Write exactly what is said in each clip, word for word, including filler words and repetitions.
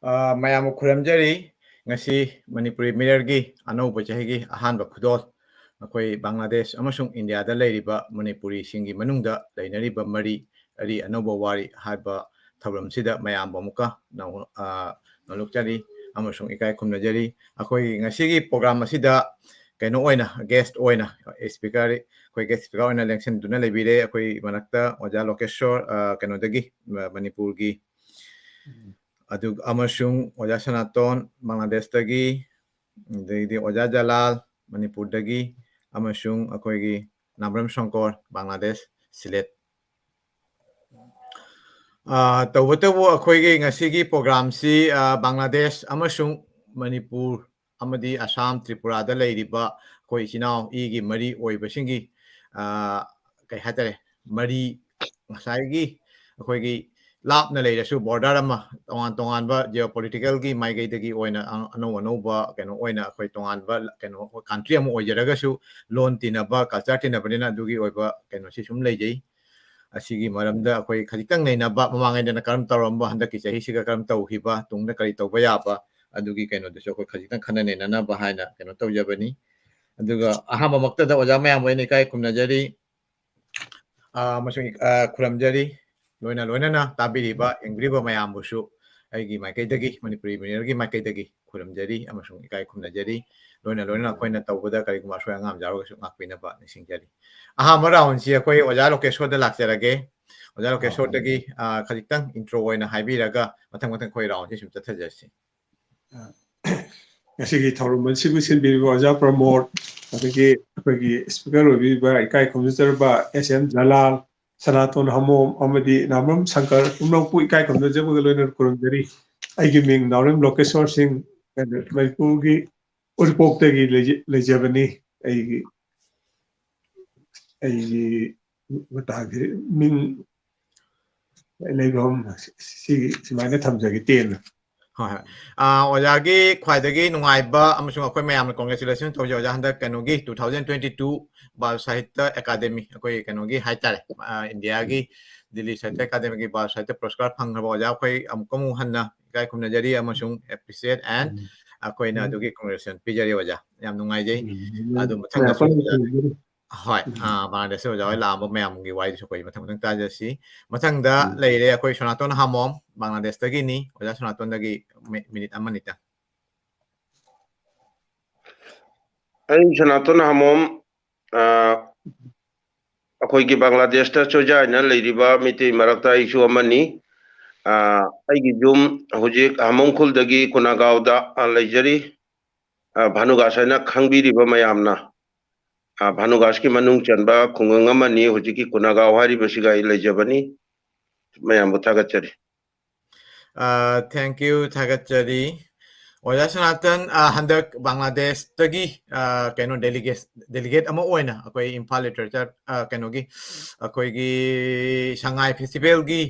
ꯑ, ꯃꯌꯥꯝꯕꯨ ꯈꯨꯔꯨꯝꯖꯔꯤ꯫ ꯉꯁꯤ ꯃꯅꯤꯄꯨꯔꯤ ꯃꯤꯔꯔꯒꯤ ꯑꯅꯧꯕ ꯆꯍꯤꯒꯤ ꯑꯍꯥꯟꯕ ꯈꯨꯗꯣꯜ, ꯑꯩꯈꯣꯏ ꯕꯪꯒ꯭ꯂꯥꯗꯦꯁ ꯑꯃꯁꯨꯡ ꯏꯟꯗꯤꯌꯥꯗ ꯂꯩꯔꯤꯕ ꯃꯅꯤꯄꯨꯔꯤꯁꯤꯡꯒꯤ ꯃꯅꯨꯡꯗ ꯂꯩꯅꯔꯤꯕ ꯃꯔꯤ, ꯑꯔꯤ ꯑꯅꯧꯕ ꯋꯥꯔꯤ ꯍꯥꯏꯕ ꯊꯧꯔꯝꯁꯤꯗ ꯃꯌꯥꯝꯕꯨ ꯑꯃꯨꯛꯀ ꯅꯧ-, ꯑ, ꯅꯣꯂꯨꯛꯆꯔꯤ ꯑꯃꯁꯨꯡ ꯏꯀꯥꯏ ꯈꯨꯝꯅꯖꯔꯤ꯫ ꯑꯩꯈꯣꯏꯒꯤ ꯉꯁꯤꯒꯤ ꯄ꯭ꯔꯣꯒ꯭ꯔꯥꯝ ꯑꯁꯤꯗ ꯀꯩꯅꯣ ꯑꯣꯏꯅ, ꯒꯦꯁ ꯑꯣꯏꯅ ꯁ꯭ꯄꯤꯀꯔ, ꯑꯩꯈꯣꯏ ꯒꯦꯁ ꯁ꯭ꯄꯤꯀꯔ ꯑꯣꯏꯅ ꯂꯦꯡꯁꯤꯟꯗꯨꯅ ꯂꯩꯕꯤꯔꯦ ꯑꯩꯈꯣꯏ ꯃꯔꯛꯇ ꯑꯣꯖꯥ ꯂꯣꯀꯦꯁꯣꯔ, ꯑ, ꯀꯩꯅꯣꯗꯒꯤ, ꯃ-, ꯃꯅꯤꯄꯨꯔꯒꯤ, ꯑꯗꯨꯒ ꯑꯃꯁꯨꯡ ꯑꯣꯖꯥ ꯁꯅꯥꯇꯣꯟ, ꯕꯪꯒ꯭ꯂꯥꯗꯦꯁꯇꯒꯤ, ꯑꯗꯩꯗꯤ ꯑꯣꯖꯥ ꯖꯂꯥꯜ, ꯃꯅꯤꯄꯨꯔꯗꯒꯤ, ꯑꯃꯁꯨꯡ ꯑꯩꯈꯣꯏꯒꯤ ꯅꯥꯕ꯭ꯔꯝ ꯁꯪꯀꯣꯔ, ꯕꯪꯒ꯭ꯂꯥꯗꯦꯁ, ꯁꯤꯂꯦꯠ꯫ ꯑ, ꯇꯧꯕꯇꯕꯨ ꯑꯩꯈꯣꯏꯒꯤ ꯉꯁꯤꯒꯤ ꯄ꯭ꯔꯣꯒ꯭ꯔꯥꯝꯁꯤ, ꯑ, ꯕꯪꯒ꯭ꯂꯥꯗꯦꯁ ꯑꯃꯁꯨꯡ ꯃꯅꯤꯄꯨꯔ ꯑꯃꯗꯤ ꯑꯁꯥꯝ, ꯇ꯭ꯔꯤꯄꯨꯔꯥꯗ ꯂꯩꯔꯤꯕ ꯑꯩꯈꯣꯏ ꯏꯆꯤꯟ ꯏꯅꯥꯎ ꯏꯒꯤ ꯃꯔꯤ ꯑꯣꯏꯕꯁꯤꯡꯒꯤ, ꯑ, ꯀꯩ ꯍꯥꯏꯇꯥꯔꯦ, ꯃꯔꯤ ꯉꯁꯥꯏꯒꯤ ꯑꯩꯈꯣꯏꯒꯤ ꯂꯥꯞꯅ ꯂꯩꯔꯁꯨ ꯕꯣꯔꯗꯔ ꯑꯃ, ꯇꯣꯉꯥꯟ ꯇꯣꯉꯥꯟꯕ ꯖꯤꯑꯣ ꯄꯣꯂꯤꯇꯤꯀꯦꯜꯒꯤ ꯃꯥꯏꯀꯩꯗꯒꯤ ꯑꯣꯏꯅ ꯑ-, ꯑꯅꯧ ꯑꯅꯧꯕ ꯀꯩꯅꯣ ꯑꯣꯏꯅ ꯑꯩꯈꯣꯏ ꯇꯣꯉꯥꯟꯕ ꯀꯩꯅꯣ ꯀꯟꯇ꯭ꯔꯤ ꯑꯃ ꯑꯣꯏꯖꯔꯒꯁꯨ ꯂꯣꯟ ꯇꯤꯟꯅꯕ, ꯀꯜꯆꯔ ꯇꯤꯟꯅꯕꯅꯤꯅ ꯑꯗꯨꯒꯤ ꯑꯣꯏꯕ ꯀꯩꯅꯣꯁꯤ ꯁꯨꯝ ꯂꯩꯖꯩ꯫ ꯑꯁꯤꯒꯤ ꯃꯔꯝꯗ ꯑꯩꯈꯣꯏ ꯈꯖꯤꯛꯇꯪ ꯅꯩꯅꯕ, ꯃꯃꯥꯡꯉꯩꯗꯅ ꯀꯔꯝ ꯇꯧꯔꯝꯕ, ꯍꯟꯗꯛꯀꯤ ꯆꯍꯤꯁꯤꯒ ꯀꯔꯝ ꯇꯧꯈꯤꯕ, ꯇꯨꯡꯗ ꯀꯔꯤ ꯇꯧꯕ ꯌꯥꯕ, ꯑꯗꯨꯒꯤ ꯀꯩꯅꯣꯗꯨꯁꯨ ꯑꯩꯈꯣꯏ ꯈꯖꯤꯛꯇꯪ ꯈꯟꯅ ꯅꯩꯅꯅꯕ ꯍꯥꯏꯅ ꯀꯩꯅꯣ ꯇꯧꯖꯕꯅꯤ꯫ ꯑꯗꯨꯒ ꯑꯍꯥꯟꯕꯃꯛꯇꯗ ꯑꯣꯖꯥ ꯃꯌꯥꯝꯕꯨ ꯑꯩꯅ ꯏꯀꯥꯏ ꯈꯨꯝꯅꯖꯔꯤ, ꯑ, ꯑꯃꯁꯨꯡ, ꯑ, ꯈꯨꯔꯨꯝꯖꯔꯤ꯫ ꯂꯣꯏꯅ ꯂꯣꯏꯅꯅ ꯇꯥꯕꯤꯔꯤꯕ, ꯌꯦꯡꯕꯤꯔꯤꯕ ꯃꯌꯥꯝꯕꯨꯁꯨ ꯑꯩꯒꯤ ꯃꯥꯏꯀꯩꯗꯒꯤ, ꯃꯅꯤꯄꯨꯔꯤ ꯃꯤꯔꯔꯒꯤ ꯃꯥꯏꯀꯩꯗꯒꯤ ꯈꯨꯔꯨꯝꯖꯔꯤ ꯑꯃꯁꯨꯡ ꯏꯀꯥꯏ ꯈꯨꯝꯅꯖꯔꯤ꯫ ꯂꯣꯏꯅ ꯂꯣꯏꯅꯅ ꯑꯩꯈꯣꯏꯅ ꯇꯧꯕꯗ ꯀꯔꯤꯒꯨꯝꯕ ꯑꯁꯣꯏ ꯑꯉꯥꯝ ꯌꯥꯎꯔꯒꯁꯨ ꯉꯥꯛꯄꯤꯅꯕ ꯅꯤꯡꯁꯤꯡꯖꯔꯤ꯫ ꯑꯍꯥꯟꯕ ꯔꯥꯎꯟꯁꯤ ꯑꯩꯈꯣꯏ ꯑꯣꯖꯥ ꯂꯣꯀꯦꯁꯣꯔꯗ ꯂꯥꯛꯆꯔꯒꯦ꯫ ꯑꯣꯖꯥ ꯑꯥ꯫ ꯂꯣꯀꯦꯁꯣꯔꯗꯒꯤ, ꯑ, ꯈꯖꯤꯛꯇꯪ ꯏꯟꯇ꯭ꯔꯣ ꯑꯣꯏꯅ ꯍꯥꯏꯕꯤꯔꯒ ꯃꯊꯪ ꯃꯊꯪ ꯑꯩꯈꯣꯏ ꯔꯥꯎꯟꯁꯤ ꯁꯨꯝ ꯆꯠꯊꯖꯔꯁꯤ꯫ ꯑ, ꯉꯁꯤꯒꯤ ꯊꯧꯔꯝ ꯑꯁꯤꯕꯨ ꯁꯤꯟꯕꯤꯔꯤꯕ ꯑꯣꯖꯥ ꯄ꯭ꯔꯃꯣꯗ, ꯑꯗꯒꯤ ꯑꯩꯈꯣꯏꯒꯤ ꯁ꯭ꯄꯤꯀꯔ ꯑꯣꯏꯕꯤꯔꯤꯕ ꯏꯀꯥꯏ ꯈꯨꯝꯅꯖꯔꯕ ꯑꯦꯁ ꯑꯦꯝ ꯖꯂꯥꯜ, ꯁꯅꯥꯇꯣꯟ ꯍꯃꯣꯝ ꯑꯃꯗꯤ ꯅꯥꯕ꯭ꯔꯝ ꯁꯪꯀꯔ ꯄꯨꯝꯅꯃꯛꯄꯨ ꯏꯀꯥꯏ ꯈꯨꯝꯅꯖꯕꯒ ꯂꯣꯏꯅꯅ ꯈꯨꯔꯨꯝꯖꯔꯤ꯫ ꯑꯩꯒꯤ ꯃꯤꯡ ꯅꯥꯎꯔꯦꯝ ꯂꯣꯀꯦꯁꯣꯔ ꯁꯤꯡ, ꯃꯅꯤꯄꯨꯔꯒꯤ ꯎꯔꯤꯄꯣꯛꯇꯒꯤ ꯂꯩꯖ-, ꯂꯩꯖꯕꯅꯤ꯫ ꯑꯩꯒꯤ, ꯑꯩꯒꯤ ꯃꯇꯥꯒꯤ ꯃꯤꯡ ꯂꯩꯐꯝ ꯁꯤ-, ꯁꯤꯒꯤ ꯁꯨꯃꯥꯏꯅ ꯊꯝꯖꯒꯦ ꯇꯦꯟꯅ꯫ ꯍꯣꯏ, ꯍꯣꯏ꯫ ꯑꯥ, ꯑꯣꯖꯥꯒꯤ ꯈ꯭ꯋꯥꯏꯗꯒꯤ ꯅꯨꯡꯉꯥꯏꯕ ꯑꯃꯁꯨꯡ ꯑꯩꯈꯣꯏ ꯃꯌꯥꯝꯅ congratulation ꯇꯧꯖꯩ, ꯑꯣꯖꯥ, ꯍꯟꯗꯛ ꯀꯩꯅꯣꯒꯤ two thousand twenty two Bal Sahitya academy, ꯑꯩꯈꯣꯏ ꯀꯩꯅꯣꯒꯤ ꯍꯥꯏꯇꯥꯔꯦ, ꯑꯥ, ꯏꯟꯗꯤꯌꯥꯒꯤ ꯗꯤꯜꯂꯤ ꯁꯥꯍꯤꯇ꯭ꯌ ꯑꯦꯀꯥꯗꯦꯃꯤꯒꯤ ꯕꯥꯜ ꯁꯥꯍꯤꯇ꯭ꯌ ꯄꯨꯔꯁꯀꯥꯔ ꯐꯪꯈ꯭ꯔꯕ ꯑꯣꯖꯥ, ꯑꯩꯈꯣꯏ ꯑꯃꯨꯛꯀ ꯑꯃꯨꯛ ꯍꯟꯅ ꯏꯀꯥꯏ ꯈꯨꯝꯅꯖꯔꯤ ꯑꯃꯁꯨꯡ appreciate and ꯑꯩꯈꯣꯏꯅ ꯑꯗꯨꯒꯤ congratulation ꯄꯤꯖꯔꯤ ꯑꯣꯖꯥ꯫ ꯌꯥꯝ ꯅꯨꯡꯉꯥꯏꯖꯩ꯫ ꯑꯗꯨ ꯃꯊꯪꯗꯁꯨ ꯍꯣꯏ, ꯕꯪꯒ꯭ꯂꯥꯗꯦꯁꯇ ꯑꯣꯖꯥ ꯍꯣꯏ ꯂꯥꯛꯑꯝꯕ ꯃꯌꯥꯝꯒꯤ ꯋꯥꯔꯤꯗꯨꯁꯨ ꯑꯩꯈꯣꯏ ꯃꯊꯪ ꯃꯊꯪ ꯇꯥꯖꯁꯤ꯫ ꯃꯊꯪꯗ ꯂꯩꯔꯦ ꯑꯩꯈꯣꯏ ꯁꯣꯅꯥꯇꯣꯟ ꯍꯥꯃꯣꯝ, ꯕꯪꯒ꯭ꯂꯥꯗꯦꯁꯇꯒꯤꯅꯤ꯫ ꯑꯣꯖꯥ ꯁꯣꯅꯥꯇꯣꯟꯗꯒꯤ ꯃꯤ- ꯃꯤꯅꯤꯠ ꯑꯃꯅꯤꯇꯪ꯫ ꯑꯩ ꯁꯅꯥꯇꯣꯟ ꯍꯥꯃꯣꯝ, ꯑ, ꯑꯩꯈꯣꯏꯒꯤ ꯕꯪꯒ꯭ꯂꯥꯗꯦꯁꯇ ꯆꯣꯏꯖꯥꯏꯅ ꯂꯩꯔꯤꯕ ꯃꯤꯇꯩ ꯃꯔꯛꯇ ꯑꯩꯁꯨ ꯑꯃꯅꯤ꯫ ꯑ, ꯑꯩꯒꯤ ꯌꯨꯝ ꯍꯧꯖꯤꯛ ꯍꯥꯃꯣꯝ ꯈꯨꯜꯗꯒꯤ ꯀꯨꯅꯥꯒꯥꯎꯗ, ꯑ, ꯂꯩꯖꯔꯤ꯫ ꯑ, ꯚꯥꯅꯨꯒꯥꯁ ꯍꯥꯏꯅ ꯈꯪꯕꯤꯔꯤꯕ ꯃꯌꯥꯝꯅ, ꯑ, ꯚꯥꯅꯨꯒꯥꯁꯀꯤ ꯃꯅꯨꯡ ꯆꯟꯕ ꯈꯨꯡꯒꯪ ꯑꯃꯅꯤ ꯍꯧꯖꯤꯛꯀꯤ ꯀꯨꯅꯥꯒꯥꯎ ꯍꯥꯏꯔꯤꯕꯁꯤꯒ ꯑꯩ ꯂꯩꯖꯕꯅꯤ꯫ ꯃꯌꯥꯝꯕꯨ ꯊꯥꯒꯠꯆꯔꯤ꯫ ꯑ, thank you, ꯊꯥꯒꯠꯆꯔꯤ꯫ ꯑꯣꯖꯥ ꯁꯅꯥꯇꯟ, ꯑ, ꯍꯟꯗꯛ ꯕꯪꯒ꯭ꯂꯥꯗꯦꯁꯇꯒꯤ, ꯑ, ꯀꯩꯅꯣ, delegate, delegate ꯑꯃ ꯑꯣꯏꯅ ꯑꯩꯈꯣꯏ ꯏꯝꯐꯥꯜ ꯂꯤꯇꯔꯦꯆꯔ, ꯑ, ꯀꯩꯅꯣꯒꯤ, ꯑꯩꯈꯣꯏꯒꯤ ꯁꯉꯥꯏ ꯐꯦꯁꯇꯤꯚꯦꯜꯒꯤ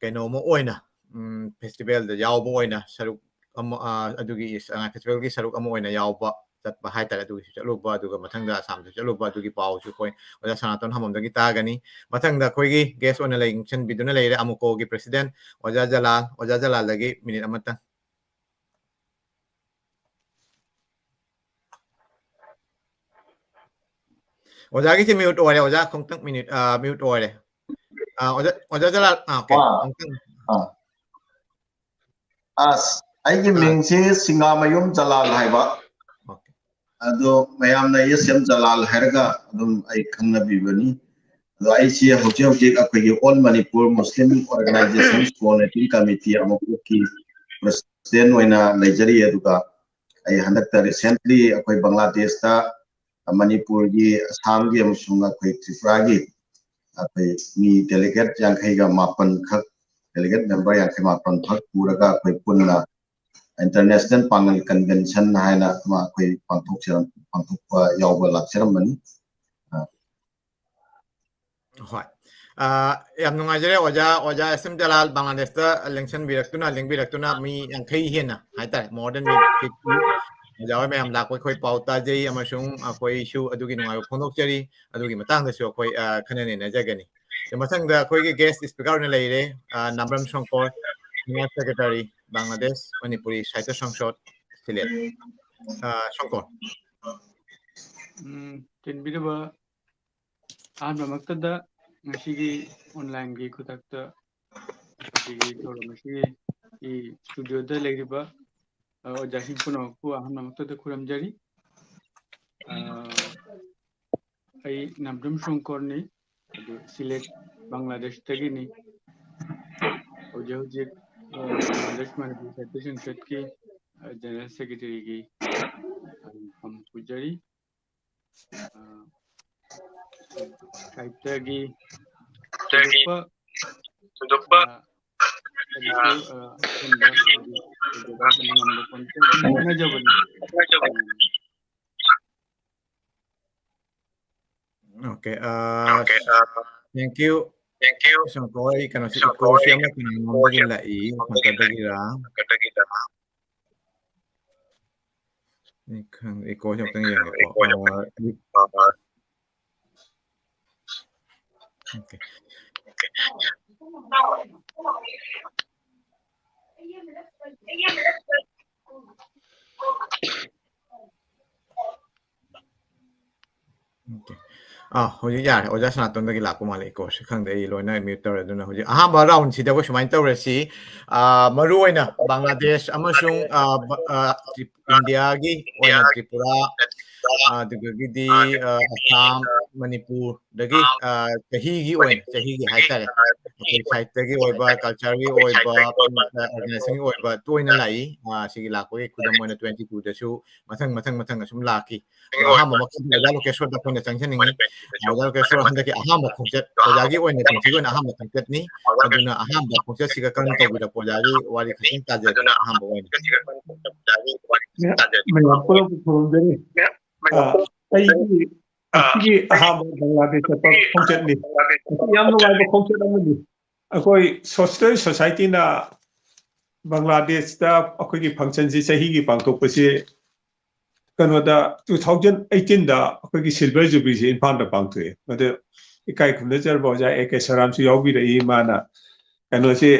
ꯀꯩꯅꯣ ꯑꯃ ꯑꯣꯏꯅ, ꯎꯝ, ꯐꯦꯁꯇꯤꯚꯦꯜꯗ ꯌꯥꯎꯕ ꯑꯣꯏꯅ ꯁꯔꯨꯛ ꯑꯃ, ꯑ, ꯑꯗꯨꯒꯤ ꯁꯉꯥꯏ ꯐꯦꯁꯇꯤꯚꯦꯜꯒꯤ ꯁꯔꯨꯛ ꯑꯃ ꯑꯣꯏꯅ ꯌꯥꯎꯕ ꯆꯠꯄ ꯍꯥꯏꯇꯥꯔꯦ, ꯑꯗꯨꯒꯤꯁꯨ ꯆꯠꯂꯨꯕ, ꯑꯗꯨꯒ ꯃꯊꯪꯗ ꯑꯁꯥꯝꯗꯁꯨ ꯆꯠꯂꯨꯕ, ꯑꯗꯨꯒꯤ ꯄꯥꯎꯁꯨ ꯑꯩꯈꯣꯏ ꯑꯣꯖꯥ ꯁꯅꯥꯇꯣꯟ ꯍꯥꯃꯣꯝꯗꯒꯤ ꯇꯥꯒꯅꯤ꯫ ꯃꯊꯪꯗ ꯑꯩꯈꯣꯏꯒꯤ ꯒꯦꯁ ꯑꯣꯏꯅ ꯂꯦꯡꯁꯤꯟꯕꯤꯗꯨꯅ ꯂꯩꯔꯦ ꯑꯃꯨꯀꯣꯒꯤ ꯄ꯭ꯔꯦꯁꯤꯗꯦꯟ ꯑꯣꯖꯥ ꯖꯂꯥꯜ꯫ ꯑꯣꯖꯥ ꯖꯂꯥꯜꯗꯒꯤ ꯃꯤꯅꯤꯠ ꯑꯃꯇꯪ꯫ ꯑꯣꯖꯥꯒꯤꯁꯦ ꯃ꯭ꯌꯨꯠ ꯑꯣꯏꯔꯦ, ꯑꯣꯖꯥ ꯈꯣꯡꯇꯪ ꯃꯤꯅꯤꯠ, ꯑ, ꯃ꯭ꯌꯨꯠ ꯑꯣꯏꯔꯦ꯫ ꯑ, ꯑꯣꯖꯥ, ꯑꯣꯖꯥ ꯖꯂꯥꯜ, ꯑ, okay, ꯑꯥ, ꯑꯃꯨꯛꯇꯪ꯫ ꯑꯥ꯫ ꯑꯁ, ꯑꯩꯒꯤ ꯑꯥ꯫ ꯃꯤꯡꯁꯤ ꯁꯤꯡꯒꯥꯃꯌꯨꯝ ꯖꯂꯥꯜ ꯍꯥꯏꯕ꯫ Okay꯫ ꯑꯗꯣ ꯃꯌꯥꯝꯅ S M ꯖꯂꯥꯜ ꯍꯥꯏꯔꯒ ꯑꯗꯨꯝ ꯑꯩ ꯈꯪꯅꯕꯤꯕꯅꯤ꯫ ꯑꯗꯣ ꯑꯩꯁꯤ ꯍꯧꯖꯤꯛ ꯍꯧꯖꯤꯛ ꯑꯩꯈꯣꯏꯒꯤ All Manipur Muslim Organizations Coordinating Committee ꯑꯃꯀꯣꯛꯀꯤ president ꯑꯣꯏꯅ ꯂꯩꯖꯔꯤ꯫ ꯑꯗꯨꯒ ꯑꯩ ꯍꯟꯗꯛꯇ recently ꯑꯩꯈꯣꯏ ꯕꯪꯒ꯭ꯂꯥꯗꯦꯁꯇ, ꯃꯅꯤꯄꯨꯔꯒꯤ, ꯑꯁꯥꯝꯒꯤ ꯑꯃꯁꯨꯡ ꯑꯩꯈꯣꯏ ꯇ꯭ꯔꯤꯄꯨꯔꯥꯒꯤ ꯑꯩꯈꯣꯏ ꯃꯤ delegate ꯌꯥꯡꯈꯩꯒ ꯃꯥꯄꯟ ꯈꯛ, delegate member ꯌꯥꯡꯈꯩ ꯃꯥꯄꯟ ꯈꯛ ꯄꯨꯔꯒ ꯑꯩꯈꯣꯏ ꯄꯨꯟꯅ International ꯄꯥꯉꯜ Convention ꯍꯥꯏꯅ ꯑꯃ ꯑꯩꯈꯣꯏ ꯄꯥꯡꯊꯣꯛꯆꯔꯝ-, ꯄꯥꯡꯊꯣꯛꯄ ꯌꯥꯎꯕ ꯂꯥꯛꯆꯔꯝꯕꯅꯤ꯫ ꯑ, ꯍꯣꯏ꯫ ꯑ, ꯌꯥꯝ ꯅꯨꯡꯉꯥꯏꯖꯔꯦ ꯑꯣꯖꯥ, ꯑꯣꯖꯥ S M ꯖꯂꯥꯜ ꯕꯪꯒ꯭ꯂꯥꯗꯦꯁꯇ ꯂꯦꯡꯁꯟꯕꯤꯔꯛꯇꯨꯅ, ꯂꯦꯡꯕꯤꯔꯛꯇꯨꯅ ꯃꯤ ꯌꯥꯡꯈꯩ ꯍꯦꯟꯅ ꯍꯥꯏꯇꯥꯔꯦ, more than fifty ꯑꯣꯖꯥ ꯍꯣꯏ ꯃꯌꯥꯝ ꯂꯥꯛꯄ ꯑꯩꯈꯣꯏ ꯄꯥꯎ ꯇꯥꯖꯩ ꯑꯃꯁꯨꯡ ꯑꯩꯈꯣꯏꯁꯨ ꯑꯗꯨꯒꯤ ꯅꯨꯡꯉꯥꯏꯕ ꯐꯣꯡꯗꯣꯛꯆꯔꯤ꯫ ꯑꯗꯨꯒꯤ ꯃꯇꯥꯡꯗꯁꯨ ꯑꯩꯈꯣꯏ, ꯑ, ꯈꯟꯅ ꯅꯩꯅꯖꯒꯅꯤ꯫ ꯑꯗꯣ ꯃꯊꯪꯗ ꯑꯩꯈꯣꯏꯒꯤ guest speaker ꯑꯣꯏꯅ ꯂꯩꯔꯦ, ꯑ, ꯅꯥꯕ꯭ꯔꯝ ꯁꯣꯡꯀꯣꯔ, Senior Secretary, Bangladesh Manipuri Sahitya Sangsad, Sylhet. ꯑ, ꯁꯪꯀꯣꯔ꯫ ꯎꯝ, ꯆꯤꯟꯕꯤꯔꯕ ꯑꯍꯥꯟꯕꯃꯛꯇꯗ ꯉꯁꯤꯒꯤ online-ꯒꯤ ꯈꯨꯗꯛꯇ ꯑꯁꯤꯒꯤ ꯊꯧꯔꯝ ꯑꯁꯤꯒꯤ ꯁ꯭ꯇꯨꯗꯤꯑꯣꯗ ꯂꯩꯔꯤꯕ, ꯑ, ꯑꯣꯖꯥꯁꯤꯡ ꯄꯨꯝꯅꯃꯛꯄꯨ ꯑꯍꯥꯟꯕꯃꯛꯇꯗ ꯈꯨꯔꯨꯝꯖꯔꯤ꯫ ꯑ, ꯑꯩ ꯅꯥꯝꯗ꯭ꯔꯨꯝ ꯁꯪꯀꯣꯔꯅꯤ, ꯑꯗꯨ ꯁꯤꯂꯦꯠ, ꯕꯪꯒ꯭ꯂꯥꯗꯦꯁꯇꯒꯤꯅꯤ꯫ ꯍꯧꯖꯤꯛ ꯍꯧꯖꯤꯛ, ꯑ, ꯕꯪꯒ꯭ꯂꯥꯗꯦꯁ ꯃꯅꯤꯄꯨꯔ ꯁꯥꯍꯤꯇ꯭ꯌ ꯁꯪꯁꯠꯀꯤ, ꯑ, ꯖꯦꯅꯔꯦꯜ ꯁꯦꯀ꯭ꯔꯦꯇꯔꯤꯒꯤ, ꯑ, ꯐꯝ ꯄꯨꯖꯔꯤ꯫ ꯑ, ꯁꯥꯍꯤꯇ꯭ꯌꯒꯤ ꯊꯣꯏꯗꯣꯛꯄ, ꯊꯣꯏꯗꯣꯛꯄ, ꯑ, ꯀꯔꯤꯁꯨ, ꯑ, ꯑꯍꯦꯟꯕ ꯍꯥꯏꯗꯤ ꯊꯣꯏꯗꯣꯛꯄ ꯀꯩꯅꯣ ꯉꯝꯕ ꯄꯣꯟꯇꯦ꯫ ꯑꯗꯨꯝ ꯍꯣꯠꯅꯖꯕꯅꯤ꯫ Okay, uh, thank you. Thank you. ꯏꯁꯣꯔ ꯀꯣ, ꯑꯩ ꯀꯩꯅꯣꯁꯤ, echo ꯁꯤ ꯑꯃ ꯀꯩꯅꯣꯝꯗꯒꯤ ꯂꯥꯛꯏ, ꯃꯊꯛꯇꯒꯤꯔꯥ? ꯑꯩ ꯈꯪꯗꯦ, echo ꯁꯤ ꯑꯃꯨꯛꯇꯪ ꯌꯦꯡꯒꯦꯀꯣ꯫ ꯑ, okay. Okay. ꯑꯥ, ꯍꯧꯖꯤꯛ ꯌꯥꯔꯦ꯫ ꯑꯣꯖꯥ ꯁꯅꯥꯇꯣꯟꯗꯒꯤ ꯂꯥꯛꯄ ꯃꯥꯜꯂꯦ, echo ꯁꯦ꯫ ꯈꯪꯗꯦ, ꯑꯩ ꯂꯣꯏꯅ mute ꯇꯧꯔꯦ꯫ ꯑꯗꯨꯅ ꯍꯧꯖꯤꯛ ꯑꯍꯥꯟꯕ round ꯁꯤꯗ ꯑꯩꯈꯣꯏ ꯁꯨꯃꯥꯏꯅ ꯇꯧꯔꯁꯤ꯫ ꯑꯥ, ꯃꯔꯨ ꯑꯣꯏꯅ ꯕꯪꯒ꯭ꯂꯥꯗꯦꯁ ꯑꯃꯁꯨꯡ, ꯑꯥ, ꯕ-, ꯑꯥ, ꯇ꯭ꯔꯤ-, ꯏꯟꯗꯤꯌꯥꯒꯤ ꯑꯣꯏꯅ ꯇ꯭ꯔꯤꯄꯨꯔꯥ, ꯑꯥ, ꯑꯗꯨꯗꯒꯤꯗꯤ, ꯑꯥ, ꯑꯁꯥꯝ, ꯃꯅꯤꯄꯨꯔꯗꯒꯤ, ꯑꯥ, ꯆꯍꯤꯒꯤ ꯑꯣꯏꯅ, ꯆꯍꯤꯒꯤ ꯍꯥꯏꯇꯥꯔꯦ, ꯑꯩꯈꯣꯏ ꯁꯥꯍꯤꯇ꯭ꯌꯒꯤ ꯑꯣꯏꯕ, culture ꯒꯤ ꯑꯣꯏꯕ, ꯑꯥ, organization ꯒꯤ ꯑꯣꯏꯕ ꯇꯣꯏꯅ ꯂꯥꯛꯏ꯫ ꯑꯥ, ꯁꯤꯒꯤ ꯂꯥꯛꯄꯒꯤ ꯈꯨꯗꯝ ꯑꯣꯏꯅ twenty two ꯗꯁꯨ ꯃꯊꯪ, ꯃꯊꯪ, ꯃꯊꯪ ꯑꯁꯨꯝ ꯂꯥꯛꯈꯤ꯫ ꯑꯗꯣ ꯑꯍꯥꯟꯕꯃꯛꯁꯤꯗ ꯑꯣꯖꯥ ꯂꯣꯀꯦꯁꯣꯔꯗ ꯑꯩꯈꯣꯏꯅ ꯆꯪꯖꯅꯤꯡꯉꯤ꯫ ꯑꯣꯖꯥ ꯂꯣꯀꯦꯁꯣꯔ ꯍꯟꯗꯛꯀꯤ ꯑꯍꯥꯟꯕ ꯈꯣꯡꯆꯠ, ꯑꯣꯖꯥꯒꯤ ꯑꯣꯏꯅ ꯄꯨꯟꯁꯤꯒꯤ ꯑꯣꯏꯅ ꯑꯍꯥꯟꯕ ꯈꯣꯡꯆꯠꯅꯤ꯫ ꯑꯗꯨꯅ ꯑꯍꯥꯟꯕ ꯈꯣꯡꯆꯠꯁꯤꯒ ꯀꯔꯝ ꯇꯧꯕꯤꯔꯛꯄ ꯑꯣꯖꯥꯒꯤ ꯋꯥꯔꯤ ꯈꯛꯇꯪ ꯇꯥꯖꯒꯦ ꯑꯍꯥꯟꯕ ꯑꯣꯏꯅ꯫ ꯃꯌꯥꯝ ꯄꯨꯝꯅꯃꯛꯄꯨ ꯈꯨꯔꯨꯝꯖꯔꯤ꯫ ꯑ, ꯑꯩꯒꯤ ꯉꯁꯤꯒꯤ ꯑꯍꯥꯟꯕ ꯕꯪꯒ꯭ꯂꯥꯗꯦꯁ ꯆꯠꯄ ꯈꯣꯡꯆꯠꯅꯤ꯫ ꯃꯁꯤ ꯌꯥꯝ ꯅꯨꯡꯉꯥꯏꯕ ꯈꯣꯡꯆꯠ ꯑꯃꯅꯤ꯫ ꯑꯩꯈꯣꯏ ꯁꯣꯁꯤꯌꯦꯜ ꯁꯣꯁꯥꯏꯇꯤꯅ ꯕꯪꯒ꯭ꯂꯥꯗꯦꯁꯇ ꯑꯩꯈꯣꯏꯒꯤ ꯐꯪꯁꯟꯁꯤ ꯆꯍꯤꯒꯤ ꯄꯥꯡꯊꯣꯛꯄꯁꯤ ꯀꯩꯅꯣꯗ two thousand eighteen ꯗ ꯑꯩꯈꯣꯏꯒꯤ ꯁꯤꯜꯚꯔ ꯖꯨꯕꯤꯂꯤꯁꯤ ꯏꯝꯐꯥꯜꯗ ꯄꯥꯡꯊꯣꯛꯑꯦ꯫ ꯃꯗꯨ ꯏꯀꯥꯏ ꯈꯨꯝꯅꯖꯔꯕ ꯑꯣꯖꯥ ꯑꯦ ꯀꯦ ꯁꯣꯔꯥꯝꯁꯨ ꯌꯥꯎꯕꯤꯔꯛꯏ꯫ ꯃꯥꯅ ꯀꯩꯅꯣꯁꯤ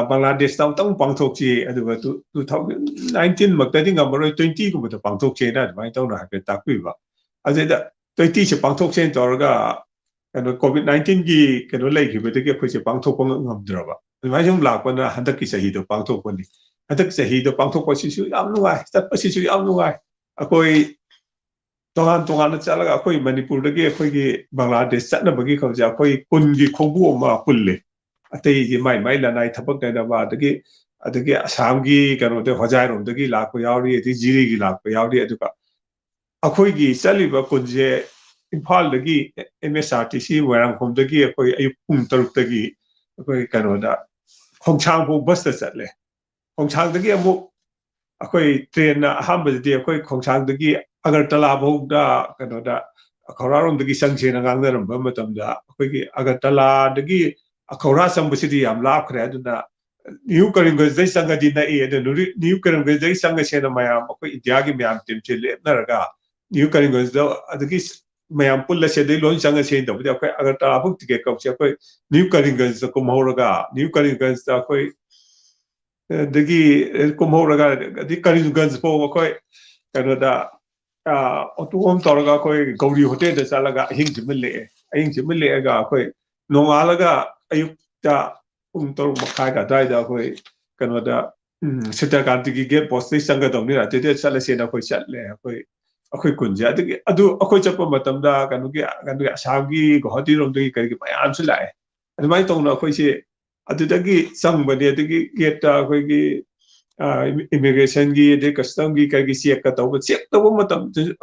ꯕꯪꯒ꯭ꯂꯥꯗꯦꯁꯇ ꯑꯃꯨꯛꯇꯪ ꯄꯥꯡꯊꯣꯛꯁꯤ, ꯑꯗꯨꯒ ꯇꯨ ꯊꯥꯎꯖꯟ ꯅꯥꯏꯟꯇꯤꯟ ꯃꯛꯇꯗꯤ ꯉꯝꯃꯔꯣꯏ, ꯇ꯭ꯋꯦꯟꯇꯤꯒꯨꯝꯕꯗ ꯄꯥꯡꯊꯣꯛꯁꯦꯅ ꯑꯗꯨꯃꯥꯏꯅ ꯇꯧꯅ ꯍꯥꯏꯐꯦꯠ ꯇꯥꯛꯄꯤꯕ꯫ ꯑꯗꯨꯗ ꯇ꯭ꯋꯦꯟꯇꯤꯁꯦ ꯄꯥꯡꯊꯣꯛꯁꯦꯅ ꯇꯧꯔꯒ, ꯀꯩꯅꯣ, ꯀꯣꯚꯤꯗ ꯅꯥꯏꯟꯇꯤꯟꯒꯤ ꯀꯩꯅꯣ ꯂꯩꯈꯤꯕꯗꯒꯤ ꯑꯩꯈꯣꯏꯁꯦ ꯄꯥꯡꯊꯣꯛꯄ ꯉꯝꯗ꯭ꯔꯕ꯫ ꯑꯗꯨꯃꯥꯏꯅ ꯁꯨꯝ ꯂꯥꯛꯄꯅ ꯍꯟꯗꯛꯀꯤ ꯆꯍꯤꯗꯣ ꯄꯥꯡꯊꯣꯛꯄꯅꯤ꯫ ꯍꯟꯗꯛ ꯆꯍꯤꯗꯣ ꯄꯥꯡꯊꯣꯛꯄꯁꯤꯁꯨ ꯌꯥꯝ ꯅꯨꯡꯉꯥꯏ, ꯆꯠꯄꯁꯤꯁꯨ ꯌꯥꯝ ꯅꯨꯡꯉꯥꯏ꯫ ꯑꯩꯈꯣꯏ ꯇꯣꯉꯥꯟ ꯇꯣꯉꯥꯟꯅ ꯆꯠꯂꯒ ꯑꯩꯈꯣꯏ ꯃꯅꯤꯄꯨꯔꯗꯒꯤ ꯑꯩꯈꯣꯏꯒꯤ ꯕꯪꯒ꯭ꯂꯥꯗꯦꯁ ꯆꯠꯅꯕꯒꯤ ꯈꯧꯁꯦ ꯑꯩꯈꯣꯏ ꯀꯨꯟꯒꯤ ꯈꯣꯡꯕꯨ ꯑꯃ ꯄꯨꯜꯂꯦ꯫ ꯑꯇꯩꯗꯤ ꯃꯥꯏ ꯃꯥꯏ ꯂꯅꯥꯏ ꯊꯕꯛ ꯂꯩꯅꯕ, ꯑꯗꯒꯤ, ꯑꯗꯒꯤ ꯑꯁꯥꯝꯒꯤ ꯀꯩꯅꯣꯗ ꯍꯣꯖꯥꯏꯔꯣꯝꯗꯒꯤ ꯂꯥꯛꯄ ꯌꯥꯎꯔꯤ, ꯑꯗꯩ ꯖꯤꯔꯤꯒꯤ ꯂꯥꯛꯄ ꯌꯥꯎꯔꯤ꯫ ꯑꯗꯨꯒ ꯑꯩꯈꯣꯏꯒꯤ ꯆꯠꯂꯤꯕ ꯀꯨꯟꯁꯦ ꯏꯝꯐꯥꯜꯗꯒꯤ ꯑꯦꯝ ꯑꯦꯁ ꯑꯥꯔ ꯇꯤ ꯁꯤ ꯃꯣꯏꯔꯥꯡꯈꯣꯝꯗꯒꯤ ꯑꯩꯈꯣꯏ ꯑꯌꯨꯛ ꯄꯨꯡ ꯇꯔꯨꯛꯇꯒꯤ ꯑꯩꯈꯣꯏ ꯀꯩꯅꯣꯗ ꯈꯣꯡꯁꯥꯡ ꯐꯥꯎ ꯕꯁꯇ ꯆꯠꯂꯦ꯫ ꯈꯣꯡꯁꯥꯡꯗꯒꯤ ꯑꯃꯨꯛ ꯑꯩꯈꯣꯏ ꯇ꯭ꯔꯦꯟꯅ ꯑꯍꯥꯟꯕꯗꯗꯤ ꯑꯩꯈꯣꯏ ꯈꯣꯡꯁꯥꯡꯗꯒꯤ ꯑꯒꯔꯇꯂꯥ ꯐꯥꯎꯗ ꯀꯩꯅꯣꯗ ꯈꯧꯔꯥꯔꯣꯝꯗꯒꯤ ꯆꯪꯁꯦꯅ ꯉꯥꯡꯅꯔꯝꯕ ꯃꯇꯝꯗ, ꯑꯩꯈꯣꯏꯒꯤ ꯑꯒꯔꯇꯂꯥꯗꯒꯤ ꯈꯧꯔꯥ ꯆꯪꯕꯁꯤꯗꯤ ꯌꯥꯝ ꯂꯥꯞꯈ꯭ꯔꯦ, ꯑꯗꯨꯅ ꯅ꯭ꯌꯨ ꯀꯔꯤꯝꯒꯟꯖꯗꯩ ꯆꯪꯉꯗꯤ ꯅꯛꯏ, ꯑꯗꯨ ꯅ꯭ꯌꯨ ꯀꯔꯤꯝꯒꯟꯖꯗꯩ ꯆꯪꯉꯁꯦꯅ ꯃꯌꯥꯝ ꯑꯩꯈꯣꯏ ꯏꯟꯗꯤꯌꯥꯒꯤ ꯃꯌꯥꯝ ꯇꯤꯝꯁꯦ ꯂꯦꯞꯅꯔꯒ ꯅ꯭ꯌꯨ ꯀꯔꯤꯝꯒꯟꯖꯗ ꯑꯗꯒꯤ ꯃꯌꯥꯝ ꯄꯨꯜꯂꯁꯦ, ꯑꯗꯩ ꯂꯣꯏ ꯆꯪꯉꯁꯦꯅ ꯇꯧꯕꯗꯤ ꯑꯩꯈꯣꯏ ꯑꯒꯔꯇꯂꯥ ꯐꯥꯎ ꯇꯤꯀꯦꯠ ꯀꯛꯁꯦ, ꯑꯩꯈꯣꯏ ꯅ꯭ꯌꯨ ꯀꯔꯤꯝꯒꯟꯖꯗ ꯀꯨꯝꯍꯧꯔꯒ, ꯅ꯭ꯌꯨ ꯀꯔꯤꯝꯒꯟꯖꯗ ꯑꯩꯈꯣꯏ ꯑꯗꯒꯤ ꯀꯨꯝꯍꯧꯔꯒ, ꯑꯗꯩ ꯀꯔꯤꯝꯒꯟꯖ ꯐꯥꯎ ꯑꯩꯈꯣꯏ ꯀꯩꯅꯣꯗ, ꯑꯣꯇꯣ ꯑꯃ ꯇꯧꯔꯒ ꯑꯩꯈꯣꯏ ꯒꯧꯔꯤ ꯍꯣꯇꯦꯜꯗ ꯆꯠꯂꯒ ꯑꯍꯤꯡꯁꯤꯃ ꯂꯦꯛꯑꯦ꯫ ꯑꯍꯤꯡꯁꯤꯃ ꯂꯦꯛꯑꯒ ꯑꯩꯈꯣꯏ ꯅꯣꯡꯉꯥꯜꯂꯒ ꯑꯌꯨꯛꯇ ꯄꯨꯡ ꯇꯔꯨꯛ ꯃꯈꯥꯏꯒ ꯑꯗꯨꯋꯥꯏꯗ ꯑꯩꯈꯣꯏ ꯀꯩꯅꯣꯗ, ꯎꯝ, ꯁꯤꯇꯥꯀꯥꯟꯇꯤꯒꯤ ꯒꯦꯠ ꯄꯣꯁꯇꯒꯤ ꯆꯪꯒꯗꯧꯅꯤꯅ ꯑꯗꯨꯗ ꯆꯠꯂꯁꯦꯅ ꯑꯩꯈꯣꯏ ꯆꯠꯂꯦ꯫ ꯑꯩꯈꯣꯏ, ꯑꯩꯈꯣꯏ ꯀꯨꯟꯁꯦ꯫ ꯑꯗꯒꯤ ꯑꯗꯨ ꯑꯩꯈꯣꯏ ꯆꯠꯄ ꯃꯇꯝꯗ ꯀꯩꯅꯣꯒꯤ, ꯀꯩꯅꯣꯒꯤ ꯑꯁꯥꯝꯒꯤ ꯒꯨꯋꯥꯍꯥꯇꯤꯔꯣꯝꯗꯒꯤ ꯀꯔꯤꯒꯤ ꯃꯌꯥꯝꯁꯨ ꯂꯥꯛꯑꯦ꯫ ꯑꯗꯨꯃꯥꯏꯅ ꯇꯧꯅ ꯑꯩꯈꯣꯏꯁꯦ ꯑꯗꯨꯗꯒꯤ ꯆꯪꯕꯅꯦ꯫ ꯑꯗꯒꯤ ꯒꯦꯠꯇ ꯑꯩꯈꯣꯏꯒꯤ, ꯑ, ꯏꯃꯤꯒ꯭ꯔꯦꯁꯟꯒꯤ, ꯑꯗꯩ ꯀꯁꯇꯝꯒꯤ, ꯀꯩꯒꯤ ꯆꯦꯛꯀ ꯇꯧꯕ, ꯆꯦꯛ ꯇꯧꯕ ꯃꯇꯝꯗꯁꯨ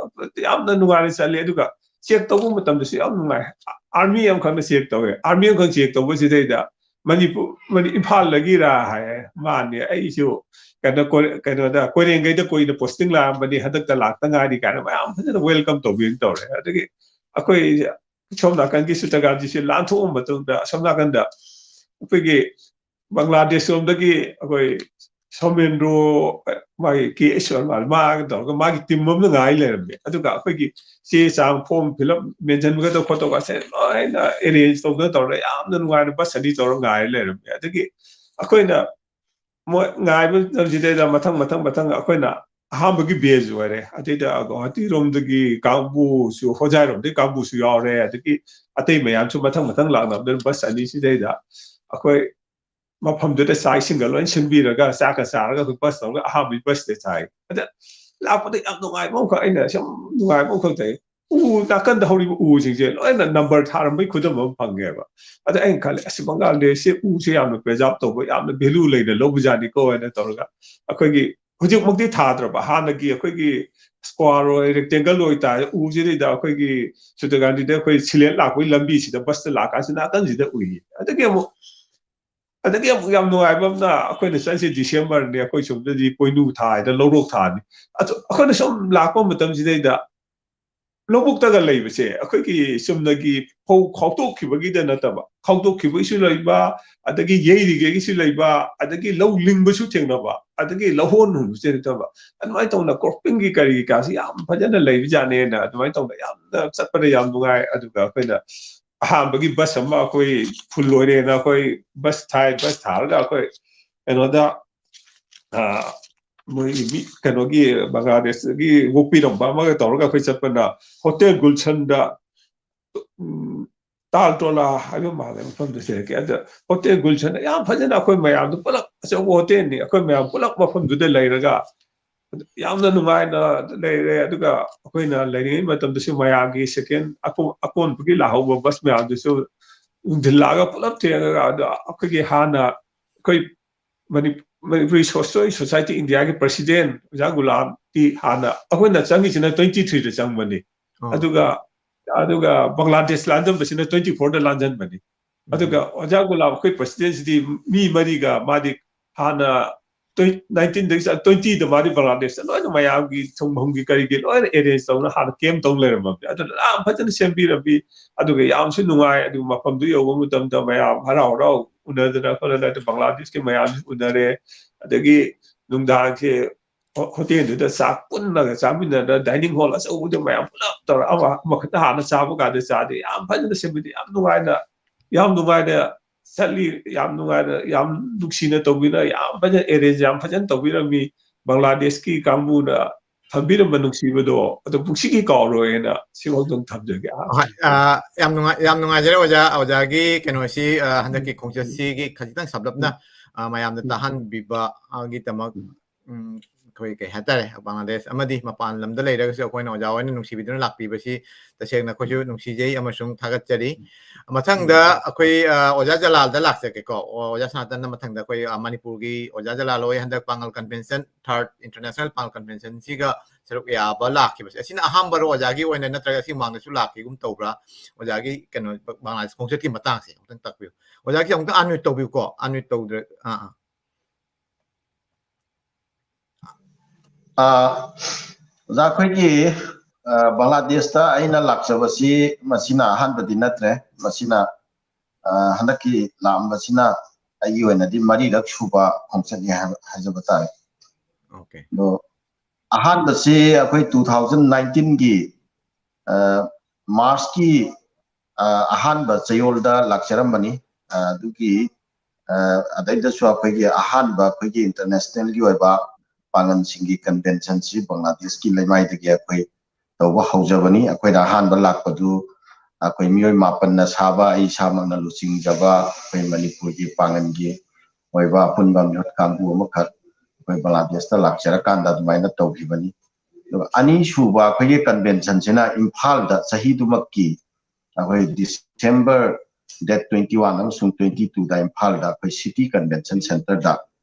ꯌꯥꯝꯅ ꯅꯨꯡꯉꯥꯏꯅ ꯆꯠꯂꯦ꯫ ꯑꯗꯨꯒ ꯆꯦꯛ ꯇꯧꯕ ꯃꯇꯝꯗꯁꯨ ꯌꯥꯝ ꯅꯨꯡꯉꯥꯏ꯫ ꯑꯥꯔꯃꯤ ꯑꯃꯈꯛꯅ ꯆꯦꯛ ꯇꯧꯋꯦ꯫ ꯑꯥꯔꯃꯤ ꯑꯃꯈꯛ ꯆꯦꯛ ꯇꯧꯕꯁꯤꯗꯩꯗ ꯃꯅꯤꯄꯨꯔ, ꯃꯅꯤ-, "ꯏꯝꯐꯥꯜꯗꯒꯤꯔꯥ?" ꯍꯥꯏꯌꯦ꯫ "ꯃꯥꯅꯦ, ꯑꯩꯁꯨ ꯀꯩꯅꯣ, ꯀꯣꯏ-, ꯀꯩꯅꯣꯗ ꯀꯣꯏꯔꯦꯡꯒꯩꯗ ꯀꯨꯏꯅ ꯄꯣꯁꯇꯤꯡ ꯂꯥꯛꯑꯝꯕꯅꯤ, ꯍꯟꯗꯛꯇ ꯂꯥꯛꯇ ꯉꯥꯏꯔꯤ" ꯀꯥꯏꯅ ꯃꯌꯥꯝ ꯐꯖꯅ ꯋꯦꯜꯀꯝ ꯇꯧꯕꯤꯅ ꯇꯧꯔꯦ꯫ ꯑꯗꯒꯤ ꯑꯩꯈꯣꯏ ꯁꯣꯝ ꯅꯥꯀꯟꯒꯤ ꯁꯤꯇꯥꯀꯥꯟꯇꯤꯁꯤ ꯂꯥꯟꯊꯣꯛꯑ ꯃꯇꯨꯡꯗ ꯑꯁꯣꯝ ꯅꯥꯀꯟꯗ ꯑꯩꯈꯣꯏꯒꯤ ꯕꯪꯒ꯭ꯂꯥꯗꯦꯁ ꯂꯣꯝꯗꯒꯤ ꯑꯩꯈꯣꯏ ꯁꯣꯃꯦꯟꯗ꯭ꯔꯣ, ꯃꯥꯒꯤ ꯀꯦ ꯑꯦꯁ ꯋꯥꯜ ꯃꯥꯒ ꯇꯧꯔꯒ ꯃꯥꯒꯤ ꯇꯤꯝ ꯑꯃꯅ ꯉꯥꯏ ꯂꯩꯔꯝꯃꯦ꯫ ꯑꯗꯨꯒ ꯑꯩꯈꯣꯏꯒꯤ ꯆꯦ ꯆꯥꯡ, ꯐꯣꯔꯝ ꯐꯤꯜ ꯑꯞ, ꯃꯦꯟꯁꯤꯟꯒꯗꯧꯕ ꯈꯣꯠꯇꯧꯕꯁꯦ ꯂꯣꯏꯅ ꯑꯦꯔꯦꯟꯖ ꯇꯧꯗꯅ ꯇꯧꯔꯒ ꯌꯥꯝꯅ ꯅꯨꯡꯉꯥꯏꯅ ꯕꯁ ꯑꯅꯤ ꯇꯧꯔꯒ ꯉꯥꯏꯔ ꯂꯩꯔꯝꯃꯦ꯫ ꯑꯗꯒꯤ ꯑꯩꯈꯣꯏꯅ ꯃꯣꯏ ꯉꯥꯏꯕ ꯃꯇꯝꯁꯤꯗꯩꯗ ꯃꯊꯪ ꯃꯊꯪ ꯃꯊꯪ ꯑꯩꯈꯣꯏꯅ ꯑꯍꯥꯟꯕꯒꯤ batch ꯑꯣꯏꯔꯦ꯫ ꯑꯗꯩꯗ ꯒꯨꯋꯥꯍꯥꯇꯤꯔꯣꯝꯗꯒꯤ ꯀꯥꯡꯕꯨꯁꯨ, ꯍꯣꯖꯥꯏꯔꯣꯝꯗꯒꯤ ꯀꯥꯡꯕꯨꯁꯨ ꯌꯥꯎꯔꯦ꯫ ꯑꯗꯒꯤ ꯑꯇꯩ ꯃꯌꯥꯝꯁꯨ ꯃꯊꯪ ꯃꯊꯪ ꯂꯥꯛꯅꯕꯗ bus ꯑꯅꯤꯁꯤꯗꯩꯗ ꯑꯩꯈꯣꯏ ꯃꯐꯝꯗꯨꯗ ꯆꯥꯛ ꯏꯁꯤꯡꯒ ꯂꯣꯏ ꯁꯤꯟꯕꯤꯔꯒ ꯆꯥꯛꯀ ꯆꯥꯔꯒ ꯑꯩꯈꯣꯏ bus ꯇꯧꯔꯒ ꯑꯍꯥꯟꯕꯒꯤ busꯇ ꯆꯥꯏ꯫ ꯑꯗ ꯂꯥꯛꯄꯗ ꯌꯥꯝ ꯅꯨꯡꯉꯥꯏꯕ ꯑꯃꯈꯛ, ꯑꯩꯅ ꯁꯨꯝ ꯅꯨꯡꯉꯥꯏꯕ ꯑꯃꯈꯛ ꯇꯧꯏ꯫ ꯎ ꯅꯥꯀꯟꯗ ꯍꯧꯔꯤꯕ ꯎꯁꯤꯡꯁꯦ ꯂꯣꯏꯅ number ꯊꯥꯔꯝꯕꯒꯤ ꯈꯨꯗꯝ ꯑꯃ ꯐꯪꯉꯦꯕ꯫ ꯑꯗ ꯑꯩꯅ ꯈꯜꯂꯦ, "ꯑꯁ, ꯕꯪꯒ꯭ꯂꯥꯗꯦꯁꯁꯦ ꯎꯁꯦ ꯌꯥꯝꯅ preserve ꯇꯧꯕ, ꯌꯥꯝꯅ value ꯂꯩꯅ ꯂꯧꯕꯖꯥꯠꯅꯤꯀꯣ" ꯍꯥꯏꯅ ꯇꯧꯔꯒ, ꯑꯩꯈꯣꯏꯒꯤ ꯍꯧꯖꯤꯛꯃꯛꯇꯤ ꯊꯥꯗ꯭ꯔꯕ, ꯍꯥꯟꯅꯒꯤ ꯑꯩꯈꯣꯏꯒꯤ square ꯑꯣꯏ, rectangle ꯑꯣꯏ ꯇꯥꯔꯦ, ꯎꯁꯤꯗꯩꯗ ꯑꯩꯈꯣꯏꯒꯤ ꯁꯨꯗ꯭ꯔꯒꯥꯟꯙꯤꯗ ꯑꯩꯈꯣꯏ ꯁꯤꯂꯦꯠ ꯂꯥꯛꯄꯒꯤ ꯂꯝꯕꯤꯁꯤꯗ busꯇ ꯂꯥꯛꯀꯥꯟꯁꯤꯗ ꯅꯥꯀꯟꯁꯤꯗ ꯎꯏ꯫ ꯑꯗꯒꯤ ꯑꯃꯨꯛ ꯑꯗꯒꯤ ꯑꯃꯨꯛ ꯌꯥꯝ ꯅꯨꯡꯉꯥꯏꯕ ꯑꯃꯅ, ꯑꯩꯈꯣꯏꯅ ꯆꯠꯂꯤꯁꯦ Decemberꯅꯤ, ꯑꯩꯈꯣꯏ ꯁꯣꯝꯗꯗꯤ ꯄꯣꯏꯅꯨ ꯊꯥ ꯍꯥꯏꯗꯅ ꯂꯧꯔꯣꯛ ꯊꯥꯅꯤ꯫ ꯑꯗꯨ ꯑꯩꯈꯣꯏꯅ ꯁꯨꯝ ꯂꯥꯛꯄ ꯃꯇꯝꯁꯤꯗꯩꯗ ꯂꯧꯕꯨꯛꯇꯒ ꯂꯩꯕꯁꯦ, ꯑꯩꯈꯣꯏꯒꯤ ꯆꯨꯝꯅꯒꯤ ꯐꯧ ꯈꯥꯎꯗꯣꯛꯈꯤꯕꯒꯤꯗ ꯅꯠꯇꯕ, ꯈꯥꯎꯗꯣꯛꯈꯤꯕꯒꯤꯁꯨ ꯂꯩꯕ, ꯑꯗꯒꯤ ꯌꯩꯔꯤꯉꯩꯒꯤꯁꯨ ꯂꯩꯕ, ꯑꯗꯒꯤ ꯂꯧ ꯂꯤꯡꯕꯁꯨ ꯊꯦꯡꯅꯕ, ꯑꯗꯒꯤ ꯂꯧꯍꯣꯟ ꯍꯨꯟꯕꯁꯨ ꯊꯦꯡꯅꯕ, ꯑꯗꯨꯃꯥꯏꯅ ꯇꯧꯅ croppingꯒꯤ ꯀꯔꯤꯒꯤ ꯀꯥꯁꯤ ꯌꯥꯝ ꯐꯖꯅ ꯂꯩꯕꯖꯥꯠꯅꯦꯅ ꯑꯗꯨꯃꯥꯏꯅ ꯇꯧꯅ ꯌꯥꯝꯅ ꯆꯠꯄꯗ ꯌꯥꯝ ꯅꯨꯡꯉꯥꯏ꯫ ꯑꯗꯨꯒ ꯑꯩꯈꯣꯏꯅ ꯑꯍꯥꯟꯕꯒꯤ bus ꯑꯃ ꯑꯩꯈꯣꯏ full ꯑꯣꯏꯔꯦꯅ ꯑꯩꯈꯣꯏ bus ꯊꯥꯏ, bus ꯊꯥꯔꯒ ꯑꯩꯈꯣꯏ ꯀꯩꯅꯣꯗ, ꯑ, ꯃꯣꯏ ꯃꯤ ꯀꯩꯅꯣꯒꯤ ꯕꯪꯒ꯭ꯂꯥꯗꯦꯁꯇꯒꯤ ꯑꯣꯛꯄꯤꯔꯝꯕ ꯑꯃꯒ ꯇꯧꯔꯒ ꯑꯩꯈꯣꯏ ꯆꯠꯄꯅ Hotel Gulshanꯗ, ꯎꯝ, ꯇꯥꯜ ꯇꯣꯂꯥ ꯍꯥꯏꯕ ꯃꯥꯜꯂꯦ ꯃꯐꯝꯗꯨꯁꯨ꯫ ꯑꯗ Hotel Gulshanꯗ ꯌꯥꯝ ꯐꯖꯅ ꯑꯩꯈꯣꯏ ꯃꯌꯥꯝꯗꯨ ꯄꯨꯂꯞ, ꯑꯆꯧꯕ hotelꯅꯤ, ꯑꯩꯈꯣꯏ ꯃꯌꯥꯝ ꯄꯨꯂꯞ ꯃꯐꯝꯗꯨꯗ ꯂꯩꯔꯒ ꯌꯥꯝꯅ ꯅꯨꯡꯉꯥꯏꯅ ꯂꯩꯔꯦ꯫ ꯑꯗꯨꯒ ꯑꯩꯈꯣꯏꯅ ꯂꯩꯔꯤꯉꯩ ꯃꯇꯝꯗꯁꯨ ꯃꯌꯥꯝꯒꯤ second ꯑꯀꯣ-, ꯑꯀꯣꯟꯕꯒꯤ ꯂꯥꯛꯍꯧꯕ bus ꯃꯌꯥꯝꯗꯨꯁꯨ ꯅꯨꯡꯊꯤꯜ ꯂꯥꯛꯑꯒ ꯄꯨꯂꯞ ꯊꯦꯡꯉꯒ, ꯑꯗꯣ ꯑꯩꯈꯣꯏꯒꯤ ꯍꯥꯟꯅ ꯑꯩꯈꯣꯏ ꯃꯅꯤ-, ꯃꯅꯤꯄꯨꯔꯤ Socialist Society Indiaꯒꯤ president ꯑꯣꯖꯥ ꯒꯨꯂꯥꯝꯗꯤ ꯍꯥꯟꯅ, ꯑꯩꯈꯣꯏꯅ ꯆꯪꯉꯤꯁꯤꯅ twenty threeꯗ ꯆꯪꯕꯅꯤ꯫ ꯑꯣ꯫ ꯑꯗꯨꯒ, ꯑꯗꯨꯒ ꯕꯪꯒ꯭ꯂꯥꯗꯦꯁ ꯂꯥꯟꯖꯟꯕꯁꯤꯅ twenty fourꯗ ꯂꯥꯟꯖꯟꯕꯅꯤ꯫ ꯑꯗꯨꯒ ꯑꯣꯖꯥ ꯒꯨꯂꯥꯝ ꯑꯩꯈꯣꯏ presidentꯁꯤꯗꯤ ꯃꯤ ꯃꯔꯤꯒ, ꯃꯥꯗꯤ ꯍꯥꯟꯅ twen-, nineteenꯗꯒꯤ ꯆꯠ-, twentyꯗ ꯃꯥꯗꯤ ꯕꯪꯒ꯭ꯂꯥꯗꯦꯁꯇ ꯂꯣꯏꯅ ꯃꯌꯥꯝꯒꯤ ꯊꯨꯡꯐꯝꯒꯤ ꯀꯔꯤꯒꯤ ꯂꯣꯏꯅ arrange ꯇꯧꯅ ꯍꯥꯟꯅ camp ꯇꯧ ꯂꯩꯔꯝꯃꯕꯅꯤ꯫ ꯑꯗꯨꯅ ꯌꯥꯝ ꯐꯖꯅ ꯁꯦꯝꯕꯤꯔꯝꯃꯤ꯫ ꯑꯗꯨꯒ ꯌꯥꯝꯁꯨ ꯅꯨꯡꯉꯥꯏ꯫ ꯑꯗꯨꯒ ꯃꯐꯝꯗꯨ ꯌꯧꯕ ꯃꯇꯝꯗ ꯃꯌꯥꯝ ꯍꯔꯥꯎ ꯍꯔꯥꯎ ꯎꯅꯗꯅ ꯈꯣꯠꯅꯗꯅ ꯕꯪꯒ꯭ꯂꯥꯗꯦꯁꯀꯤ ꯃꯌꯥꯝꯁꯨ ꯎꯅꯔꯦ꯫ ꯑꯗꯒꯤ ꯅꯨꯡꯗꯥꯡꯁꯦ ꯍꯣ-, hotelꯗꯨꯗ ꯆꯥꯛ ꯄꯨꯟꯅꯒ ꯆꯥꯃꯤꯟꯅꯗꯅ dining hall ꯑꯆꯧꯕꯗ ꯃꯌꯥꯝ ꯄꯨꯂꯞ ꯇꯧꯔꯒ ꯑꯃ, ꯑꯃꯈꯛꯇ ꯍꯥꯟꯅ ꯆꯥꯕ ꯀꯥꯟꯗ ꯆꯥꯗꯦ꯫ ꯌꯥꯝ ꯐꯖꯅ ꯁꯦꯝꯕꯤꯗꯦ꯫ ꯌꯥꯝ ꯅꯨꯡꯉꯥꯏꯅ, ꯌꯥꯝ ꯅꯨꯡꯉꯥꯏꯅ ꯆꯠꯂꯤ꯫ ꯌꯥꯝ ꯅꯨꯡꯉꯥꯏꯅ, ꯌꯥꯝ ꯅꯨꯡꯁꯤꯅ ꯇꯧꯕꯤꯅ, ꯌꯥꯝ ꯐꯖꯅ arrange ꯌꯥꯝ ꯐꯖꯅ ꯇꯧꯕꯤꯔꯝꯃꯤ꯫ ꯕꯪꯒ꯭ꯂꯥꯗꯦꯁꯀꯤ ꯀꯥꯡꯕꯨꯅ ꯊꯝꯕꯤꯔꯝꯕ ꯅꯨꯡꯁꯤꯕꯗꯣ ꯑꯗꯨ ꯄꯨꯟꯁꯤꯒꯤ ꯀꯥꯎꯔꯣꯏꯅ ꯁꯤꯐꯥꯎꯗꯪ ꯊꯝꯖꯒꯦ꯫ ꯍꯣꯏ, ꯑ, ꯌꯥꯝ ꯅꯨꯡꯉꯥꯏ-, ꯌꯥꯝ ꯅꯨꯡꯉꯥꯏꯖꯔꯦ ꯑꯣꯖꯥ꯫ ꯑꯣꯖꯥꯒꯤ ꯀꯩꯅꯣꯁꯤ, ꯑ, ꯍꯟꯗꯛꯀꯤ ꯈꯣꯡꯆꯠꯁꯤꯒꯤ ꯈꯖꯤꯛꯇꯪ ꯁꯝꯂꯞꯅ, ꯑ, ꯃꯌꯥꯝꯗ ꯇꯥꯍꯟꯕꯤꯕꯒꯤꯗꯃꯛ, ꯎꯝ, ꯑꯩꯈꯣꯏ ꯀꯩ ꯍꯥꯏꯇꯥꯔꯦ, ꯕꯪꯒ꯭ꯂꯥꯗꯦꯁ ꯑꯃꯗꯤ ꯃꯄꯥꯟ ꯂꯝꯗ ꯂꯩꯔꯒꯁꯨ ꯑꯩꯈꯣꯏꯅ ꯑꯣꯖꯥ ꯍꯣꯏꯅ ꯅꯨꯡꯁꯤꯕꯤꯗꯨꯅ ꯂꯥꯛꯄꯤꯕꯁꯤ ꯇꯁꯦꯡꯅ ꯑꯩꯈꯣꯏꯁꯨ ꯅꯨꯡꯁꯤꯖꯩ ꯑꯃꯁꯨꯡ ꯊꯥꯒꯠꯆꯔꯤ꯫ ꯃꯊꯪꯗ ꯑꯩꯈꯣꯏ, ꯑ, ꯑꯣꯖꯥ ꯖꯂꯥꯜꯗ ꯂꯥꯛꯆꯒꯦꯀꯣ꯫ ꯑꯣ, ꯑꯣꯖꯥ ꯁꯅꯥꯇꯟꯅ ꯃꯊꯪꯗ ꯑꯩꯈꯣꯏ, ꯑ, ꯃꯅꯤꯄꯨꯔꯒꯤ ꯑꯣꯖꯥ ꯖꯂꯥꯜ ꯍꯣꯏ ꯍꯟꯗꯛ ꯄꯥꯡꯒꯜ convention, third international ꯄꯥꯡꯒꯜ convention ꯁꯤꯒ ꯁꯔꯨꯛ ꯌꯥꯕ ꯂꯥꯛꯈꯤꯕꯁꯦ, ꯑꯁꯤꯅ ꯑꯍꯥꯟꯕꯔꯣ ꯑꯣꯖꯥꯒꯤ ꯑꯣꯏꯅ, ꯅꯠꯇ꯭ꯔꯒ ꯁꯤ ꯃꯃꯥꯡꯗꯁꯨ ꯂꯥꯛꯈꯤꯒꯨꯝ ꯇꯧꯕ꯭ꯔꯥ? ꯑꯣꯖꯥꯒꯤ ꯀꯩꯅꯣ, ꯕꯪꯒ꯭ꯂꯥꯗꯦꯁ ꯈꯣꯡꯆꯠꯀꯤ ꯃꯇꯥꯡꯁꯦ ꯑꯃꯨꯛꯇꯪ ꯇꯥꯛꯄꯤꯌꯨ꯫ ꯑꯣꯖꯥꯒꯤꯁꯦ ꯑꯃꯨꯛꯇꯪ unmute ꯇꯧꯕꯤꯌꯨꯀꯣ, unmute ꯇꯧꯗ꯭ꯔꯦ꯫ ꯑꯥ, ꯑꯥ꯫ ꯑꯥ, ꯑꯣꯖꯥ, ꯑꯩꯈꯣꯏꯒꯤ, ꯑꯥ, ꯕꯪꯒ꯭ꯂꯥꯗꯦꯁꯇ ꯑꯩꯅ ꯂꯥꯛꯆꯕꯁꯤ ꯃꯁꯤꯅ ꯑꯍꯥꯟꯕꯗꯤ ꯅꯠꯇ꯭ꯔꯦ꯫ ꯃꯁꯤꯅ, ꯑꯥ, ꯍꯟꯗꯛꯀꯤ ꯂꯥꯛꯑꯝꯕꯁꯤꯅ ꯑꯩꯒꯤ ꯑꯣꯏꯅꯗꯤ ꯃꯔꯤꯔꯛ ꯁꯨꯕ ꯈꯣꯡꯆꯠꯅꯤ ꯍꯥꯏꯕ, ꯍꯥꯏꯖꯕ ꯇꯥꯔꯦ꯫ Okay. ꯑꯗꯣ ꯑꯍꯥꯟꯕꯁꯤ ꯑꯩꯈꯣꯏ two thousand nineteenꯒꯤ, ꯑꯥ, Marchꯀꯤ, ꯑꯥ, ꯑꯍꯥꯟꯕ ꯆꯌꯣꯜꯗ ꯂꯥꯛꯆꯔꯝꯕꯅꯤ꯫ ꯑꯥ, ꯑꯗꯨꯒꯤ, ꯑꯥ, ꯑꯗꯩꯗꯁꯨ ꯑꯩꯈꯣꯏꯒꯤ ꯑꯍꯥꯟꯕ ꯑꯩꯈꯣꯏꯒꯤ internationalꯒꯤ ꯑꯣꯏꯕ ꯄꯥꯡꯒꯜꯁꯤꯡꯒꯤ conventionꯁꯤ ꯕꯪꯒ꯭ꯂꯥꯗꯦꯁꯀꯤ ꯂꯩꯃꯥꯏꯗꯒꯤ ꯑꯩꯈꯣꯏ ꯇꯧꯕ ꯍꯧꯖꯕꯅꯤ꯫ ꯑꯩꯈꯣꯏꯅ ꯑꯍꯥꯟꯕ ꯂꯥꯛꯄꯗꯨ ꯑꯩꯈꯣꯏ ꯃꯤꯑꯣꯏ ꯃꯥꯄꯟꯅ ꯁꯥꯕ, ꯑꯩ ꯏꯁꯥꯃꯛꯅ ꯂꯨꯆꯤꯡꯖꯕ ꯑꯩꯈꯣꯏ ꯃꯅꯤꯄꯨꯔꯒꯤ ꯄꯥꯡꯒꯜꯒꯤ ꯑꯣꯏꯕ ꯑꯄꯨꯟꯕ ꯃꯤꯍꯨꯠ ꯀꯥꯡꯕꯨ ꯑꯃꯈꯛ ꯑꯩꯈꯣꯏ ꯕꯪꯒ꯭ꯂꯥꯗꯦꯁꯇ ꯂꯥꯛꯆꯔꯀꯥꯟꯗ ꯑꯗꯨꯃꯥꯏꯅ ꯇꯧꯈꯤꯕꯅꯤ꯫ ꯑꯗꯨꯒ ꯑꯅꯤꯁꯨꯕ ꯑꯩꯈꯣꯏꯒꯤ conventionꯁꯤꯅ ꯏꯝꯐꯥꯜꯗ ꯆꯍꯤꯗꯨꯃꯛꯀꯤ ꯑꯩꯈꯣꯏ December date twenty one ꯑꯃꯁꯨꯡ twenty twoꯗ ꯏꯝꯐꯥꯜꯗ ꯑꯩꯈꯣꯏ City Convention Centreꯗ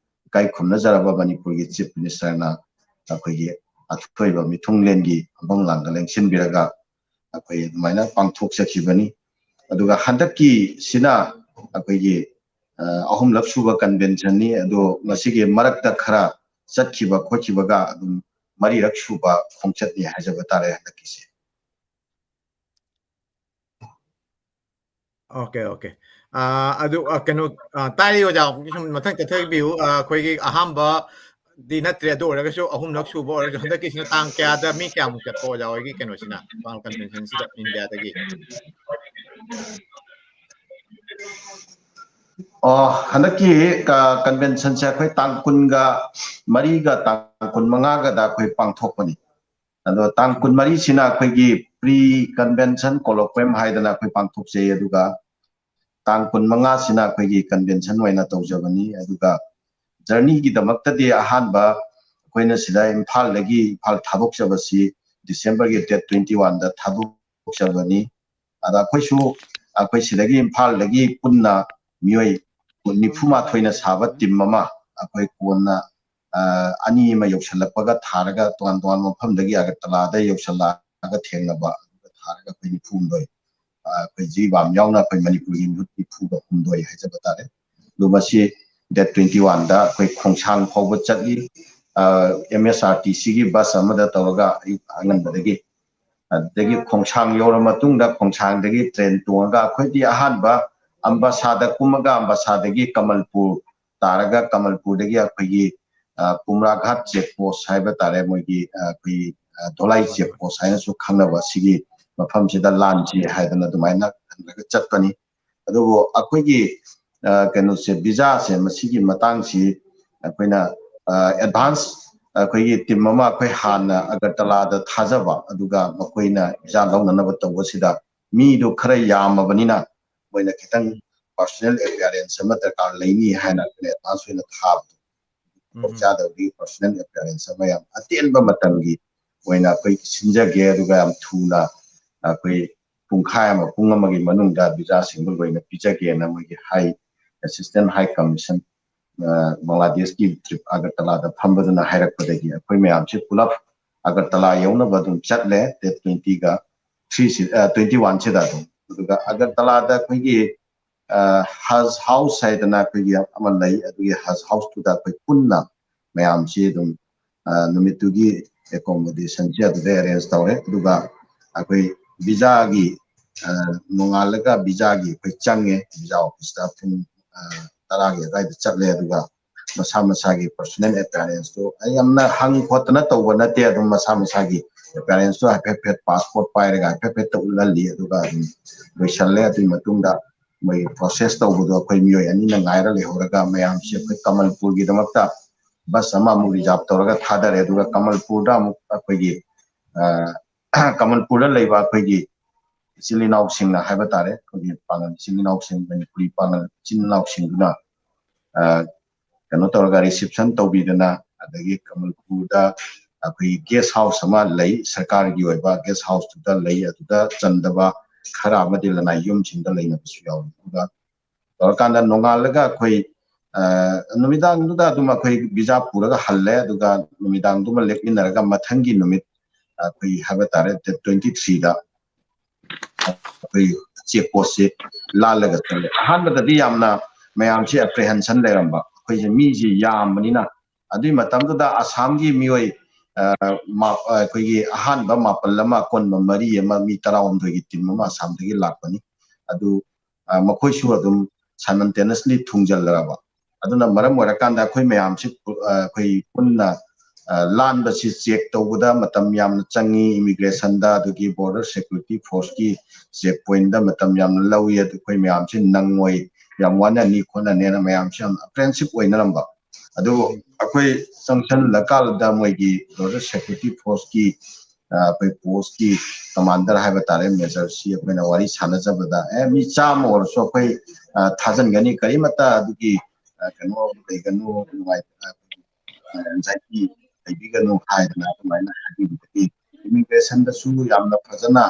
ꯏꯀꯥꯏ ꯈꯨꯝꯅꯖꯔꯕ ꯃꯅꯤꯄꯨꯔꯒꯤ Chief Ministerꯅ ꯑꯩꯈꯣꯏꯒꯤ ꯑꯊꯣꯏꯕ ꯃꯤꯊꯨꯡꯂꯦꯟꯒꯤ ꯍꯝꯕꯝ ꯂꯥꯡꯗ ꯂꯦꯡꯁꯤꯟꯕꯤꯔꯒ ꯑꯩꯈꯣꯏ ꯑꯗꯨꯃꯥꯏꯅ ꯄꯥꯡꯊꯣꯛꯆꯈꯤꯕꯅꯤ꯫ ꯑꯗꯨꯒ ꯍꯟꯗꯛꯀꯤꯁꯤꯅ ꯑꯩꯈꯣꯏꯒꯤ, ꯑ, ꯑꯍꯨꯝꯂꯛ ꯁꯨꯕ conventionꯅꯤ꯫ ꯑꯗꯣ ꯃꯁꯤꯒꯤ ꯃꯔꯛꯇ ꯈꯔ ꯆꯠꯈꯤꯕ ꯈꯣꯠꯈꯤꯕꯒ ꯑꯗꯨꯝ ꯃꯔꯤꯔꯛ ꯁꯨꯕ ꯈꯣꯡꯆꯠꯅꯤ ꯍꯥꯏꯖꯕ ꯇꯥꯔꯦ ꯍꯟꯗꯛꯀꯤꯁꯦ꯫ Okay, okay. ꯑꯥ, ꯑꯗꯨ, ꯑꯥ, ꯀꯩꯅꯣ, ꯑꯥ, ꯇꯥꯏ ꯑꯣꯖꯥ, ꯁꯨꯝ ꯃꯊꯪ ꯆꯠꯊꯕꯤꯌꯨ꯫ ꯑꯥ, ꯑꯩꯈꯣꯏꯒꯤ ꯑꯍꯥꯟꯕꯗꯤ ꯅꯠꯇ꯭ꯔꯦ, ꯑꯗꯨ ꯑꯣꯏꯔꯒꯁꯨ ꯑꯍꯨꯝꯂꯛ ꯁꯨꯕ ꯑꯣꯏꯔꯒꯁꯨ ꯍꯟꯗꯛꯀꯤꯁꯤꯅ ꯇꯥꯡ ꯀꯌꯥꯗ ꯃꯤ ꯀꯌꯥꯃꯨꯛ ꯆꯠꯄ ꯑꯣꯖꯥ ꯍꯣꯏꯒꯤ ꯀꯩꯅꯣꯁꯤꯅ, ꯄꯥꯡꯒꯜ conventionꯁꯤꯗ ꯏꯟꯗꯤꯌꯥꯗꯒꯤ? ꯑꯣ, ꯍꯟꯗꯛꯀꯤ ꯀꯟꯚꯦꯟꯁꯟꯁꯦ ꯑꯩꯈꯣꯏ ꯇꯥꯡ ꯀꯨꯟꯒ ꯃꯔꯤꯒ ꯇꯥꯡ ꯀꯨꯟ ꯃꯉꯥꯒꯗ ꯑꯩꯈꯣꯏ ꯄꯥꯡꯊꯣꯛꯄꯅꯤ꯫ ꯑꯗꯣ ꯇꯥꯡ ꯀꯨꯟ ꯃꯔꯤꯁꯤꯅ ꯑꯩꯈꯣꯏꯒꯤ ꯄ꯭ꯔꯤ ꯀꯟꯚꯦꯟꯁꯟ ꯀꯣꯂꯣꯀ꯭ꯋꯦꯝ ꯍꯥꯏꯗꯅ ꯑꯩꯈꯣꯏ ꯄꯥꯡꯊꯣꯛꯆꯩ꯫ ꯑꯗꯨꯒ ꯇꯥꯡ ꯀꯨꯟ ꯃꯉꯥꯁꯤꯅ ꯑꯩꯈꯣꯏꯒꯤ ꯀꯟꯚꯦꯟꯁꯟ ꯑꯣꯏꯅ ꯇꯧꯖꯕꯅꯤ꯫ ꯑꯗꯨꯒ ꯖꯔꯅꯤꯒꯤꯗꯃꯛꯇꯗꯤ ꯑꯍꯥꯟꯕ ꯑꯩꯈꯣꯏꯅ ꯁꯤꯗ ꯏꯝꯐꯥꯜꯗꯒꯤ ꯏꯝꯐꯥꯜ ꯊꯥꯗꯣꯛꯆꯕꯁꯤ ꯗꯤꯁꯦꯝꯕꯔꯒꯤ ꯗꯦꯠ ꯇ꯭ꯋꯦꯟꯇꯤ ꯋꯥꯟꯗ ꯊꯥꯗꯣꯛꯆꯕꯅꯤ꯫ ꯑꯗ ꯑꯩꯈꯣꯏꯁꯨ ꯑꯩꯈꯣꯏ ꯁꯤꯗꯒꯤ ꯏꯝꯐꯥꯜꯗꯒꯤ ꯄꯨꯟꯅ ꯃꯤꯑꯣꯏ ꯅꯤꯐꯨ ꯃꯥꯊꯣꯏꯅ ꯁꯥꯕ ꯇꯤꯝ ꯑꯃ ꯑꯩꯈꯣꯏ ꯀꯣꯟꯅ ꯑꯅꯤ ꯑꯃ ꯌꯧꯁꯤꯜꯂꯛꯄꯒ ꯊꯥꯔꯒ ꯇꯣꯉꯥꯟ ꯇꯣꯉꯥꯟꯕ ꯃꯐꯝꯗꯒꯤ ꯑꯒꯔꯇꯂꯥꯗ ꯌꯧꯁꯤꯜꯂꯛꯑꯒ ꯊꯦꯡꯅꯕ ꯑꯗꯨꯒ ꯊꯥꯔꯒ ꯑꯩꯈꯣꯏ ꯅꯤꯐꯨ ꯍꯨꯝꯗꯣꯏ, ꯑꯩꯈꯣꯏ ꯖꯤꯔꯤꯕꯥꯝ ꯌꯥꯎꯅ ꯑꯩꯈꯣꯏ ꯃꯅꯤꯄꯨꯔꯒꯤ ꯃꯤꯍꯨꯠ ꯅꯤꯐꯨꯒ ꯍꯨꯝꯗꯣꯏ ꯍꯥꯏꯖꯕ ꯇꯥꯔꯦ꯫ ꯑꯗꯨ ꯃꯁꯤ ꯗꯦꯠ ꯇ꯭ꯋꯦꯟꯇꯤ ꯋꯥꯟꯗ ꯑꯩꯈꯣꯏ ꯈꯣꯡꯁꯥꯡ ꯐꯥꯎꯕ ꯆꯠꯂꯤ꯫ ꯑꯦꯝ ꯑꯦꯁ ꯑꯥꯔ ꯇꯤ ꯁꯤꯒꯤ ꯕꯁ ꯑꯃꯗ ꯇꯧꯔꯒ ꯑꯌꯨꯛ ꯑꯉꯟꯕꯗꯒꯤ, ꯑꯗꯨꯗꯒꯤ ꯈꯣꯡꯁꯥꯡ ꯌꯧꯔ ꯃꯇꯨꯡꯗ ꯈꯣꯡꯁꯥꯡꯗꯒꯤ ꯇ꯭ꯔꯦꯟ ꯇꯣꯡꯉꯒ ꯑꯩꯈꯣꯏꯗꯤ ꯑꯍꯥꯟꯕ ꯑꯝꯕꯥꯁꯥꯗ ꯀꯨꯝꯃꯒ ꯑꯝꯕꯥꯁꯥꯗꯒꯤ ꯀꯃꯜꯄꯨꯔ ꯇꯥꯔꯒ ꯀꯃꯜꯄꯨꯔꯗꯒꯤ ꯑꯩꯈꯣꯏꯒꯤ ꯀꯨꯝꯔꯥꯘꯥꯠ ꯆꯦꯛ ꯄꯣꯁ ꯍꯥꯏꯕ ꯇꯥꯔꯦ, ꯃꯣꯏꯒꯤ ꯑꯩꯈꯣꯏꯒꯤ ꯙꯣꯂꯥꯏ ꯆꯦꯛ ꯄꯣꯁ ꯍꯥꯏꯅꯁꯨ ꯈꯪꯅꯕ ꯁꯤꯒꯤ ꯃꯐꯝꯁꯤꯗ ꯂꯥꯟꯁꯤ ꯍꯥꯏꯗꯅ ꯑꯗꯨꯃꯥꯏꯅ ꯈꯟꯂꯒ ꯆꯠꯄꯅꯤ꯫ ꯑꯗꯨꯕꯨ ꯑꯩꯈꯣꯏꯒꯤ ꯀꯩꯅꯣꯁꯦ, ꯚꯤꯖꯥꯁꯦ, ꯃꯁꯤꯒꯤ ꯃꯇꯥꯡꯁꯤ ꯑꯩꯈꯣꯏꯅ ꯑꯦꯗꯚꯥꯟꯁ ꯑꯩꯈꯣꯏꯒꯤ ꯇꯤꯝ ꯑꯃ ꯑꯩꯈꯣꯏ ꯍꯥꯟꯅ ꯑꯒꯔꯇꯂꯥꯗ ꯊꯥꯖꯕ, ꯑꯗꯨꯒ ꯃꯈꯣꯏꯅ ꯚꯤꯖꯥ ꯂꯧꯅꯅꯕ ꯇꯧꯕꯁꯤꯗ ꯃꯤꯗꯣ ꯈꯔ ꯌꯥꯝꯃꯕꯅꯤꯅ ꯃꯣꯏꯅ ꯈꯤꯇꯪ ꯄꯥꯔꯁꯣꯅꯦꯜ ꯑꯦꯄꯤꯌꯥꯔꯦꯟꯁ ꯑꯃ ꯗꯔꯀꯥꯔ ꯂꯩꯅꯤ ꯍꯥꯏꯅ ꯑꯩꯈꯣꯏꯅ ꯑꯦꯗꯚꯥꯟꯁ ꯑꯣꯏꯅ ꯊꯥꯕꯗꯣ, ꯈꯨꯗꯣꯡꯆꯥꯗꯕꯒꯤ ꯄꯥꯔꯁꯣꯅꯦꯜ ꯑꯦꯄꯤꯌꯥꯔꯦꯟꯁ ꯑꯃ ꯌꯥꯝ ꯑꯇꯦꯟꯕ ꯃꯇꯝꯒꯤ ꯑꯣꯏꯅ ꯑꯩꯈꯣꯏ ꯁꯤꯟꯖꯒꯦ, ꯑꯗꯨꯒ ꯌꯥꯝ ꯊꯨꯅ ꯑꯩꯈꯣꯏ ꯄꯨꯡꯈꯥꯏ ꯑꯃ, ꯄꯨꯡ ꯑꯃꯒꯤ ꯃꯅꯨꯡꯗ ꯚꯤꯖꯥꯁꯤꯡꯗꯣ ꯂꯣꯏꯅ ꯄꯤꯖꯒꯦꯅ ꯃꯣꯏꯒꯤ ꯍꯥꯏ, ꯑꯦꯁꯤꯁꯇꯦꯟ ꯍꯥꯏ ꯀꯃꯤꯁꯟ, ꯕꯪꯒ꯭ꯂꯥꯗꯦꯁꯀꯤ ꯇ꯭ꯔꯤꯞ ꯑꯒꯔꯇꯂꯥꯗ ꯐꯝꯕꯗꯨꯅ ꯍꯥꯏꯔꯛꯄꯗꯒꯤ ꯑꯩꯈꯣꯏ ꯃꯌꯥꯝꯁꯦ ꯄꯨꯂꯞ ꯑꯒꯔꯇꯂꯥ ꯌꯧꯅꯕ ꯑꯗꯨꯝ ꯆꯠꯂꯦ, ꯗꯦꯠ ꯇ꯭ꯋꯦꯟꯇꯤꯒ ꯊ꯭ꯔꯤꯁꯤ, ꯇ꯭ꯋꯦꯟꯇꯤ ꯋꯥꯟꯁꯤꯗ ꯑꯗꯨꯝ꯫ ꯑꯗꯨꯒ ꯑꯒꯔꯇꯂꯥꯗ ꯑꯩꯈꯣꯏꯒꯤ ꯍꯖ ꯍꯥꯎꯁ ꯍꯥꯏꯗꯅ ꯑꯩꯈꯣꯏꯒꯤ ꯑꯃ ꯂꯩ, ꯑꯗꯨꯒꯤ ꯍꯖ ꯍꯥꯎꯁꯇꯨꯗ ꯑꯩꯈꯣꯏ ꯄꯨꯟꯅ ꯃꯌꯥꯝꯁꯤ ꯑꯗꯨꯝ ꯅꯨꯃꯤꯠꯇꯨꯒꯤ ꯑꯦꯀꯣꯃꯣꯗꯦꯁꯟꯁꯦ ꯑꯗꯨꯗ ꯑꯦꯔꯦꯟꯖ ꯇꯧꯔꯦ꯫ ꯑꯗꯨꯒ ꯑꯩꯈꯣꯏ ꯚꯤꯖꯥꯒꯤ, ꯅꯣꯡꯉꯥꯜꯂꯒ ꯚꯤꯖꯥꯒꯤ ꯑꯩꯈꯣꯏ ꯆꯪꯉꯦ, ꯚꯤꯖꯥ ꯑꯣꯐꯤꯁꯇ ꯄꯨꯡ ꯇꯔꯥꯒꯤ ꯑꯗꯨꯋꯥꯏꯗ ꯆꯠꯂꯦ꯫ ꯑꯗꯨꯒ ꯃꯁꯥ ꯃꯁꯥꯒꯤ ꯄꯥꯔꯁꯣꯅꯦꯜ ꯑꯦꯄꯤꯌꯥꯔꯦꯟꯁꯇꯣ ꯑꯩ ꯌꯥꯝꯅ ꯍꯪ ꯈꯣꯠꯇꯅ ꯇꯧꯕ ꯅꯠꯇꯦ, ꯑꯗꯨꯝ ꯃꯁꯥ ꯃꯁꯥꯒꯤ ꯑꯦꯄꯤꯌꯥꯔꯦꯟꯁꯇꯣ ꯍꯥꯏꯐꯦꯠ ꯍꯥꯏꯐꯦꯠ ꯄꯥꯁꯄꯣꯔꯠ ꯄꯥꯏꯔꯒ ꯍꯥꯏꯐꯦꯠ ꯍꯥꯏꯐꯦꯠꯇ ꯎꯠꯍꯜꯂꯤ꯫ ꯑꯗꯨꯒ ꯑꯗꯨꯝ ꯂꯣꯏꯁꯜꯂꯦ꯫ ꯑꯗꯨꯒꯤ ꯃꯇꯨꯡꯗ ꯃꯣꯏ ꯄ꯭ꯔꯣꯁꯦꯁ ꯇꯧꯕꯗꯣ ꯑꯩꯈꯣꯏ ꯃꯤꯑꯣꯏ ꯑꯅꯤꯅ ꯉꯥꯏꯔ ꯂꯩꯍꯧꯔꯒ ꯃꯌꯥꯝꯁꯦ ꯑꯩꯈꯣꯏ ꯀꯃꯜꯄꯨꯔꯒꯤꯗꯃꯛꯇ ꯕꯁ ꯑꯃ ꯑꯃꯨꯛ ꯔꯤꯖꯥꯔꯚ ꯇꯧꯔꯒ ꯊꯥꯗꯔꯦ꯫ ꯑꯗꯨꯒ ꯀꯃꯜꯄꯨꯔꯗ ꯑꯃꯨꯛ ꯑꯩꯈꯣꯏꯒꯤ ꯀꯃꯜꯄꯨꯔꯗ ꯂꯩꯕ ꯑꯩꯈꯣꯏꯒꯤ ꯏꯆꯤꯜ ꯏꯅꯥꯎꯁꯤꯡꯅ ꯍꯥꯏꯕ ꯇꯥꯔꯦ, ꯑꯩꯈꯣꯏꯒꯤ ꯄꯥꯉꯜ ꯏꯆꯤꯜ ꯏꯅꯥꯎꯁꯤꯡ, ꯃꯅꯤꯄꯨꯔꯤ ꯄꯥꯉꯜ ꯏꯆꯤꯜ ꯏꯅꯥꯎꯁꯤꯡꯗꯨꯅ ꯀꯩꯅꯣ ꯇꯧꯔꯒ ꯔꯤꯁꯤꯞꯁꯟ ꯇꯧꯕꯤꯗꯅ, ꯑꯗꯒꯤ ꯀꯃꯜꯄꯨꯔꯗ ꯑꯩꯈꯣꯏꯒꯤ ꯒꯦꯁ ꯍꯥꯎꯁ ꯑꯃ ꯂꯩ, ꯁꯔꯀꯥꯔꯒꯤ ꯑꯣꯏꯕ ꯒꯦꯁ ꯍꯥꯎꯁꯇꯨꯗ ꯂꯩ꯫ ꯑꯗꯨꯗ ꯆꯟꯗꯕ ꯈꯔ ꯑꯃꯗꯤ ꯂꯅꯥꯏ ꯌꯨꯝꯁꯤꯡꯗ ꯂꯩꯅꯕꯁꯨ ꯌꯥꯎꯏ꯫ ꯑꯗꯨꯒ ꯇꯧꯔꯀꯥꯟꯗ ꯅꯣꯡꯉꯥꯜꯂꯒ ꯑꯩꯈꯣꯏ ꯅꯨꯃꯤꯗꯥꯡꯗꯨꯗ ꯑꯗꯨꯝ ꯑꯩꯈꯣꯏ ꯚꯤꯖꯥ ꯄꯨꯔꯒ ꯍꯜꯂꯦ꯫ ꯑꯗꯨꯒ ꯅꯨꯃꯤꯗꯥꯡꯗꯨꯃ ꯂꯦꯞꯃꯤꯟꯅꯔꯒ ꯃꯊꯪꯒꯤ ꯅꯨꯃꯤꯠ ꯑꯩꯈꯣꯏ ꯍꯥꯏꯕ ꯇꯥꯔꯦ, ꯗꯦꯠ ꯇ꯭ꯋꯦꯟꯇꯤ ꯊ꯭ꯔꯤꯗ ꯑꯩꯈꯣꯏ ꯆꯦꯛ ꯄꯣꯁꯁꯦ ꯂꯥꯜꯂꯒ ꯆꯠꯂꯦ꯫ ꯑꯍꯥꯟꯕꯗꯗꯤ ꯌꯥꯝꯅ ꯃꯌꯥꯝꯁꯦ ꯑꯦꯄ꯭ꯔꯤꯍꯦꯟꯁꯟ ꯂꯩꯔꯝꯕ, ꯑꯩꯈꯣꯏꯁꯦ ꯃꯤꯁꯦ ꯌꯥꯝꯕꯅꯤꯅ꯫ ꯑꯗꯨꯒꯤ ꯃꯇꯝꯗꯨꯗ ꯑꯁꯥꯝꯒꯤ ꯃꯤꯑꯣꯏ ꯑꯩꯈꯣꯏꯒꯤ ꯑꯍꯥꯟꯕ ꯃꯥꯄꯜ ꯑꯃ, ꯑꯀꯣꯟꯕ ꯃꯔꯤ ꯑꯃ, ꯃꯤ ꯇꯔꯥꯍꯨꯝꯗꯣꯏꯒꯤ ꯇꯤꯝ ꯑꯃ ꯑꯁꯥꯝꯗꯒꯤ ꯂꯥꯛꯄꯅꯤ꯫ ꯑꯗꯨ ꯃꯈꯣꯏꯁꯨ ꯑꯗꯨꯝ ꯁꯥꯏꯃꯟꯇꯦꯅꯁꯂꯤ ꯊꯨꯡꯖꯜꯂꯔꯕ꯫ ꯑꯗꯨꯅ ꯃꯔꯝ ꯑꯣꯏꯔꯀꯥꯟꯗ ꯑꯩꯈꯣꯏ ꯃꯌꯥꯝꯁꯤ ꯑꯩꯈꯣꯏ ꯄꯨꯟꯅ ꯂꯥꯟꯕꯁꯤ ꯆꯦꯛ ꯇꯧꯕꯗ ꯃꯇꯝ ꯌꯥꯝꯅ ꯆꯪꯉꯤ꯫ ꯏꯃꯤꯒ꯭ꯔꯦꯁꯟꯗ, ꯑꯗꯨꯒꯤ ꯕꯣꯔꯗꯔ ꯁꯦꯀ꯭ꯌꯨꯔꯤꯇꯤ ꯐꯣꯔꯁꯀꯤ ꯆꯦꯛ ꯄꯣꯏꯟꯗ ꯃꯇꯝ ꯌꯥꯝꯅ ꯂꯧꯏ꯫ ꯑꯗꯨ ꯑꯩꯈꯣꯏ ꯃꯌꯥꯝꯁꯤ ꯅꯪꯉꯣꯏ, ꯌꯥꯝ ꯋꯥꯅꯅꯤ ꯈꯣꯠꯅꯅꯦꯅ ꯃꯌꯥꯝꯁꯤ ꯌꯥꯝ ꯑꯦꯄ꯭ꯔꯦꯟꯁꯤꯞ ꯑꯣꯏꯅꯔꯝꯕ꯫ ꯑꯗꯨꯕꯨ ꯑꯩꯈꯣꯏ ꯆꯪꯁꯤꯜꯂꯀꯥꯟꯗ ꯃꯣꯏꯒꯤ ꯕꯣꯔꯗꯔ ꯁꯦꯀ꯭ꯌꯨꯔꯤꯇꯤ ꯐꯣꯔꯁꯀꯤ ꯑꯩꯈꯣꯏ ꯄꯣꯁꯀꯤ ꯀꯃꯥꯟꯗꯔ ꯍꯥꯏꯕ ꯇꯥꯔꯦ, ꯃꯦꯖꯔꯁꯤ ꯑꯩꯈꯣꯏꯅ ꯋꯥꯔꯤ ꯁꯥꯟꯅꯖꯕꯗ, ꯑꯦ, ꯃꯤ ꯆꯥꯝꯃ ꯑꯣꯏꯔꯁꯨ ꯑꯩꯈꯣꯏ ꯊꯥꯖꯤꯟꯒꯅꯤ, ꯀꯔꯤꯃꯠꯇ ꯑꯗꯨꯒꯤ ꯀꯩꯅꯣ ꯂꯩꯒꯅꯨ, ꯅꯨꯡꯉꯥꯏ, ꯑꯦꯟꯖꯥꯏꯇꯤ ꯂꯩꯕꯤꯒꯅꯨ ꯍꯥꯏꯗꯅ ꯑꯗꯨꯃꯥꯏꯅ ꯍꯥꯏꯕꯤꯕꯗꯒꯤ ꯏꯃꯤꯒ꯭ꯔꯦꯁꯟꯗꯁꯨ ꯌꯥꯝꯅ ꯐꯖꯅ,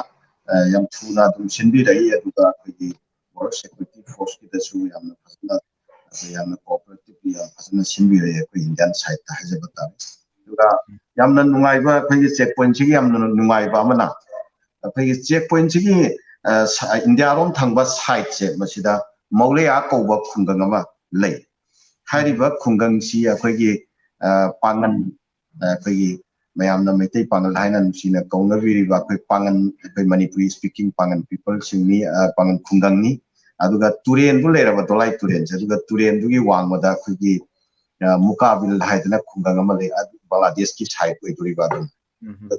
ꯌꯥꯝ ꯊꯨꯅ ꯑꯗꯨꯝ ꯁꯤꯟꯕꯤꯔꯛꯏ꯫ ꯑꯗꯨꯒ ꯑꯩꯈꯣꯏꯒꯤ ꯕꯣꯔꯗꯔ ꯁꯦꯀ꯭ꯌꯨꯔꯤꯇꯤ ꯐꯣꯔꯁꯀꯤꯗꯁꯨ ꯌꯥꯝꯅ ꯐꯖꯅ, ꯑꯩꯈꯣꯏ ꯌꯥꯝꯅ ꯀꯣꯑꯣꯄꯔꯦꯇꯤꯞ, ꯌꯥꯝ ꯐꯖꯅ ꯁꯤꯟꯕꯤꯔꯛꯏ ꯑꯩꯈꯣꯏ ꯏꯟꯗꯤꯌꯥꯟ ꯁꯥꯏꯠꯇ ꯍꯥꯏꯖꯕ ꯇꯥꯔꯦ꯫ ꯑꯗꯨꯒ ꯌꯥꯝꯅ ꯅꯨꯡꯉꯥꯏꯕ, ꯑꯩꯈꯣꯏꯒꯤ ꯆꯦꯛ ꯄꯣꯏꯟꯁꯤꯒꯤ ꯌꯥꯝꯅ ꯅꯨꯡꯉꯥꯏꯕ ꯑꯃꯅ, ꯑꯩꯈꯣꯏꯒꯤ ꯆꯦꯛ ꯄꯣꯏꯟꯁꯤꯒꯤ ꯏꯟꯗꯤꯌꯥꯔꯣꯝ ꯊꯪꯕ ꯁꯥꯏꯠꯁꯦ, ꯃꯁꯤꯗ ꯃꯧꯂꯦꯌꯥ ꯀꯧꯕ ꯈꯨꯡꯒꯪ ꯑꯃ ꯂꯩ꯫ ꯍꯥꯏꯔꯤꯕ ꯈꯨꯡꯒꯪꯁꯤ ꯑꯩꯈꯣꯏꯒꯤ ꯄꯥꯉꯟ, ꯑꯩꯈꯣꯏꯒꯤ ꯃꯌꯥꯝꯅ ꯃꯩꯇꯩ ꯄꯥꯉꯜ ꯍꯥꯏꯅ ꯅꯨꯡꯁꯤꯅ ꯀꯧꯅꯕꯤꯔꯤꯕ ꯑꯩꯈꯣꯏ ꯄꯥꯉꯟ, ꯑꯩꯈꯣꯏ ꯃꯅꯤꯄꯨꯔꯤ ꯁ꯭ꯄꯤꯀꯤꯡ ꯄꯥꯉꯟ ꯄꯤꯄꯜꯁꯤꯡꯅꯤ, ꯄꯥꯉꯟ ꯈꯨꯡꯒꯪꯅꯤ꯫ ꯑꯗꯨꯒ ꯇꯨꯔꯦꯟꯗꯨ ꯂꯩꯔꯕ, ꯗꯣꯂꯥꯏ ꯇꯨꯔꯦꯟꯁꯦ, ꯑꯗꯨꯒ ꯇꯨꯔꯦꯟꯗꯨꯒꯤ ꯋꯥꯡꯃꯗ ꯑꯩꯈꯣꯏꯒꯤ ꯃꯨꯀꯥꯕꯤꯜ ꯍꯥꯏꯗꯅ ꯈꯨꯡꯒꯪ ꯑꯃ ꯂꯩ, ꯕꯪꯒ꯭ꯂꯥꯗꯦꯁꯀꯤ ꯁꯥꯏꯠ ꯑꯣꯏꯗꯣꯔꯤꯕ꯫ ꯑꯗꯨꯝ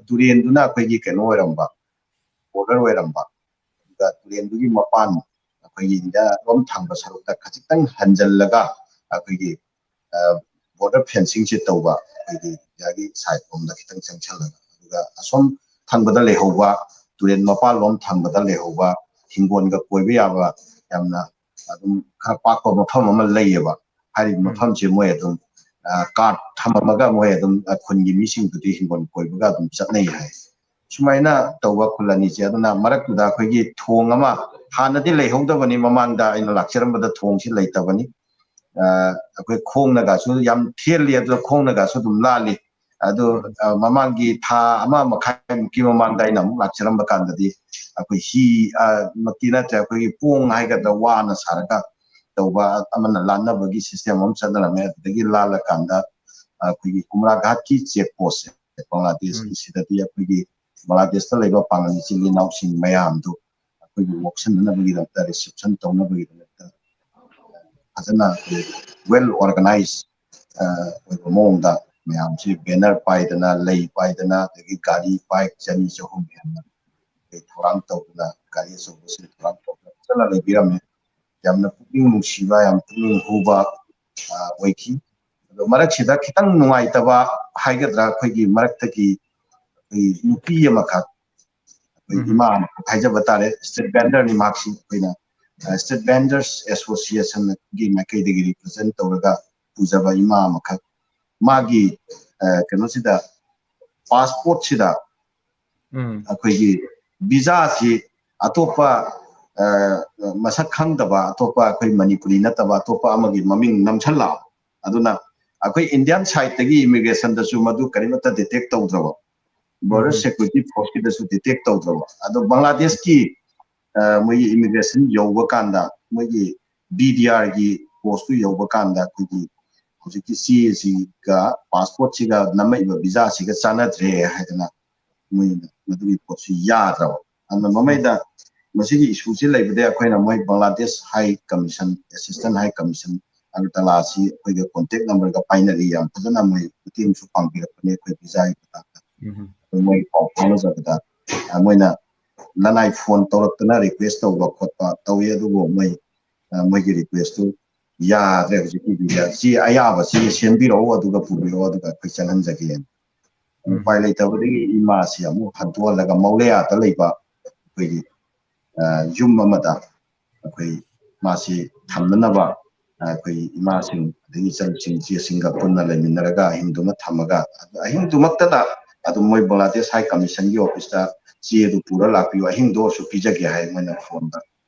ꯇꯨꯔꯦꯟꯗꯨꯅ ꯑꯩꯈꯣꯏꯒꯤ ꯀꯩꯅꯣ ꯑꯣꯏꯔꯝꯕ, ꯕꯣꯔꯗꯔ ꯑꯣꯏꯔꯝꯕ, ꯑꯗꯨꯒ ꯇꯨꯔꯦꯟꯗꯨꯒꯤ ꯃꯄꯥꯟ ꯑꯩꯈꯣꯏꯒꯤ ꯏꯟꯗꯤꯌꯥ ꯔꯣꯝ ꯊꯪꯕ ꯁꯔꯨꯛꯇ ꯈꯖꯤꯛꯇꯪ ꯍꯟꯖꯜꯂꯒ ꯑꯩꯈꯣꯏꯒꯤ ꯕꯣꯔꯗꯔ ꯐꯦꯟꯁꯤꯡꯁꯦ ꯇꯧꯕ, ꯑꯩꯈꯣꯏꯒꯤ ꯏꯟꯗꯤꯌꯥꯒꯤ ꯁꯥꯏꯠ ꯂꯣꯝꯗ ꯈꯤꯇꯪ ꯆꯪꯁꯜꯂꯒ, ꯑꯗꯨꯒ ꯑꯁꯣꯝ ꯊꯪꯕꯗ ꯂꯩꯍꯧꯕ, ꯇꯨꯔꯦꯜ ꯃꯄꯥꯜꯂꯣꯝ ꯊꯪꯕꯗ ꯂꯩꯍꯧꯕ ꯍꯤꯡꯒꯣꯜꯒ ꯀꯣꯏꯕ ꯌꯥꯕ ꯌꯥꯝꯅ ꯑꯗꯨꯝ ꯈꯔ ꯄꯥꯛꯄ ꯃꯐꯝ ꯑꯃ ꯂꯩꯌꯦꯕ꯫ ꯍꯥꯏꯔꯤꯕ ꯎꯝ꯫ ꯃꯐꯝꯁꯦ ꯃꯣꯏ ꯑꯗꯨꯝ, ꯑ, ꯀꯥꯔꯠ ꯊꯝꯃꯝꯃꯒ ꯃꯣꯏ ꯑꯗꯨꯝ, ꯑ, ꯈꯨꯟꯒꯤ ꯃꯤꯁꯤꯡꯗꯨꯗꯤ ꯍꯤꯡꯒꯣꯜ ꯀꯣꯏꯕꯒ ꯑꯗꯨꯝ ꯆꯠꯅꯩ ꯍꯥꯏ꯫ ꯁꯨꯃꯥꯏꯅ ꯇꯧꯕ ꯈꯨꯜ ꯑꯅꯤꯁꯦ꯫ ꯑꯗꯨꯅ ꯃꯔꯛꯇꯨꯗ ꯑꯩꯈꯣꯏꯒꯤ ꯊꯣꯡ ꯑꯃ, ꯍꯥꯟꯅꯗꯤ ꯂꯩꯍꯧꯗꯕꯅꯤ, ꯃꯃꯥꯡꯗ ꯑꯩꯅ ꯂꯥꯛꯆꯔꯝꯕꯗ ꯊꯣꯡꯁꯤ ꯂꯩꯇꯕꯅꯤ꯫ ꯑ, ꯑꯩꯈꯣꯏ ꯈꯣꯡꯅꯒꯁꯨ ꯌꯥꯝ ꯊꯦꯜꯂꯤ, ꯑꯗꯨꯗ ꯈꯣꯡꯅꯒꯁꯨ ꯑꯗꯨꯝ ꯂꯥꯜꯂꯤ꯫ ꯑꯗꯨ, ꯎꯝ꯫ ꯑ, ꯃꯃꯥꯡꯒꯤ ꯊꯥ ꯑꯃ ꯃꯈꯥꯏꯃꯨꯛꯀꯤ ꯃꯃꯥꯡꯗ ꯑꯩꯅ ꯑꯃꯨꯛ ꯂꯥꯛꯆꯔꯝꯕ ꯀꯥꯟꯗꯗꯤ ꯑꯩꯈꯣꯏ ꯍꯤ, ꯑ, ꯃꯛꯇꯤ ꯅꯠꯇ꯭ꯔꯦ, ꯑꯩꯈꯣꯏꯒꯤ ꯄꯣꯡ ꯍꯥꯏꯒꯗ꯭ꯔꯥ, ꯋꯥꯅ ꯁꯥꯔꯒ ꯇꯧꯕ ꯑꯃꯅ ꯂꯥꯟꯅꯕꯒꯤ ꯁꯤꯁꯇꯦꯝ ꯑꯃ ꯆꯠꯅꯔꯝꯃꯦ꯫ ꯑꯗꯨꯗꯒꯤ ꯂꯥꯜꯂꯀꯥꯟꯗ ꯑꯩꯈꯣꯏꯒꯤ ꯀꯨꯝꯔꯥ ꯘꯥꯠꯀꯤ ꯆꯦꯛ ꯄꯣꯁꯁꯦ, ꯕꯪꯒ꯭ꯂꯥꯗꯦꯁꯀꯤ ꯎꯝ꯫ ꯁꯤꯗꯗꯤ ꯑꯩꯈꯣꯏꯒꯤ ꯕꯪꯒ꯭ꯂꯥꯗꯦꯁꯇ ꯂꯩꯕ ꯄꯥꯉꯜ ꯏꯆꯤꯜ ꯏꯅꯥꯎꯁꯤꯡ ꯃꯌꯥꯝꯗꯨ ꯑꯩꯈꯣꯏꯒꯤ ꯑꯣꯛꯁꯟꯅꯅꯕꯒꯤꯗꯃꯛꯇ, ꯔꯤꯁꯦꯞꯁꯟ ꯇꯧꯅꯕꯒꯤꯗꯃꯛꯇ ꯐꯖꯅ ꯑꯩꯈꯣꯏ ꯋꯦꯜ ꯑꯣꯔꯒꯅꯥꯏꯖ, ꯑ, ꯑꯣꯏꯕ ꯃꯑꯣꯡꯗ ꯃꯌꯥꯝꯁꯤ ꯕꯦꯅꯔ ꯄꯥꯏꯗꯅ, ꯂꯩ ꯄꯥꯏꯗꯅ, ꯑꯗꯒꯤ ꯒꯥꯔꯤ ꯕꯥꯏꯛ ꯆꯅꯤ ꯆꯍꯨꯝ ꯍꯦꯟꯅ ꯑꯩꯈꯣꯏ ꯊꯧꯔꯥꯡ ꯇꯧꯗꯅ, ꯒꯥꯔꯤ ꯑꯆꯧꯕꯁꯤꯡ ꯊꯧꯔꯥꯡ ꯇꯧꯗꯅ ꯐꯖꯅ ꯂꯩꯕꯤꯔꯝꯃꯦ꯫ ꯌꯥꯝꯅ ꯄꯨꯛꯅꯤꯡ ꯅꯨꯡꯁꯤꯕ, ꯌꯥꯝ ꯄꯨꯛꯅꯤꯡ ꯍꯨꯕ, ꯑ, ꯑꯣꯏꯈꯤ꯫ ꯑꯗꯣ ꯃꯔꯛꯁꯤꯗ ꯈꯤꯇꯪ ꯅꯨꯡꯉꯥꯏꯇꯕ ꯍꯥꯏꯒꯗ꯭ꯔꯥ, ꯑꯩꯈꯣꯏꯒꯤ ꯃꯔꯛꯇꯒꯤ ꯑꯩꯈꯣꯏ ꯅꯨꯄꯤ ꯑꯃꯈꯛ, ꯑꯩꯈꯣꯏ ꯎꯝ꯫ ꯏꯃꯥ ꯑꯃꯈꯛ ꯍꯥꯏꯖꯕ ꯇꯥꯔꯦ, ꯁ꯭ꯇꯦꯠ ꯕꯦꯟꯗꯔꯅꯤ ꯃꯍꯥꯛꯁꯤ꯫ ꯑꯩꯈꯣꯏꯅ, ꯑ, ꯁ꯭ꯇꯦꯠ ꯕꯦꯟꯗꯔꯁ ꯑꯦꯁꯣꯁꯤꯌꯦꯁꯟꯒꯤ ꯃꯥꯏꯀꯩꯗꯒꯤ ꯔꯤꯄ꯭ꯔꯖꯦꯟ ꯇꯧꯔꯒ ꯄꯨꯖꯕ ꯏꯃꯥ ꯑꯃꯈꯛ, ꯃꯥꯒꯤ, ꯑ, ꯀꯩꯅꯣꯁꯤꯗ, ꯄꯥꯁꯄꯣꯔꯠꯁꯤꯗ ꯎꯝ꯫ ꯑꯩꯈꯣꯏꯒꯤ ꯚꯤꯖꯥꯁꯤ ꯑꯇꯣꯞꯄ, ꯑ, ꯃꯁꯛ ꯈꯪꯗꯕ, ꯑꯇꯣꯞꯄ ꯑꯩꯈꯣꯏ ꯃꯅꯤꯄꯨꯔꯤ ꯅꯠꯇꯕ ꯑꯇꯣꯞꯄ ꯑꯃꯒꯤ ꯃꯃꯤꯡ ꯅꯝꯁꯜꯂꯛꯑꯕ꯫ ꯑꯗꯨꯅ ꯑꯩꯈꯣꯏ ꯏꯟꯗꯤꯌꯥꯟ ꯁꯥꯏꯠꯇꯒꯤ ꯏꯃꯤꯒ꯭ꯔꯦꯁꯟꯗꯁꯨ ꯃꯗꯨ ꯀꯔꯤꯃꯠꯇ ꯗꯤꯇꯦꯛ ꯇꯧꯗ꯭ꯔꯕ, ꯕꯣꯔꯗꯔ ꯎꯝ꯫ ꯁꯦꯀ꯭ꯌꯨꯔꯤꯇꯤ ꯐꯣꯔꯁꯀꯤꯗꯁꯨ ꯗꯤꯇꯦꯛ ꯇꯧꯗ꯭ꯔꯕ꯫ ꯑꯗꯣ ꯕꯪꯒ꯭ꯂꯥꯗꯦꯁꯀꯤ, ꯑ, ꯃꯣꯏꯒꯤ ꯏꯃꯤꯒ꯭ꯔꯦꯁꯟ ꯌꯧꯕ ꯀꯥꯟꯗ, ꯃꯣꯏꯒꯤ ꯕꯤ ꯗꯤ ꯑꯥꯔꯒꯤ ꯄꯣꯁꯇꯨ ꯌꯧꯕ ꯀꯥꯟꯗ ꯑꯩꯈꯣꯏꯒꯤ ꯍꯧꯖꯤꯛꯀꯤ ꯆꯦꯁꯤꯒ ꯄꯥꯁꯄꯣꯔꯠꯁꯤꯒ ꯅꯝꯃꯛꯏꯕ ꯚꯤꯖꯥꯁꯤꯒ ꯆꯥꯟꯅꯗ꯭ꯔꯦ ꯍꯥꯏꯗꯅ ꯃꯣꯏꯅ ꯃꯗꯨꯒꯤ ꯄꯣꯠꯁꯤ ꯌꯥꯗ꯭ꯔꯕ꯫ ꯑꯗꯨꯅ ꯃꯃꯩꯗ ꯃꯁꯤꯒꯤ ꯏꯁꯨꯁꯤ ꯂꯩꯕꯗꯒꯤ ꯑꯩꯈꯣꯏꯅ ꯃꯣꯏ ꯕꯪꯒ꯭ꯂꯥꯗꯦꯁ ꯍꯥꯏ ꯀꯃꯤꯁꯟ, ꯑꯦꯁꯤꯁꯇꯦꯟ ꯍꯥꯏ ꯀꯃꯤꯁꯟ ꯑꯒꯔꯇꯂꯥꯁꯤ ꯑꯩꯈꯣꯏꯒ ꯀꯣꯟꯇꯦꯛ ꯅꯝꯕꯔꯒ ꯄꯥꯏꯅꯔꯤ꯫ ꯌꯥꯝ ꯐꯖꯅ ꯃꯣꯏ ꯃꯇꯦꯡꯁꯨ ꯄꯥꯡꯕꯤꯔꯛꯄꯅꯤ ꯑꯩꯈꯣꯏ ꯚꯤꯖꯥꯒꯤ ꯃꯇꯥꯡꯗ꯫ ꯎꯝ꯫ ꯑꯗꯨ ꯃꯣꯏ ꯄꯥꯎ ꯐꯥꯎꯅꯖꯕꯗ, ꯑ, ꯃꯣꯏꯅ ꯅꯅꯥꯏ ꯐꯣꯟ ꯇꯧꯔꯛꯇꯅ ꯔꯤꯀ꯭ꯋꯦꯁ ꯇꯧꯕ ꯈꯣꯠꯄ ꯇꯧꯏ꯫ ꯑꯗꯨꯕꯨ ꯃꯣꯏ, ꯑ, ꯃꯣꯏꯒꯤ ꯔꯤꯀ꯭ꯋꯦꯁꯇꯨ ꯌꯥꯗ꯭ꯔꯦ ꯍꯧꯖꯤꯛꯀꯤꯗꯤ꯫ ꯆꯦ ꯑꯌꯥꯕ ꯆꯦ ꯁꯦꯝꯕꯤꯔꯛꯎ, ꯑꯗꯨꯒ ꯄꯨꯕꯤꯔꯛꯑꯣ, ꯑꯗꯨꯒ ꯑꯩꯈꯣꯏ ꯆꯠꯍꯟꯖꯒꯦꯅ꯫ ꯎꯝ꯫ ꯎꯄꯥꯏ ꯂꯩꯇꯕꯗꯒꯤ ꯏꯃꯥꯁꯤ ꯑꯃꯨꯛ ꯍꯟꯗꯣꯛꯍꯜꯂꯒ ꯃꯧꯂꯦꯌꯥꯗ ꯂꯩꯕ ꯑꯩꯈꯣꯏꯒꯤ, ꯑ, ꯌꯨꯝ ꯑꯃꯗ ꯑꯩꯈꯣꯏ ꯃꯥꯁꯤ ꯊꯝꯅꯅꯕ, ꯑ, ꯑꯩꯈꯣꯏ ꯏꯃꯥꯁꯤꯡ ꯑꯗꯒꯤ ꯏꯆꯟꯁꯤꯡ ꯏꯆꯦꯁꯤꯡꯒ ꯄꯨꯟꯅ ꯂꯩꯃꯤꯟꯅꯔꯒ ꯑꯍꯤꯡꯗꯨꯃ ꯊꯝꯃꯒ, ꯑꯗꯨ ꯑꯍꯤꯡꯗꯨꯃꯛꯇꯗ ꯑꯗꯨꯝ ꯃꯣꯏ ꯕꯪꯒ꯭ꯂꯥꯗꯦꯁ ꯍꯥꯏ ꯀꯃꯤꯁꯟꯒꯤ ꯑꯣꯐꯤꯁꯇ ꯆꯦꯗꯨ ꯄꯨꯔ ꯂꯥꯛꯄꯤꯌꯨ, ꯑꯍꯤꯡꯗꯣ ꯑꯣꯏꯔꯁꯨ ꯄꯤꯖꯒꯦ ꯍꯥꯏ ꯃꯣꯏꯅ ꯐꯣꯟꯗ꯫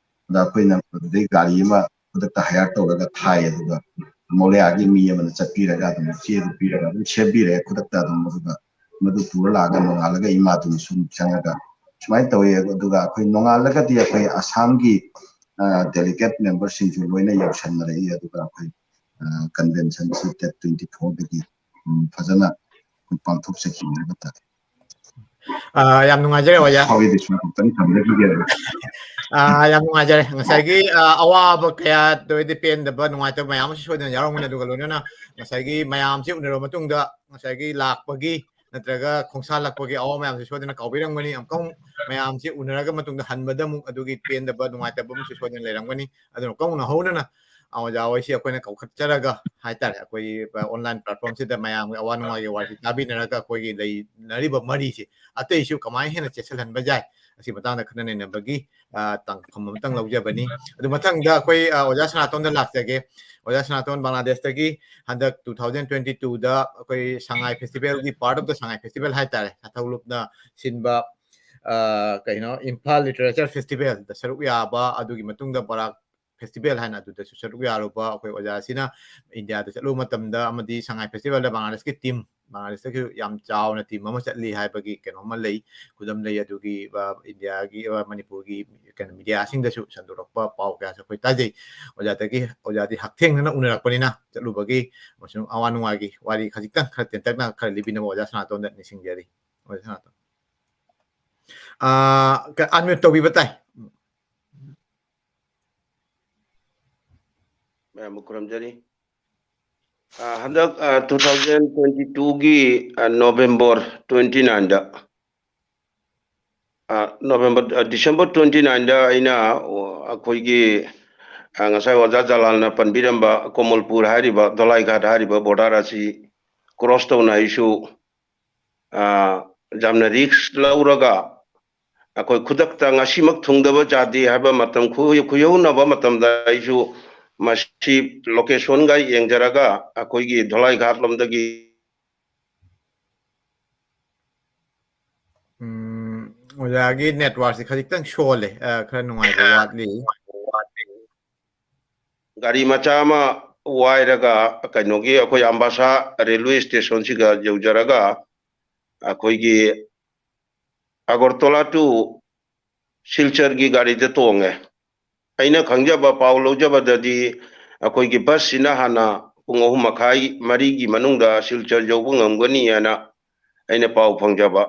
ꯑꯗ ꯑꯩꯈꯣꯏꯅ ꯑꯗꯨꯗꯩ ꯒꯥꯔꯤ ꯑꯃ ꯈꯨꯗꯛꯇ ꯍꯥꯏꯌꯔ ꯇꯧꯔꯒ ꯊꯥꯏ, ꯑꯗꯨꯒ ꯃꯧꯂꯦꯌꯥꯒꯤ ꯃꯤ ꯑꯃꯅ ꯆꯠꯄꯤꯔꯒ ꯑꯗꯨꯝ ꯆꯦꯗꯨ ꯄꯤꯔꯒ ꯑꯗꯨꯝ ꯁꯦꯝꯕꯤꯔꯛꯑꯦ ꯈꯨꯗꯛꯇ ꯑꯗꯨꯝ꯫ ꯑꯗꯨꯒ ꯃꯗꯨ ꯄꯨꯔ ꯂꯥꯛꯑꯒ ꯅꯣꯡꯉꯥꯜꯂꯒ ꯏꯃꯥꯗꯨꯅꯁꯨ ꯑꯃꯨꯛ ꯆꯪꯉꯒ ꯁꯨꯃꯥꯏꯅ ꯇꯧꯋꯤ꯫ ꯑꯗꯨꯒ ꯑꯩꯈꯣꯏ ꯅꯣꯡꯉꯥꯜꯂꯒꯗꯤ ꯑꯩꯈꯣꯏ ꯑꯁꯥꯝꯒꯤ, ꯑ, ꯗꯦꯂꯤꯒꯦꯠ ꯃꯦꯝꯕꯔꯁꯤꯡꯁꯨ ꯂꯣꯏꯅ ꯌꯧꯁꯟꯅꯔꯛꯏ꯫ ꯑꯗꯨꯒ ꯑꯩꯈꯣꯏ, ꯑ, ꯀꯟꯚꯦꯟꯁꯟꯁꯤ ꯗꯦꯠ ꯇ꯭ꯋꯦꯟꯇꯤ ꯐꯣꯔꯗꯒꯤ, ꯎꯝ, ꯐꯖꯅ ꯑꯩꯈꯣꯏ ꯄꯥꯡꯊꯣꯛꯆꯈꯤꯕ ꯍꯥꯏꯕ ꯇꯥꯔꯦ꯫ ꯑ, ꯌꯥꯝ ꯅꯨꯡꯉꯥꯏꯖꯔꯦ ꯑꯣꯖꯥ꯫ ꯁꯣꯔꯤꯗꯤ ꯁꯨꯝ ꯑꯃꯨꯛꯇꯪ ꯊꯝꯖꯈꯤꯒꯦ꯫ ꯑ, ꯌꯥꯝ ꯅꯨꯡꯉꯥꯏꯖꯔꯦ꯫ ꯉꯁꯥꯏꯒꯤ, ꯑ, ꯑꯋꯥꯕ ꯀꯌꯥ, ꯑꯗꯩꯗꯤ ꯄꯦꯟꯗꯕ, ꯅꯨꯡꯉꯥꯏꯇꯕ ꯃꯌꯥꯝ ꯑꯃꯁꯨ ꯁꯣꯏꯗꯅ ꯌꯥꯎꯔꯝꯒꯅꯤ꯫ ꯑꯗꯨꯒ ꯂꯣꯏꯅꯅ ꯉꯁꯥꯏꯒꯤ ꯃꯌꯥꯝꯁꯤ ꯎꯅꯔꯕ ꯃꯇꯨꯡꯗ ꯉꯁꯥꯏꯒꯤ ꯂꯥꯛꯄꯒꯤ ꯅꯠꯇ꯭ꯔꯒ ꯈꯣꯡꯁꯥꯜꯂꯛꯄꯒꯤ ꯑꯋꯥ ꯃꯌꯥꯝꯁꯤ ꯁꯣꯏꯗꯅ ꯀꯥꯎꯕꯤꯔꯝꯒꯅꯤ꯫ ꯑꯃꯨꯛꯀ ꯑꯃꯨꯛ ꯃꯌꯥꯝꯁꯤ ꯎꯅꯔꯒ ꯃꯇꯨꯡꯗ ꯍꯟꯕꯗ ꯑꯃꯨꯛ ꯑꯗꯨꯒꯤ ꯄꯦꯟꯗꯕ, ꯅꯨꯡꯉꯥꯏꯇꯕ ꯑꯃꯁꯨ ꯁꯣꯏꯗꯅ ꯂꯩꯔꯝꯒꯅꯤ꯫ ꯑꯗꯨꯅ ꯑꯃꯨꯛꯀ ꯑꯃꯨꯛ ꯅꯧꯍꯧꯅꯅ ꯑꯣꯖꯥ ꯍꯣꯏꯁꯤ ꯑꯩꯈꯣꯏꯅ ꯀꯧꯈꯠꯆꯔꯒ ꯍꯥꯏꯇꯥꯔꯦ, ꯑꯩꯈꯣꯏꯒꯤ online platformꯁꯤꯗ ꯃꯌꯥꯝꯒꯤ ꯑꯋꯥ ꯅꯨꯡꯉꯥꯏꯒꯤ ꯋꯥꯔꯤꯁꯤ ꯇꯥꯕꯤꯅꯔꯒ ꯑꯩꯈꯣꯏꯒꯤ ꯂꯩꯅꯔꯤꯕ ꯃꯔꯤꯁꯤ ꯑꯇꯩꯁꯨ ꯀꯃꯥꯏꯅ ꯍꯦꯟꯅ ꯆꯦꯠꯁꯤꯜꯍꯟꯕ ꯌꯥꯏ, ꯑꯁꯤ ꯃꯇꯥꯡꯗ ꯈꯟꯅ ꯅꯩꯅꯕꯒꯤ, ꯑ, ꯇꯥꯡꯐꯝ ꯑꯃꯇꯪ ꯂꯧꯖꯕꯅꯤ꯫ ꯑꯗꯨ ꯃꯊꯪꯗ ꯑꯩꯈꯣꯏ, ꯑ, ꯑꯣꯖꯥ ꯁꯅꯥꯇꯣꯟꯗ ꯂꯥꯛꯆꯒꯦ꯫ ꯑꯣꯖꯥ ꯁꯅꯥꯇꯣꯟ, ꯕꯪꯒ꯭ꯂꯥꯗꯦꯁꯇꯒꯤ ꯍꯟꯗꯛ two thousand twenty twoꯗ ꯑꯩꯈꯣꯏ ꯁꯉꯥꯏ ꯐꯦꯁꯇꯤꯚꯦꯜꯒꯤ, part of the Sangai festival ꯍꯥꯏꯇꯥꯔꯦ, ꯁꯥꯊꯧꯂꯨꯞꯅ ꯁꯤꯟꯕ, ꯑ, ꯀꯩꯅꯣ, ꯏꯝꯐꯥꯜ ꯂꯤꯇꯔꯦꯆꯔ ꯐꯦꯁꯇꯤꯚꯦꯜꯗ ꯁꯔꯨꯛ ꯌꯥꯕ, ꯑꯗꯨꯒꯤ ꯃꯇꯨꯡꯗ ꯕꯔꯥꯛ ꯐꯦꯁꯇꯤꯚꯦꯜ ꯍꯥꯏꯅ ꯑꯗꯨꯗꯁꯨ ꯁꯔꯨꯛ ꯌꯥꯔꯨꯕ ꯑꯩꯈꯣꯏ ꯑꯣꯖꯥꯁꯤꯅ ꯏꯟꯗꯤꯌꯥꯗ ꯆꯠꯂꯨꯕ ꯃꯇꯝꯗ, ꯑꯃꯗꯤ ꯁꯉꯥꯏ ꯐꯦꯁꯇꯤꯚꯦꯜꯗ ꯕꯪꯒ꯭ꯂꯥꯗꯦꯁꯀꯤ ꯇꯤꯝ, ꯕꯪꯒ꯭ꯂꯥꯗꯦꯁꯇꯒꯤ ꯌꯥꯝ ꯆꯥꯎꯅ ꯇꯤꯝ ꯑꯃ ꯆꯠꯂꯤ ꯍꯥꯏꯕꯒꯤ ꯀꯩꯅꯣꯝꯃ ꯂꯩ, ꯈꯨꯗꯝ ꯂꯩ꯫ ꯑꯗꯨꯒꯤ, ꯑ, ꯏꯟꯗꯤꯌꯥꯒꯤ, ꯑ, ꯃꯅꯤꯄꯨꯔꯒꯤ ꯀꯩꯅꯣ ꯃꯤꯗꯤꯌꯥꯁꯤꯡꯗꯁꯨ ꯁꯟꯗꯣꯔꯛꯄ ꯄꯥꯎ ꯀꯌꯥꯁꯨ ꯑꯩꯈꯣꯏ ꯇꯥꯖꯩ꯫ ꯑꯣꯖꯥꯗꯒꯤ, ꯑꯣꯖꯥꯗꯤ ꯍꯛꯊꯦꯡꯅꯅ ꯎꯅꯔꯛꯄꯅꯤꯅ ꯆꯠꯂꯨꯕꯒꯤ ꯑꯃꯁꯨꯡ ꯑꯋꯥ ꯅꯨꯡꯉꯥꯏꯒꯤ ꯋꯥꯔꯤ ꯈꯖꯤꯛꯇꯪ ꯈꯔ ꯇꯦꯟꯇꯛꯅ ꯈꯔ ꯂꯤꯕꯤꯅꯕ ꯑꯣꯖꯥ ꯁꯅꯥꯇꯣꯟꯗ ꯅꯤꯡꯁꯤꯡꯖꯔꯤ꯫ ꯑꯣꯖꯥ ꯁꯅꯥꯇꯣꯟ꯫ ꯑ, ꯀ-, unmute ꯇꯧꯕꯤꯕ ꯇꯥꯏ꯫ ꯃꯌꯥꯝꯕꯨ ꯈꯨꯔꯨꯝꯖꯔꯤ꯫ ꯑ, ꯍꯟꯗꯛ, ꯑ, two thousand twenty twoꯒꯤ, ꯑ, November twenty nineꯗ ꯑ, November, ꯑ, December twenty nine ꯗ ꯑꯩꯅ, ꯑꯣ, ꯑꯩꯈꯣꯏꯒꯤ, ꯑ, ꯉꯁꯥꯏ ꯑꯣꯖꯥ ꯖꯂꯥꯜꯅ ꯄꯟꯕꯤꯔꯝꯕ ꯀꯣꯃꯜꯄꯨꯔ ꯍꯥꯏꯔꯤꯕ, ꯙꯣꯂꯥꯏꯒꯥꯠ ꯍꯥꯏꯔꯤꯕ border ꯑꯁꯤ cross ꯇꯧꯅ ꯑꯩꯁꯨ, ꯑ, ꯌꯥꯝꯅ risk ꯂꯧꯔꯒ, ꯑꯩꯈꯣꯏ ꯈꯨꯗꯛꯇ ꯉꯁꯤꯃꯛ ꯊꯨꯡꯗꯕ ꯌꯥꯗꯦ ꯍꯥꯏꯕ ꯃꯇꯝ ꯈꯨ-, ꯈꯨꯌꯧꯅꯕ ꯃꯇꯝꯗ ꯑꯩꯁꯨ ꯃꯁꯤ location ꯒ ꯌꯦꯡꯖꯔꯒ ꯑꯩꯈꯣꯏꯒꯤ ꯙꯣꯂꯥꯏꯒꯥꯠ ꯂꯣꯝꯗꯒꯤ ꯎꯝ, ꯑꯣꯖꯥꯒꯤ network ꯁꯦ ꯈꯖꯤꯛꯇꯪ ꯁꯣꯜꯂꯦ, ꯑ, ꯈꯔ ꯅꯨꯡꯉꯥꯏꯕ ꯋꯥꯠꯂꯤ꯫ ꯒꯥꯔꯤ ꯃꯆꯥ ꯑꯃ ꯋꯥꯏꯔꯒ ꯀꯩꯅꯣꯒꯤ ꯑꯩꯈꯣꯏ ꯑꯝꯕꯥꯁꯥ railway station ꯁꯤꯒ ꯌꯧꯖꯔꯒ ꯑꯩꯈꯣꯏꯒꯤ ꯑꯒꯔꯇꯂꯥ to ꯁꯤꯜꯆꯔꯒꯤ ꯒꯥꯔꯤꯗ ꯇꯣꯡꯉꯦ꯫ ꯑꯩꯅ ꯈꯪꯖꯕ, ꯄꯥꯎ ꯂꯧꯖꯕꯗꯗꯤ ꯑꯩꯈꯣꯏꯒꯤ bus ꯁꯤꯅ ꯍꯥꯟꯅ ꯄꯨꯡ ꯑꯍꯨꯝ ꯃꯈꯥꯏ, ꯃꯔꯤꯒꯤ ꯃꯅꯨꯡꯗ ꯁꯤꯜꯆꯔ ꯌꯧꯕ ꯉꯝꯒꯅꯤ ꯍꯥꯏꯅ ꯑꯩꯅ ꯄꯥꯎ ꯐꯪꯖꯕ꯫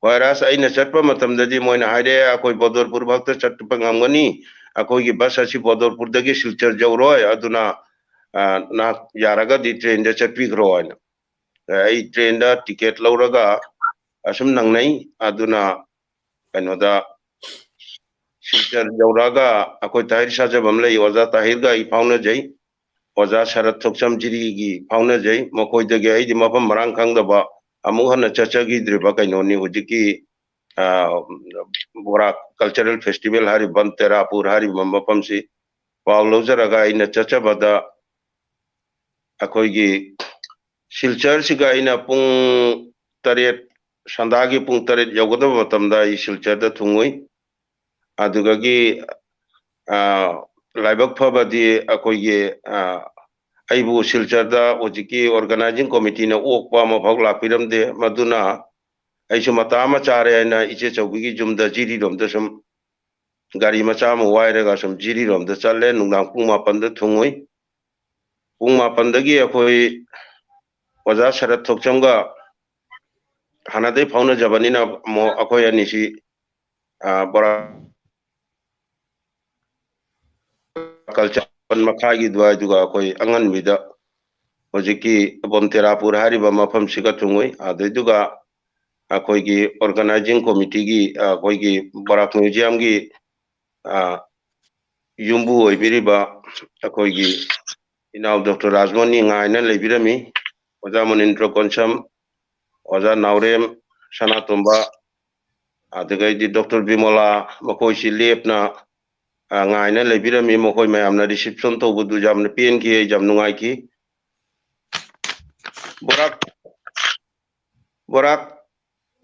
Whereas ꯑꯩꯅ ꯆꯠꯄ ꯃꯇꯝꯗꯗꯤ ꯃꯣꯏꯅ ꯍꯥꯏꯔꯛꯑꯦ, "ꯑꯩꯈꯣꯏ ꯕꯣꯗꯣꯔꯄꯨꯔ ꯐꯥꯎꯇ ꯆꯠꯄ ꯉꯝꯒꯅꯤ, ꯑꯩꯈꯣꯏꯒꯤ bus ꯑꯁꯤ ꯕꯣꯗꯣꯔꯄꯨꯔꯗꯒꯤ ꯁꯤꯜꯆꯔ ꯌꯧꯔꯣꯏ, ꯑꯗꯨꯅ, ꯑ, ꯅꯍꯥꯛ ꯌꯥꯔꯒꯗꯤ train ꯗ ꯆꯠꯄꯤꯈ꯭ꯔꯣ" ꯍꯥꯏꯅ꯫ ꯑꯩ train ꯗ ticket ꯂꯧꯔꯒ ꯑꯁꯨꯝ ꯅꯪꯅꯩ꯫ ꯑꯗꯨꯅ ꯀꯩꯅꯣꯗ ꯁꯤꯜꯆꯔ ꯌꯧꯔꯛꯑꯒ ꯑꯩꯈꯣꯏ ꯇꯥꯍꯤꯔ ꯁꯥꯖꯕ ꯑꯃ ꯂꯩ, ꯑꯣꯖꯥ ꯇꯥꯍꯤꯔꯒ ꯑꯩ ꯐꯥꯎꯅꯖꯩ, ꯑꯣꯖꯥ ꯁꯔꯠ ꯊꯣꯛꯆꯝ ꯖꯤꯔꯤꯒꯤ ꯐꯥꯎꯅꯖꯩ꯫ ꯃꯈꯣꯏꯗꯒꯤ ꯑꯩꯗꯤ ꯃꯐꯝ ꯃꯔꯥꯡ ꯈꯪꯗꯕ, ꯑꯃꯨꯛ ꯍꯟꯅ ꯆꯠꯆꯈꯤꯗ꯭ꯔꯤꯕ ꯀꯩꯅꯣꯅꯤ ꯍꯧꯖꯤꯛꯀꯤ, ꯑ, ꯕꯣꯔꯥ cultural festival ꯍꯥꯏꯔꯤꯕ ꯕꯟꯇꯦꯔꯥꯄꯨꯔ ꯍꯥꯏꯔꯤꯕ ꯃꯐꯝꯁꯤ ꯄꯥꯎ ꯂꯧꯖꯔꯒ ꯑꯩꯅ ꯆꯠꯆꯕꯗ ꯑꯩꯈꯣꯏꯒꯤ ꯁꯤꯜꯆꯔꯁꯤꯒ ꯑꯩꯅ ꯄꯨꯡ ꯇꯔꯦꯠ, ꯁꯟꯗꯥꯒꯤ ꯄꯨꯡ ꯇꯔꯦꯠ ꯌꯧꯒꯗꯕ ꯃꯇꯝꯗ ꯑꯩ ꯁꯤꯜꯆꯔꯗ ꯊꯨꯡꯉꯨꯏ꯫ ꯑꯗꯨꯗꯒꯤ, ꯑ, ꯂꯥꯏꯕꯛ ꯐꯕꯗꯤ ꯑꯩꯈꯣꯏꯒꯤ, ꯑ, ꯑꯩꯕꯨ ꯁꯤꯜꯆꯔꯗ ꯍꯧꯖꯤꯛꯀꯤ organizing committee ꯅ ꯑꯣꯛꯄ ꯑꯃꯐꯥꯎ ꯂꯥꯛꯄꯤꯔꯝꯗꯦ꯫ ꯃꯗꯨꯅ ꯑꯩꯁꯨ ꯃꯇꯥ ꯑꯃ ꯆꯥꯔꯦ ꯍꯥꯏꯅ ꯏꯆꯦ ꯆꯧꯕꯤꯒꯤ ꯌꯨꯝꯗ ꯖꯤꯔꯤꯔꯣꯝꯗ ꯁꯨꯝ ꯒꯥꯔꯤ ꯃꯆꯥ ꯑꯃ ꯋꯥꯏꯔꯒ ꯁꯨꯝ ꯖꯤꯔꯤꯔꯣꯝꯗ ꯆꯠꯂꯦ꯫ ꯅꯨꯡꯗꯥꯡ ꯄꯨꯡ ꯃꯥꯄꯟꯗ ꯊꯨꯡꯉꯨꯏ꯫ ꯄꯨꯡ ꯃꯥꯄꯟꯗꯒꯤ ꯑꯩꯈꯣꯏ ꯑꯣꯖꯥ ꯁꯔꯠ ꯊꯣꯛꯆꯝꯒ ꯍꯥꯟꯅꯗꯩ ꯐꯥꯎꯅꯖꯕꯅꯤꯅ ꯑꯃꯨꯛ ꯑꯩꯈꯣꯏ ꯑꯅꯤꯁꯤ, ꯑ, ꯕꯣꯔꯥ culture ꯃꯈꯥꯒꯤ ꯑꯗꯨꯋꯥꯏꯗꯨꯒ ꯑꯩꯈꯣꯏ ꯑꯉꯟꯕꯤꯗ ꯍꯧꯖꯤꯛꯀꯤ ꯕꯣꯟꯇꯦꯔꯥꯄꯨꯔ ꯍꯥꯏꯔꯤꯕ ꯃꯐꯝꯁꯤꯒ ꯊꯨꯡꯉꯨꯏ꯫ ꯑꯗꯨꯏꯗꯨꯒ ꯑꯩꯈꯣꯏꯒꯤ ꯑꯣꯔꯒꯅꯥꯏꯖꯤꯡ ꯀꯣꯃꯤꯇꯤꯒꯤ, ꯑ, ꯑꯩꯈꯣꯏꯒꯤ ꯕꯔꯥꯛ ꯃ꯭ꯌꯨꯖꯤꯌꯝꯒꯤ, ꯑ, ꯌꯨꯝꯕꯨ ꯑꯣꯏꯕꯤꯔꯤꯕ ꯑꯩꯈꯣꯏꯒꯤ ꯏꯅꯥꯎ ꯗꯣꯛꯇꯔ ꯔꯥꯖꯃꯣꯍꯟ ꯉꯥꯏꯅ ꯂꯩꯕꯤꯔꯝꯃꯤ꯫ ꯑꯣꯖꯥ ꯃꯅꯤꯟꯗ꯭ꯔ ꯀꯣꯟꯁꯝ, ꯑꯣꯖꯥ ꯅꯥꯎꯔꯦꯝ ꯁꯅꯥꯇꯣꯝꯕ, ꯑꯗꯨꯗꯒꯤꯗꯤ ꯗꯣꯛꯇꯔ ꯕꯤꯃꯣꯂꯥ, ꯃꯈꯣꯏꯁꯤ ꯂꯦꯞꯅ, ꯑ, ꯉꯥꯏꯅ ꯂꯩꯕꯤꯔꯝꯃꯤ꯫ ꯃꯈꯣꯏ ꯃꯌꯥꯝꯅ ꯔꯤꯁꯤꯞꯁꯟ ꯇꯧꯕꯗꯨ ꯌꯥꯝꯅ ꯄꯦꯟꯈꯤ, ꯑꯩ ꯌꯥꯝ ꯅꯨꯡꯉꯥꯏꯈꯤ꯫ ꯕꯣꯔꯥꯛ, ꯕꯣꯔꯥꯛ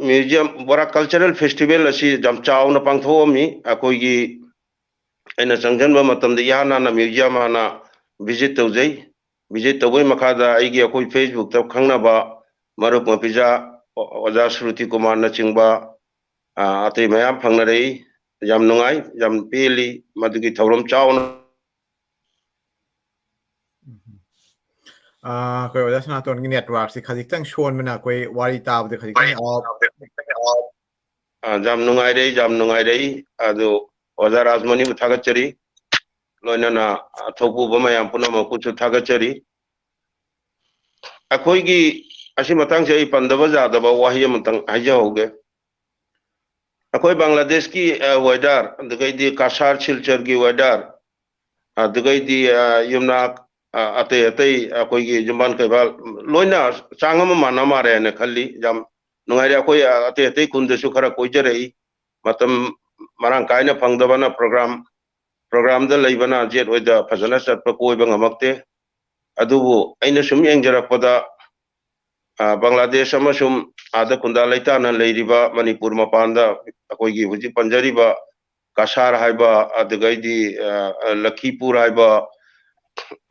ꯃ꯭ꯌꯨꯖꯤꯌꯝ, ꯕꯣꯔꯥꯛ ꯀꯜꯆꯔꯦꯜ ꯐꯦꯁꯇꯤꯚꯦꯜ ꯑꯁꯤ ꯌꯥꯝ ꯆꯥꯎꯅ ꯄꯥꯡꯊꯣꯛꯑꯝꯃꯤ꯫ ꯑꯩꯈꯣꯏꯒꯤ, ꯑꯩꯅ ꯆꯪꯁꯤꯟꯕ ꯃꯇꯝꯗ ꯏꯍꯥꯟ ꯍꯥꯟꯅ ꯃ꯭ꯌꯨꯖꯤꯌꯝ ꯍꯥꯟꯅ ꯚꯤꯖꯤꯠ ꯇꯧꯖꯩ꯫ ꯚꯤꯖꯤꯠ ꯇꯧꯕꯒꯤ ꯃꯈꯥꯗ ꯑꯩꯒꯤ, ꯑꯩꯈꯣꯏ ꯐꯦꯁꯕꯨꯛꯇ ꯈꯪꯅꯕ ꯃꯔꯨꯞ ꯃꯄꯤꯖꯥ, ꯑꯣ-, ꯑꯣꯖꯥ ꯁ꯭ꯔꯨꯇꯤ ꯀꯨꯃꯥꯔꯅꯆꯤꯡꯕ, ꯑ, ꯑꯇꯩ ꯃꯌꯥꯝ ꯐꯪꯅꯔꯛꯏ꯫ ꯌꯥꯝ ꯅꯨꯡꯉꯥꯏ, ꯌꯥꯝ ꯄꯦꯜꯂꯤ꯫ ꯃꯗꯨꯒꯤ ꯊꯧꯔꯝ ꯆꯥꯎꯅ ꯎꯝ꯫ ꯑ, ꯑꯩꯈꯣꯏ ꯑꯣꯖꯥ ꯁꯅꯥꯇꯣꯟꯒꯤ ꯅꯦꯠꯋꯥꯔꯛꯁꯤ ꯈꯖꯤꯛꯇꯪ ꯁꯣꯟꯕꯅ ꯑꯩꯈꯣꯏ ꯋꯥꯔꯤ ꯇꯥꯕꯗ ꯈꯖꯤꯛꯇꯪ, ꯑ, ꯑ, ꯌꯥꯝ ꯅꯨꯡꯉꯥꯏꯔꯦ, ꯌꯥꯝ ꯅꯨꯡꯉꯥꯏꯔꯦ꯫ ꯑꯗꯨ ꯑꯣꯖꯥ ꯔꯥꯖꯃꯣꯍꯟꯕꯨ ꯊꯥꯒꯠꯆꯔꯤ, ꯂꯣꯏꯅꯅ ꯊꯧꯄꯨꯕ ꯃꯌꯥꯝ ꯄꯨꯝꯅꯃꯛꯄꯨꯁꯨ ꯊꯥꯒꯠꯆꯔꯤ꯫ ꯑꯩꯈꯣꯏꯒꯤ, ꯑꯁꯤ ꯃꯇꯥꯡꯁꯦ ꯑꯩ ꯄꯟꯗꯕ ꯌꯥꯗꯕ ꯋꯥꯍꯩ ꯑꯃꯇꯪ ꯍꯥꯏꯖꯍꯧꯒꯦ꯫ ꯑꯩꯈꯣꯏ ꯕꯪꯒ꯭ꯂꯥꯗꯦꯁꯀꯤ, ꯑ, ꯋꯦꯗꯔ, ꯑꯗꯨꯗꯒꯤꯗꯤ ꯀꯁꯥꯔ ꯁꯤꯜꯆꯔꯒꯤ ꯋꯦꯗꯔ, ꯑꯗꯨꯗꯒꯤꯗꯤ, ꯑ, ꯌꯨꯝꯅꯥꯛ, ꯑ, ꯑꯇꯩ ꯑꯇꯩ ꯑꯩꯈꯣꯏꯒꯤ ꯌꯨꯝꯕꯥꯟ ꯀꯩꯕꯥꯜ ꯂꯣꯏꯅ ꯆꯥꯡ ꯑꯃ ꯃꯥꯟꯅ ꯃꯥꯜꯂꯦ ꯍꯥꯏꯅ ꯈꯜꯂꯤ꯫ ꯌꯥꯝ ꯅꯨꯡꯉꯥꯏꯔꯦ꯫ ꯑꯩꯈꯣꯏ, ꯑ, ꯑꯇꯩ ꯑꯇꯩ ꯈꯨꯟꯗꯁꯨ ꯈꯔ ꯀꯣꯏꯖꯔꯛꯏ꯫ ꯃꯇꯝ ꯃꯔꯥꯡ ꯀꯥꯏꯅ ꯐꯪꯗꯕꯅ ꯄ꯭ꯔꯣꯒ꯭ꯔꯥꯝ, ꯄ꯭ꯔꯣꯒ꯭ꯔꯥꯝꯗ ꯂꯩꯕꯅ ꯖꯦꯠ ꯍꯣꯏꯗ ꯐꯖꯅ ꯆꯠꯄ ꯀꯣꯏꯕ ꯉꯝꯃꯛꯇꯦ꯫ ꯑꯗꯨꯕꯨ ꯑꯩꯅ ꯁꯨꯝ ꯌꯦꯡꯖꯔꯛꯄꯗ, ꯑ, ꯕꯪꯒ꯭ꯂꯥꯗꯦꯁ ꯑꯃꯁꯨꯡ ꯑꯥꯗ ꯈꯨꯟꯗꯥ ꯂꯩꯇꯥꯅ ꯂꯩꯔꯤꯕ ꯃꯅꯤꯄꯨꯔ ꯃꯄꯥꯟꯗ ꯑꯩꯈꯣꯏꯒꯤ ꯍꯧꯖꯤꯛ ꯄꯟꯖꯔꯤꯕ ꯀꯁꯥꯔ ꯍꯥꯏꯕ, ꯑꯗꯨꯗꯒꯤꯗꯤ, ꯑ, ꯑ, ꯂꯈꯤꯄꯨꯔ ꯍꯥꯏꯕ,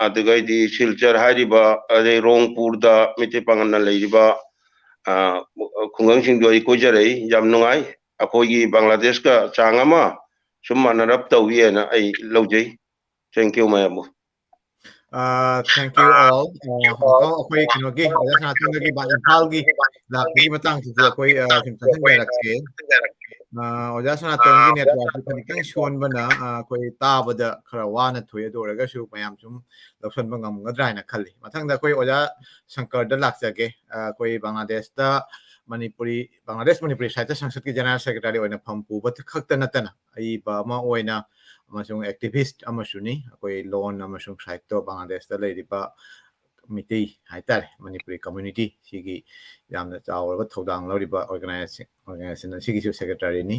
ꯑꯗꯨꯗꯒꯤꯗꯤ ꯁꯤꯜꯆꯔ ꯍꯥꯏꯔꯤꯕ, ꯑꯗꯩ ꯔꯣꯡꯄꯨꯔꯗ ꯃꯩꯇꯩ ꯄꯥꯉꯜꯅ ꯂꯩꯔꯤꯕ, ꯑ, ꯈꯨꯡꯒꯪꯁꯤꯡꯗꯣ ꯑꯩ ꯀꯣꯏꯖꯔꯛꯏ꯫ ꯌꯥꯝ ꯅꯨꯡꯉꯥꯏ꯫ ꯑꯩꯈꯣꯏꯒꯤ ꯕꯪꯒ꯭ꯂꯥꯗꯦꯁꯀ ꯆꯥꯡ ꯑꯃ ꯁꯨꯝ ꯃꯥꯟꯅꯔꯞ ꯇꯧꯏ ꯍꯥꯏꯅ ꯑꯩ ꯂꯧꯖꯩ꯫ Thank you, ꯃꯌꯥꯝꯕꯨ꯫ ꯑ, thank you all. ꯑ, ꯍꯧꯖꯤꯛꯐꯥꯎ ꯑꯩꯈꯣꯏ ꯀꯩꯅꯣꯒꯤ ꯑꯣꯖꯥ ꯁꯅꯥꯇꯣꯟꯒꯤ ꯕꯥ-, ꯏꯝꯐꯥꯜꯒꯤ ꯂꯥꯛꯄꯒꯤ ꯃꯇꯥꯡꯁꯤꯁꯨ ꯑꯩꯈꯣꯏ, ꯑ, ꯁꯨꯝ ꯆꯠꯍꯟꯖꯔꯛꯀꯦ꯫ ꯑ, ꯑꯣꯖꯥ ꯁꯅꯥꯇꯣꯟꯒꯤ ꯅꯦꯠꯋꯥꯔꯛꯁꯤ ꯈꯖꯤꯛꯇꯪ ꯁꯣꯟꯕꯅ, ꯑ, ꯑꯩꯈꯣꯏ ꯇꯥꯕꯗ ꯈꯔ ꯋꯥꯅ ꯊꯣꯛꯑꯦ꯫ ꯑꯗꯨ ꯑꯣꯏꯔꯒꯁꯨ ꯃꯌꯥꯝ ꯁꯨꯝ ꯂꯧꯁꯤꯟꯕ ꯉꯝꯒꯗ꯭ꯔꯥ ꯍꯥꯏꯅ ꯈꯜꯂꯤ꯫ ꯃꯊꯪꯗ ꯑꯩꯈꯣꯏ ꯑꯣꯖꯥ ꯁꯪꯀꯔꯗ ꯂꯥꯛꯆꯒꯦ꯫ ꯑ, ꯑꯩꯈꯣꯏ ꯕꯪꯒ꯭ꯂꯥꯗꯦꯁꯇ ꯃꯅꯤꯄꯨꯔꯤ, ꯕꯪꯒ꯭ꯂꯥꯗꯦꯁ ꯃꯅꯤꯄꯨꯔꯤ ꯁꯥꯍꯤꯇ꯭ꯌ ꯁꯪꯁꯠꯀꯤ ꯖꯦꯅꯔꯦꯜ ꯁꯦꯀ꯭ꯔꯦꯇꯔꯤ ꯑꯣꯏꯅ ꯐꯝ ꯄꯨꯕ ꯈꯛꯇ ꯅꯠꯇꯅ, ꯑꯏꯕ ꯑꯃ ꯑꯣꯏꯅ ꯑꯃꯁꯨꯡ ꯑꯦꯛꯇꯤꯚꯤꯁ꯭ꯠ ꯑꯃꯁꯨꯅꯤ꯫ ꯑꯩꯈꯣꯏ ꯂꯣꯟ ꯑꯃꯁꯨꯡ ꯁꯥꯍꯤꯇ꯭ꯌ ꯕꯪꯒ꯭ꯂꯥꯗꯦꯁꯇ ꯂꯩꯔꯤꯕ ꯃꯤꯇꯩ ꯍꯥꯏꯇꯥꯔꯦ, ꯃꯅꯤꯄꯨꯔꯤ ꯀꯝꯃ꯭ꯌꯨꯅꯤꯇꯤ ꯁꯤꯒꯤ ꯌꯥꯝꯅ ꯆꯥꯎꯔꯕ ꯊꯧꯗꯥꯡ ꯂꯧꯔꯤꯕ ꯑꯣꯔꯒꯅꯥꯏꯖꯦꯁꯟ, ꯑꯣꯔꯒꯅꯥꯏꯖꯦꯁꯟ ꯑꯁꯤꯒꯤꯁꯨ ꯁꯦꯀ꯭ꯔꯦꯇꯔꯤꯅꯤ꯫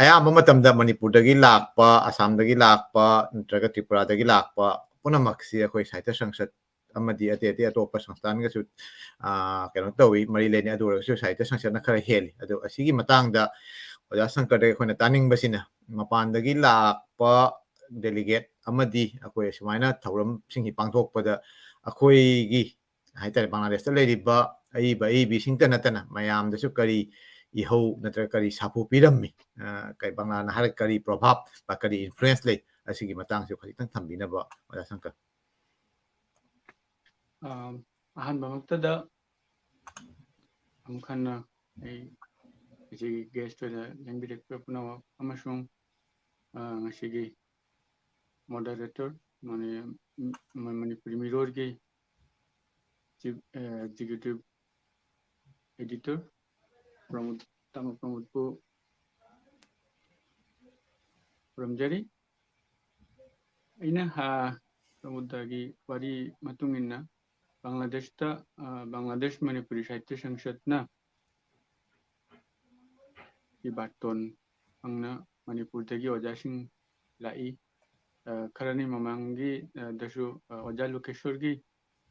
ꯑꯌꯥꯝꯕ ꯃꯇꯝꯗ ꯃꯅꯤꯄꯨꯔꯗꯒꯤ ꯂꯥꯛꯄ, ꯑꯁꯥꯝꯗꯒꯤ ꯂꯥꯛꯄ ꯅꯠꯇ꯭ꯔꯒ ꯇ꯭ꯔꯤꯄꯨꯔꯥꯗꯒꯤ ꯂꯥꯛꯄ ꯄꯨꯝꯅꯃꯛꯁꯤ ꯑꯩꯈꯣꯏ ꯁꯥꯍꯤꯇ꯭ꯌ ꯁꯪꯁꯠ ꯑꯃꯗꯤ ꯑꯇꯩ ꯑꯇꯩ ꯑꯇꯣꯞꯄ ꯁꯪꯁꯊꯥꯟꯒꯁꯨ, ꯑ, ꯀꯩꯅꯣ ꯇꯧꯏ, ꯃꯔꯤ ꯂꯩꯅꯩ꯫ ꯑꯗꯨ ꯑꯣꯏꯔꯒꯁꯨ ꯁꯥꯍꯤꯇ꯭ꯌ ꯁꯪꯁꯠꯅ ꯈꯔ ꯍꯦꯜꯂꯤ꯫ ꯑꯗꯣ ꯑꯁꯤꯒꯤ ꯃꯇꯥꯡꯗ ꯑꯣꯖꯥ ꯁꯪꯀꯔꯗꯒꯤ ꯑꯩꯈꯣꯏꯅ ꯇꯥꯅꯤꯡꯕꯁꯤꯅ, ꯃꯄꯥꯟꯗꯒꯤ ꯂꯥꯛꯄ ꯗꯦꯂꯤꯒꯦꯠ ꯑꯃꯗꯤ ꯑꯩꯈꯣꯏ ꯁꯨꯃꯥꯏꯅ ꯊꯧꯔꯝꯁꯤꯡꯒꯤ ꯄꯥꯡꯊꯣꯛꯄꯗ ꯑꯩꯈꯣꯏꯒꯤ ꯍꯥꯏꯇꯥꯔꯦ, ꯕꯪꯒ꯭ꯂꯥꯗꯦꯁꯇ ꯂꯩꯔꯤꯕ ꯑꯏꯕ ꯑꯏꯕꯤꯁꯤꯡꯇ ꯅꯠꯇꯅ ꯃꯌꯥꯝꯗꯁꯨ ꯀꯔꯤ ꯏꯍꯧ ꯅꯠꯇ꯭ꯔꯒ ꯀꯔꯤ ꯁꯥꯐꯨ ꯄꯤꯔꯝꯃꯤ? ꯑ, ꯀꯩ ꯕꯪꯒ꯭ꯂꯥꯅ ꯍꯥꯏꯔꯒ ꯀꯔꯤ ꯄ꯭ꯔꯣꯚꯥꯕ, ꯀꯔꯤ ꯏꯟꯐ꯭ꯂꯨꯌꯦꯟꯁ ꯂꯩ? ꯑꯁꯤꯒꯤ ꯃꯇꯥꯡꯁꯨ ꯈꯖꯤꯛꯇꯪ ꯊꯝꯕꯤꯅꯕ ꯑꯣꯖꯥ ꯁꯪꯀꯔ꯫ ꯑ, ꯑꯍꯥꯟꯕꯃꯛꯇꯗ ꯑꯃꯨꯛ ꯍꯟꯅ ꯑꯩ ꯉꯁꯤꯒꯤ ꯒꯦꯁ꯭ꯠ ꯑꯣꯏꯅ ꯂꯦꯡꯕꯤꯔꯛꯄ ꯄꯨꯝꯅꯃꯛ ꯑꯃꯁꯨꯡ, ꯑ, ꯉꯁꯤꯒꯤ ꯃꯣꯗꯔꯦꯇꯔ, ꯃꯅꯤ-, ꯃ-, ꯃꯅꯤꯄꯨꯔꯤ ꯃꯤꯔꯣꯜꯒꯤ ꯆꯤꯐ, ꯑ, ꯑꯦꯛꯖꯤꯀ꯭ꯌꯨꯇꯤꯚ ꯑꯦꯗꯤꯇꯔ ꯄ꯭ꯔꯃꯣꯗ, ꯇꯥꯃꯣ ꯄ꯭ꯔꯃꯣꯗꯄꯨ ꯈꯨꯔꯨꯝꯖꯔꯤ꯫ ꯑꯩꯅ, ꯑ, ꯄ꯭ꯔꯃꯣꯗꯒꯤ ꯋꯥꯔꯤ ꯃꯇꯨꯡ ꯏꯟꯅ ꯕꯪꯒ꯭ꯂꯥꯗꯦꯁꯇ, ꯑ, ꯕꯪꯒ꯭ꯂꯥꯗꯦꯁ ꯃꯅꯤꯄꯨꯔꯤ ꯁꯥꯍꯤꯇ꯭ꯌ ꯁꯪꯁꯠꯅ ꯏꯕꯥꯇꯣꯟ ꯐꯪꯅ ꯃꯅꯤꯄꯨꯔꯗꯒꯤ ꯑꯣꯖꯥꯁꯤꯡ ꯂꯥꯛꯏ꯫ ꯑ, ꯈꯔꯅꯤ ꯃꯃꯥꯡꯒꯤ, ꯑ, ꯗꯁꯨ, ꯑ, ꯑꯣꯖꯥ ꯂꯣꯀꯦꯁꯣꯔꯒꯤ,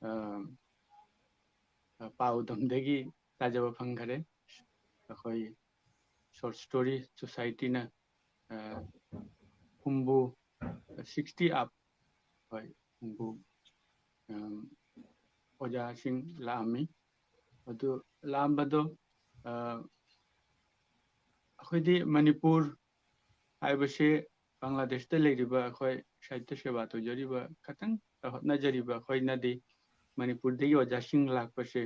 ꯑ, ꯑ, ꯄꯥꯎꯗꯝꯗꯒꯤ ꯇꯥꯖꯕ ꯐꯪꯈꯔꯦ꯫ ꯑꯩꯈꯣꯏ ꯁꯣꯔꯠ ꯁ꯭ꯇꯣꯔꯤ ꯁꯣꯁꯥꯏꯇꯤꯅ, ꯑ, ꯍꯨꯝꯐꯨ, ꯁꯤꯛꯁꯇꯤ ꯑꯞ, ꯍꯣꯏ, ꯍꯨꯝꯐꯨ, ꯑꯝ, ꯑꯣꯖꯥꯁꯤꯡ ꯂꯥꯛꯑꯝꯃꯤ꯫ ꯑꯗꯨ ꯂꯥꯛꯑꯝꯕꯗꯣ, ꯑ, ꯑꯩꯈꯣꯏꯗꯤ ꯃꯅꯤꯄꯨꯔ ꯍꯥꯏꯕꯁꯤ ꯕꯪꯒ꯭ꯂꯥꯗꯦꯁꯇ ꯂꯩꯔꯤꯕ ꯑꯩꯈꯣꯏ ꯁꯥꯍꯤꯇ꯭ꯌ ꯁꯦꯕꯥ ꯇꯧꯖꯔꯤꯕ, ꯈꯇꯪ ꯍꯣꯠꯅꯖꯔꯤꯕ ꯑꯩꯈꯣꯏꯅꯗꯤ ꯃꯅꯤꯄꯨꯔꯗꯒꯤ ꯑꯣꯖꯥꯁꯤꯡ ꯂꯥꯛꯄꯁꯦ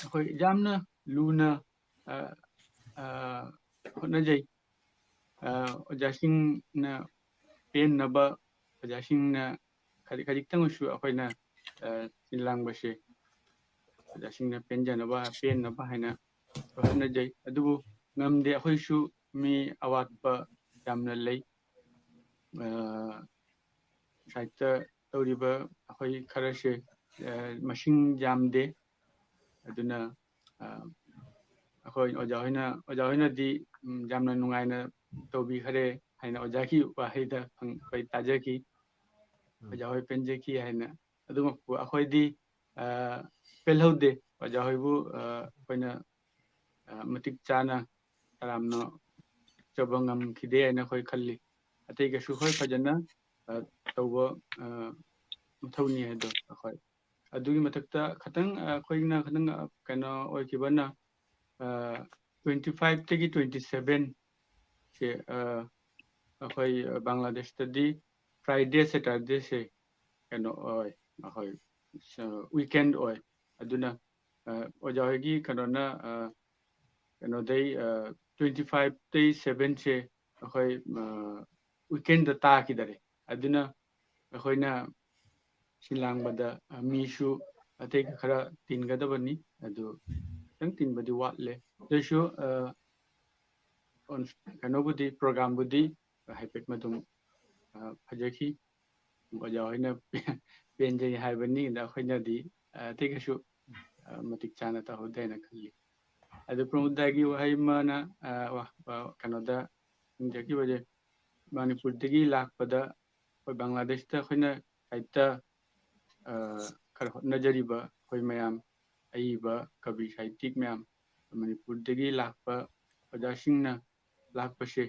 ꯑꯩꯈꯣꯏ ꯌꯥꯝꯅ ꯂꯨꯅ, ꯑ, ꯑ, ꯍꯣꯠꯅꯖꯩ꯫ ꯑ, ꯑꯣꯖꯥꯁꯤꯡꯅ ꯄꯦꯟꯅꯕ, ꯑꯣꯖꯥꯁꯤꯡꯅ ꯈꯖꯤꯛ ꯈꯖꯤꯛꯇꯪ ꯑꯣꯏꯁꯨ ꯑꯩꯈꯣꯏꯅ, ꯑ, ꯁꯤꯟ ꯂꯥꯡꯕꯁꯦ ꯑꯣꯖꯥꯁꯤꯡꯅ ꯄꯦꯟꯖꯅꯕ, ꯄꯦꯟꯅꯕ ꯍꯥꯏꯅ ꯍꯣꯠꯅꯖꯩ꯫ ꯑꯗꯨꯕꯨ ꯉꯝꯗꯦ, ꯑꯩꯈꯣꯏꯁꯨ ꯃꯤ ꯑꯋꯥꯠꯄ ꯌꯥꯝꯅ ꯂꯩ꯫ ꯑ, ꯁꯥꯏꯠꯇ ꯇꯧꯔꯤꯕ ꯑꯩꯈꯣꯏ ꯈꯔꯁꯦ, ꯑ, ꯃꯁꯤꯡ ꯌꯥꯝꯗꯦ꯫ ꯑꯗꯨꯅ, ꯑ, ꯑꯩꯈꯣꯏ ꯑꯣꯖꯥ ꯍꯣꯏꯅ, ꯑꯣꯖꯥ ꯍꯣꯏꯅꯗꯤ, ꯎꯝ, ꯌꯥꯝꯅ ꯅꯨꯡꯉꯥꯏꯅ ꯇꯧꯕꯤꯈꯔꯦ ꯍꯥꯏꯅ ꯑꯣꯖꯥꯒꯤ ꯋꯥꯍꯩꯗ ꯐꯪ-, ꯑꯩꯈꯣꯏ ꯇꯥꯖꯈꯤ꯫ ꯑꯣꯖꯥ ꯍꯣꯏ ꯄꯦꯟꯖꯈꯤ ꯍꯥꯏꯅ꯫ ꯑꯗꯨꯃꯛꯄꯨ ꯑꯩꯈꯣꯏꯗꯤ, ꯑ, ꯄꯦꯜꯍꯧꯗꯦ꯫ ꯑꯣꯖꯥ ꯍꯣꯏꯕꯨ, ꯑ, ꯑꯩꯈꯣꯏꯅ, ꯑ, ꯃꯇꯤꯛ ꯆꯥꯅ ꯇꯔꯥꯝꯅ ꯑꯣꯛꯆꯕ ꯉꯝꯈꯤꯗꯦ ꯍꯥꯏꯅ ꯑꯩꯈꯣꯏ ꯈꯜꯂꯤ꯫ ꯑꯇꯩꯒꯁꯨ ꯍꯣꯏ ꯐꯖꯅ, ꯑ, ꯇꯧꯕ, ꯑ, ꯃꯊꯧꯅꯤ ꯍꯥꯏꯗꯣ ꯑꯩꯈꯣꯏ꯫ ꯑꯗꯨꯒꯤ ꯃꯊꯛꯇ ꯈꯇꯪ, ꯑ, ꯑꯩꯈꯣꯏꯅ ꯈꯇꯪ, ꯑ, ꯀꯩꯅꯣ ꯑꯣꯏꯈꯤꯕꯅ, ꯑ, twenty five ꯇꯒꯤ twenty seven ꯁꯦ, ꯑ, ꯑꯩꯈꯣꯏ, ꯑ, ꯕꯪꯒ꯭ꯂꯥꯗꯦꯁꯇꯗꯤ Friday, Saturday ꯁꯦ ꯀꯩꯅꯣ ꯑꯣꯏ, ꯑꯩꯈꯣꯏ, ꯑ, weekend ꯑꯣꯏ꯫ ꯑꯗꯨꯅ, ꯑ, ꯑꯣꯖꯥ ꯍꯣꯏꯒꯤ ꯀꯩꯅꯣꯅ, ꯑ, ꯀꯩꯅꯣꯗꯩ, ꯑ, twenty five ꯇꯩ seven ꯁꯦ ꯑꯩꯈꯣꯏ, ꯑ, weekend ꯇꯥꯈꯤꯗꯔꯦ꯫ ꯑꯗꯨꯅ ꯑꯩꯈꯣꯏꯅ ꯁꯤꯟ ꯂꯥꯡꯕꯗ, ꯑ, ꯃꯤꯁꯨ ꯑꯇꯩ ꯈꯔ ꯇꯤꯟꯒꯗꯕꯅꯤ, ꯑꯗꯨ ꯈꯤꯇꯪ ꯇꯤꯟꯕꯗꯤ ꯋꯥꯠꯂꯦ꯫ ꯑꯗꯨꯏꯁꯨ, ꯑ, on-, ꯀꯩꯅꯣꯕꯨꯗꯤ, programꯕꯨꯗꯤ ꯍꯥꯏꯐꯦꯠ ꯃꯇꯨꯡ, ꯑ, ꯐꯖꯈꯤ꯫ ꯑꯣꯖꯥ ꯍꯣꯏꯅ ꯄꯦꯟꯖꯩ ꯍꯥꯏꯕꯅꯤ, ꯑꯗ ꯑꯩꯈꯣꯏꯅꯗꯤ, ꯑ, ꯑꯇꯩ ꯀꯩꯁꯨ, ꯑ, ꯃꯇꯤꯛ ꯆꯥꯅ ꯇꯧꯍꯧꯗꯦ ꯍꯥꯏꯅ ꯈꯜꯂꯤ꯫ ꯑꯗꯨ ꯄ꯭ꯔꯃꯣꯗꯥꯒꯤ ꯋꯥꯍꯩ ꯑꯃꯅ, ꯑ, ꯋꯥ-, ꯋꯥ-, ꯀꯩꯅꯣꯗ ꯍꯪꯖꯈꯤꯕꯁꯦ, ꯃꯅꯤꯄꯨꯔꯗꯒꯤ ꯂꯥꯛꯄꯗ ꯑꯩꯈꯣꯏ ꯕꯪꯒ꯭ꯂꯥꯗꯦꯁꯇ ꯑꯩꯈꯣꯏꯅ ꯁꯥꯏꯠꯇ, ꯑ, ꯈꯔ ꯍꯣꯠꯅꯖꯔꯤꯕ ꯑꯩꯈꯣꯏ ꯃꯌꯥꯝ, ꯑꯏꯕ ꯀꯕꯤ ꯁꯥꯍꯤꯇꯤꯛ ꯃꯌꯥꯝ, ꯃꯅꯤꯄꯨꯔꯗꯒꯤ ꯂꯥꯛꯄ ꯑꯣꯖꯥꯁꯤꯡꯅ ꯂꯥꯛꯄꯁꯦ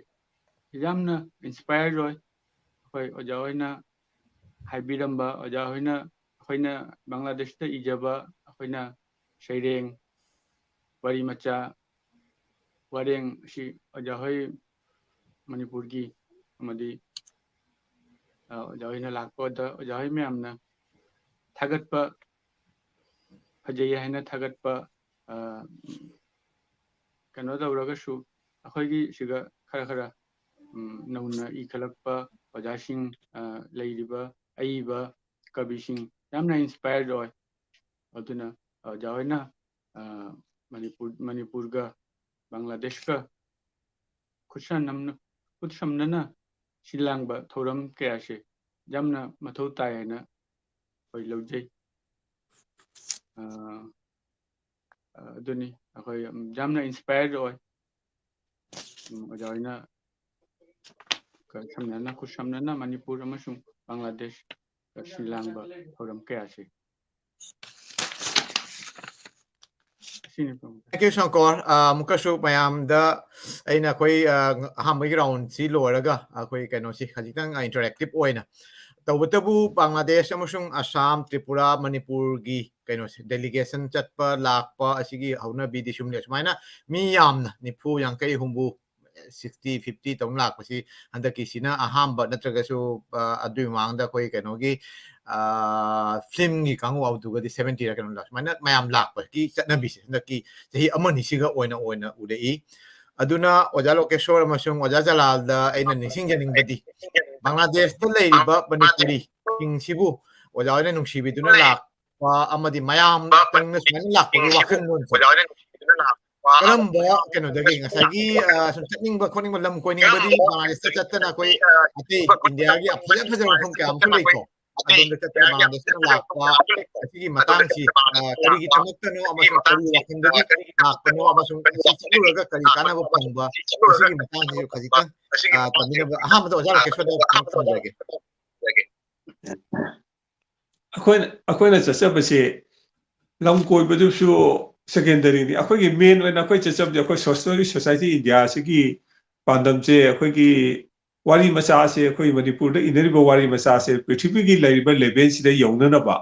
ꯌꯥꯝꯅ inspire ꯑꯣꯏ꯫ ꯑꯩꯈꯣꯏ ꯑꯣꯖꯥ ꯍꯣꯏꯅ ꯍꯥꯏꯕꯤꯔꯝꯕ, ꯑꯣꯖꯥ ꯍꯣꯏꯅ, ꯑꯩꯈꯣꯏꯅ ꯕꯪꯒ꯭ꯂꯥꯗꯦꯁꯇ ꯏꯖꯕ, ꯑꯩꯈꯣꯏꯅ ꯁꯩꯔꯦꯡ, ꯋꯥꯔꯤ ꯃꯆꯥ, ꯋꯥꯔꯦꯡ ꯑꯁꯤ ꯑꯣꯖꯥ ꯍꯣꯏ ꯃꯅꯤꯄꯨꯔꯒꯤ ꯑꯃꯗꯤ, ꯑ, ꯑꯣꯖꯥ ꯍꯣꯏꯅ ꯂꯥꯛꯄꯗ ꯑꯣꯖꯥ ꯍꯣꯏ ꯃꯌꯥꯝꯅ ꯊꯥꯒꯠꯄ, ꯐꯖꯩ ꯍꯥꯏꯅ ꯊꯥꯒꯠꯄ, ꯑ, ꯀꯩꯅꯣ ꯇꯧꯔꯒꯁꯨ ꯑꯩꯈꯣꯏꯒꯤ ꯁꯤꯒ ꯈꯔ ꯈꯔ, ꯎꯝ, ꯅꯧꯅ ꯏꯈꯠꯂꯛꯄ ꯑꯣꯖꯥꯁꯤꯡ, ꯑ, ꯂꯩꯔꯤꯕ ꯑꯏꯕ ꯀꯕꯤꯁꯤꯡ ꯌꯥꯝꯅ inspire ꯑꯣꯏ꯫ ꯑꯗꯨꯅ ꯑꯣꯖꯥ ꯍꯣꯏꯅ ꯃꯅꯤꯄꯨꯔ ꯃꯅꯤꯄꯨꯔꯒ ꯕꯪꯒ꯭ꯂꯥꯗꯦꯁꯀ ꯈꯨꯠꯁꯝꯅꯅ ꯈꯨꯠꯁꯝꯅꯅ ꯁꯤꯜ ꯂꯥꯡꯕ ꯊꯧꯔꯝ ꯀꯌꯥꯁꯦ ꯌꯥꯝꯅ ꯃꯊꯧ ꯇꯥꯏ ꯍꯥꯏꯅ ꯑꯩꯈꯣꯏ ꯂꯧꯖꯩ꯫ ꯑꯗꯨꯅꯤ ꯑꯩꯈꯣꯏ ꯌꯥꯝꯅ inspired ꯑꯣꯏ꯫ ꯑꯣꯖꯥ ꯍꯣꯏꯅ ꯁꯝꯅꯅ ꯈꯨꯠꯁꯝꯅꯅ ꯃꯅꯤꯄꯨꯔ ꯑꯃꯁꯨꯡ ꯕꯪꯒ꯭ꯂꯥꯗꯦꯁ ꯁꯤꯜ ꯂꯥꯡꯕ ꯊꯧꯔꯝ ꯀꯌꯥꯁꯤ꯫ Thank you, ꯁꯪꯀꯣꯔ꯫ ꯑꯃꯨꯛꯀꯁꯨ ꯃꯌꯥꯝꯗ ꯑꯩꯅ ꯑꯩꯈꯣꯏ ꯑꯍꯥꯟꯕꯒꯤ ꯔꯥꯎꯟꯁꯤ ꯂꯣꯏꯔꯒ ꯑꯩꯈꯣꯏ ꯀꯩꯅꯣꯁꯤ ꯈꯖꯤꯛꯇꯪ interactive ꯑꯣꯏꯅ, ꯇꯧꯕꯇꯕꯨ ꯕꯪꯒ꯭ꯂꯥꯗꯦꯁ ꯑꯃꯁꯨꯡ ꯑꯁꯥꯝ, ꯇ꯭ꯔꯤꯄꯨꯔꯥ, ꯃꯅꯤꯄꯨꯔꯒꯤ ꯀꯩꯅꯣꯁꯦ, delegation ꯆꯠꯄ ꯂꯥꯛꯄ ꯑꯁꯤꯒꯤ ꯍꯧꯅꯕꯤꯗꯤ ꯁꯨꯝ ꯂꯩ꯫ ꯁꯨꯃꯥꯏꯅ ꯃꯤ ꯌꯥꯝꯅ ꯅꯤꯐꯨ, ꯌꯥꯡꯈꯩ, ꯍꯨꯝꯐꯨ, sixty, fifty ꯇꯧꯅ ꯂꯥꯛꯄꯁꯤ ꯍꯟꯗꯛꯀꯤꯁꯤꯅ ꯑꯍꯥꯟꯕ, ꯅꯠꯇ꯭ꯔꯒꯁꯨ ꯑꯗꯨꯒꯤ ꯃꯃꯥꯡꯗ ꯑꯩꯈꯣꯏ ꯀꯩꯅꯣꯒꯤ ꯐꯤꯂꯝꯒꯤ ꯀꯥꯡꯕꯨ ꯑꯗꯨꯒꯗꯤ seventy ꯔ ꯀꯩꯅꯣꯝ ꯂꯥꯛ-, ꯁꯨꯃꯥꯏꯅ ꯃꯌꯥꯝ ꯂꯥꯛꯄꯒꯤ ꯆꯠꯅꯕꯤꯁꯦ ꯍꯟꯗꯛꯀꯤ ꯆꯍꯤ ꯑꯃꯅꯤꯁꯤꯒ ꯑꯣꯏꯅ ꯑꯣꯏꯅ ꯎꯔꯛꯏ꯫ ꯑꯗꯨꯅ ꯑꯣꯖꯥ ꯂꯣꯀꯦꯁꯣꯔ ꯑꯃꯁꯨꯡ ꯑꯣꯖꯥ ꯖꯂꯥꯜꯗ ꯑꯩꯅ ꯅꯤꯡꯁꯤꯡꯖꯅꯤꯡꯕꯗꯤ, ꯕꯪꯒ꯭ꯂꯥꯗꯦꯁꯇ ꯂꯩꯔꯤꯕ ꯃꯅꯤꯄꯨꯔꯤꯁꯤꯡꯁꯤꯕꯨ ꯑꯣꯖꯥ ꯍꯣꯏꯅ ꯅꯨꯡꯁꯤꯕꯤꯗꯨꯅ ꯂꯥꯛꯄ ꯑꯃꯗꯤ ꯃꯌꯥꯝ ꯇꯪꯅ ꯁꯨꯃꯥꯏꯅ ꯂꯥꯛꯄꯒꯤ ꯋꯥꯈꯜꯂꯣꯟꯁꯦ ꯀꯔꯝꯕ ꯀꯩꯅꯣꯗꯒꯤ, ꯉꯁꯥꯏꯒꯤ ꯁꯨꯝ ꯆꯠꯅꯤꯡꯕ ꯈꯣꯠꯅꯤꯡꯕ, ꯂꯝ ꯀꯣꯏꯅꯤꯡꯕꯗꯤ ꯕꯪꯒ꯭ꯂꯥꯗꯦꯁꯇ ꯆꯠꯇꯅ ꯑꯩꯈꯣꯏ ꯑꯇꯩ ꯏꯟꯗꯤꯌꯥꯒꯤ ꯐꯖ ꯐꯖꯕ ꯃꯐꯝ ꯀꯌꯥ ꯑꯃꯁꯨ ꯂꯩꯀꯣ, ꯑꯗꯣꯝꯗ ꯆꯠꯇꯅ ꯕꯪꯒ꯭ꯂꯥꯗꯦꯁꯇ ꯂꯥꯛꯄ ꯑꯁꯤꯒꯤ ꯃꯇꯥꯡꯁꯤ ꯀꯔꯤꯒꯤꯗꯃꯛꯇꯅꯣ ꯑꯃꯁꯨꯡ ꯀꯔꯤ ꯋꯥꯈꯜꯗꯒꯤ ꯂꯥꯛꯄꯅꯣ ꯑꯃꯁꯨꯡ ꯑꯁꯤ ꯆꯠꯂꯨꯔꯒ ꯀꯔꯤ ꯀꯥꯟꯅꯕ ꯐꯪꯕ, ꯃꯁꯤꯒꯤ ꯃꯇꯥꯡꯁꯤꯁꯨ ꯈꯖꯤꯛꯇꯪ ꯇꯝꯕꯤꯅꯕ ꯑꯍꯥꯟꯕꯗ ꯑꯣꯖꯥ ꯂꯣꯀꯦꯁꯣꯔꯗ ꯈꯪꯍꯟꯖꯒꯦ꯫ ꯑꯩꯈꯣꯏꯅ ꯑꯩꯈꯣꯏꯅ ꯆꯠꯆꯕꯁꯦ ꯂꯝ ꯀꯣꯏꯕꯗꯨꯁꯨ secondary ꯅꯤ꯫ ꯑꯩꯈꯣꯏꯒꯤ main ꯑꯣꯏꯅ ꯑꯩꯈꯣꯏ ꯆꯠꯆꯕꯗꯤ ꯑꯩꯈꯣꯏ Socialist Society India ꯁꯤꯒꯤ ꯄꯥꯟꯗꯝꯁꯦ ꯑꯩꯈꯣꯏꯒꯤ ꯋꯥꯔꯤ ꯃꯆꯥꯁꯦ, ꯑꯩꯈꯣꯏ ꯃꯅꯤꯄꯨꯔꯗ ꯏꯅꯔꯤꯕ ꯋꯥꯔꯤ ꯃꯆꯥꯁꯦ ꯄ꯭ꯔꯤꯊꯤꯕꯤꯒꯤ ꯂꯩꯔꯤꯕ level ꯁꯤꯗ ꯌꯧꯅꯅꯕ,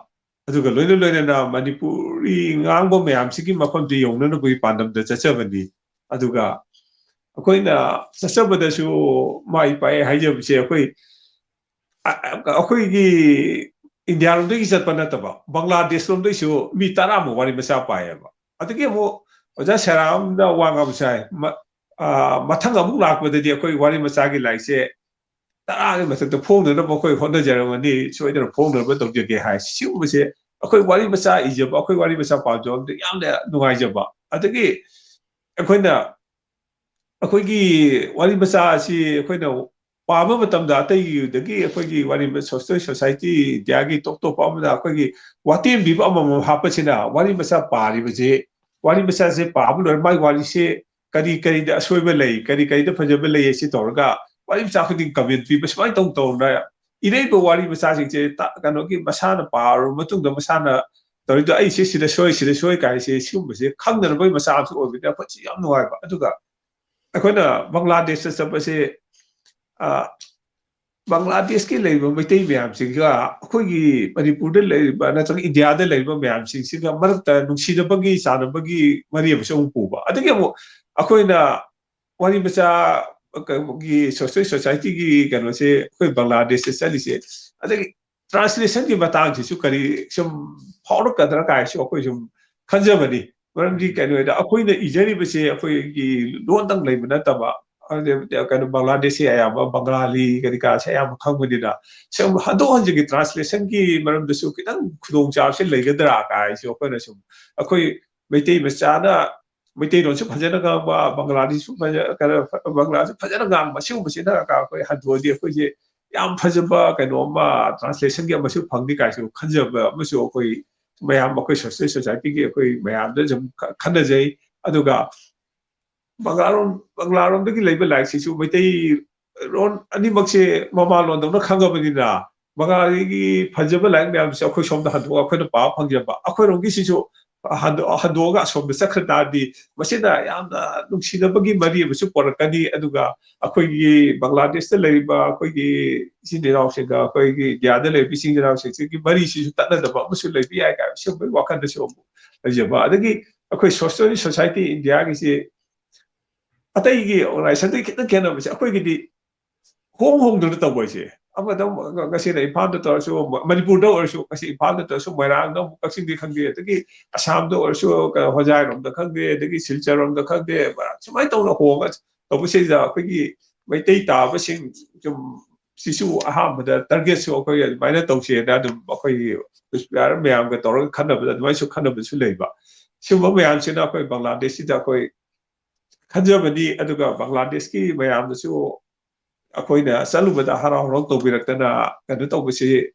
ꯑꯗꯨꯒ ꯂꯣꯏꯅ ꯂꯣꯏꯅꯅ ꯃꯅꯤꯄꯨꯔꯤ ꯉꯥꯡꯕ ꯃꯌꯥꯝꯁꯤꯒꯤ ꯃꯐꯝꯁꯦ ꯌꯧꯅꯅꯕꯒꯤ ꯄꯥꯟꯗꯝꯗ ꯆꯠꯆꯕꯅꯤ꯫ ꯑꯗꯨꯒ ꯑꯩꯈꯣꯏꯅ ꯆꯠꯆꯕꯗꯁꯨ ꯃꯥꯏ ꯄꯥꯛꯑꯦ ꯍꯥꯏꯖꯕꯁꯦ ꯑꯩꯈꯣꯏ ꯑ-, ꯑ-, ꯑꯩꯈꯣꯏꯒꯤ ꯏꯟꯗꯤꯌꯥ ꯂꯣꯝꯗꯒꯤ ꯆꯠꯄ ꯅꯠꯇꯕ ꯕꯪꯒ꯭ꯂꯥꯗꯦꯁ ꯂꯣꯝꯗꯒꯤꯁꯨ ꯃꯤ ꯇꯔꯥꯃꯨꯛ ꯋꯥꯔꯤ ꯃꯆꯥ ꯄꯥꯏꯌꯦꯕ꯫ ꯑꯗꯒꯤ ꯑꯃꯨꯛ ꯑꯣꯖꯥ ꯁꯦꯔꯥꯝꯗ ꯋꯥ ꯉꯥꯡꯕ ꯁꯥꯏ꯫ ꯃ-, ꯑ, ꯃꯊꯪ ꯑꯃꯨꯛ ꯂꯥꯛꯄꯗꯗꯤ ꯑꯩꯈꯣꯏ ꯋꯥꯔꯤ ꯃꯆꯥꯒꯤ ꯂꯥꯏꯔꯤꯛꯁꯦ ꯇꯔꯥꯒꯤ ꯃꯊꯛꯇ ꯐꯣꯡꯅꯅꯕ ꯑꯩꯈꯣꯏ ꯍꯣꯠꯅꯖꯔꯝꯒꯅꯤ, ꯁꯣꯏꯗꯅ ꯐꯣꯡꯅꯅꯕ ꯇꯧꯖꯒꯦ ꯍꯥꯏ꯫ ꯁꯤꯒꯨꯝꯕꯁꯦ ꯑꯩꯈꯣꯏ ꯋꯥꯔꯤ ꯃꯆꯥ ꯏꯖꯕ, ꯑꯩꯈꯣꯏ ꯋꯥꯔꯤ ꯃꯆꯥ ꯄꯥꯖꯕꯗ ꯌꯥꯝꯅ ꯅꯨꯡꯉꯥꯏꯖꯕ꯫ ꯑꯗꯒꯤ ꯑꯩꯈꯣꯏꯅ ꯑꯩꯈꯣꯏꯒꯤ ꯋꯥꯔꯤ ꯃꯆꯥ ꯑꯁꯤ ꯑꯩꯈꯣꯏꯅ ꯄꯥꯕ ꯃꯇꯝꯗ ꯑꯇꯩꯗꯒꯤ ꯑꯩꯈꯣꯏꯒꯤ ꯋꯥꯔꯤ ꯁꯣꯁꯤꯌꯦꯜ ꯁꯣꯁꯥꯏꯇꯤ ꯏꯟꯗꯤꯌꯥꯒꯤ ꯇꯣꯞ ꯇꯣꯞꯄ ꯑꯃꯗ ꯑꯩꯈꯣꯏꯒꯤ ꯋꯥꯇꯦꯝꯕꯤꯕ ꯑꯃꯃꯝ ꯍꯥꯞꯄꯁꯤꯅ ꯋꯥꯔꯤ ꯃꯆꯥ ꯄꯥꯔꯤꯕꯁꯦ, ꯋꯥꯔꯤ ꯃꯆꯥꯁꯦ ꯄꯥꯕ ꯂꯣꯏꯔ ꯃꯥꯏ ꯋꯥꯔꯤꯁꯦ ꯀꯔꯤ ꯀꯔꯤꯗ ꯑꯁꯣꯏꯕ ꯂꯩ, ꯀꯔꯤ ꯀꯔꯤꯗ ꯐꯖꯕ ꯂꯩ ꯁꯤ ꯇꯧꯔꯒ ꯋꯥꯔꯤ ꯃꯆꯥ ꯈꯨꯗꯤꯡ ꯀꯃꯦꯟ ꯄꯤꯕ ꯁꯨꯃꯥꯏꯅ ꯇꯧ ꯇꯧꯅ ꯏꯔꯩꯕ ꯋꯥꯔꯤ ꯃꯆꯥꯁꯤꯡꯁꯦ ꯀꯩꯅꯣꯒꯤ ꯃꯁꯥꯅ ꯄꯥꯔꯕ ꯃꯇꯨꯡꯗ ꯃꯁꯥꯅ ꯇꯧꯔꯤꯗꯣ ꯑꯩꯁꯦ ꯁꯤꯗ ꯁꯣꯏ ꯁꯤꯗ ꯁꯣꯏ ꯀꯥꯏꯁꯦ ꯁꯤꯒꯨꯝꯕꯁꯦ ꯈꯪꯅꯅꯕꯒꯤ ꯃꯆꯥ ꯑꯃꯁꯨ ꯑꯣꯏꯕꯅꯤꯅ ꯑꯩꯈꯣꯏꯁꯤ ꯌꯥꯝ ꯅꯨꯡꯉꯥꯏꯕ꯫ ꯑꯗꯨꯒ ꯑꯩꯈꯣꯏꯅ ꯕꯪꯒ꯭ꯂꯥꯗꯦꯁꯇ ꯆꯠꯄꯁꯦ ꯕꯪꯒ꯭ꯂꯥꯗꯦꯁꯀꯤ ꯂꯩꯔꯤꯕ ꯃꯩꯇꯩ ꯃꯌꯥꯝꯁꯤꯒ ꯑꯩꯈꯣꯏꯒꯤ ꯃꯅꯤꯄꯨꯔꯗ ꯂꯩꯔꯤꯕ ꯅꯠꯇ꯭ꯔꯒ ꯏꯟꯗꯤꯌꯥꯗ ꯂꯩꯔꯤꯕ ꯃꯌꯥꯝꯁꯤꯡꯁꯤꯒ ꯃꯔꯛꯇ ꯅꯨꯡꯁꯤꯅꯕꯒꯤ ꯆꯥꯟꯅꯕꯒꯤ ꯃꯔꯤ ꯑꯃꯁꯨ ꯑꯃꯨꯛ ꯄꯨꯕ꯫ ꯑꯗꯒꯤ ꯑꯃꯨꯛ ꯑꯩꯈꯣꯏꯅ ꯋꯥꯔꯤ ꯃꯆꯥ ꯀꯩꯅꯣꯒꯤ ꯁꯣꯁꯤꯌꯦꯜ ꯁꯣꯁꯥꯏꯇꯤꯒꯤ ꯀꯩꯅꯣꯁꯦ ꯑꯩꯈꯣꯏ ꯕꯪꯒ꯭ꯂꯥꯗꯦꯁꯇ ꯆꯠꯂꯤꯁꯦ꯫ ꯑꯗꯒꯤ ꯇ꯭ꯔꯥꯟꯁꯂꯦꯁꯟꯒꯤ ꯃꯇꯥꯡꯁꯤꯁꯨ ꯀꯔꯤ ꯁꯨꯝ ꯐꯥꯎꯔꯛꯀꯗ꯭ꯔꯥ ꯀꯥꯏꯁꯨ ꯑꯩꯈꯣꯏ ꯁꯨꯝ ꯈꯟꯖꯕꯅꯤ꯫ ꯃꯔꯝꯗꯤ ꯀꯩꯅꯣꯗ ꯑꯩꯈꯣꯏꯅ ꯏꯖꯔꯤꯕꯁꯦ ꯑꯩꯈꯣꯏꯒꯤ ꯂꯣꯟꯗꯪ ꯂꯩꯕ ꯅꯠꯇꯕ, ꯀꯩꯅꯣ ꯕꯪꯒ꯭ꯂꯥꯗꯦꯁꯁꯤ ꯑꯌꯥꯝꯕ ꯕꯪꯒꯥꯂꯤ ꯀꯔꯤ ꯀꯥꯁꯦ ꯑꯌꯥꯝꯕ ꯈꯪꯕꯅꯤꯅ ꯁꯨꯝ ꯍꯟꯗꯣꯛ ꯍꯟꯖꯤꯟꯒꯤ ꯇ꯭ꯔꯥꯟꯁꯂꯦꯁꯟꯒꯤ ꯃꯔꯝꯗꯁꯨ ꯈꯤꯇꯪ ꯈꯨꯗꯣꯡꯆꯥꯕꯁꯦ ꯂꯩꯒꯗ꯭ꯔꯥ ꯀꯥꯏꯁꯨ ꯑꯩꯈꯣꯏꯅ ꯁꯨꯝ ꯑꯩꯈꯣꯏ ꯃꯩꯇꯩ ꯃꯆꯥꯅ ꯃꯩꯇꯩꯂꯣꯟꯁꯨ ꯐꯖꯅ ꯉꯥꯡꯕ, ꯕꯪꯒ꯭ꯂꯥꯗꯤꯁꯨ ꯐꯖ-, ꯀꯩꯅꯣ, ꯕꯪꯒ꯭ꯂꯥꯁꯨ ꯐꯖꯅ ꯉꯥꯡꯕ, ꯁꯤꯒꯨꯝꯕꯁꯤꯅ ꯑꯩꯈꯣꯏ ꯍꯟꯗꯣꯛꯑꯗꯤ ꯑꯩꯈꯣꯏꯁꯦ ꯌꯥꯝ ꯐꯖꯕ ꯀꯩꯅꯣ ꯑꯃ ꯇ꯭ꯔꯥꯟꯁꯂꯦꯁꯟꯒꯤ ꯑꯃꯁꯨ ꯐꯪꯅꯤ ꯀꯥꯏꯁꯨ ꯈꯟꯖꯕ ꯑꯃꯁꯨ ꯑꯩꯈꯣꯏ ꯃꯌꯥꯝ ꯑꯩꯈꯣꯏ ꯁꯣꯁꯤꯌꯦꯜ ꯁꯣꯁꯥꯏꯇꯤꯒꯤ ꯑꯩꯈꯣꯏ ꯃꯌꯥꯝꯗ ꯁꯨꯝ ꯈ-, ꯈꯟꯅꯖꯩ꯫ ꯑꯗꯨꯒ ꯕꯪꯒ꯭ꯂꯥꯔꯣꯝ-, ꯕꯪꯒ꯭ꯂꯥꯔꯣꯝꯗꯒꯤ ꯂꯩꯕ ꯂꯥꯏꯔꯤꯛꯁꯤꯁꯨ ꯃꯩꯇꯩ ꯂꯣꯟ ꯑꯅꯤꯃꯛꯁꯦ ꯃꯃꯥꯂꯣꯟꯗꯧꯅ ꯈꯪꯉꯕꯅꯤꯅ ꯕꯪꯒꯥꯂꯤꯒꯤ ꯐꯖꯕ ꯂꯥꯏꯔꯤꯛ ꯃꯌꯥꯝꯁꯦ ꯑꯩꯈꯣꯏ ꯁꯣꯝꯗ ꯍꯟꯗꯣꯛꯑꯒ ꯑꯩꯈꯣꯏꯅ ꯄꯥꯕ ꯐꯪꯖꯕ, ꯑꯩꯈꯣꯏꯔꯣꯝꯒꯤꯁꯤꯁꯨ ꯍꯟꯗꯣꯛ-, ꯍꯟꯗꯣꯛꯑꯒ ꯑꯁꯣꯝꯗ ꯆꯠꯈ꯭ꯔ ꯇꯥꯔꯗꯤ ꯃꯁꯤꯅ ꯌꯥꯝꯅ ꯅꯨꯡꯁꯤꯅꯕꯒꯤ ꯃꯔꯤ ꯑꯃꯁꯨ ꯄꯣꯔꯛꯀꯅꯤ꯫ ꯑꯗꯨꯒ ꯑꯩꯈꯣꯏꯒꯤ ꯕꯪꯒ꯭ꯂꯥꯗꯦꯁꯇ ꯂꯩꯔꯤꯕ ꯑꯩꯈꯣꯏꯒꯤ ꯏꯆꯤꯟ ꯏꯅꯥꯎꯁꯤꯡꯒ ꯑꯩꯈꯣꯏꯒꯤ ꯏꯟꯗꯤꯌꯥꯗ ꯂꯩꯔꯤꯕ ꯏꯆꯤꯟ ꯏꯅꯥꯎꯁꯤꯡꯁꯤꯒꯤ ꯃꯔꯤꯁꯤꯁꯨ ꯇꯠꯅꯗꯕ ꯑꯃꯁꯨ ꯂꯩꯕ ꯌꯥꯏ ꯀꯥꯏꯅ ꯁꯤꯒꯨꯝꯕꯒꯤ ꯋꯥꯈꯜꯗꯁꯨ ꯑꯃꯨꯛ ꯂꯩꯖꯕ꯫ ꯑꯗꯒꯤ ꯑꯩꯈꯣꯏ ꯁꯣꯁꯤꯌꯦꯜ ꯁꯣꯁꯥꯏꯇꯤ ꯏꯟꯗꯤꯌꯥꯒꯤꯁꯤ ꯑꯇꯩꯒꯤ ꯑꯣꯔꯒꯅꯥꯏꯖꯦꯁꯟꯗꯒꯤ ꯈꯤꯇꯪ ꯈꯦꯠꯅꯕꯁꯦ ꯑꯩꯈꯣꯏꯒꯤꯗꯤ ꯍꯣꯡ ꯍꯣꯡꯗꯅ ꯇꯧꯕ ꯍꯥꯏꯁꯦ꯫ ꯑꯃꯗ ꯑꯃꯨꯛ ꯉꯁꯤꯅ ꯏꯝꯐꯥꯜꯗ ꯇꯧꯔꯁꯨ, ꯃꯅꯤꯄꯨꯔꯗ ꯑꯣꯏꯔꯁꯨ, ꯉꯁꯤ ꯏꯝꯐꯥꯜꯗ ꯇꯧꯔꯁꯨ, ꯃꯣꯏꯔꯥꯡꯗ ꯑꯃꯨꯛ, ꯀꯛꯆꯤꯡꯗꯤ ꯈꯪꯗꯦ, ꯑꯗꯒꯤ ꯑꯁꯥꯝꯗ ꯑꯣꯏꯔꯁꯨ, ꯀꯩꯅꯣ, ꯍꯣꯖꯥꯏꯔꯣꯝꯗ ꯈꯪꯗꯦ, ꯑꯗꯒꯤ ꯁꯤꯜꯆꯔꯔꯣꯝꯗ ꯈꯪꯗꯦ, ꯁꯨꯃꯥꯏꯅ ꯇꯧꯅ ꯍꯣꯡꯉ ꯇꯧꯕꯁꯤꯗ ꯑꯩꯈꯣꯏꯒꯤ ꯃꯩꯇꯩ ꯇꯥꯕꯁꯤꯡ ꯁꯨꯝ ꯁꯤꯁꯨ ꯑꯍꯥꯟꯕꯗ target ꯁꯨ ꯑꯩꯈꯣꯏ ꯑꯗꯨꯃꯥꯏꯅ ꯇꯧꯁꯦꯅ ꯑꯗꯨꯝ ꯑꯩꯈꯣꯏꯒꯤ inspire ꯃꯌꯥꯝꯒ ꯇꯧꯔꯒ ꯈꯟꯅꯕꯗ ꯑꯗꯨꯃꯥꯏꯅꯁꯨ ꯈꯟꯅꯕꯁꯨ ꯂꯩꯕ꯫ ꯁꯤꯒꯨꯝꯕ ꯃꯌꯥꯝꯁꯤꯅ ꯑꯩꯈꯣꯏ ꯕꯪꯒ꯭ꯂꯥꯗꯦꯁꯁꯤꯗ ꯑꯩꯈꯣꯏ ꯈꯟꯖꯕꯅꯤ꯫ ꯑꯗꯨꯒ ꯕꯪꯒ꯭ꯂꯥꯗꯦꯁꯀꯤ ꯃꯌꯥꯝꯅꯁꯨ ꯑꯩꯈꯣꯏꯅ ꯆꯠꯂꯨꯕꯗ ꯍꯔꯥꯎ ꯍꯔꯥꯎ ꯇꯧꯕꯤꯔꯛꯇꯅ ꯀꯩꯅꯣ ꯇꯧꯕꯁꯤ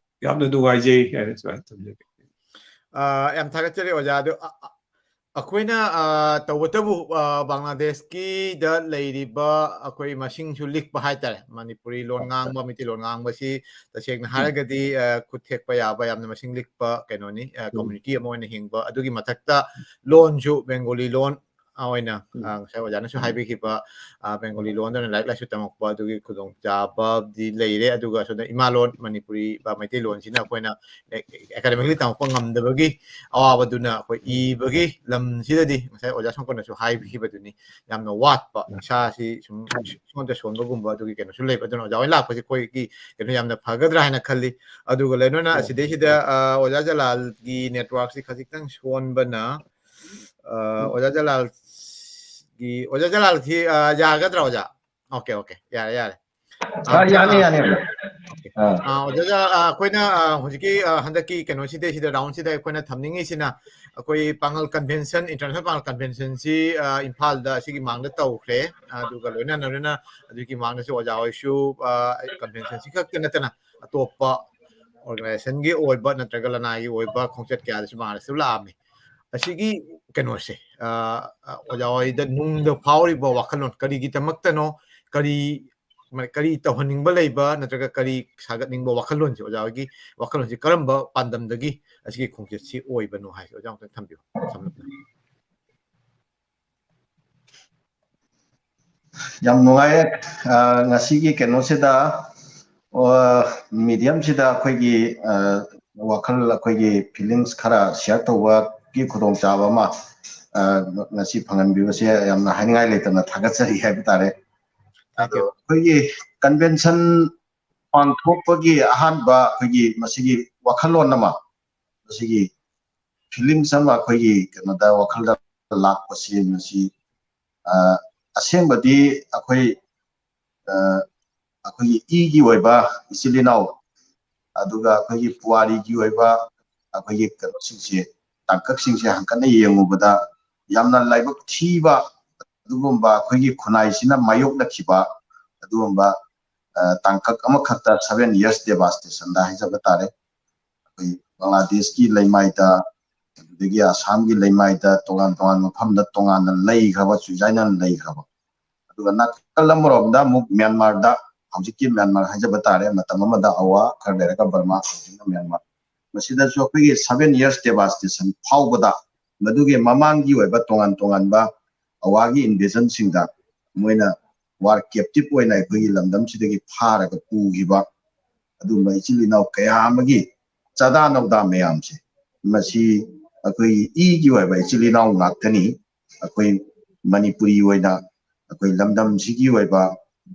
ꯌꯥꯝꯅ ꯅꯨꯡꯉꯥꯏꯖꯩ ꯍꯥꯏꯅ ꯁꯨꯃꯥꯏꯅ ꯊꯝꯖꯒꯦ꯫ ꯑ, ꯌꯥꯝ ꯊꯥꯒꯠꯆꯔꯤ ꯑꯣꯖꯥ꯫ ꯑꯗꯨ, ꯑ, ꯑ, ꯑꯩꯈꯣꯏꯅ, ꯑ, ꯇꯧꯕꯇꯕꯨ, ꯑ, ꯕꯪꯒ꯭ꯂꯥꯗꯦꯁꯀꯤꯗ ꯂꯩꯔꯤꯕ ꯑꯩꯈꯣꯏ ꯃꯁꯤꯡꯁꯨ ꯂꯤꯛꯄ ꯍꯥꯏꯇꯥꯔꯦ꯫ ꯃꯅꯤꯄꯨꯔꯤ ꯂꯣꯟ ꯉꯥꯡꯕ, ꯃꯩꯇꯩꯂꯣꯟ ꯉꯥꯡꯕꯁꯤ ꯇꯁꯦꯡꯅ ꯍꯥꯏꯔꯒꯗꯤ, ꯑ, ꯈꯨꯠ ꯊꯦꯛꯄ ꯌꯥꯕ ꯌꯥꯝꯅ ꯃꯁꯤꯡ ꯂꯤꯛꯄ ꯀꯩꯅꯣꯅꯤ, ꯑ, community ꯑꯃ ꯑꯣꯏꯅ ꯍꯤꯡꯕ꯫ ꯑꯗꯨꯒꯤ ꯃꯊꯛꯇ ꯂꯣꯟꯁꯨ ꯕꯦꯡꯒꯣꯂꯤ ꯂꯣꯟ ꯑꯣꯏꯅ, ꯑ, ꯉꯁꯥꯏ ꯑꯣꯖꯥꯅꯁꯨ ꯍꯥꯏꯕꯤꯈꯤꯕ, ꯑ, ꯕꯦꯡꯒꯣꯂꯤ ꯂꯣꯟꯗꯅ ꯂꯥꯏꯔꯤꯛ ꯂꯥꯏꯁꯨ ꯇꯝꯃꯛꯄ ꯑꯗꯨꯒꯤ ꯈꯨꯗꯣꯡꯆꯥꯕꯗꯤ ꯂꯩꯔꯦ꯫ ꯑꯗꯨꯒ ꯑꯁꯣꯝꯗ ꯏꯃꯥ ꯂꯣꯟ ꯃꯅꯤꯄꯨꯔꯤ ꯕ ꯃꯩꯇꯩꯂꯣꯟꯁꯤꯅ ꯑꯩꯈꯣꯏꯅ ꯑꯦ-, academically ꯇꯝꯃꯛꯄ ꯉꯝꯗꯕꯒꯤ ꯑꯋꯥꯕꯗꯨꯅ ꯑꯩꯈꯣꯏ ꯏꯕꯒꯤ ꯂꯝꯁꯤꯗꯗꯤ ꯉꯁꯥꯏ ꯑꯣꯖꯥ ꯁꯪꯀꯣꯟꯅꯁꯨ ꯍꯥꯏꯕꯤꯈꯤꯕꯗꯨꯅꯤ, ꯌꯥꯝꯅ ꯋꯥꯠꯄ, ꯏꯁꯥꯁꯤ ꯁꯨꯝ ꯁꯣꯟꯗ ꯁꯣꯟꯕꯒꯨꯝꯕ ꯑꯗꯨꯒꯤ ꯀꯩꯅꯣꯁꯨ ꯂꯩꯕ꯫ ꯑꯗꯨꯅ ꯑꯣꯖꯥ ꯍꯣꯏ ꯂꯥꯛꯄꯁꯦ ꯑꯩꯈꯣꯏꯒꯤ ꯀꯩꯅꯣ ꯌꯥꯝꯅ ꯐꯒꯗ꯭ꯔꯥ ꯍꯥꯏꯅ ꯈꯜꯂꯤ꯫ ꯑꯗꯨꯒ ꯂꯣꯏꯅꯅ ꯑꯁꯤꯗꯩꯁꯤꯗ, ꯑ, ꯑꯣꯖꯥ ꯖꯂꯥꯜꯒꯤ network ꯁꯤ ꯈꯖꯤꯛꯇꯪ ꯁꯣꯟꯕꯅ, ꯑ, ꯑꯣꯖꯥ ꯖꯂꯥꯜꯒꯤ, ꯑꯣꯖꯥ ꯖꯂꯥꯜꯁꯤ, ꯑ, ꯌꯥꯒꯗ꯭ꯔꯥ ꯑꯣꯖꯥ? Okay, okay, ꯌꯥꯔꯦ, ꯌꯥꯔꯦ꯫ ꯑ, ꯑ, ꯌꯥꯅꯤ, ꯌꯥꯅꯤ꯫ ꯑ, ꯑ, ꯑꯣꯖꯥ ꯖꯂꯥꯜ, ꯑ, ꯑꯩꯈꯣꯏꯅ, ꯑ, ꯍꯧꯖꯤꯛꯀꯤ, ꯑ, ꯍꯟꯗꯛꯀꯤ ꯀꯩꯅꯣꯁꯤꯗꯩꯁꯤꯗ, round ꯁꯤꯗ ꯑꯩꯈꯣꯏꯅ ꯊꯝꯅꯤꯡꯉꯤꯁꯤꯅ ꯑꯩꯈꯣꯏ ꯄꯥꯉꯜ convention, international ꯄꯥꯉꯜ convention ꯁꯤ, ꯑ, ꯏꯝꯐꯥꯜꯗ ꯑꯁꯤꯒꯤ ꯃꯥꯡꯗ ꯇꯧꯈ꯭ꯔꯦ꯫ ꯑꯗꯨꯒ ꯂꯣꯏꯅꯅ ꯂꯣꯏꯅ ꯑꯗꯨꯒꯤ ꯃꯥꯡꯗꯁꯨ ꯑꯣꯖꯥ ꯍꯣꯏꯁꯨ, ꯑ, convention ꯁꯤ ꯈꯛꯇ ꯅꯠꯇꯅ ꯑꯇꯣꯞꯄ organization ꯒꯤ ꯑꯣꯏꯕ ꯅꯠꯇ꯭ꯔꯒ ꯂꯅꯥꯏꯒꯤ ꯑꯣꯏꯕ ꯈꯣꯡꯆꯠ ꯀꯌꯥꯗꯁꯨ ꯃꯥꯡꯗꯁꯨ ꯂꯥꯛꯑꯝꯃꯤ꯫ ꯑꯁꯤꯒꯤ ꯀꯩꯅꯣꯁꯦ, ꯑ, ꯑ, ꯑꯣꯖꯥ ꯍꯣꯏꯗ ꯅꯨꯡꯗ ꯐꯥꯎꯔꯤꯕ ꯋꯥꯈꯜꯂꯣꯟ ꯀꯔꯤꯒꯤꯗꯃꯛꯇꯅꯣ, ꯀꯔꯤ, ꯀꯔꯤ ꯇꯧꯍꯟꯅꯤꯡꯕ ꯂꯩꯕ ꯅꯠꯇ꯭ꯔꯒ ꯀꯔꯤ ꯁꯥꯒꯠꯅꯤꯡꯕ ꯋꯥꯈꯜꯂꯣꯟꯁꯦ, ꯑꯣꯖꯥ ꯍꯣꯏꯒꯤ ꯋꯥꯈꯜꯂꯣꯟꯁꯦ ꯀꯔꯝꯕ ꯄꯥꯟꯗꯝꯗꯒꯤ ꯑꯁꯤꯒꯤ ꯈꯣꯡꯆꯠꯁꯤ ꯑꯣꯏꯕꯅꯣ ꯍꯥꯏꯁꯦ ꯑꯣꯖꯥ ꯑꯃꯨꯛꯇꯪ ꯊꯝꯕꯤꯌꯨ ꯁꯝꯂꯞꯅ꯫ ꯌꯥꯝ ꯅꯨꯡꯉꯥꯏꯌꯦ꯫ ꯑ, ꯉꯁꯤꯒꯤ ꯀꯩꯅꯣꯁꯤꯗ, ꯑ, medium ꯁꯤꯗ ꯑꯩꯈꯣꯏꯒꯤ, ꯑ, ꯋꯥꯈꯜ, ꯑꯩꯈꯣꯏꯒꯤ feelings ꯈꯔ share ꯇꯧꯕꯒꯤ ꯈꯨꯗꯣꯡꯆꯥꯕ ꯑꯃ, ꯑ, ꯉꯁꯤ ꯐꯪꯍꯟꯕꯤꯕꯁꯦ ꯌꯥꯝꯅ ꯍꯥꯏꯅꯤꯡꯉꯥꯏ ꯂꯩꯇꯅ ꯊꯥꯒꯠꯆꯔꯤ ꯍꯥꯏꯕ ꯇꯥꯔꯦ꯫ ꯑꯗꯣ ꯑꯩꯈꯣꯏꯒꯤ convention ꯄꯥꯡꯊꯣꯛꯄꯒꯤ ꯑꯍꯥꯟꯕ ꯑꯩꯈꯣꯏꯒꯤ ꯃꯁꯤꯒꯤ ꯋꯥꯈꯜꯂꯣꯟ ꯑꯃ, ꯃꯁꯤꯒꯤ feelings ꯑꯃ ꯑꯩꯈꯣꯏꯒꯤ ꯀꯩꯅꯣꯗ ꯋꯥꯈꯜꯗ ꯂꯥꯛꯄꯁꯤ ꯃꯁꯤ, ꯑ, ꯑꯁꯦꯡꯕꯗꯤ ꯑꯩꯈꯣꯏ, ꯑ, ꯑꯩꯈꯣꯏꯒꯤ ꯏꯒꯤ ꯑꯣꯏꯕ ꯏꯆꯤꯜ ꯏꯅꯥꯎ, ꯑꯗꯨꯒ ꯑꯩꯈꯣꯏꯒꯤ ꯄꯨꯋꯥꯔꯤꯒꯤ ꯑꯣꯏꯕ ꯑꯩꯈꯣꯏꯒꯤ ꯀꯩꯅꯣꯁꯤꯡꯁꯦ, ꯇꯥꯡꯀꯛꯁꯤꯡꯁꯦ ꯍꯪꯀꯠꯅ ꯌꯦꯡꯉꯨꯕꯗ ꯌꯥꯝꯅ ꯂꯥꯏꯕꯛ ꯊꯤꯕ ꯑꯗꯨꯒꯨꯝꯕ ꯑꯩꯈꯣꯏꯒꯤ ꯈꯨꯟꯅꯥꯏꯁꯤꯅ ꯃꯥꯌꯣꯛꯅꯈꯤꯕ ꯑꯗꯨꯒꯨꯝꯕ, ꯑ, ꯇꯥꯡꯀꯛ ꯑꯃꯈꯛꯇ seven years devastationꯗ ꯍꯥꯏꯖꯕ ꯇꯥꯔꯦ꯫ ꯑꯩꯈꯣꯏ ꯕꯪꯒ꯭ꯂꯥꯗꯦꯁꯀꯤ ꯂꯩꯃꯥꯏꯗ, ꯑꯗꯨꯗꯒꯤ ꯑꯁꯥꯝꯒꯤ ꯂꯩꯃꯥꯏꯗ ꯇꯣꯉꯥꯟ ꯇꯣꯉꯥꯟꯕ ꯃꯐꯝꯗ ꯇꯣꯉꯥꯟꯅ ꯂꯩꯈ꯭ꯔꯕ, ꯆꯨꯖꯥꯏꯅꯅ ꯂꯩꯈ꯭ꯔꯕ꯫ ꯑꯗꯨꯒ ꯅꯥꯀꯜ ꯑꯃꯔꯣꯝꯗ ꯑꯃꯨꯛ ꯃ꯭ꯌꯥꯟꯃꯥꯔꯗ, ꯍꯧꯖꯤꯛꯀꯤ ꯃ꯭ꯌꯥꯟꯃꯥꯔ ꯍꯥꯏꯖꯕ ꯇꯥꯔꯦ, ꯃꯇꯝ ꯑꯃꯗ ꯑꯋꯥ, ꯈꯔ ꯂꯩꯔꯒ ꯕꯔꯃꯥ, ꯍꯧꯖꯤꯛꯅ ꯃ꯭ꯌꯥꯟꯃꯥꯔ꯫ ꯃꯁꯤꯗꯁꯨ ꯑꯩꯈꯣꯏꯒꯤ seven years devastationꯐꯥꯎꯕꯗ ꯃꯗꯨꯒꯤ ꯃꯃꯥꯡꯒꯤ ꯑꯣꯏꯕ ꯇꯣꯉꯥꯟ ꯇꯣꯉꯥꯟꯕ ꯑꯋꯥꯒꯤ invasionꯁꯤꯡꯗ ꯃꯣꯏꯅ war captive ꯑꯣꯏꯅ ꯑꯩꯈꯣꯏꯒꯤ ꯂꯝꯗꯝꯁꯤꯗꯒꯤ ꯐꯥꯔꯒ ꯄꯨꯈꯤꯕ ꯑꯗꯨꯒꯨꯝꯕ ꯏꯆꯤꯜ ꯏꯅꯥꯎ ꯀꯌꯥ ꯑꯃꯒꯤ ꯆꯥꯗꯥ ꯅꯧꯗꯥ ꯃꯌꯥꯝꯁꯦ, ꯃꯁꯤ ꯑꯩꯈꯣꯏꯒꯤ ꯏꯒꯤ ꯑꯣꯏꯕ ꯏꯆꯤꯜ ꯏꯅꯥꯎ ꯉꯥꯛꯇꯅꯤ꯫ ꯑꯩꯈꯣꯏ ꯃꯅꯤꯄꯨꯔꯤ ꯑꯣꯏꯅ ꯑꯩꯈꯣꯏ ꯂꯝꯗꯝꯁꯤꯒꯤ ꯑꯣꯏꯕ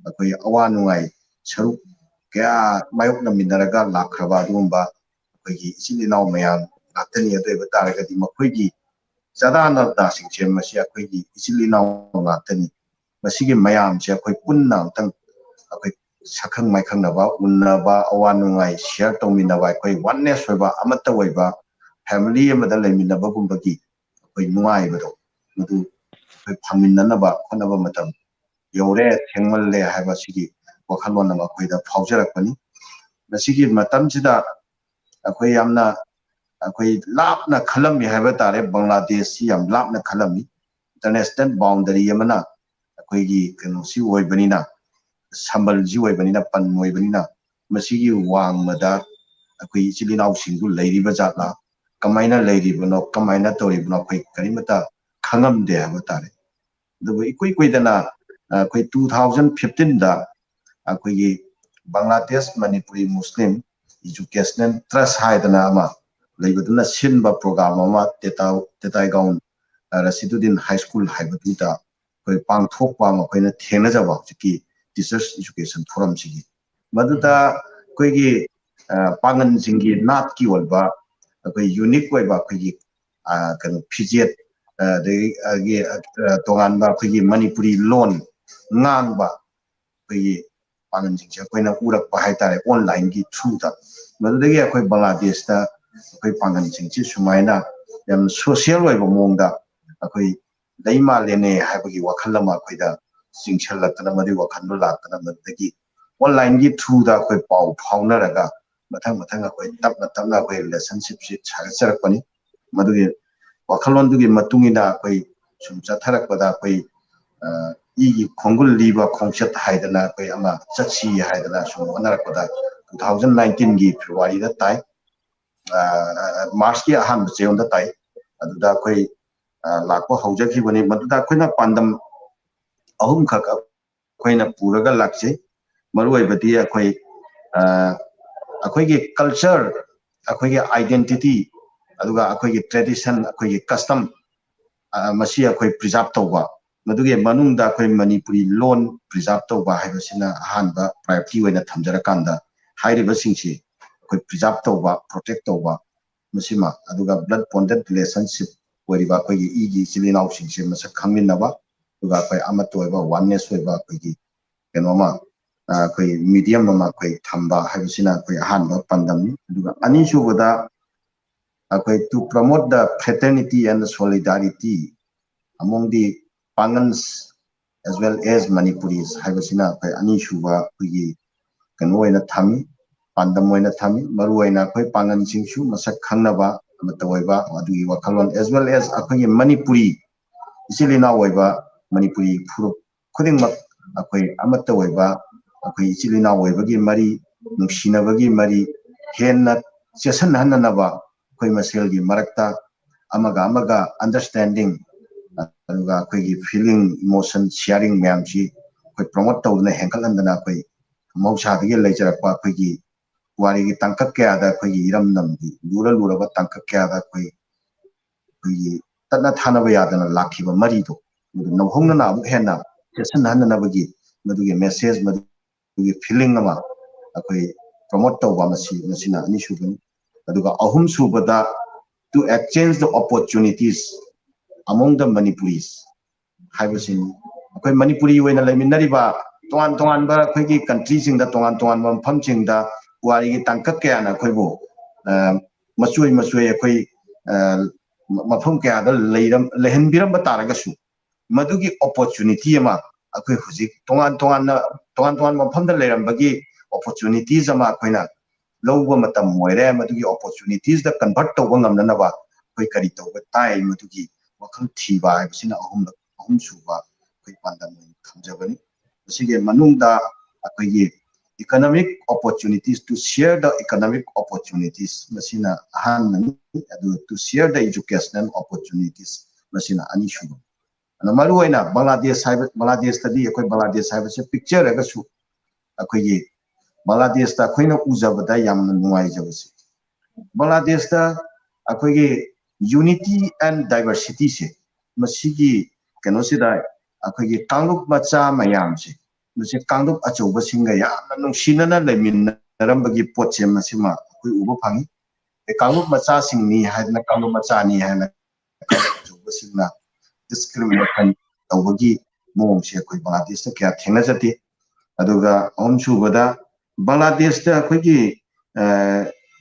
ꯑꯩꯈꯣꯏ ꯑꯋꯥ ꯅꯨꯡꯉꯥꯏ ꯁꯔꯨꯛ ꯀꯌꯥ ꯃꯥꯌꯣꯛꯅꯃꯤꯟꯅꯔꯒ ꯂꯥꯛꯈ꯭ꯔꯕ ꯑꯗꯨꯒꯨꯝꯕ ꯑꯩꯈꯣꯏꯒꯤ ꯏꯆꯤꯜ ꯏꯅꯥꯎ ꯃꯌꯥꯝ ꯉꯥꯛꯇꯅꯤ꯫ ꯑꯗꯨ ꯑꯣꯏꯕ ꯇꯥꯔꯒꯗꯤ ꯃꯈꯣꯏꯒꯤ ꯆꯥꯗꯥ ꯅꯧꯗꯥꯁꯤꯡꯁꯦ ꯃꯁꯤ ꯑꯩꯈꯣꯏꯒꯤ ꯏꯆꯤꯜ ꯏꯅꯥꯎ ꯉꯥꯛꯇꯅꯤ꯫ ꯃꯁꯤꯒꯤ ꯃꯌꯥꯝꯁꯦ ꯑꯩꯈꯣꯏ ꯄꯨꯟꯅ ꯑꯃꯨꯛꯇꯪ ꯑꯩꯈꯣꯏ ꯁꯛꯈꯪ ꯃꯥꯏꯈꯪꯅꯕ, ꯎꯟꯅꯕ, ꯑꯋꯥ ꯅꯨꯡꯉꯥꯏ share ꯇꯧꯃꯤꯟꯅꯕ, ꯑꯩꯈꯣꯏ oneness ꯑꯣꯏꯕ, ꯑꯃꯠꯇ ꯑꯣꯏꯕ family ꯑꯃꯗ ꯂꯩꯃꯤꯟꯅꯕꯒꯨꯝꯕꯒꯤ ꯑꯩꯈꯣꯏ ꯅꯨꯡꯉꯥꯏꯕꯗꯣ, ꯃꯗꯨ ꯑꯩꯈꯣꯏ ꯐꯪꯃꯤꯟꯅꯅꯕ ꯍꯣꯠꯅꯕ ꯃꯇꯝ ꯌꯧꯔꯦ, ꯊꯦꯡꯃꯜꯂꯦ ꯍꯥꯏꯕ ꯁꯤꯒꯤ ꯋꯥꯈꯜꯂꯣꯟ ꯑꯃ ꯑꯩꯈꯣꯏꯗ ꯐꯥꯎꯖꯔꯛꯄꯅꯤ꯫ ꯃꯁꯤꯒꯤ ꯃꯇꯝꯁꯤꯗ ꯑꯩꯈꯣꯏ ꯌꯥꯝꯅ, ꯑꯩꯈꯣꯏ ꯂꯥꯞꯅ ꯈꯜꯂꯝꯃꯤ ꯍꯥꯏꯕ ꯇꯥꯔꯦ꯫ ꯕꯪꯒ꯭ꯂꯥꯗꯦꯁꯁꯤ ꯌꯥꯝ ꯂꯥꯞꯅ ꯈꯜꯂꯝꯃꯤ꯫ International boundary ꯑꯃꯅ ꯑꯩꯈꯣꯏꯒꯤ ꯀꯩꯅꯣꯁꯤ ꯑꯣꯏꯕꯅꯤꯅ, ꯁꯝꯕꯜꯁꯤ ꯑꯣꯏꯕꯅꯤꯅ, ꯄꯟ ꯑꯣꯏꯕꯅꯤꯅ, ꯃꯁꯤꯒꯤ ꯋꯥꯡꯃꯗ ꯑꯩꯈꯣꯏ ꯏꯆꯤꯜ ꯏꯅꯥꯎꯁꯤꯡꯗꯨ ꯂꯩꯔꯤꯕ ꯖꯥꯠꯂꯥ, ꯀꯃꯥꯏꯅ ꯂꯩꯔꯤꯕꯅꯣ, ꯀꯃꯥꯏꯅ ꯇꯧꯔꯤꯕꯅꯣ, ꯑꯩꯈꯣꯏ ꯀꯔꯤꯃꯠꯇ ꯈꯪꯉꯝꯗꯦ ꯍꯥꯏꯕ ꯇꯥꯔꯦ꯫ ꯑꯗꯨꯕꯨ ꯏꯀꯨꯏ ꯀꯨꯏꯗꯅ, ꯑ, ꯑꯩꯈꯣꯏ two thousand fifteenꯗ ꯑꯩꯈꯣꯏꯒꯤ Bangladesh Manipuri Muslim Educational Trust ꯍꯥꯏꯗꯅ ꯑꯃ ꯂꯩꯕꯗꯨꯅ ꯁꯤꯟꯕ program ꯑꯃ ꯇꯦꯇꯥꯎ-, ꯇꯦꯇꯥꯏꯒꯥꯎꯟ, ꯑ, ꯔꯁꯤꯗꯨꯗꯤꯟ High School ꯍꯥꯏꯕꯗꯨꯗ ꯑꯩꯈꯣꯏ ꯄꯥꯡꯊꯣꯛꯄ ꯑꯃ ꯑꯩꯈꯣꯏꯅ ꯊꯦꯡꯅꯖꯕ ꯍꯧꯖꯤꯛꯀꯤ Teachers Education Forumꯁꯤꯒꯤ꯫ ꯃꯗꯨꯗ ꯑꯩꯈꯣꯏꯒꯤ, ꯑ, ꯄꯥꯉꯟꯁꯤꯡꯒꯤ ꯅꯥꯠꯀꯤ ꯑꯣꯏꯕ ꯑꯩꯈꯣꯏ unique ꯑꯣꯏꯕ ꯑꯩꯈꯣꯏꯒꯤ, ꯑ, ꯀꯩꯅꯣ ꯐꯤꯖꯦꯠ, ꯑ, ꯑꯗꯒꯤ, ꯑꯗꯒꯤ, ꯑ, ꯇꯣꯉꯥꯟꯕ ꯑꯩꯈꯣꯏꯒꯤ ꯃꯅꯤꯄꯨꯔꯤ ꯂꯣꯟ ꯉꯥꯡꯕ ꯑꯩꯈꯣꯏꯒꯤ ꯄꯥꯡꯒꯜꯁꯤꯡꯁꯦ ꯑꯩꯈꯣꯏꯅ ꯎꯔꯛꯄ ꯍꯥꯏꯇꯥꯔꯦ, online ꯒꯤ through ꯗ꯫ ꯃꯗꯨꯗꯒꯤ ꯑꯩꯈꯣꯏ ꯕꯪꯒ꯭ꯂꯥꯗꯦꯁꯇ ꯑꯩꯈꯣꯏ ꯄꯥꯡꯒꯜꯁꯤꯡꯁꯤ ꯁꯨꯃꯥꯏꯅ ꯌꯥꯝ social ꯑꯣꯏꯕ ꯃꯑꯣꯡꯗ ꯑꯩꯈꯣꯏ ꯂꯩ ꯃꯥꯜꯂꯦꯅꯦ ꯍꯥꯏꯕꯒꯤ ꯋꯥꯈꯜ ꯑꯃ ꯑꯩꯈꯣꯏꯗ ꯆꯤꯡꯁꯤꯜꯂꯛꯇꯅ, ꯃꯗꯨꯒꯤ ꯋꯥꯈꯜꯗꯣ ꯂꯥꯛꯇꯅ, ꯃꯗꯨꯗꯒꯤ online ꯒꯤ through ꯗ ꯑꯩꯈꯣꯏ ꯄꯥꯎ ꯐꯥꯎꯅꯔꯒ ꯃꯊꯪ ꯃꯊꯪ ꯑꯩꯈꯣꯏ ꯇꯞꯅ ꯇꯞꯅ ꯑꯩꯈꯣꯏ relationship ꯁꯤ ꯁꯥꯒꯠꯆꯔꯛꯄꯅꯤ꯫ ꯃꯗꯨꯒꯤ ꯋꯥꯈꯜꯂꯣꯟꯗꯨꯒꯤ ꯃꯇꯨꯡ ꯏꯟꯅ ꯑꯩꯈꯣꯏ ꯁꯨꯝ ꯆꯠꯊꯔꯛꯄꯗ ꯑꯩꯈꯣꯏ, ꯑ, ꯏꯒꯤ ꯈꯣꯡꯒꯨꯜ ꯂꯤꯕ ꯈꯣꯡꯆꯠ ꯍꯥꯏꯗꯅ ꯑꯩꯈꯣꯏ ꯑꯃ ꯆꯠꯁꯤ ꯍꯥꯏꯗꯅ ꯁꯨꯝ ꯍꯣꯠꯅꯔꯛꯄꯗ two thousand nineteen ꯒꯤ February ꯗ ꯇꯥꯏ꯫ ꯑ, March ꯀꯤ ꯑꯍꯥꯟꯕ ꯆꯌꯣꯜꯗ ꯇꯥꯏ꯫ ꯑꯗꯨꯗ ꯑꯩꯈꯣꯏ, ꯑ, ꯂꯥꯛꯄ ꯍꯧꯖꯈꯤꯕꯅꯤ꯫ ꯃꯗꯨꯗ ꯑꯩꯈꯣꯏꯅ ꯄꯥꯟꯗꯝ ꯑꯍꯨꯝꯈꯛ ꯑꯩꯈꯣꯏꯅ ꯄꯨꯔꯒ ꯂꯥꯛꯆꯩ꯫ ꯃꯔꯨꯑꯣꯏꯕꯗꯤ ꯑꯩꯈꯣꯏ, ꯑ, ꯑꯩꯈꯣꯏꯒꯤ culture, ꯑꯩꯈꯣꯏꯒꯤ identity, ꯑꯗꯨꯒ ꯑꯩꯈꯣꯏꯒꯤ tradition, ꯑꯩꯈꯣꯏꯒꯤ custom, ꯑ, ꯃꯁꯤ ꯑꯩꯈꯣꯏ preserve ꯇꯧꯕ꯫ ꯃꯗꯨꯒꯤ ꯃꯅꯨꯡꯗ ꯑꯩꯈꯣꯏ ꯃꯅꯤꯄꯨꯔꯤ ꯂꯣꯟ preserve ꯇꯧꯕ ꯍꯥꯏꯕꯁꯤꯅ ꯑꯍꯥꯟꯕ priority ꯑꯣꯏꯅ ꯊꯝꯖꯔꯀꯥꯟꯗ, ꯍꯥꯏꯔꯤꯕꯁꯤꯡꯁꯤ ꯑꯩꯈꯣꯏ preserve ꯇꯧꯕ, protect ꯇꯧꯕ, ꯃꯁꯤꯃ, ꯑꯗꯨꯒ blood bonded relationship ꯑꯣꯏꯔꯤꯕ ꯑꯩꯈꯣꯏꯒꯤ ꯏꯒꯤ ꯏꯆꯤꯜ ꯏꯅꯥꯎꯁꯤꯡꯁꯦ ꯃꯁꯛ ꯈꯪꯃꯤꯟꯅꯕ, ꯑꯗꯨꯒ ꯑꯩꯈꯣꯏ ꯑꯃꯠꯇ ꯑꯣꯏꯕ, oneness ꯑꯣꯏꯕ ꯑꯩꯈꯣꯏꯒꯤ ꯀꯩꯅꯣꯃ, ꯑ, ꯑꯩꯈꯣꯏ medium ꯑꯃ ꯑꯩꯈꯣꯏ ꯊꯝꯕ ꯍꯥꯏꯕꯁꯤꯅ ꯑꯩꯈꯣꯏ ꯑꯍꯥꯟꯕ ꯄꯥꯟꯗꯝꯅꯤ꯫ ꯑꯗꯨꯒ ꯑꯅꯤꯁꯨꯕꯗ, ꯑꯩꯈꯣꯏ to promote the fraternity and solidarity among the Pangans as well as Manipuris ꯍꯥꯏꯕꯁꯤꯅ ꯑꯩꯈꯣꯏ ꯑꯅꯤꯁꯨꯕ ꯑꯩꯈꯣꯏꯒꯤ ꯀꯩꯅꯣ ꯑꯣꯏꯅ ꯊꯝꯃꯤ, ꯄꯥꯟꯗꯝ ꯑꯣꯏꯅ ꯊꯝꯃꯤ꯫ ꯃꯔꯨꯑꯣꯏꯅ ꯑꯩꯈꯣꯏ ꯄꯥꯡꯒꯜꯁꯤꯡꯁꯨ ꯃꯁꯛ ꯈꯪꯅꯕ ꯑꯃꯠꯇ ꯑꯣꯏꯕ ꯑꯗꯨꯒꯤ ꯋꯥꯈꯜꯂꯣꯟ, as well as ꯑꯩꯈꯣꯏꯒꯤ ꯃꯅꯤꯄꯨꯔꯤ ꯏꯆꯤꯜ ꯏꯅꯥꯎ ꯑꯣꯏꯕ ꯃꯅꯤꯄꯨꯔꯤ ꯐꯨꯔꯨꯞ ꯈꯨꯗꯤꯡꯃꯛ ꯑꯩꯈꯣꯏ ꯑꯃꯠꯇ ꯑꯣꯏꯕ, ꯑꯩꯈꯣꯏ ꯏꯆꯤꯜ ꯏꯅꯥꯎ ꯑꯣꯏꯕꯒꯤ ꯃꯔꯤ, ꯅꯨꯡꯁꯤꯅꯕꯒꯤ ꯃꯔꯤ ꯍꯦꯟꯅ ꯆꯦꯠꯁꯤꯟꯍꯟꯅꯅꯕ ꯑꯩꯈꯣꯏ ꯃꯁꯦꯜꯒꯤ ꯃꯔꯛꯇ ꯑꯃꯒ ꯑꯃꯒ understanding, ꯑꯗꯨꯒ ꯑꯩꯈꯣꯏꯒꯤ feeling, emotion sharing ꯃꯌꯥꯝꯁꯤ ꯑꯩꯈꯣꯏ promote ꯇꯧꯗꯨꯅ ꯍꯦꯟꯒꯠꯍꯟꯗꯅ ꯑꯩꯈꯣꯏ ꯃꯍꯧꯁꯥꯗꯒꯤ ꯂꯩꯖꯔꯛꯄ ꯑꯩꯈꯣꯏꯒꯤ ꯄꯨꯋꯥꯔꯤꯒꯤ ꯇꯥꯡꯀꯛ ꯀꯌꯥꯗ ꯑꯩꯈꯣꯏꯒꯤ ꯏꯔꯝꯗꯝꯒꯤ ꯂꯨꯔ ꯂꯨꯔꯕ ꯇꯥꯡꯀꯛ ꯀꯌꯥꯗ ꯑꯩꯈꯣꯏ, ꯑꯩꯈꯣꯏꯒꯤ ꯇꯠꯅ ꯊꯥꯅꯕ ꯌꯥꯗꯅ ꯂꯥꯛꯈꯤꯕ ꯃꯔꯤꯗꯣ ꯃꯗꯨ ꯅꯧꯍꯧꯅꯅ ꯑꯃꯨꯛ ꯍꯦꯟꯅ ꯆꯦꯠꯁꯤꯟꯍꯟꯅꯅꯕꯒꯤ ꯃꯗꯨꯒꯤ message, ꯃꯗꯨꯒꯤ feeling ꯑꯃ ꯑꯩꯈꯣꯏ promote ꯇꯧꯕ, ꯃꯁꯤ, ꯃꯁꯤꯅ ꯑꯅꯤꯁꯨꯕꯅꯤ꯫ ꯑꯗꯨꯒ ꯑꯍꯨꯝꯁꯨꯕꯗ, to exchange the opportunities among the Manipuris ꯍꯥꯏꯕꯁꯤꯅꯤ꯫ ꯑꯩꯈꯣꯏ ꯃꯅꯤꯄꯨꯔꯤ ꯑꯣꯏꯅ ꯂꯩꯃꯤꯟꯅꯔꯤꯕ ꯇꯣꯉꯥꯟ ꯇꯣꯉꯥꯟꯕ ꯑꯩꯈꯣꯏꯒꯤ ꯀꯟꯇ꯭ꯔꯤꯁꯤꯡꯗ, ꯇꯣꯉꯥꯟ ꯇꯣꯉꯥꯟꯕ ꯃꯐꯝꯁꯤꯡꯗ ꯄꯨꯋꯥꯔꯤꯒꯤ ꯇꯥꯡꯀꯛ ꯀꯌꯥꯅ ꯑꯩꯈꯣꯏꯕꯨ, ꯑ, ꯃꯆꯣꯏ ꯃꯆꯣꯏ ꯑꯩꯈꯣꯏ, ꯑ, ꯃ-, ꯃꯐꯝ ꯀꯌꯥꯗ ꯂꯩꯔꯝ-, ꯂꯩꯍꯟꯕꯤꯔꯝꯕ ꯇꯥꯔꯒꯁꯨ, ꯃꯗꯨꯒꯤ opportunity ꯑꯃ ꯑꯩꯈꯣꯏ ꯍꯧꯖꯤꯛ ꯇꯣꯉꯥꯟ ꯇꯣꯉꯥꯟꯅ, ꯇꯣꯉꯥꯟ ꯇꯣꯉꯥꯟꯕ ꯃꯐꯝꯗ ꯂꯩꯔꯝꯕꯒꯤ opportunities ꯑꯃ ꯑꯩꯈꯣꯏꯅ ꯂꯧꯕ ꯃꯇꯝ ꯑꯣꯏꯔꯦ꯫ ꯃꯗꯨꯒꯤ opportunities ꯗ convert ꯇꯧꯕ ꯉꯝꯅꯅꯕ ꯑꯩꯈꯣꯏ ꯀꯔꯤ ꯇꯧꯕ ꯇꯥꯏ, ꯃꯗꯨꯒꯤ ꯋꯥꯈꯜ ꯊꯤꯕ ꯍꯥꯏꯕꯁꯤꯅ ꯑꯍꯨꯝꯂꯛ, ꯑꯍꯨꯝꯁꯨꯕ ꯑꯩꯈꯣꯏ ꯄꯥꯟꯗꯝ ꯑꯣꯏꯅ ꯊꯝꯖꯕꯅꯤ꯫ ꯃꯁꯤꯒꯤ ꯃꯅꯨꯡꯗ ꯑꯩꯈꯣꯏꯒꯤ economic opportunities, to share the economic opportunities, ꯃꯁꯤꯅ ꯑꯍꯥꯟꯕꯅꯤ꯫ ꯑꯗꯨ to share the educational opportunities, ꯃꯁꯤꯅ ꯑꯅꯤꯁꯨꯕ꯫ ꯑꯗꯣ ꯃꯔꯨꯑꯣꯏꯅ ꯕꯪꯒ꯭ꯂꯥꯗꯦꯁ ꯍꯥꯏꯕ, ꯕꯪꯒ꯭ꯂꯥꯗꯦꯁꯇꯗꯤ ꯑꯩꯈꯣꯏ ꯕꯪꯒ꯭ꯂꯥꯗꯦꯁ ꯍꯥꯏꯕꯁꯦ ꯄꯤꯛꯆꯔꯒꯁꯨ ꯑꯩꯈꯣꯏꯒꯤ ꯕꯪꯒ꯭ꯂꯥꯗꯦꯁꯇ ꯑꯩꯈꯣꯏꯅ ꯎꯖꯕꯗ ꯌꯥꯝꯅ ꯅꯨꯡꯉꯥꯏꯖꯕꯁꯦ, ꯕꯪꯒ꯭ꯂꯥꯗꯦꯁꯇ ꯑꯩꯈꯣꯏꯒꯤ unity and diversity ꯁꯦ, ꯃꯁꯤꯒꯤ ꯀꯩꯅꯣꯁꯤꯗ ꯑꯩꯈꯣꯏꯒꯤ ꯀꯥꯡꯂꯨꯞ ꯃꯆꯥ ꯃꯌꯥꯝꯁꯦ, ꯃꯁꯤ ꯀꯥꯡꯂꯨꯞ ꯑꯆꯧꯕꯁꯤꯡꯒ ꯌꯥꯝꯅ ꯅꯨꯡꯁꯤꯅꯅ ꯂꯩꯃꯤꯟꯅꯔꯝꯕꯒꯤ ꯄꯣꯠꯁꯦ ꯃꯁꯤꯃ ꯑꯩꯈꯣꯏ ꯎꯕ ꯐꯪꯉꯤ꯫ ꯑꯦ, ꯀꯥꯡꯂꯨꯞ ꯃꯆꯥꯁꯤꯡꯅꯤ ꯍꯥꯏꯗꯅ, ꯀꯥꯡꯂꯨꯞ ꯃꯆꯥꯅꯤ ꯍꯥꯏꯅ ꯑꯆꯧꯕꯁꯤꯡꯅ discrimination ꯇꯧꯕꯒꯤ ꯃꯑꯣꯡꯁꯦ ꯑꯩꯈꯣꯏ ꯕꯪꯒ꯭ꯂꯥꯗꯦꯁꯇ ꯀꯌꯥ ꯊꯦꯡꯅꯖꯗꯦ꯫ ꯑꯗꯨꯒ ꯑꯍꯨꯝꯁꯨꯕꯗ, ꯕꯪꯒ꯭ꯂꯥꯗꯦꯁꯇ ꯑꯩꯈꯣꯏꯒꯤ, ꯑ,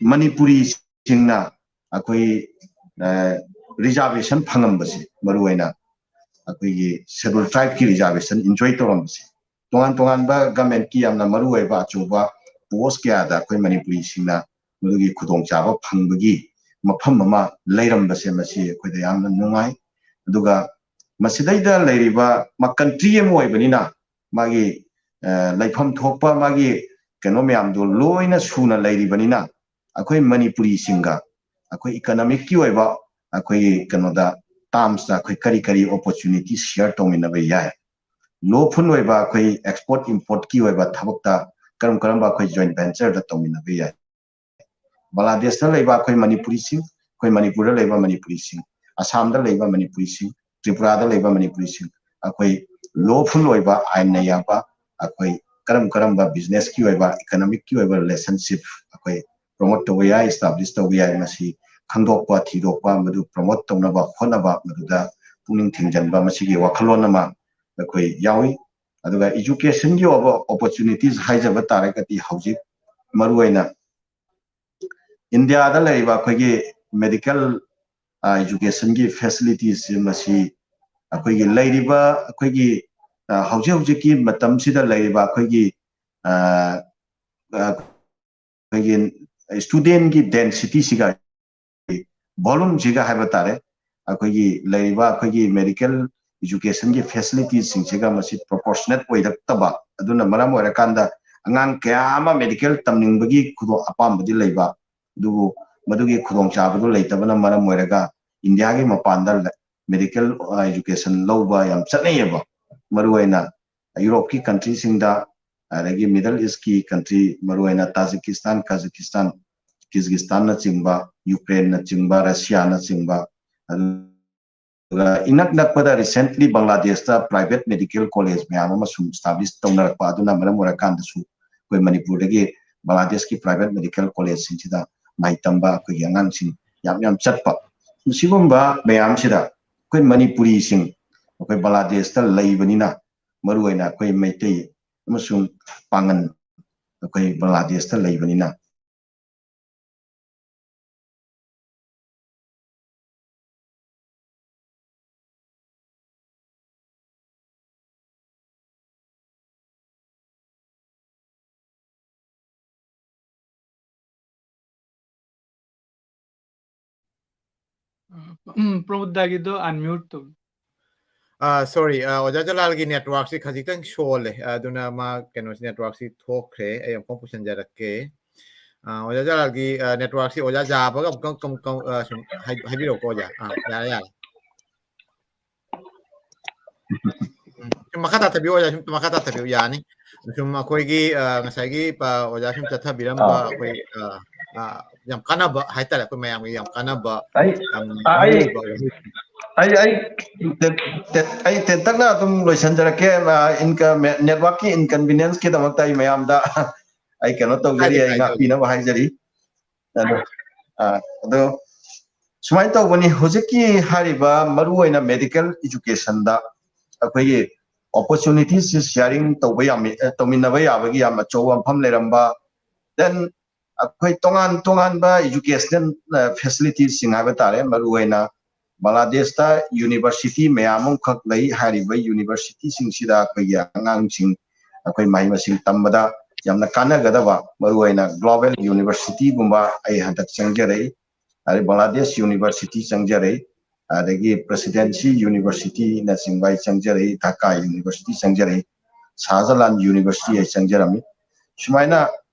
ꯃꯅꯤꯄꯨꯔꯤꯁꯤꯡꯅ ꯑꯩꯈꯣꯏ, ꯑ, reservation ꯐꯪꯉꯝꯕꯁꯦ, ꯃꯔꯨꯑꯣꯏꯅ ꯑꯩꯈꯣꯏꯒꯤ schedule tribe ꯀꯤ reservation enjoy ꯇꯧꯔꯝꯕꯁꯦ, ꯇꯣꯉꯥꯟ ꯇꯣꯉꯥꯟꯕ government ꯀꯤ ꯌꯥꯝꯅ ꯃꯔꯨꯑꯣꯏꯕ ꯑꯆꯧꯕ post ꯀꯌꯥꯗ ꯑꯩꯈꯣꯏ ꯃꯅꯤꯄꯨꯔꯤꯁꯤꯡꯅ ꯃꯗꯨꯒꯤ ꯈꯨꯗꯣꯡꯆꯥꯕ ꯐꯪꯕꯒꯤ ꯃꯐꯝ ꯑꯃ ꯂꯩꯔꯝꯕꯁꯦ, ꯃꯁꯤ ꯑꯩꯈꯣꯏꯗ ꯌꯥꯝꯅ ꯅꯨꯡꯉꯥꯏ꯫ ꯑꯗꯨꯒ ꯃꯁꯤꯗꯩꯗ ꯂꯩꯔꯤꯕ, ꯃꯥ country ꯑꯃ ꯑꯣꯏꯕꯅꯤꯅ, ꯃꯥꯒꯤ, ꯑ, ꯂꯩꯐꯝ ꯊꯣꯛꯄ ꯃꯥꯒꯤ ꯀꯩꯅꯣ ꯃꯌꯥꯝꯗꯣ ꯂꯣꯏꯅ ꯁꯨꯅ ꯂꯩꯔꯤꯕꯅꯤꯅ, ꯑꯩꯈꯣꯏ ꯃꯅꯤꯄꯨꯔꯤꯁꯤꯡꯒ ꯑꯩꯈꯣꯏ economic ꯀꯤ ꯑꯣꯏꯕ ꯑꯩꯈꯣꯏꯒꯤ ꯀꯩꯅꯣꯗ, terms ꯇ ꯑꯩꯈꯣꯏ ꯀꯔꯤ ꯀꯔꯤ opportunity share ꯇꯧꯃꯤꯟꯅꯕ ꯌꯥꯏ, lawful ꯑꯣꯏꯕ ꯑꯩꯈꯣꯏ export import ꯀꯤ ꯑꯣꯏꯕ ꯊꯕꯛꯇ ꯀꯔꯝ ꯀꯔꯝꯕ ꯑꯩꯈꯣꯏ joint venture ꯗ ꯇꯧꯃꯤꯟꯅꯕ ꯌꯥꯏ꯫ ꯕꯪꯒ꯭ꯂꯥꯗꯦꯁꯇ ꯂꯩꯕ ꯑꯩꯈꯣꯏ ꯃꯅꯤꯄꯨꯔꯤꯁꯤꯡ, ꯑꯩꯈꯣꯏ ꯃꯅꯤꯄꯨꯔꯗ ꯂꯩꯕ ꯃꯅꯤꯄꯨꯔꯤꯁꯤꯡ, ꯑꯁꯥꯝꯗ ꯂꯩꯕ ꯃꯅꯤꯄꯨꯔꯤꯁꯤꯡ, ꯇ꯭ꯔꯤꯄꯨꯔꯥꯗ ꯂꯩꯕ ꯃꯅꯤꯄꯨꯔꯤꯁꯤꯡ, ꯑꯩꯈꯣꯏ lawful ꯑꯣꯏꯕ, ꯑꯥꯏꯟꯅ ꯌꯥꯕ, ꯑꯩꯈꯣꯏ ꯀꯔꯝ ꯀꯔꯝꯕ business ꯀꯤ ꯑꯣꯏꯕ, economic ꯀꯤ ꯑꯣꯏꯕ relationship ꯑꯩꯈꯣꯏ promote ꯇꯧꯕ ꯌꯥꯏ, establish ꯇꯧꯕ ꯌꯥꯏ, ꯃꯁꯤ ꯈꯪꯗꯣꯛꯄ, ꯊꯤꯗꯣꯛꯄ, ꯃꯗꯨ promote ꯇꯧꯅꯕ ꯍꯣꯠꯅꯕ, ꯃꯗꯨꯗ ꯄꯨꯛꯅꯤꯡ ꯊꯤꯡꯖꯤꯟꯕ, ꯃꯁꯤꯒꯤ ꯋꯥꯈꯜꯂꯣꯟ ꯑꯃ ꯑꯩꯈꯣꯏ ꯌꯥꯎꯏ꯫ ꯑꯗꯨꯒ educationꯒꯤ ꯑꯣꯏꯕ opportunities ꯍꯥꯏꯖꯕ ꯇꯥꯔꯒꯗꯤ ꯍꯧꯖꯤꯛ ꯃꯔꯨꯑꯣꯏꯅ ꯏꯟꯗꯤꯌꯥꯗ ꯂꯩꯔꯤꯕ ꯑꯩꯈꯣꯏꯒꯤ medical educationꯒꯤ facilitiesꯁꯦ ꯃꯁꯤ ꯑꯩꯈꯣꯏꯒꯤ ꯂꯩꯔꯤꯕ ꯑꯩꯈꯣꯏꯒꯤ ꯍꯧꯖꯤꯛ ꯍꯧꯖꯤꯛꯀꯤ ꯃꯇꯝꯁꯤꯗ ꯂꯩꯔꯤꯕ ꯑꯩꯈꯣꯏꯒꯤ ꯑꯩꯈꯣꯏꯒꯤ studentꯀꯤ densityꯁꯤꯒ volumeꯁꯤꯒ ꯍꯥꯏꯕ ꯇꯥꯔꯦ, ꯑꯩꯈꯣꯏꯒꯤ ꯂꯩꯔꯤꯕ ꯑꯩꯈꯣꯏꯒꯤ medical educationꯒꯤ facilitiesꯁꯤꯡꯁꯤꯒ ꯃꯁꯤ proportionate ꯑꯣꯏꯔꯛꯇꯕ, ꯑꯗꯨꯅ ꯃꯔꯝ ꯑꯣꯏꯔꯀꯥꯟꯗ ꯑꯉꯥꯡ ꯀꯌꯥ ꯑꯃ medical ꯇꯝꯅꯤꯡꯕꯒꯤ ꯈꯨꯗꯣꯡ ꯑꯄꯥꯝꯕꯗꯤ ꯂꯩꯕ, ꯑꯗꯨꯕꯨ ꯃꯗꯨꯒꯤ ꯈꯨꯗꯣꯡꯆꯥꯕꯗꯨ ꯂꯩꯇꯕꯅ ꯃꯔꯝ ꯑꯣꯏꯔꯒ ꯏꯟꯗꯤꯌꯥꯒꯤ ꯃꯄꯥꯟꯗ medical education ꯂꯧꯕ ꯌꯥꯝ ꯆꯠꯅꯩꯌꯦꯕ꯫ ꯃꯔꯨꯑꯣꯏꯅ ꯌꯨꯔꯣꯞꯀꯤ countryꯁꯤꯡꯗ, ꯑꯗꯒꯤ Middle Eastꯀꯤ country, ꯃꯔꯨꯑꯣꯏꯅ ꯇꯥꯖꯤꯀꯤꯁꯇꯥꯟ, ꯀꯥꯖꯥꯀꯤꯁꯇꯥꯟ, ꯀꯤꯔꯒꯤꯁꯇꯥꯟꯅꯆꯤꯡꯕ, ꯌꯨꯀ꯭ꯔꯦꯟꯅꯆꯤꯡꯕ, ꯔꯁꯤꯌꯥꯅꯆꯤꯡꯕ, ꯑꯗꯨꯒ ꯏꯅꯛ ꯅꯛꯄꯗ recently ꯕꯪꯒ꯭ꯂꯥꯗꯦꯁꯇ private medical college ꯃꯌꯥꯝ ꯑꯃ ꯁꯨꯝ establish ꯇꯧꯅꯔꯛꯄ ꯑꯗꯨꯅ ꯃꯔꯝ ꯑꯣꯏꯔꯀꯥꯟꯗꯁꯨ ꯑꯩꯈꯣꯏ ꯃꯅꯤꯄꯨꯔꯗꯒꯤ ꯕꯪꯒ꯭ꯂꯥꯗꯦꯁꯀꯤ private medical collegeꯁꯤꯡꯁꯤꯗ ꯃꯍꯩ ꯇꯝꯕ ꯑꯩꯈꯣꯏꯒꯤ ꯑꯉꯥꯡꯁꯤꯡ ꯌꯥꯝ ꯌꯥꯝ ꯆꯠꯄ꯫ ꯁꯤꯒꯨꯝꯕ ꯃꯌꯥꯝꯁꯤꯗ ꯑꯩꯈꯣꯏ ꯃꯅꯤꯄꯨꯔꯤꯁꯤꯡ ꯑꯩꯈꯣꯏ ꯕꯪꯒ꯭ꯂꯥꯗꯦꯁꯇ ꯂꯩꯕꯅꯤꯅ, ꯃꯔꯨꯑꯣꯏꯅ ꯑꯩꯈꯣꯏ ꯃꯩꯇꯩ ꯑꯃꯁꯨꯡ ꯄꯥꯉꯟ ꯑꯩꯈꯣꯏ ꯕꯪꯒ꯭ꯂꯥꯗꯦꯁꯇ ꯂꯩꯕꯅꯤꯅ꯫ ꯎꯝ, ꯄ꯭ꯔꯃꯣꯗ ꯗꯥꯒꯤꯗꯣ unmute ꯇꯧ꯫ ꯑ, sorry, ꯑ, ꯑꯣꯖꯥ ꯖꯂꯥꯜꯒꯤ networkꯁꯤ ꯈꯖꯤꯛꯇꯪ ꯁꯣꯜꯂꯦ꯫ ꯑꯗꯨꯅ ꯃꯥ ꯀꯩꯅꯣꯁꯤ networkꯁꯤ ꯊꯣꯛꯈ꯭ꯔꯦ꯫ ꯑꯩ ꯑꯃꯨꯛ ꯄꯨꯁꯤꯟꯖꯔꯛꯀꯦ꯫ ꯑ, ꯑꯣꯖꯥ ꯖꯂꯥꯜꯒꯤ, ꯑ, networkꯁꯤ ꯑꯣꯖꯥ ꯖꯥꯕꯒ ꯑꯃꯨꯛꯇꯪ ꯀꯝ-, ꯀꯝ-, ꯑ, ꯁꯨꯝ ꯍꯥꯏ-, ꯍꯥꯏꯕꯤꯔꯛꯎꯀꯣ ꯑꯣꯖꯥ꯫ ꯑ, ꯌꯥꯔꯦ, ꯌꯥꯔꯦ꯫ ꯎꯝ, ꯁꯨꯝ ꯃꯈꯥ ꯇꯥꯊꯕꯤꯌꯨ ꯑꯣꯖꯥ, ꯁꯨꯝ ꯃꯈꯥ ꯇꯥꯊꯕꯤꯌꯨ, ꯌꯥꯅꯤ꯫ ꯁꯨꯝ ꯑꯩꯈꯣꯏꯒꯤ, ꯑ, ꯉꯁꯥꯏꯒꯤ, ꯑ, ꯑꯣꯖꯥ ꯁꯨꯝ ꯆꯠꯊꯕꯤꯔꯝꯕ ꯑꯥ꯫ ꯑꯩꯈꯣꯏ, ꯑ, ꯑ, ꯌꯥꯝ ꯀꯥꯟꯅꯕ ꯍꯥꯏꯇꯥꯔꯦ, ꯑꯩꯈꯣꯏ ꯃꯌꯥꯝꯒꯤ ꯌꯥꯝ ꯀꯥꯟꯅꯕ, ꯑꯩ ꯌꯥꯝ ꯑ, ꯑꯩ ꯃꯔꯨꯑꯣꯏꯕ ꯋꯥꯍꯩ꯫ ꯑꯩ ꯑꯩ ꯇꯦꯟ-, ꯇꯦꯟ-, ꯑꯩ ꯇꯦꯟꯇꯛꯅ ꯑꯗꯨꯝ ꯂꯣꯏꯁꯤꯟꯖꯔꯛꯀꯦ꯫ ꯑ, inco-, networkꯀꯤ inconvenienceꯀꯤꯗꯃꯛꯇ ꯑꯩ ꯃꯌꯥꯝꯗ ꯑꯩ ꯀꯩꯅꯣ ꯇꯧꯖꯔꯤ, ꯀꯥꯏꯗꯦ, ꯑꯩ ꯀꯥꯏꯗꯦ꯫ ꯉꯥꯛꯄꯤꯅꯕ ꯍꯥꯏꯖꯔꯤ꯫ ꯑꯗꯣ, ꯑ, ꯑꯗꯣ ꯁꯨꯃꯥꯏꯅ ꯇꯧꯕꯅꯤ, ꯍꯧꯖꯤꯛꯀꯤ ꯍꯥꯏꯔꯤꯕ ꯃꯔꯨꯑꯣꯏꯅ medical educationꯗ ꯑꯩꯈꯣꯏꯒꯤ opportunities sharing ꯇꯧꯕ ꯌꯥꯝꯃꯤ, ꯑ, ꯇꯧꯃꯤꯟꯅꯕ ꯌꯥꯕꯒꯤ ꯌꯥꯝ ꯑꯆꯧꯕ ꯃꯐꯝ ꯂꯩꯔꯝꯕ꯫ Then ꯑꯩꯈꯣꯏ ꯇꯣꯉꯥꯟ ꯇꯣꯉꯥꯟꯕ educational, ꯑ, facilities ꯁꯤꯡ ꯍꯥꯏꯕ ꯇꯥꯔꯦ, ꯃꯔꯨꯑꯣꯏꯅ ꯕꯪꯒ꯭ꯂꯥꯗꯦꯁꯇ university ꯃꯌꯥꯝ ꯑꯃꯈꯛ ꯂꯩ꯫ ꯍꯥꯏꯔꯤꯕ university ꯁꯤꯡꯁꯤꯗ ꯑꯩꯈꯣꯏꯒꯤ ꯑꯉꯥꯡꯁꯤꯡ, ꯑꯩꯈꯣꯏ ꯃꯍꯩ ꯃꯁꯤꯡ ꯇꯝꯕꯗ ꯌꯥꯝꯅ ꯀꯥꯟꯅꯒꯗꯕ, ꯃꯔꯨꯑꯣꯏꯅ global university ꯒꯨꯝꯕ ꯑꯩ ꯍꯟꯗꯛ ꯆꯪꯖꯔꯛꯏ꯫ ꯑꯗꯩ ꯕꯪꯒ꯭ꯂꯥꯗꯦꯁ university ꯆꯪꯖꯔꯛꯏ, ꯑꯗꯒꯤ Presidency University ꯅꯆꯤꯡꯕ ꯑꯩ ꯆꯪꯖꯔꯛꯏ, ꯙꯥꯀꯥ University ꯆꯪꯖꯔꯛꯏ, ꯁꯥꯍꯖꯂꯥꯟ University ꯑꯩ ꯆꯪꯖꯔꯝꯃꯤ꯫ ꯁꯨꯃꯥꯏꯅ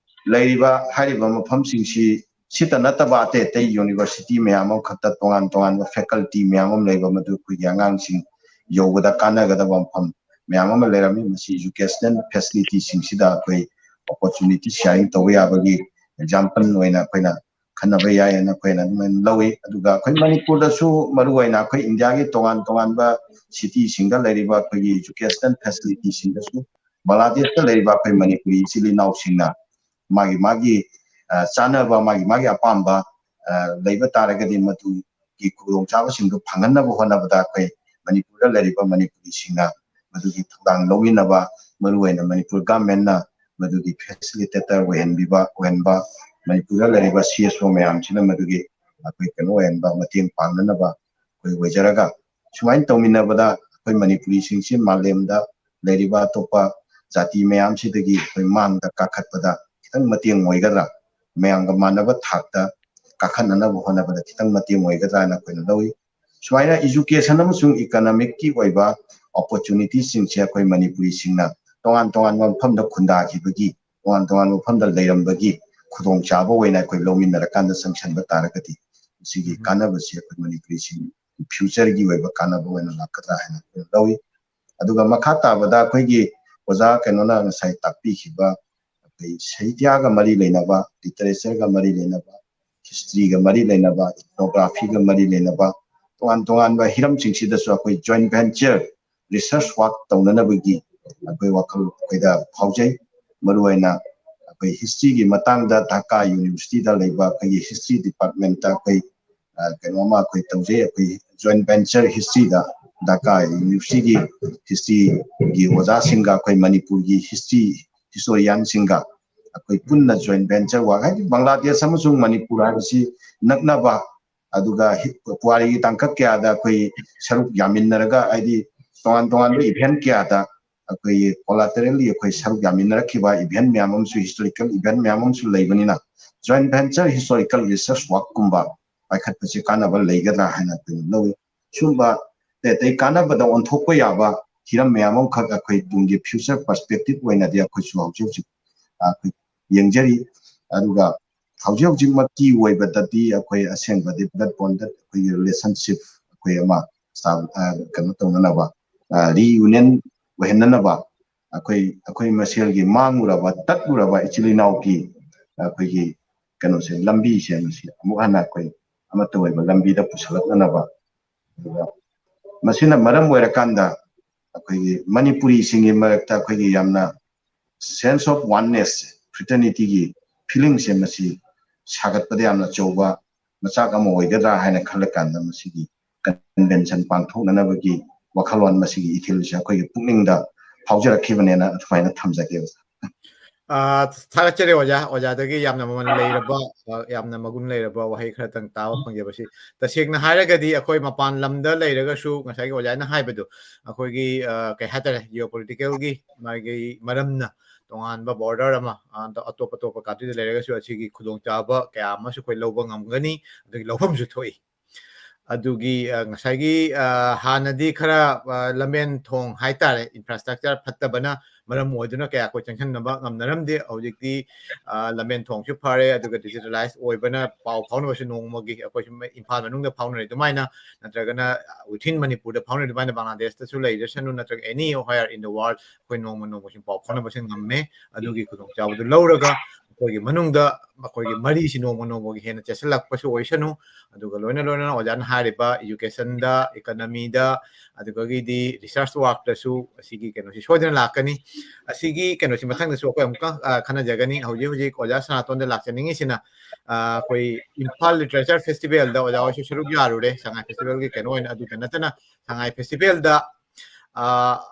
ꯂꯩꯔꯤꯕ, ꯍꯥꯏꯔꯤꯕ ꯃꯐꯝꯁꯤꯡꯁꯤ ꯁꯤꯇ ꯅꯠꯇꯕ ꯑꯇꯩ ꯑꯇꯩ university ꯃꯌꯥꯝ ꯑꯃꯈꯛꯇ ꯇꯣꯉꯥꯟ ꯇꯣꯉꯥꯟꯕ faculty ꯃꯌꯥꯝ ꯑꯃ ꯂꯩꯕ, ꯃꯗꯨ ꯑꯩꯈꯣꯏꯒꯤ ꯑꯉꯥꯡꯁꯤꯡ ꯌꯧꯕꯗ ꯀꯥꯟꯅꯒꯗꯕ ꯃꯐꯝ ꯃꯌꯥꯝ ꯑꯃ ꯂꯩꯔꯝꯃꯤ꯫ ꯃꯁꯤ educational facility ꯁꯤꯡꯁꯤꯗ ꯑꯩꯈꯣꯏ opportunity sharing ꯇꯧꯕ ꯌꯥꯕꯒꯤ example ꯑꯣꯏꯅ ꯑꯩꯈꯣꯏꯅ ꯈꯟꯅꯕ ꯌꯥꯏ ꯍꯥꯏꯅ ꯑꯩꯈꯣꯏꯅ ꯑꯗꯨꯃꯥꯏꯅ ꯂꯧꯏ꯫ ꯑꯗꯨꯒ ꯑꯩꯈꯣꯏ ꯃꯅꯤꯄꯨꯔꯗꯁꯨ ꯃꯔꯨꯑꯣꯏꯅ ꯑꯩꯈꯣꯏ ꯏꯟꯗꯤꯌꯥꯒꯤ ꯇꯣꯉꯥꯟ ꯇꯣꯉꯥꯟꯕ city ꯁꯤꯡꯗ ꯂꯩꯔꯤꯕ ꯑꯩꯈꯣꯏꯒꯤ educational facility ꯁꯤꯡꯗꯁꯨ ꯕꯪꯒ꯭ꯂꯥꯗꯦꯁꯇ ꯂꯩꯔꯤꯕ ꯑꯩꯈꯣꯏ ꯃꯅꯤꯄꯨꯔꯤ ꯏꯆꯤꯜ ꯏꯅꯥꯎꯁꯤꯡꯅ ꯃꯥꯒꯤ ꯃꯥꯒꯤ, ꯑ, ꯆꯥꯅꯕ, ꯃꯥꯒꯤ ꯃꯥꯒꯤ ꯑꯄꯥꯝꯕ, ꯑ, ꯂꯩꯕ ꯇꯥꯔꯒꯗꯤ ꯃꯗꯨꯒꯤ ꯈꯨꯗꯣꯡꯆꯥꯕꯁꯤꯡꯗꯨ ꯐꯪꯍꯟꯅꯕ ꯍꯣꯠꯅꯕꯗ ꯑꯩꯈꯣꯏ ꯃꯅꯤꯄꯨꯔꯗ ꯂꯩꯔꯤꯕ ꯃꯅꯤꯄꯨꯔꯤꯁꯤꯡꯅ ꯃꯗꯨꯒꯤ ꯊꯧꯗꯥꯡ ꯂꯧꯃꯤꯟꯅꯕ, ꯃꯔꯨꯑꯣꯏꯅ ꯃꯅꯤꯄꯨꯔ government ꯅ ꯃꯗꯨꯒꯤ facilitator ꯑꯣꯏꯍꯟꯕꯤꯕ, ꯑꯣꯏꯍꯟꯕ, ꯃꯅꯤꯄꯨꯔꯗ ꯂꯩꯔꯤꯕ C S O ꯃꯌꯥꯝꯁꯤꯅ ꯃꯗꯨꯒꯤ ꯑꯩꯈꯣꯏ ꯀꯩꯅꯣ ꯑꯣꯏꯍꯟꯕ, ꯃꯇꯦꯡ ꯄꯥꯡꯅꯅꯕ ꯑꯩꯈꯣꯏ ꯑꯣꯏꯖꯔꯒ, ꯁꯨꯃꯥꯏꯅ ꯇꯧꯃꯤꯟꯅꯕꯗ ꯑꯩꯈꯣꯏ ꯃꯅꯤꯄꯨꯔꯤꯁꯤꯡꯁꯤ ꯃꯥꯂꯦꯝꯗ ꯂꯩꯔꯤꯕ ꯑꯇꯣꯞꯄ ꯖꯥꯇꯤ ꯃꯌꯥꯝꯁꯤꯗꯒꯤ ꯑꯩꯈꯣꯏ ꯃꯥꯡꯗ ꯀꯥꯈꯠꯄꯗ ꯈꯤꯇꯪ ꯃꯇꯦꯡ ꯑꯣꯏꯒꯗ꯭ꯔꯥ, ꯃꯌꯥꯝꯒ ꯃꯥꯟꯅꯕ ꯊꯥꯛꯇ ꯀꯥꯈꯠꯅꯅꯕ ꯍꯣꯠꯅꯕꯗ ꯈꯤꯇꯪ ꯃꯇꯦꯡ ꯑꯣꯏꯒꯗ꯭ꯔꯥ ꯍꯥꯏꯅ ꯑꯩꯈꯣꯏꯅ ꯂꯧꯏ꯫ ꯁꯨꯃꯥꯏꯅ education ꯑꯃꯁꯨꯡ economic ꯀꯤ ꯑꯣꯏꯕ opportunity ꯁꯤꯡꯁꯦ ꯑꯩꯈꯣꯏ ꯃꯅꯤꯄꯨꯔꯤꯁꯤꯡꯅ ꯇꯣꯉꯥꯟ ꯇꯣꯉꯥꯟꯕ ꯃꯐꯝꯗ ꯈꯨꯟꯗꯥꯈꯤꯕꯒꯤ, ꯇꯣꯉꯥꯟ ꯇꯣꯉꯥꯟꯕ ꯃꯐꯝꯗ ꯂꯩꯔꯝꯕꯒꯤ ꯈꯨꯗꯣꯡꯆꯥꯕ ꯑꯣꯏꯅ ꯑꯩꯈꯣꯏ ꯂꯧꯃꯤꯟꯅꯔꯀꯥꯟꯗ ꯆꯪꯁꯤꯟꯕ ꯇꯥꯔꯒꯗꯤ ꯃꯁꯤꯒꯤ ꯎꯝ꯫ ꯀꯥꯟꯅꯕꯁꯤ ꯑꯩꯈꯣꯏ ꯃꯅꯤꯄꯨꯔꯤꯁꯤꯡ future ꯒꯤ ꯑꯣꯏꯕ ꯀꯥꯟꯅꯕ ꯑꯣꯏꯅ ꯂꯥꯛꯀꯗ꯭ꯔꯥ ꯍꯥꯏꯅ ꯑꯩꯈꯣꯏꯅ ꯂꯧꯏ꯫ ꯑꯗꯨꯒ ꯃꯈꯥ ꯇꯥꯕꯗ ꯑꯩꯈꯣꯏꯒꯤ ꯑꯣꯖꯥ ꯀꯩꯅꯣꯅ ꯉꯁꯥꯏ ꯇꯥꯛꯄꯤꯈꯤꯕ ꯑꯩꯈꯣꯏ ꯁꯥꯍꯤꯇ꯭ꯌꯒ ꯃꯔꯤ ꯂꯩꯅꯕ, literature ꯒ ꯃꯔꯤ ꯂꯩꯅꯕ, history ꯒ ꯃꯔꯤ ꯂꯩꯅꯕ, ethnography ꯒ ꯃꯔꯤ ꯂꯩꯅꯕ ꯇꯣꯉꯥꯟ ꯇꯣꯉꯥꯟꯕ ꯍꯤꯔꯝꯁꯤꯡꯁꯤꯗꯁꯨ ꯑꯩꯈꯣꯏ joint venture research work ꯇꯧꯅꯅꯕꯒꯤ ꯑꯩꯈꯣꯏ ꯋꯥꯈꯜ ꯑꯩꯈꯣꯏꯗ ꯐꯥꯎꯖꯩ꯫ ꯃꯔꯨꯑꯣꯏꯅ ꯑꯩꯈꯣꯏ history ꯒꯤ ꯃꯇꯥꯡꯗ ꯙꯥꯀꯥ University ꯗ ꯂꯩꯕ ꯑꯩꯈꯣꯏꯒꯤ history department ꯇ ꯑꯩꯈꯣꯏ, ꯑ, ꯀꯩꯅꯣꯝꯃ ꯑꯩꯈꯣꯏ ꯇꯧꯖꯩ꯫ ꯑꯩꯈꯣꯏ joint venture history ꯗ ꯙꯥꯀꯥ ꯌꯨꯅꯤꯚꯔꯁꯤꯇꯤꯒꯤ ꯍꯤꯁꯇ꯭ꯔꯤꯒꯤ ꯑꯣꯖꯥꯁꯤꯡꯒ ꯑꯩꯈꯣꯏ ꯃꯅꯤꯄꯨꯔꯒꯤ ꯍꯤꯁꯇ꯭ꯔꯤ ꯍꯤꯁꯇꯣꯔꯤꯌꯥꯟꯁꯤꯡꯒ ꯑꯩꯈꯣꯏ ꯄꯨꯟꯅ ꯖꯣꯏꯟ ꯚꯦꯟꯆꯔ ꯋꯥꯔꯛ, ꯍꯥꯏꯗꯤ ꯕꯪꯒ꯭ꯂꯥꯗꯦꯁ ꯑꯃꯁꯨꯡ ꯃꯅꯤꯄꯨꯔ ꯍꯥꯏꯕꯁꯤ ꯅꯛꯅꯕ, ꯑꯗꯨꯒ ꯍꯤ- ꯄꯨꯋꯥꯔꯤꯒꯤ ꯇꯥꯡꯀꯛ ꯀꯌꯥꯗ ꯑꯩꯈꯣꯏ ꯁꯔꯨꯛ ꯌꯥꯃꯤꯟꯅꯔꯒ, ꯍꯥꯏꯗꯤ ꯇꯣꯉꯥꯟ ꯇꯣꯉꯥꯟꯕ ꯏꯚꯦꯟ ꯀꯌꯥꯗ ꯑꯩꯈꯣꯏꯒꯤ ꯀꯣꯂꯥꯇꯔꯦꯜꯂꯤ ꯑꯩꯈꯣꯏ ꯁꯔꯨꯛ ꯌꯥꯃꯤꯟꯅꯔꯛꯈꯤꯕ ꯏꯚꯦꯟ ꯃꯌꯥꯝ ꯑꯃꯁꯨ, ꯍꯤꯁꯇꯣꯔꯤꯀꯦꯜ ꯏꯚꯦꯟ ꯃꯌꯥꯝ ꯑꯃꯁꯨ ꯂꯩꯕꯅꯤꯅ, ꯖꯣꯏꯟ ꯚꯦꯟꯆꯔ ꯍꯤꯁꯇꯣꯔꯤꯀꯦꯜ ꯔꯤꯁꯔꯁ ꯋꯥꯔꯛꯀꯨꯝꯕ ꯄꯥꯏꯈꯠꯄꯁꯤ ꯀꯥꯟꯅꯕ ꯂꯩꯒꯗ꯭ꯔꯥ ꯍꯥꯏꯅ ꯑꯩꯈꯣꯏꯅ ꯂꯧꯏ꯫ ꯁꯨꯝꯕ ꯑꯇꯩ ꯑꯇꯩ ꯀꯥꯟꯅꯕꯗ ꯑꯣꯟꯊꯣꯛꯄ ꯌꯥꯕ ꯍꯤꯔꯝ ꯃꯌꯥꯝ ꯑꯃꯈꯛ ꯑꯩꯈꯣꯏ ꯇꯨꯡꯒꯤ ꯐ꯭ꯌꯨꯆꯔ ꯄꯔꯁꯄꯦꯛꯇꯤꯞ ꯑꯣꯏꯅꯗꯤ ꯑꯩꯈꯣꯏꯁꯨ ꯍꯧꯖꯤꯛ ꯍꯧꯖꯤꯛ, ꯑ, ꯑꯩꯈꯣꯏ ꯌꯦꯡꯖꯔꯤ꯫ ꯑꯗꯨꯒ ꯍꯧꯖꯤꯛ ꯍꯧꯖꯤꯛꯃꯛꯀꯤ ꯑꯣꯏꯕꯗꯗꯤ ꯑꯩꯈꯣꯏ ꯑꯁꯦꯡꯕ ꯗꯤꯕꯦꯠ ꯕꯣꯟꯗꯦꯠ ꯑꯩꯈꯣꯏꯒꯤ ꯔꯤꯂꯦꯁꯟꯁꯤꯞ ꯑꯩꯈꯣꯏ ꯑꯃ ꯁꯥ-, ꯑ, ꯀꯩꯅꯣ ꯇꯧꯅꯅꯕ, ꯔꯤꯌꯨꯅꯤꯌꯟ ꯑꯣꯏꯍꯟꯅꯅꯕ, ꯑꯩꯈꯣꯏ ꯑꯩꯈꯣꯏ ꯃꯁꯦꯜꯒꯤ ꯃꯥꯡꯂꯨꯔꯕ, ꯇꯠꯂꯨꯔꯕ ꯏꯆꯤꯜ ꯏꯅꯥꯎꯒꯤ ꯑꯩꯈꯣꯏꯒꯤ ꯀꯩꯅꯣꯁꯦ, ꯂꯝꯕꯤꯁꯦ ꯃꯁꯤ ꯑꯃꯨꯛ ꯍꯟꯅ ꯑꯩꯈꯣꯏ ꯑꯃꯠꯇ ꯑꯣꯏꯕ ꯂꯝꯕꯤꯗ ꯄꯨꯁꯤꯜꯂꯛꯅꯅꯕ, ꯑꯗꯨꯒ ꯃꯁꯤꯅ ꯃꯔꯝ ꯑꯣꯏꯔꯀꯥꯟꯗ ꯑꯩꯈꯣꯏꯒꯤ ꯃꯅꯤꯄꯨꯔꯤꯁꯤꯡꯒꯤ ꯃꯔꯛꯇ ꯑꯩꯈꯣꯏꯒꯤ ꯌꯥꯝꯅ sense of oneness, fraternityꯒꯤ feelingꯁꯦ ꯃꯁꯤ ꯁꯥꯒꯠꯄꯗ ꯌꯥꯝꯅ ꯑꯆꯧꯕ ꯃꯆꯥꯛ ꯑꯃ ꯑꯣꯏꯒꯗ꯭ꯔꯥ ꯍꯥꯏꯅ ꯈꯜꯂꯀꯥꯟꯗ ꯃꯁꯤꯒꯤ ꯀꯟꯚꯦꯟꯁꯟ ꯄꯥꯡꯊꯣꯛꯅꯅꯕꯒꯤ ꯋꯥꯈꯜꯂꯣꯟ, ꯃꯁꯤꯒꯤ ꯏꯊꯤꯜꯁꯦ ꯑꯩꯈꯣꯏꯒꯤ ꯄꯨꯛꯅꯤꯡꯗ ꯐꯥꯎꯖꯔꯛꯈꯤꯕꯅꯦꯅ ꯑꯗꯨꯃꯥꯏꯅ ꯊꯝꯖꯒꯦ, ꯑꯣꯖꯥ꯫ ꯑ, ꯊꯥꯒꯠꯆꯔꯤ ꯑꯣꯖꯥ꯫ ꯑꯣꯖꯥꯗꯒꯤ ꯌꯥꯝꯅ ꯃꯃꯜ ꯂꯩꯔꯕ, ꯑ, ꯌꯥꯝꯅ ꯃꯒꯨꯟ ꯂꯩꯔꯕ ꯋꯥꯍꯩ ꯈꯔꯇꯪ ꯇꯥꯕ ꯐꯪꯖꯕꯁꯤ꯫ ꯇꯁꯦꯡꯅ ꯍꯥꯏꯔꯒꯗꯤ ꯑꯩꯈꯣꯏ ꯃꯄꯥꯟ ꯂꯝꯗ ꯂꯩꯔꯒꯁꯨ ꯉꯁꯥꯏꯒꯤ ꯑꯣꯖꯥꯅ ꯍꯥꯏꯕꯗꯣ, ꯑꯩꯈꯣꯏꯒꯤ, ꯑ, ꯀꯩ ꯍꯥꯏꯇꯥꯔꯦ, geopoliticalꯒꯤ ꯃꯥꯒꯤ ꯃꯔꯝꯅ ꯇꯣꯉꯥꯟꯕ border ꯑꯃ, ꯑ, ꯑꯇꯣꯞ ꯑꯇꯣꯞꯄ countryꯗ ꯂꯩꯔꯒꯁꯨ ꯑꯁꯤꯒꯤ ꯈꯨꯗꯣꯡꯆꯥꯕ ꯀꯌꯥ ꯑꯃꯁꯨ ꯑꯩꯈꯣꯏ ꯂꯧꯕ ꯉꯝꯒꯅꯤ, ꯑꯗꯒꯤ ꯂꯧꯐꯝꯁꯨ ꯊꯣꯛꯏ꯫ ꯑꯗꯨꯒꯤ, ꯑ, ꯉꯁꯥꯏꯒꯤ, ꯑ, ꯍꯥꯟꯅꯗꯤ ꯈꯔ, ꯑ, ꯂꯝꯕꯦꯟ ꯊꯣꯡ ꯍꯥꯏꯇꯥꯔꯦ, infrastructure ꯐꯠꯇꯕꯅ ꯃꯔꯝ ꯑꯣꯏꯗꯨꯅ ꯀꯌꯥ ꯑꯩꯈꯣꯏ ꯆꯪꯁꯤꯟꯅꯕ ꯉꯝꯅꯔꯝꯗꯦ꯫ ꯍꯧꯖꯤꯛꯇꯤ, ꯑ, ꯂꯝꯕꯦꯟ ꯊꯣꯡꯁꯨ ꯐꯔꯦ, ꯑꯗꯨꯒ digitalize ꯑꯣꯏꯕꯅ ꯄꯥꯎ ꯐꯥꯎꯅꯕꯁꯨ ꯅꯣꯡꯃꯒꯤ ꯑꯩꯈꯣꯏ ꯁꯨꯝ ꯏꯝꯐꯥꯜ ꯃꯅꯨꯡꯗ ꯐꯥꯎꯅꯔꯤ ꯑꯗꯨꯃꯥꯏꯅ, ꯅꯠꯇ꯭ꯔꯒꯅ within ꯃꯅꯤꯄꯨꯔꯗ ꯐꯥꯎꯅꯔꯤ ꯑꯗꯨꯃꯥꯏꯅ ꯕꯪꯒ꯭ꯂꯥꯗꯦꯁꯇꯁꯨ ꯂꯩꯔꯁꯅꯨ, ꯅꯠꯇ꯭ꯔꯒ anywhere in the world ꯑꯩꯈꯣꯏ ꯅꯣꯡꯃ ꯅꯣꯡꯃ ꯁꯨꯝ ꯄꯥꯎ ꯐꯥꯎꯅꯕꯁꯨ ꯉꯝꯃꯦ꯫ ꯑꯗꯨꯒꯤ ꯈꯨꯗꯣꯡꯆꯥꯕꯗꯨ ꯂꯧꯔꯒ ꯑꯩꯈꯣꯏꯒꯤ ꯃꯅꯨꯡꯗ ꯑꯩꯈꯣꯏꯒꯤ ꯃꯔꯤꯁꯤ ꯅꯣꯡꯃ ꯅꯣꯡꯃꯒꯤ ꯍꯦꯟꯅ ꯆꯦꯠꯁꯤꯜꯂꯛꯄꯁꯨ ꯑꯣꯏꯁꯅꯨ꯫ ꯑꯗꯨꯒ ꯂꯣꯏꯅ ꯂꯣꯏꯅꯅ ꯑꯣꯖꯥꯅ ꯍꯥꯏꯔꯤꯕ educationꯗ, economyꯗ, ꯑꯗꯨꯗꯒꯤꯗꯤ research workꯇꯁꯨ ꯑꯁꯤꯒꯤ ꯀꯩꯅꯣꯁꯤ ꯁꯣꯏꯗꯅ ꯂꯥꯛꯀꯅꯤ꯫ ꯑꯁꯤꯒꯤ ꯀꯩꯅꯣꯁꯤ ꯃꯊꯪꯗꯁꯨ ꯑꯩꯈꯣꯏ ꯑꯃꯨꯛꯀ, ꯑ, ꯈꯟꯅꯖꯒꯅꯤ꯫ ꯍꯧꯖꯤꯛ ꯍꯧꯖꯤꯛ ꯑꯣꯖꯥ ꯁꯅꯥꯇꯣꯟꯗ ꯂꯥꯛꯆꯅꯤꯡꯉꯤꯁꯤꯅ, ꯑ, ꯑꯩꯈꯣꯏ ꯏꯝꯐꯥꯜ Literature Festivalꯗ ꯑꯣꯖꯥ ꯍꯣꯏꯁꯨ ꯁꯔꯨꯛ ꯌꯥꯔꯨꯔꯦ ꯁꯉꯥꯏ festivalꯒꯤ ꯀꯩꯅꯣ ꯑꯣꯏꯅ꯫ ꯑꯗꯨꯗ ꯅꯠꯇꯅ ꯁꯉꯥꯏ festivalꯗ, ꯑ,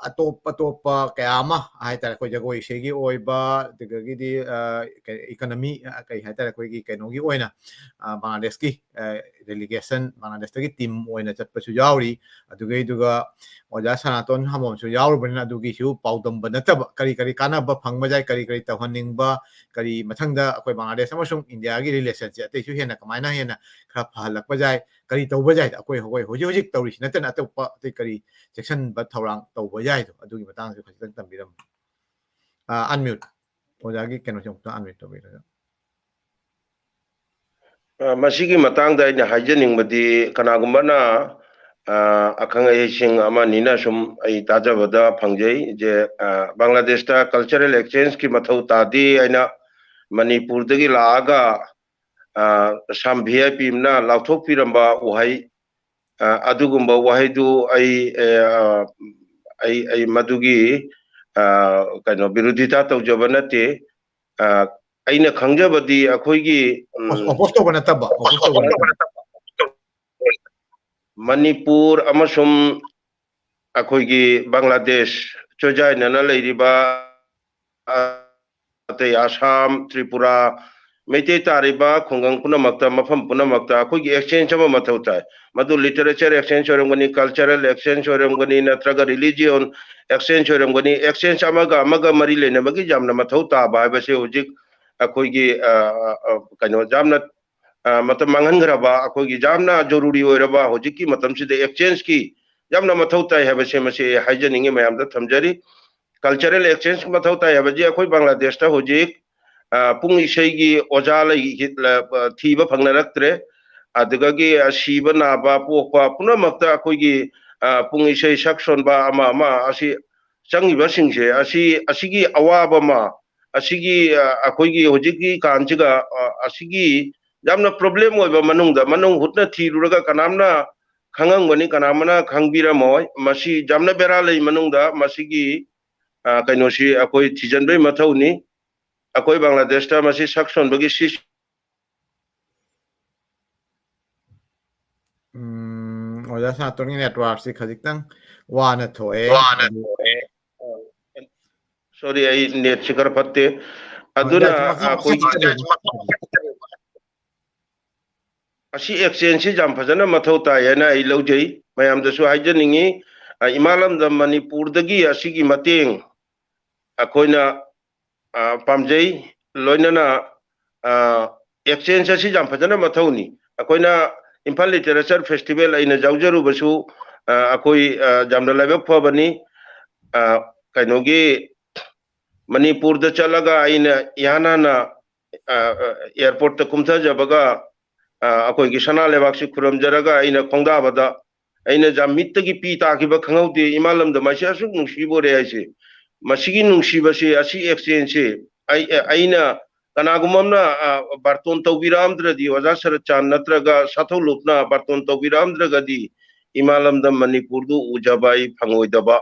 ꯑꯇꯣꯞ ꯑꯇꯣꯞꯄ ꯀꯌꯥ ꯑꯃ ꯍꯥꯏꯇꯥꯔꯦ, ꯑꯩꯈꯣꯏ ꯖꯒꯣꯏ ꯏꯁꯩꯒꯤ ꯑꯣꯏꯕ, ꯑꯗꯨꯗꯒꯤꯗꯤ, ꯑ, ꯀꯩ, economy, ꯑ, ꯀꯩ ꯍꯥꯏꯇꯥꯔꯦ, ꯑꯩꯈꯣꯏꯒꯤ ꯀꯩꯅꯣꯒꯤ ꯑꯣꯏꯅ, ꯑ, ꯕꯪꯒ꯭ꯂꯥꯗꯦꯁꯀꯤ, ꯑ, delegation, ꯕꯪꯒ꯭ꯂꯥꯗꯦꯁꯇꯒꯤ team ꯑꯣꯏꯅ ꯆꯠꯄꯁꯨ ꯌꯥꯎꯔꯤ꯫ ꯑꯗꯨꯒꯩꯗꯨꯒ ꯑꯣꯖꯥ ꯁꯅꯥꯇꯣꯟ ꯍꯥꯃꯣꯝꯁꯨ ꯌꯥꯎꯔꯨꯕꯅꯤꯅ ꯑꯗꯨꯒꯤꯁꯨ ꯄꯥꯎꯗꯝꯕ ꯅꯠꯇꯕ ꯀꯔꯤ ꯀꯔꯤ ꯀꯥꯟꯅꯕ ꯐꯪꯕ ꯌꯥꯏ, ꯀꯔꯤ ꯀꯔꯤ ꯇꯧꯍꯟꯅꯤꯡꯕ, ꯀꯔꯤ ꯃꯊꯪꯗ ꯑꯩꯈꯣꯏ ꯕꯪꯒ꯭ꯂꯥꯗꯦꯁ ꯑꯃꯁꯨꯡ ꯏꯟꯗꯤꯌꯥꯒꯤ relationꯁꯦ ꯑꯇꯩꯁꯨ ꯍꯦꯟꯅ ꯀꯃꯥꯏꯅ ꯍꯦꯟꯅ ꯈꯔ ꯐꯍꯜꯂꯛꯄ ꯌꯥꯏ, ꯀꯔꯤ ꯇꯧꯕ ꯌꯥꯏ, ꯑꯩꯈꯣꯏ, ꯑꯩꯈꯣꯏ ꯍꯧꯖꯤꯛ ꯍꯧꯖꯤꯛ ꯇꯧꯔꯤꯁꯤ ꯅꯠꯇꯅ ꯑꯇꯣꯞꯄ ꯑꯇꯩ ꯀꯔꯤ ꯆꯦꯛꯁꯤꯟꯕ ꯊꯧꯔꯥꯡ ꯇꯧꯕ ꯌꯥꯏꯗꯣ ꯑꯗꯨꯒꯤ ꯃꯇꯥꯡꯗꯁꯨ ꯈꯖꯤꯛꯇꯪ ꯇꯝꯕꯤꯔꯝꯃꯨ꯫ ꯑ, unmute꯫ ꯑꯣꯖꯥꯒꯤ ꯀꯩꯅꯣꯁꯦ ꯑꯃꯨꯛꯇ unmute ꯇꯧꯕꯤꯔꯒ꯫ ꯑ, ꯃꯁꯤꯒꯤ ꯃꯇꯥꯡꯗ ꯑꯩꯅ ꯍꯥꯏꯖꯅꯤꯡꯕꯗꯤ, ꯀꯅꯥꯒꯨꯝꯕꯅ, ꯑ, ꯑꯈꯪ ꯑꯍꯩꯁꯤꯡ ꯑꯃꯅꯤꯅ ꯁꯨꯝ ꯑꯩ ꯇꯥꯖꯕꯗ ꯐꯪꯖꯩ, ꯖꯦ, ꯑ, ꯕꯪꯒ꯭ꯂꯥꯗꯦꯁꯇ cultural exchangeꯀꯤ ꯃꯊꯧ ꯇꯥꯗꯦ ꯍꯥꯏꯅ ꯃꯅꯤꯄꯨꯔꯗꯒꯤ ꯂꯥꯛꯑꯒ, ꯑ, some VIP ꯑꯃꯅ ꯂꯥꯎꯊꯣꯛꯄꯤꯔꯝꯕ ꯋꯥꯍꯩ, ꯑ, ꯑꯗꯨꯒꯨꯝꯕ ꯋꯥꯍꯩꯗꯨ ꯑꯩ, ꯑ, ꯑꯩ, ꯑꯩ ꯃꯗꯨꯒꯤ, ꯑ, ꯀꯩꯅꯣ, ꯕꯤꯔꯣꯙꯤꯇꯥ ꯇꯧꯖꯕ ꯅꯠꯇꯦ꯫ ꯑ, ꯑꯩꯅ ꯈꯪꯖꯕꯗꯤ ꯑꯩꯈꯣꯏꯒꯤ, ꯎꯝ, oppose ꯇꯧꯕ ꯅꯠꯇꯕ, oppose ꯇꯧꯕ ꯅꯠꯇꯕ꯫ ꯃꯅꯤꯄꯨꯔ ꯑꯃꯁꯨꯡ ꯑꯩꯈꯣꯏꯒꯤ ꯕꯪꯒ꯭ꯂꯥꯗꯦꯁ ꯆꯣꯏꯖꯥꯏꯅꯅ ꯂꯩꯔꯤꯕ, ꯑ, ꯑꯇꯩ ꯑꯁꯥꯝ, ꯇ꯭ꯔꯤꯄꯨꯔꯥ, ꯃꯩꯇꯩ ꯇꯥꯔꯤꯕ ꯈꯨꯡꯒꯪ ꯄꯨꯝꯅꯃꯛꯇ, ꯃꯐꯝ ꯄꯨꯝꯅꯃꯛꯇ ꯑꯩꯈꯣꯏꯒꯤ exchange ꯑꯃ ꯃꯊꯧ ꯇꯥꯏ꯫ ꯃꯗꯨ literature exchange ꯑꯣꯏꯔꯝꯒꯅꯤ, cultural exchange ꯑꯣꯏꯔꯝꯒꯅꯤ, ꯅꯠꯇ꯭ꯔꯒ religion exchange ꯑꯣꯏꯔꯝꯒꯅꯤ꯫ Exchange ꯑꯃꯒ ꯑꯃꯒ ꯃꯔꯤ ꯂꯩꯅꯕꯒꯤ ꯌꯥꯝꯅ ꯃꯊꯧ ꯇꯥꯕ ꯍꯥꯏꯕꯁꯦ ꯍꯧꯖꯤꯛ ꯑꯩꯈꯣꯏꯒꯤ, ꯑ, ꯑ, ꯑ, ꯀꯩꯅꯣ, ꯌꯥꯝꯅ, ꯑ, ꯃꯇꯝ ꯃꯥꯡꯍꯟꯈ꯭ꯔꯕ, ꯑꯩꯈꯣꯏꯒꯤ ꯌꯥꯝꯅ ꯖꯔꯨꯔꯤ ꯑꯣꯏꯔꯕ ꯍꯧꯖꯤꯛꯀꯤ ꯃꯇꯝꯁꯤꯗ exchangeꯀꯤ ꯌꯥꯝꯅ ꯃꯊꯧ ꯇꯥꯏ ꯍꯥꯏꯕꯁꯦ ꯃꯁꯤ ꯑꯩ ꯍꯥꯏꯖꯅꯤꯡꯉꯤ, ꯃꯌꯥꯝꯗ ꯊꯝꯖꯔꯤ꯫ Cultural exchange ꯃꯊꯧ ꯇꯥꯏ ꯍꯥꯏꯕꯁꯤ ꯑꯩꯈꯣꯏ ꯕꯪꯒ꯭ꯂꯥꯗꯦꯁꯇ ꯍꯧꯖꯤꯛ, ꯑ, ꯄꯨꯡ ꯏꯁꯩꯒꯤ ꯑꯣꯖꯥ ꯂꯩꯈꯤ-, ꯂ-, ꯑ, ꯊꯤꯕ ꯐꯪꯅꯔꯛꯇ꯭ꯔꯦ꯫ ꯑꯗꯨꯗꯒꯤ, ꯑ, ꯁꯤꯕ ꯅꯥꯕ, ꯄꯣꯛꯄ ꯄꯨꯝꯅꯃꯛꯇ ꯑꯩꯈꯣꯏꯒꯤ, ꯑ, ꯄꯨꯡ ꯏꯁꯩ ꯁꯛ ꯁꯣꯟꯕ ꯑꯃ ꯑꯃ ꯑꯁꯤ ꯆꯪꯉꯤꯕꯁꯤꯡꯁꯦ, ꯑꯁꯤ, ꯑꯁꯤꯒꯤ ꯑꯋꯥꯕ ꯑꯃ, ꯑꯁꯤꯒꯤ ꯑ, ꯑꯩꯈꯣꯏꯒꯤ ꯍꯧꯖꯤꯛꯀꯤ ꯀꯥꯟꯁꯤꯒ ꯑ, ꯑꯁꯤꯒꯤ ꯌꯥꯝꯅ ꯄ꯭ꯔꯣꯕ꯭ꯂꯦꯝ ꯑꯣꯏꯕ ꯃꯅꯨꯡꯗ ꯃꯅꯨꯡ ꯍꯨꯠꯅ ꯊꯤꯔꯨꯔꯒ ꯀꯅꯥꯝꯅ ꯈꯪꯉꯝꯒꯅꯤ, ꯀꯅꯥꯝꯅ ꯈꯪꯕꯤꯔꯝꯃꯣꯏ꯫ ꯃꯁꯤ ꯌꯥꯝꯅ ꯕꯦꯔꯥ ꯂꯩ ꯃꯅꯨꯡꯗ꯫ ꯃꯁꯤꯒꯤ ꯑ, ꯀꯩꯅꯣꯁꯤ ꯑꯩꯈꯣꯏ ꯊꯤꯖꯤꯟꯕꯒꯤ ꯃꯊꯧꯅꯤ꯫ ꯑꯩꯈꯣꯏ ꯕꯪꯒ꯭ꯂꯥꯗꯦꯁꯇ ꯃꯁꯤ ꯁꯛ ꯁꯣꯟꯕꯒꯤ ꯁꯤ ꯎꯝ, ꯑꯣꯖꯥ ꯁꯅꯥꯇꯣꯟꯒꯤ ꯅꯦꯠꯋꯥꯔꯛꯁꯤ ꯈꯖꯤꯛꯇꯪ ꯋꯥꯅ ꯊꯣꯛꯑꯦ꯫ ꯋꯥꯅ ꯊꯣꯛꯑꯦ꯫ ꯁꯣꯔꯤ, ꯑꯩ ꯅꯦꯠꯁꯤ ꯈꯔ ꯐꯠꯇꯦ꯫ ꯑꯗꯨꯅ ꯌꯥꯏ, ꯃꯈꯥ ꯑꯩꯈꯣꯏꯒꯤ ꯃꯈꯥ ꯆꯠꯊꯕꯤꯌꯨ꯫ ꯑꯁꯤ ꯑꯦꯛꯁꯆꯦꯟꯖꯁꯤ ꯌꯥꯝ ꯐꯖꯅ ꯃꯊꯧ ꯇꯥꯏ ꯍꯥꯏꯅ ꯑꯩ ꯂꯧꯖꯩ꯫ ꯃꯌꯥꯝꯗꯁꯨ ꯍꯥꯏꯖꯅꯤꯡꯉꯤ, ꯑ, ꯏꯃꯥ ꯂꯝꯗꯝ ꯃꯅꯤꯄꯨꯔꯗꯒꯤ ꯑꯁꯤꯒꯤ ꯃꯇꯦꯡ ꯑꯩꯈꯣꯏꯅ ꯑ, ꯄꯥꯝꯖꯩ꯫ ꯂꯣꯏꯅꯅ ꯑꯦꯛꯁꯆꯦꯟꯖ ꯑꯁꯤ ꯌꯥꯝ ꯐꯖꯅ ꯃꯊꯧꯅꯤ꯫ ꯑꯩꯈꯣꯏꯅ ꯏꯝꯐꯥꯜ ꯂꯤꯇꯔꯦꯆꯔ ꯐꯦꯁꯇꯤꯚꯦꯜ ꯑꯩꯅ ꯌꯥꯎꯖꯔꯨꯕꯁꯨ ꯑ, ꯑꯩꯈꯣꯏ ꯑ, ꯌꯥꯝꯅ ꯂꯥꯏꯕꯛ ꯐꯕꯅꯤ꯫ ꯑ, ꯀꯩꯅꯣꯒꯤ ꯃꯅꯤꯄꯨꯔꯗ ꯆꯠꯂꯒ ꯑꯩꯅ ꯏꯍꯥꯟ ꯍꯥꯟꯅ ꯑ, ꯑ, ꯑꯦꯌꯥꯔꯄꯣꯔꯠꯇ ꯀꯨꯝꯊꯖꯕꯒ ꯑ, ꯑꯩꯈꯣꯏꯒꯤ ꯁꯅꯥ ꯂꯩꯕꯥꯛꯁꯤ ꯈꯨꯔꯨꯝꯖꯔꯒ ꯑꯩꯅ ꯈꯣꯡꯗꯥꯕꯗ ꯑꯩꯅ ꯌꯥꯝ ꯃꯤꯠꯇꯒꯤ ꯄꯤ ꯇꯥꯈꯤꯕ ꯈꯪꯍꯧꯗꯦ꯫ ꯏꯃꯥ ꯂꯝꯗꯝ ꯍꯥꯏꯁꯦ ꯑꯁꯨꯛ ꯅꯨꯡꯁꯤꯕ ꯑꯣꯏꯔꯦ ꯍꯥꯏꯁꯦ꯫ ꯃꯁꯤꯒꯤ ꯅꯨꯡꯁꯤꯕꯁꯦ, ꯑꯁꯤ ꯑꯦꯛꯁꯆꯦꯟꯖꯁꯦ ꯑꯩ, ꯑꯩꯅ ꯀꯅꯥꯒꯨꯝꯕ ꯑꯃꯅ ꯑ, ꯕꯥꯔꯇꯣꯟ ꯇꯧꯕꯤꯔꯛꯑꯝꯗ꯭ꯔꯗꯤ, ꯑꯣꯖꯥ ꯁꯔꯠꯆꯥꯟ ꯅꯠꯇ꯭ꯔꯒ ꯁꯥꯊꯧꯂꯨꯞꯅ ꯕꯥꯔꯇꯣꯟ ꯇꯧꯕꯤꯔꯛꯑꯝꯗ꯭ꯔꯒꯗꯤ ꯏꯃꯥ ꯂꯝꯗꯝ ꯃꯅꯤꯄꯨꯔꯗꯨ ꯎꯖꯕ ꯑꯩ ꯐꯪꯉꯣꯏꯗꯕ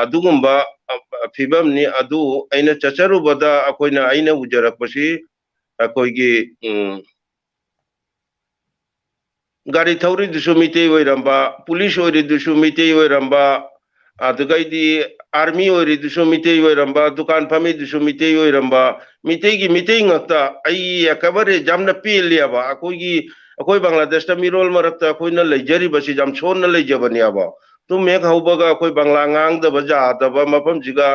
ꯑꯗꯨꯒꯨꯝꯕ ꯑ, ꯐꯤꯕꯝꯅꯤ꯫ ꯑꯗꯨ ꯑꯩꯅ ꯆꯠꯆꯔꯨꯕꯗ ꯑꯩꯈꯣꯏꯅ, ꯑꯩꯅ ꯎꯖꯔꯛꯄꯁꯤ ꯑꯩꯈꯣꯏꯒꯤ ꯎꯝ, ꯒꯥꯔꯤ ꯊꯧꯔꯤꯗꯨꯁꯨ ꯃꯤꯇꯩ ꯑꯣꯏꯔꯝꯕ, ꯄꯨꯂꯤꯁ ꯑꯣꯏꯔꯤꯗꯨꯁꯨ ꯃꯤꯇꯩ ꯑꯣꯏꯔꯝꯕ, ꯑꯗꯨꯒꯩꯗꯤ ꯑꯥꯔꯃꯤ ꯑꯣꯏꯔꯤꯗꯨꯁꯨ ꯃꯤꯇꯩ ꯑꯣꯏꯔꯝꯕ, ꯗꯨꯀꯥꯟ ꯐꯝꯃꯤꯗꯨꯁꯨ ꯃꯤꯇꯩ ꯑꯣꯏꯔꯝꯕ, ꯃꯤꯇꯩꯒꯤ ꯃꯤꯇꯩ ꯉꯥꯛꯇ꯫ ꯑꯩ ꯑꯦꯀꯦꯕꯔꯦ ꯌꯥꯝꯅ ꯄꯦꯜꯂꯦꯕ꯫ ꯑꯩꯈꯣꯏꯒꯤ, ꯑꯩꯈꯣꯏ ꯕꯪꯒ꯭ꯂꯥꯗꯦꯁꯇ ꯃꯤꯔꯣꯜ ꯃꯔꯛꯇ ꯑꯩꯈꯣꯏꯅ ꯂꯩꯖꯔꯤꯕꯁꯤ ꯌꯥꯝ ꯁꯣꯟꯅ ꯂꯩꯖꯕꯅꯦꯕ꯫ ꯇꯨꯝ ꯍꯦꯛ ꯍꯧꯕꯒ ꯑꯩꯈꯣꯏ ꯕꯪꯒ꯭ꯂꯥ ꯉꯥꯡꯗꯕ ꯌꯥꯗꯕ ꯃꯐꯝꯁꯤꯒ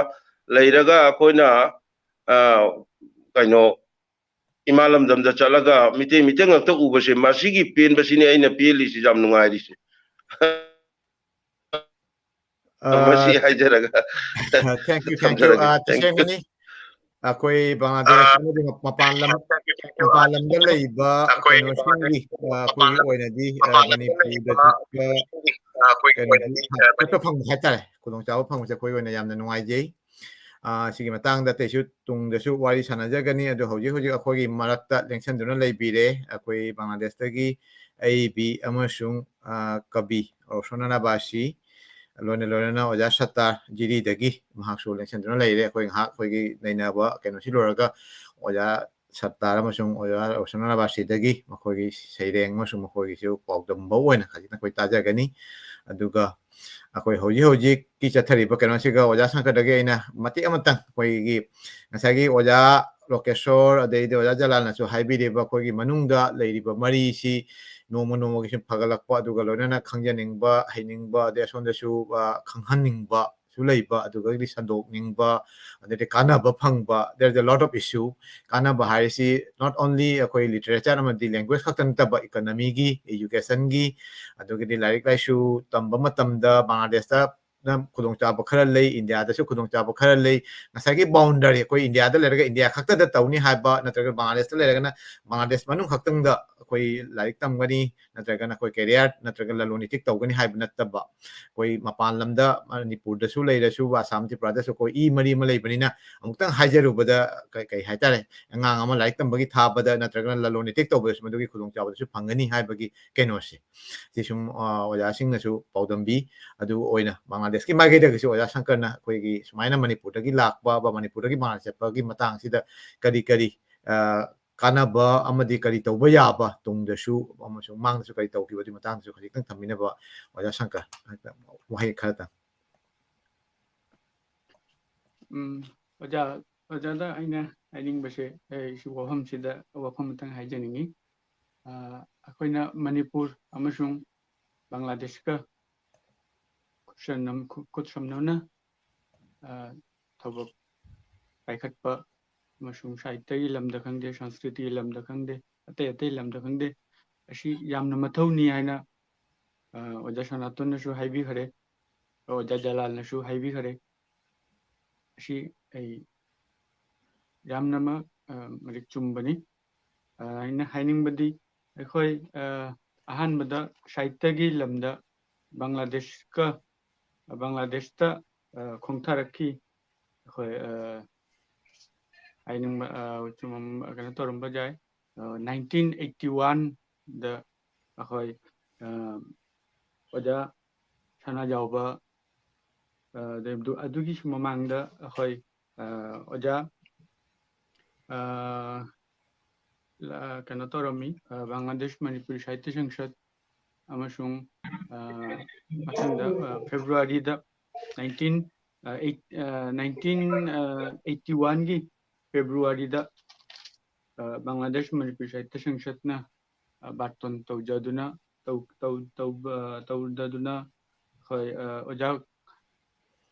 ꯂꯩꯔꯒ ꯑꯩꯈꯣꯏꯅ ꯑ, ꯀꯩꯅꯣ, ꯏꯃꯥ ꯂꯝꯗꯝꯗ ꯆꯠꯂꯒ ꯃꯤꯇꯩ ꯃꯤꯇꯩ ꯉꯥꯛꯇ ꯎꯕꯁꯦ, ꯃꯁꯤꯒꯤ ꯄꯦꯟꯕꯁꯤꯅꯤ ꯑꯩꯅ ꯄꯦꯜꯂꯤꯁꯤ, ꯌꯥꯝ ꯅꯨꯡꯉꯥꯏꯔꯤꯁꯦ꯫ ꯃꯁꯤ ꯍꯥꯏꯖꯔꯒ Thank you, thank you. ꯊꯝꯖꯔꯒꯦ꯫ ꯑ, Thank you. ꯇꯁꯦꯡꯕꯅꯤ, ꯑꯩꯈꯣꯏ ꯕꯪꯒ꯭ꯂꯥꯗꯦꯁ ꯑꯃꯗꯤ ꯃꯄꯥꯟ ꯂꯝ, ꯃꯄꯥꯟ ꯂꯝꯗ ꯂꯩꯕ ꯀꯩꯅꯣꯁꯤꯡꯒꯤ, ꯑ, ꯑꯩꯈꯣꯏꯒꯤ ꯑꯣꯏꯅꯗꯤ, ꯑ, ꯃꯅꯤꯄꯨꯔꯗ ꯆꯠꯄ, ꯀꯩꯅꯣꯗꯤ, ꯆꯠꯄ ꯐꯪꯕ ꯍꯥꯏꯇꯥꯔꯦ, ꯈꯨꯗꯣꯡꯆꯥꯕ ꯐꯪꯕꯁꯦ ꯑꯩꯈꯣꯏ ꯑꯣꯏꯅ ꯌꯥꯝꯅ ꯅꯨꯡꯉꯥꯏꯖꯩ꯫ ꯑ, ꯁꯤꯒꯤ ꯃꯇꯥꯡꯗ ꯑꯇꯩꯁꯨ ꯇꯨꯡꯗꯁꯨ ꯋꯥꯔꯤ ꯁꯥꯟꯅꯖꯒꯅꯤ꯫ ꯑꯗꯨ ꯍꯧꯖꯤꯛ ꯍꯧꯖꯤꯛ ꯑꯩꯈꯣꯏꯒꯤ ꯃꯔꯛꯇ ꯂꯦꯡꯁꯟꯗꯨꯅ ꯂꯩꯕꯤꯔꯦ ꯑꯩꯈꯣꯏ ꯕꯪꯒ꯭ꯂꯥꯗꯦꯁꯇꯒꯤ ꯑꯏꯕꯤ ꯑꯃꯁꯨꯡ, ꯑ, ꯀꯕꯤ ꯔꯣꯁꯟ ꯔꯅꯥꯕꯥꯁꯤ, ꯂꯣꯏꯅ ꯂꯣꯏꯅꯅ ꯑꯣꯖꯥ ꯁꯠꯇꯥꯔ ꯖꯤꯔꯤꯗꯒꯤ ꯃꯍꯥꯛꯁꯨ ꯂꯦꯡꯁꯟꯗꯨꯅ ꯂꯩꯔꯦ꯫ ꯑꯩꯈꯣꯏ ꯉꯥꯏꯍꯥꯛ ꯑꯩꯈꯣꯏꯒꯤ ꯅꯩꯅꯕ ꯀꯩꯅꯣꯁꯤ ꯂꯣꯏꯔꯒ ꯑꯣꯖꯥ ꯁꯠꯇꯥꯔ ꯑꯃꯁꯨꯡ ꯑꯣꯖꯥ ꯔꯣꯁꯟ ꯔꯅꯥꯕꯥꯁꯤꯗꯒꯤ ꯃꯈꯣꯏꯒꯤ ꯁꯩꯔꯦꯡ ꯑꯃꯁꯨꯡ ꯃꯈꯣꯏꯒꯤꯁꯨ ꯄꯥꯎꯗꯝꯕ ꯑꯣꯏꯅ ꯈꯖꯤꯛꯇꯪ ꯑꯩꯈꯣꯏ ꯇꯥꯖꯒꯅꯤ꯫ ꯑꯗꯨꯒ ꯑꯩꯈꯣꯏ ꯍꯧꯖꯤꯛ ꯍꯧꯖꯤꯛꯀꯤ ꯆꯠꯊꯔꯤꯕ ꯀꯩꯅꯣꯁꯤꯒ ꯑꯣꯖꯥ ꯁꯪꯀꯔꯗꯒꯤ ꯑꯩꯅ ꯃꯇꯦꯛ ꯑꯃꯇꯪ ꯑꯩꯈꯣꯏꯒꯤ ꯉꯁꯥꯏꯒꯤ ꯑꯣꯖꯥ ꯂꯣꯀꯦꯁꯣꯔ ꯑꯗꯩꯗꯤ ꯑꯣꯖꯥ ꯖꯂꯥꯜꯅꯁꯨ ꯍꯥꯏꯕꯤꯔꯤꯕ ꯑꯩꯈꯣꯏꯒꯤ ꯃꯅꯨꯡꯗ ꯂꯩꯔꯤꯕ ꯃꯔꯤꯁꯤ ꯅꯣꯡꯃ ꯅꯣꯡꯃꯒꯤ ꯁꯨꯝ ꯐꯒꯠꯂꯛꯄ, ꯑꯗꯨꯒ ꯂꯣꯏꯅꯅ ꯈꯪꯖꯅꯤꯡꯕ, ꯍꯩꯅꯤꯡꯕ, ꯑꯗꯩ ꯑꯁꯣꯝꯗꯁꯨ, ꯑ, ꯈꯪꯍꯟꯅꯤꯡꯕꯁꯨ ꯂꯩꯕ, ꯑꯗꯨꯗꯒꯤꯗꯤ ꯁꯟꯗꯣꯛꯅꯤꯡꯕ, ꯑꯗꯩꯗꯤ ꯀꯥꯟꯅꯕ ꯐꯪꯕ, there is a lot of issue꯫ ꯀꯥꯟꯅꯕ ꯍꯥꯏꯔꯤꯁꯤ not only ꯑꯩꯈꯣꯏ literature ꯑꯃꯗꯤ language ꯈꯛꯇ ꯅꯠꯇꯕ economyꯒꯤ, educationꯒꯤ, ꯑꯗꯨꯒꯤꯗꯤ ꯂꯥꯏꯔꯤꯛ ꯂꯥꯏꯁꯨ ꯇꯝꯕ ꯃꯇꯝꯗ ꯕꯪꯒ꯭ꯂꯥꯗꯦꯁꯇ ꯅ ꯈꯨꯗꯣꯡꯆꯥꯕ ꯈꯔ ꯂꯩ, ꯏꯟꯗꯤꯌꯥꯗꯁꯨ ꯈꯨꯗꯣꯡꯆꯥꯕ ꯈꯔ ꯂꯩ꯫ ꯉꯁꯥꯏꯒꯤ boundary, ꯑꯩꯈꯣꯏ ꯏꯟꯗꯤꯌꯥꯗ ꯂꯩꯔꯒ ꯏꯟꯗꯤꯌꯥ ꯈꯛꯇꯗ ꯇꯧꯅꯤ ꯍꯥꯏꯕ, ꯅꯠꯇ꯭ꯔꯒ ꯕꯪꯒ꯭ꯂꯥꯗꯦꯁꯇ ꯂꯩꯔꯒꯅ ꯕꯪꯒ꯭ꯂꯥꯗꯦꯁ ꯃꯅꯨꯡ ꯈꯛꯇꯪꯗ ꯑꯩꯈꯣꯏ ꯂꯥꯏꯔꯤꯛ ꯇꯝꯒꯅꯤ, ꯅꯠꯇ꯭ꯔꯒꯅ ꯑꯩꯈꯣꯏ career ꯅꯠꯇ꯭ꯔꯒ ꯂꯂꯣꯟ ꯏꯇꯤꯛ ꯇꯧꯒꯅꯤ ꯍꯥꯏꯕ ꯅꯠꯇꯕ, ꯑꯩꯈꯣꯏ ꯃꯄꯥꯟ ꯂꯝꯗ, ꯃꯅꯤꯄꯨꯔꯗꯁꯨ ꯂꯩꯔꯁꯨ, ꯑꯁꯥꯝ, ꯇ꯭ꯔꯤꯄꯨꯔꯥꯗꯁꯨ ꯑꯩꯈꯣꯏ ꯏ ꯃꯔꯤ ꯑꯃ ꯂꯩꯕꯅꯤꯅ, ꯑꯃꯨꯛꯇꯪ ꯍꯥꯏꯖꯔꯨꯕꯗ ꯀꯩ, ꯀꯩ ꯍꯥꯏꯇꯥꯔꯦ, ꯑꯉꯥꯡ ꯑꯃ ꯂꯥꯏꯔꯤꯛ ꯇꯝꯕꯒꯤ ꯊꯥꯕꯗ ꯅꯠꯇ꯭ꯔꯒꯅ ꯂꯂꯣꯟ ꯏꯇꯤꯛ ꯇꯧꯕꯗꯁꯨ ꯃꯗꯨꯒꯤ ꯈꯨꯗꯣꯡꯆꯥꯕꯗꯨꯁꯨ ꯐꯪꯒꯅꯤ ꯍꯥꯏꯕꯒꯤ ꯀꯩꯅꯣꯁꯦ꯫ ꯁꯤ ꯁꯨꯝ, ꯑ, ꯑꯣꯖꯥꯁꯤꯡꯅꯁꯨ ꯄꯥꯎꯗꯝꯕꯤ꯫ ꯑꯗꯨ ꯑꯣꯏꯅ ꯕꯪꯒ꯭ꯂꯥꯗꯦꯁꯀꯤ ꯃꯥꯏꯀꯩꯗꯒꯤꯁꯨ ꯑꯣꯖꯥ ꯁꯪꯀꯔꯅ ꯑꯩꯈꯣꯏꯒꯤ ꯁꯨꯃꯥꯏꯅ ꯃꯅꯤꯄꯨꯔꯗꯒꯤ ꯂꯥꯛꯄ, ꯕ-, ꯃꯅꯤꯄꯨꯔꯗꯒꯤ ꯕꯪꯒ꯭ꯂꯥꯗꯦꯁ ꯆꯠꯄꯒꯤ ꯃꯇꯥꯡꯁꯤꯗ ꯀꯔꯤ ꯀꯔꯤ, ꯑ, ꯀꯥꯟꯅꯕ ꯑꯃꯗꯤ ꯀꯔꯤ ꯇꯧꯕ ꯌꯥꯕ, ꯇꯨꯡꯗꯁꯨ ꯑꯃꯁꯨꯡ ꯃꯥꯡꯗꯁꯨ ꯀꯔꯤ ꯇꯧꯈꯤꯕ, ꯑꯗꯨꯒꯤ ꯃꯇꯥꯡꯗꯁꯨ ꯈꯖꯤꯛꯇꯪ ꯊꯝꯕꯤꯅꯕ ꯑꯣꯖꯥ ꯁꯪꯀꯔ, ꯋꯥꯍꯩ ꯈꯔꯇꯪ꯫ ꯎꯝ, ꯑꯣꯖꯥ, ꯑꯣꯖꯥꯗ ꯑꯩꯅ ꯍꯥꯏꯅꯤꯡꯕꯁꯦ, ꯑꯩꯁꯨ ꯋꯥꯐꯝꯁꯤꯗ ꯋꯥꯐꯝ ꯑꯃꯇꯪ ꯍꯥꯏꯖꯅꯤꯡꯉꯤ꯫ ꯑ, ꯑꯩꯈꯣꯏꯅ ꯃꯅꯤꯄꯨꯔ ꯑꯃꯁꯨꯡ ꯕꯪꯒ꯭ꯂꯥꯗꯦꯁꯀ ꯈꯨꯠꯁꯝꯅ-, ꯈꯨ-, ꯈꯨꯠꯁꯝꯅꯅ, ꯑ, ꯊꯕꯛ ꯄꯥꯏꯈꯠꯄ ꯑꯃꯁꯨꯡ ꯁꯥꯍꯤꯇ꯭ꯌꯒꯤ ꯂꯝꯗ ꯈꯪꯗꯦ, ꯁꯪꯁꯀ꯭ꯔꯤꯇꯤꯒꯤ ꯂꯝꯗ ꯈꯪꯗꯦ, ꯑꯇꯩ ꯑꯇꯩ ꯂꯝꯗ ꯈꯪꯗꯦ, ꯑꯁꯤ ꯌꯥꯝꯅ ꯃꯊꯧꯅꯤ ꯍꯥꯏꯅ, ꯑ, ꯑꯣꯖꯥ ꯁꯅꯥꯇꯣꯟꯅꯁꯨ ꯍꯥꯏꯕꯤꯈꯔꯦ, ꯑꯣꯖꯥ ꯖꯂꯥꯜꯅꯁꯨ ꯍꯥꯏꯕꯤꯈꯔꯦ꯫ ꯑꯁꯤ ꯑꯩ ꯌꯥꯝꯅꯃꯛ, ꯑ, ꯃꯔꯤꯛ ꯆꯨꯝꯕꯅꯤ꯫ ꯑ, ꯑꯩꯅ ꯍꯥꯏꯅꯤꯡꯕꯗꯤ ꯑꯩꯈꯣꯏ, ꯑ, ꯑꯍꯥꯟꯕꯗ ꯁꯥꯍꯤꯇ꯭ꯌꯒꯤ ꯂꯝꯗ ꯕꯪꯒ꯭ꯂꯥꯗꯦꯁꯀ, ꯕꯪꯒ꯭ꯂꯥꯗꯦꯁꯇ, ꯑ, ꯈꯣꯡꯊꯥꯔꯛꯈꯤ꯫ ꯑꯩꯈꯣꯏ ꯑ, ꯍꯥꯏꯅꯤꯡꯕ ꯑ, ꯆꯨꯝꯃꯝ-, ꯀꯩꯅꯣ ꯇꯧꯔꯝꯕ ꯌꯥꯏ꯫ ꯅꯥꯏꯟꯇꯤꯟ ꯑꯩꯠꯇꯤ ꯋꯥꯟꯗ ꯑꯩꯈꯣꯏ ꯑ, ꯑꯣꯖꯥ ꯁꯅꯥꯖꯥꯎꯕ ꯑ, ꯑꯗꯨ- ꯑꯗꯨꯒꯤꯁꯨ ꯃꯃꯥꯡꯗ ꯑꯩꯈꯣꯏ ꯑ, ꯑꯣꯖꯥ ꯑ, ꯂ- ꯀꯩꯅꯣ ꯇꯧꯔꯝꯃꯤ꯫ ꯑ, ꯕꯪꯒ꯭ꯂꯥꯗꯦꯁ ꯃꯅꯤꯄꯨꯔꯤ ꯁꯥꯍꯤꯇ꯭ꯌ ꯁꯪꯁꯠ ꯑꯃꯁꯨꯡ ꯑ, ꯃꯊꯪꯗ ꯑ, ꯐꯦꯕ꯭ꯔꯨꯋꯥꯔꯤꯗ ꯅꯥꯏꯟꯇꯤꯟ ꯑ, ꯑꯩꯠ ꯑ, ꯅꯥꯏꯟꯇꯤꯟ ꯑ, ꯑꯩꯠꯇꯤ ꯋꯥꯟꯒꯤ ꯐꯦꯕ꯭ꯔꯨꯋꯥꯔꯤꯗ ꯑ, ꯕꯪꯒ꯭ꯂꯥꯗꯦꯁ ꯃꯅꯤꯄꯨꯔꯤ ꯁꯥꯍꯤꯇ꯭ꯌ ꯁꯪꯁꯠꯅ ꯑ, ꯕꯥꯔꯇꯣꯟ ꯇꯧꯖꯗꯨꯅ ꯇꯧ- ꯇꯧ- ꯇꯧꯕ- ꯇꯧꯗꯗꯨꯅ ꯑꯩꯈꯣꯏ ꯑ, ꯑꯣꯖꯥ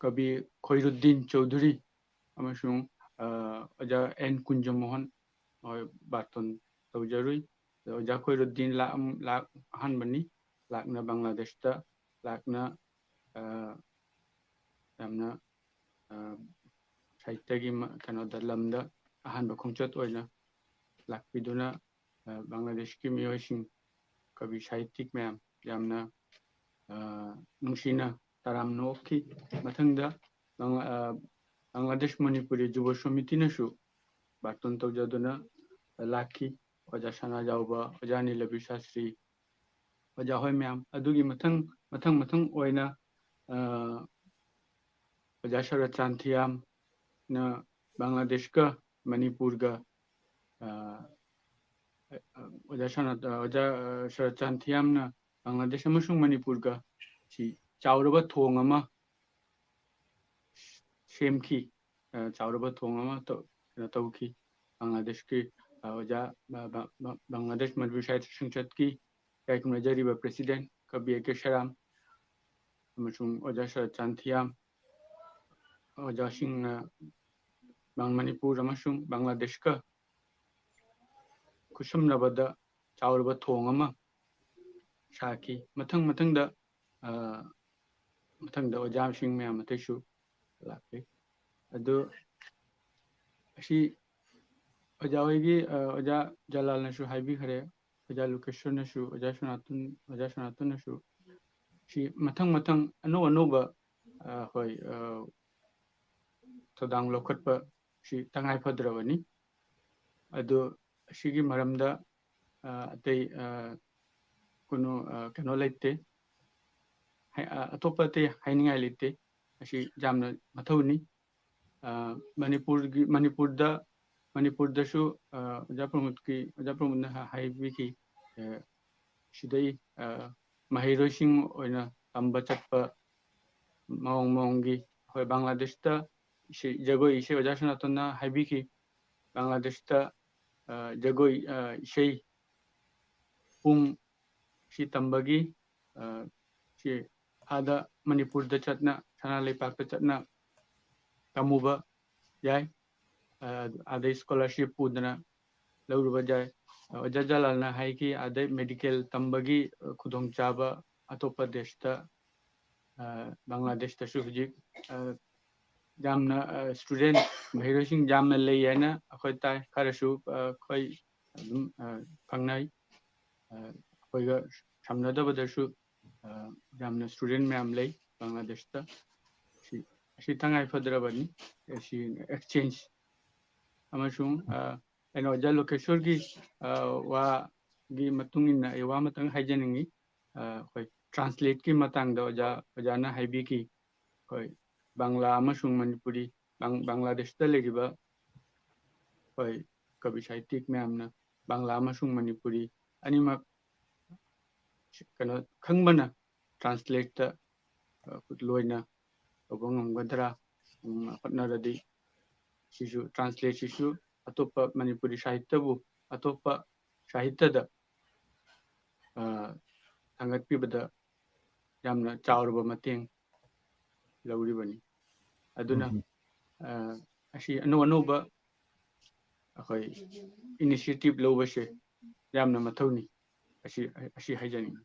ꯀꯕꯤ ꯈꯣꯏꯔꯨꯗꯤꯟ ꯆꯧꯙꯨꯔꯤ ꯑꯃꯁꯨꯡ ꯑ, ꯑꯣꯖꯥ ꯑꯦꯟ ꯀꯨꯟꯖꯃꯣꯍꯟ ꯍꯣꯏ ꯕꯥꯔꯇꯣꯟ ꯇꯧꯖꯔꯨꯏ꯫ ꯑꯗꯣ ꯑꯣꯖꯥ ꯈꯣꯏꯔꯨꯗꯤꯟ ꯂꯥꯛ ꯑꯍꯥꯟꯕꯅꯤ꯫ ꯂꯥꯛꯅ ꯕꯪꯒ꯭ꯂꯥꯗꯦꯁꯇ ꯂꯥꯛꯅ ꯑ, ꯌꯥꯝꯅ ꯑ, ꯁꯥꯍꯤꯇ꯭ꯌꯒꯤ ꯃ- ꯀꯩꯅꯣꯗ ꯂꯝꯗ ꯑꯍꯥꯟꯕ ꯈꯣꯡꯆꯠ ꯑꯣꯏꯅ ꯂꯥꯛꯄꯤꯗꯨꯅ ꯑ, ꯕꯪꯒ꯭ꯂꯥꯗꯦꯁꯀꯤ ꯃꯤꯑꯣꯏꯁꯤꯡ, ꯀꯕꯤ ꯁꯥꯍꯤꯇꯤꯛ ꯃꯌꯥꯝ ꯌꯥꯝꯅ ꯑ, ꯅꯨꯡꯁꯤꯅ ꯇꯔꯥꯝꯅ ꯑꯣꯛꯈꯤ꯫ ꯃꯊꯪꯗ ꯕꯪ- ꯑ, ꯕꯪꯒ꯭ꯂꯥꯗꯦꯁ ꯃꯅꯤꯄꯨꯔꯤ ꯖꯨꯕ ꯁꯃꯤꯇꯤꯅꯁꯨ ꯕꯥꯔꯇꯣꯟ ꯇꯧꯖꯗꯨꯅ ꯂꯥꯛꯈꯤ꯫ ꯑꯣꯖꯥ ꯁꯅꯥꯖꯥꯎꯕ, ꯑꯣꯖꯥ ꯅꯤꯂꯕꯤ ꯁꯥꯁ꯭ꯔꯤ, ꯑꯣꯖꯥ ꯍꯣꯏ ꯃꯌꯥꯝ꯫ ꯑꯗꯨꯒꯤ ꯃꯊꯪ ꯃꯊꯪ ꯃꯊꯪ ꯑꯣꯏꯅ ꯑ, ꯑꯣꯖꯥ ꯁꯔꯠꯆꯥꯟ ꯊꯤꯌꯥꯝꯅ ꯕꯪꯒ꯭ꯂꯥꯗꯦꯁꯀ ꯃꯅꯤꯄꯨꯔꯒ ꯑ, ꯑꯣꯖꯥ ꯁꯅꯥ- ꯑꯣꯖꯥ ꯁꯔꯠꯆꯥꯟ ꯊꯤꯌꯥꯝꯅ ꯕꯪꯒ꯭ꯂꯥꯗꯦꯁ ꯑꯃꯁꯨꯡ ꯃꯅꯤꯄꯨꯔꯒ ꯁꯤ ꯆꯥꯎꯔꯕ ꯊꯣꯡ ꯑꯃ ꯁꯦꯝꯈꯤ꯫ ꯑ, ꯆꯥꯎꯔꯕ ꯊꯣꯡ ꯑꯃ ꯇꯧ- ꯀꯩꯅꯣ ꯇꯧꯈꯤ꯫ ꯕꯪꯒ꯭ꯂꯥꯗꯦꯁꯀꯤ ꯑ, ꯑꯣꯖꯥ ꯕ- ꯕ- ꯕ- ꯕꯪꯒ꯭ꯂꯥꯗꯦꯁ ꯃꯅꯤꯄꯨꯔ ꯁꯥꯍꯤꯇ꯭ꯌ ꯁꯪꯁꯠꯀꯤ ꯏꯀꯥꯏ ꯈꯨꯝꯅꯖꯔꯤꯕ ꯄ꯭ꯔꯦꯁꯤꯗꯦꯟ ꯀꯕꯤ ꯑꯦ ꯀꯦ ꯁꯔꯥꯝ ꯑꯃꯁꯨꯡ ꯑꯣꯖꯥ ꯁꯔꯠꯆꯥꯟ ꯊꯤꯌꯥꯝ ꯑꯣꯖꯥꯁꯤꯡꯅ ꯕꯪ- ꯃꯅꯤꯄꯨꯔ ꯑꯃꯁꯨꯡ ꯕꯪꯒ꯭ꯂꯥꯗꯦꯁꯀ ꯈꯨꯠꯁꯝꯅꯕꯗ ꯆꯥꯎꯔꯕ ꯊꯣꯡ ꯑꯃ ꯁꯥꯈꯤ꯫ ꯃꯊꯪ ꯃꯊꯪꯗ ꯑ, ꯃꯊꯪꯗ ꯑꯣꯖꯥꯁꯤꯡ ꯃꯌꯥꯝ ꯑꯇꯩꯁꯨ ꯂꯥꯛꯈꯤ꯫ ꯑꯗꯨ ꯑꯁꯤ ꯑꯣꯖꯥ ꯍꯣꯏꯒꯤ ꯑ, ꯑꯣꯖꯥ ꯖꯂꯥꯜꯅꯁꯨ ꯍꯥꯏꯕꯤꯈ꯭ꯔꯦ, ꯑꯣꯖꯥ ꯂꯨꯀꯦꯁꯣꯔꯅꯁꯨ, ꯑꯣꯖꯥ ꯁꯅꯥꯇꯣꯟ ꯑꯣꯖꯥ ꯁꯅꯥꯇꯣꯟꯅꯁꯨ ꯁꯤ ꯃꯊꯪ ꯃꯊꯪ ꯑꯅꯧ ꯑꯅꯧꯕ ꯑ, ꯍꯣꯏ ꯑ, ꯊꯧꯗꯥꯡ ꯂꯧꯈꯠꯄ ꯁꯤ ꯇꯉꯥꯏ ꯐꯗ꯭ꯔꯕꯅꯤ꯫ ꯑꯗꯨ ꯑꯁꯤꯒꯤ ꯃꯔꯝꯗ ꯑ, ꯑꯇꯩ ꯑ, ꯀꯩꯅꯣ ꯑ, ꯀꯩꯅꯣ ꯂꯩꯇꯦ꯫ ꯍꯥꯏ- ꯑ, ꯑꯇꯣꯞꯄ ꯑꯇꯩ ꯍꯥꯏꯅꯤꯡꯉꯥꯏ ꯂꯩꯇꯦ꯫ ꯑꯁꯤ ꯌꯥꯝꯅ ꯃꯊꯧꯅꯤ꯫ ꯑ, ꯃꯅꯤꯄꯨꯔꯒꯤ ꯃꯅꯤꯄꯨꯔꯗ ꯃꯅꯤꯄꯨꯔꯗꯁꯨ ꯑ, ꯑꯣꯖꯥ ꯄ꯭ꯔꯃꯣꯗꯀꯤ ꯑꯣꯖꯥ ꯄ꯭ꯔꯃꯣꯗꯅ ꯍꯥ- ꯍꯥꯏꯕꯤꯈꯤ꯫ ꯑ, ꯁꯤꯗꯩ ꯑ, ꯃꯍꯩꯔꯣꯏꯁꯤꯡ ꯑꯣꯏꯅ ꯇꯝꯕ ꯆꯠꯄ ꯃꯑꯣꯡ ꯃꯑꯣꯡꯒꯤ ꯑꯩꯈꯣꯏ ꯕꯪꯒ꯭ꯂꯥꯗꯦꯁꯇ ꯏꯁꯩ ꯖꯒꯣꯏ ꯏꯁꯩ ꯑꯣꯖꯥ ꯁꯅꯥꯇꯣꯟꯅ ꯍꯥꯏꯕꯤꯈꯤ꯫ ꯕꯪꯒ꯭ꯂꯥꯗꯦꯁꯇ ꯑ, ꯖꯒꯣꯏ ꯑ, ꯏꯁꯩ ꯄꯨꯡ ꯁꯤ ꯇꯝꯕꯒꯤ ꯑ, ꯁꯤ ꯑꯥꯗ ꯃꯅꯤꯄꯨꯔꯗ ꯆꯠꯅ ꯁꯅꯥ ꯂꯩꯄꯥꯛꯇ ꯆꯠꯅ ꯇꯝꯃꯨꯕ ꯌꯥꯏ꯫ ꯑ, ꯑꯗꯩ ꯁ꯭ꯀꯣꯂꯔꯁꯤꯞ ꯄꯨꯗꯅ ꯂꯧꯔꯨꯕ ꯌꯥꯏ꯫ ꯑꯣꯖꯥ ꯖꯂꯥꯜꯅ ꯍꯥꯏꯈꯤ, ꯑꯗꯩ ꯃꯦꯗꯤꯀꯦꯜ ꯇꯝꯕꯒꯤ ꯈꯨꯗꯣꯡꯆꯥꯕ ꯑꯇꯣꯞꯄ ꯗꯦꯁꯇ, ꯑ, ꯕꯪꯒ꯭ꯂꯥꯗꯦꯁꯇꯁꯨ ꯍꯧꯖꯤꯛ ꯑ, ꯌꯥꯝꯅ ꯁ꯭ꯇꯨꯗꯦꯟ ꯃꯍꯩꯔꯣꯏꯁꯤꯡ ꯌꯥꯝꯅ ꯂꯩ ꯍꯥꯏꯅ ꯑꯩꯈꯣꯏ ꯇꯥꯏ꯫ ꯈꯔꯁꯨ ꯑ, ꯑꯩꯈꯣꯏ ꯑꯗꯨꯝ ꯑ, ꯈꯪꯅꯩ꯫ ꯑ, ꯑꯩꯈꯣꯏꯒ ꯁꯝꯅꯗꯕꯗꯁꯨ ꯑ, ꯌꯥꯝꯅ ꯁ꯭ꯇꯨꯗꯦꯟ ꯃꯌꯥꯝ ꯂꯩ ꯕꯪꯒ꯭ꯂꯥꯗꯦꯁꯇ꯫ ꯁꯤ ꯑꯁꯤ ꯇꯉꯥꯏ ꯐꯗ꯭ꯔꯕꯅꯤ꯫ ꯑꯁꯤ ꯑꯦꯛꯁꯆꯦꯟꯖ ꯑꯃꯁꯨꯡ ꯑ, ꯑꯩꯅ ꯑꯣꯖꯥ ꯂꯣꯀꯦꯁꯣꯔꯒꯤ ꯑ, ꯋꯥꯒꯤ ꯃꯇꯨꯡ ꯏꯟꯅ ꯑꯩ ꯋꯥ ꯑꯃꯇꯪ ꯍꯥꯏꯖꯅꯤꯡꯉꯤ꯫ ꯑ, ꯑꯩꯈꯣꯏ ꯇ꯭ꯔꯥꯟꯁꯂꯦꯠꯀꯤ ꯃꯇꯥꯡꯗ ꯑꯣꯖꯥ ꯑꯣꯖꯥꯅ ꯍꯥꯏꯕꯤꯈꯤ꯫ ꯑꯩꯈꯣꯏ ꯕꯪꯒ꯭ꯂꯥ ꯑꯃꯁꯨꯡ ꯃꯅꯤꯄꯨꯔꯤ, ꯕꯪ- ꯕꯪꯒ꯭ꯂꯥꯗꯦꯁꯇ ꯂꯩꯔꯤꯕ ꯑꯩꯈꯣꯏ ꯀꯕꯤ ꯁꯥꯍꯤꯇꯤꯛ ꯃꯌꯥꯝꯅ ꯕꯪꯒ꯭ꯂꯥ ꯑꯃꯁꯨꯡ ꯃꯅꯤꯄꯨꯔꯤ ꯑꯅꯤꯃꯛ ꯀꯩꯅꯣ ꯈꯪꯕꯅ ꯇ꯭ꯔꯥꯟꯁꯂꯦꯠꯇ ꯑ, ꯂꯣꯏꯅ ꯇꯧꯕ ꯉꯝꯒꯗ꯭ꯔꯥ? ꯎꯝ, ꯍꯣꯠꯅꯔꯗꯤ ꯁꯤꯁꯨ ꯇ꯭ꯔꯥꯟꯁꯂꯦꯠꯁꯤꯁꯨ ꯑꯇꯣꯞꯄ ꯃꯅꯤꯄꯨꯔꯤ ꯁꯥꯍꯤꯇ꯭ꯌꯕꯨ ꯑꯇꯣꯞꯄ ꯁꯥꯍꯤꯇ꯭ꯌꯗ ꯑ, ꯊꯥꯡꯒꯠꯄꯤꯕꯗ ꯌꯥꯝꯅ ꯆꯥꯎꯔꯕ ꯃꯇꯦꯡ ꯂꯧꯔꯤꯕꯅꯤ꯫ ꯑꯗꯨꯅ ꯎꯝ꯫ ꯑ, ꯑꯁꯤ ꯑꯅꯧ ꯑꯅꯧꯕ ꯑꯩꯈꯣꯏ ꯏꯅꯤꯁꯤꯌꯦꯇꯤꯚ ꯂꯧꯕꯁꯦ ꯌꯥꯝꯅ ꯃꯊꯧꯅꯤ꯫ ꯑꯁꯤ ꯑꯁꯤ ꯍꯥꯏꯖꯅꯤꯡꯉꯤ꯫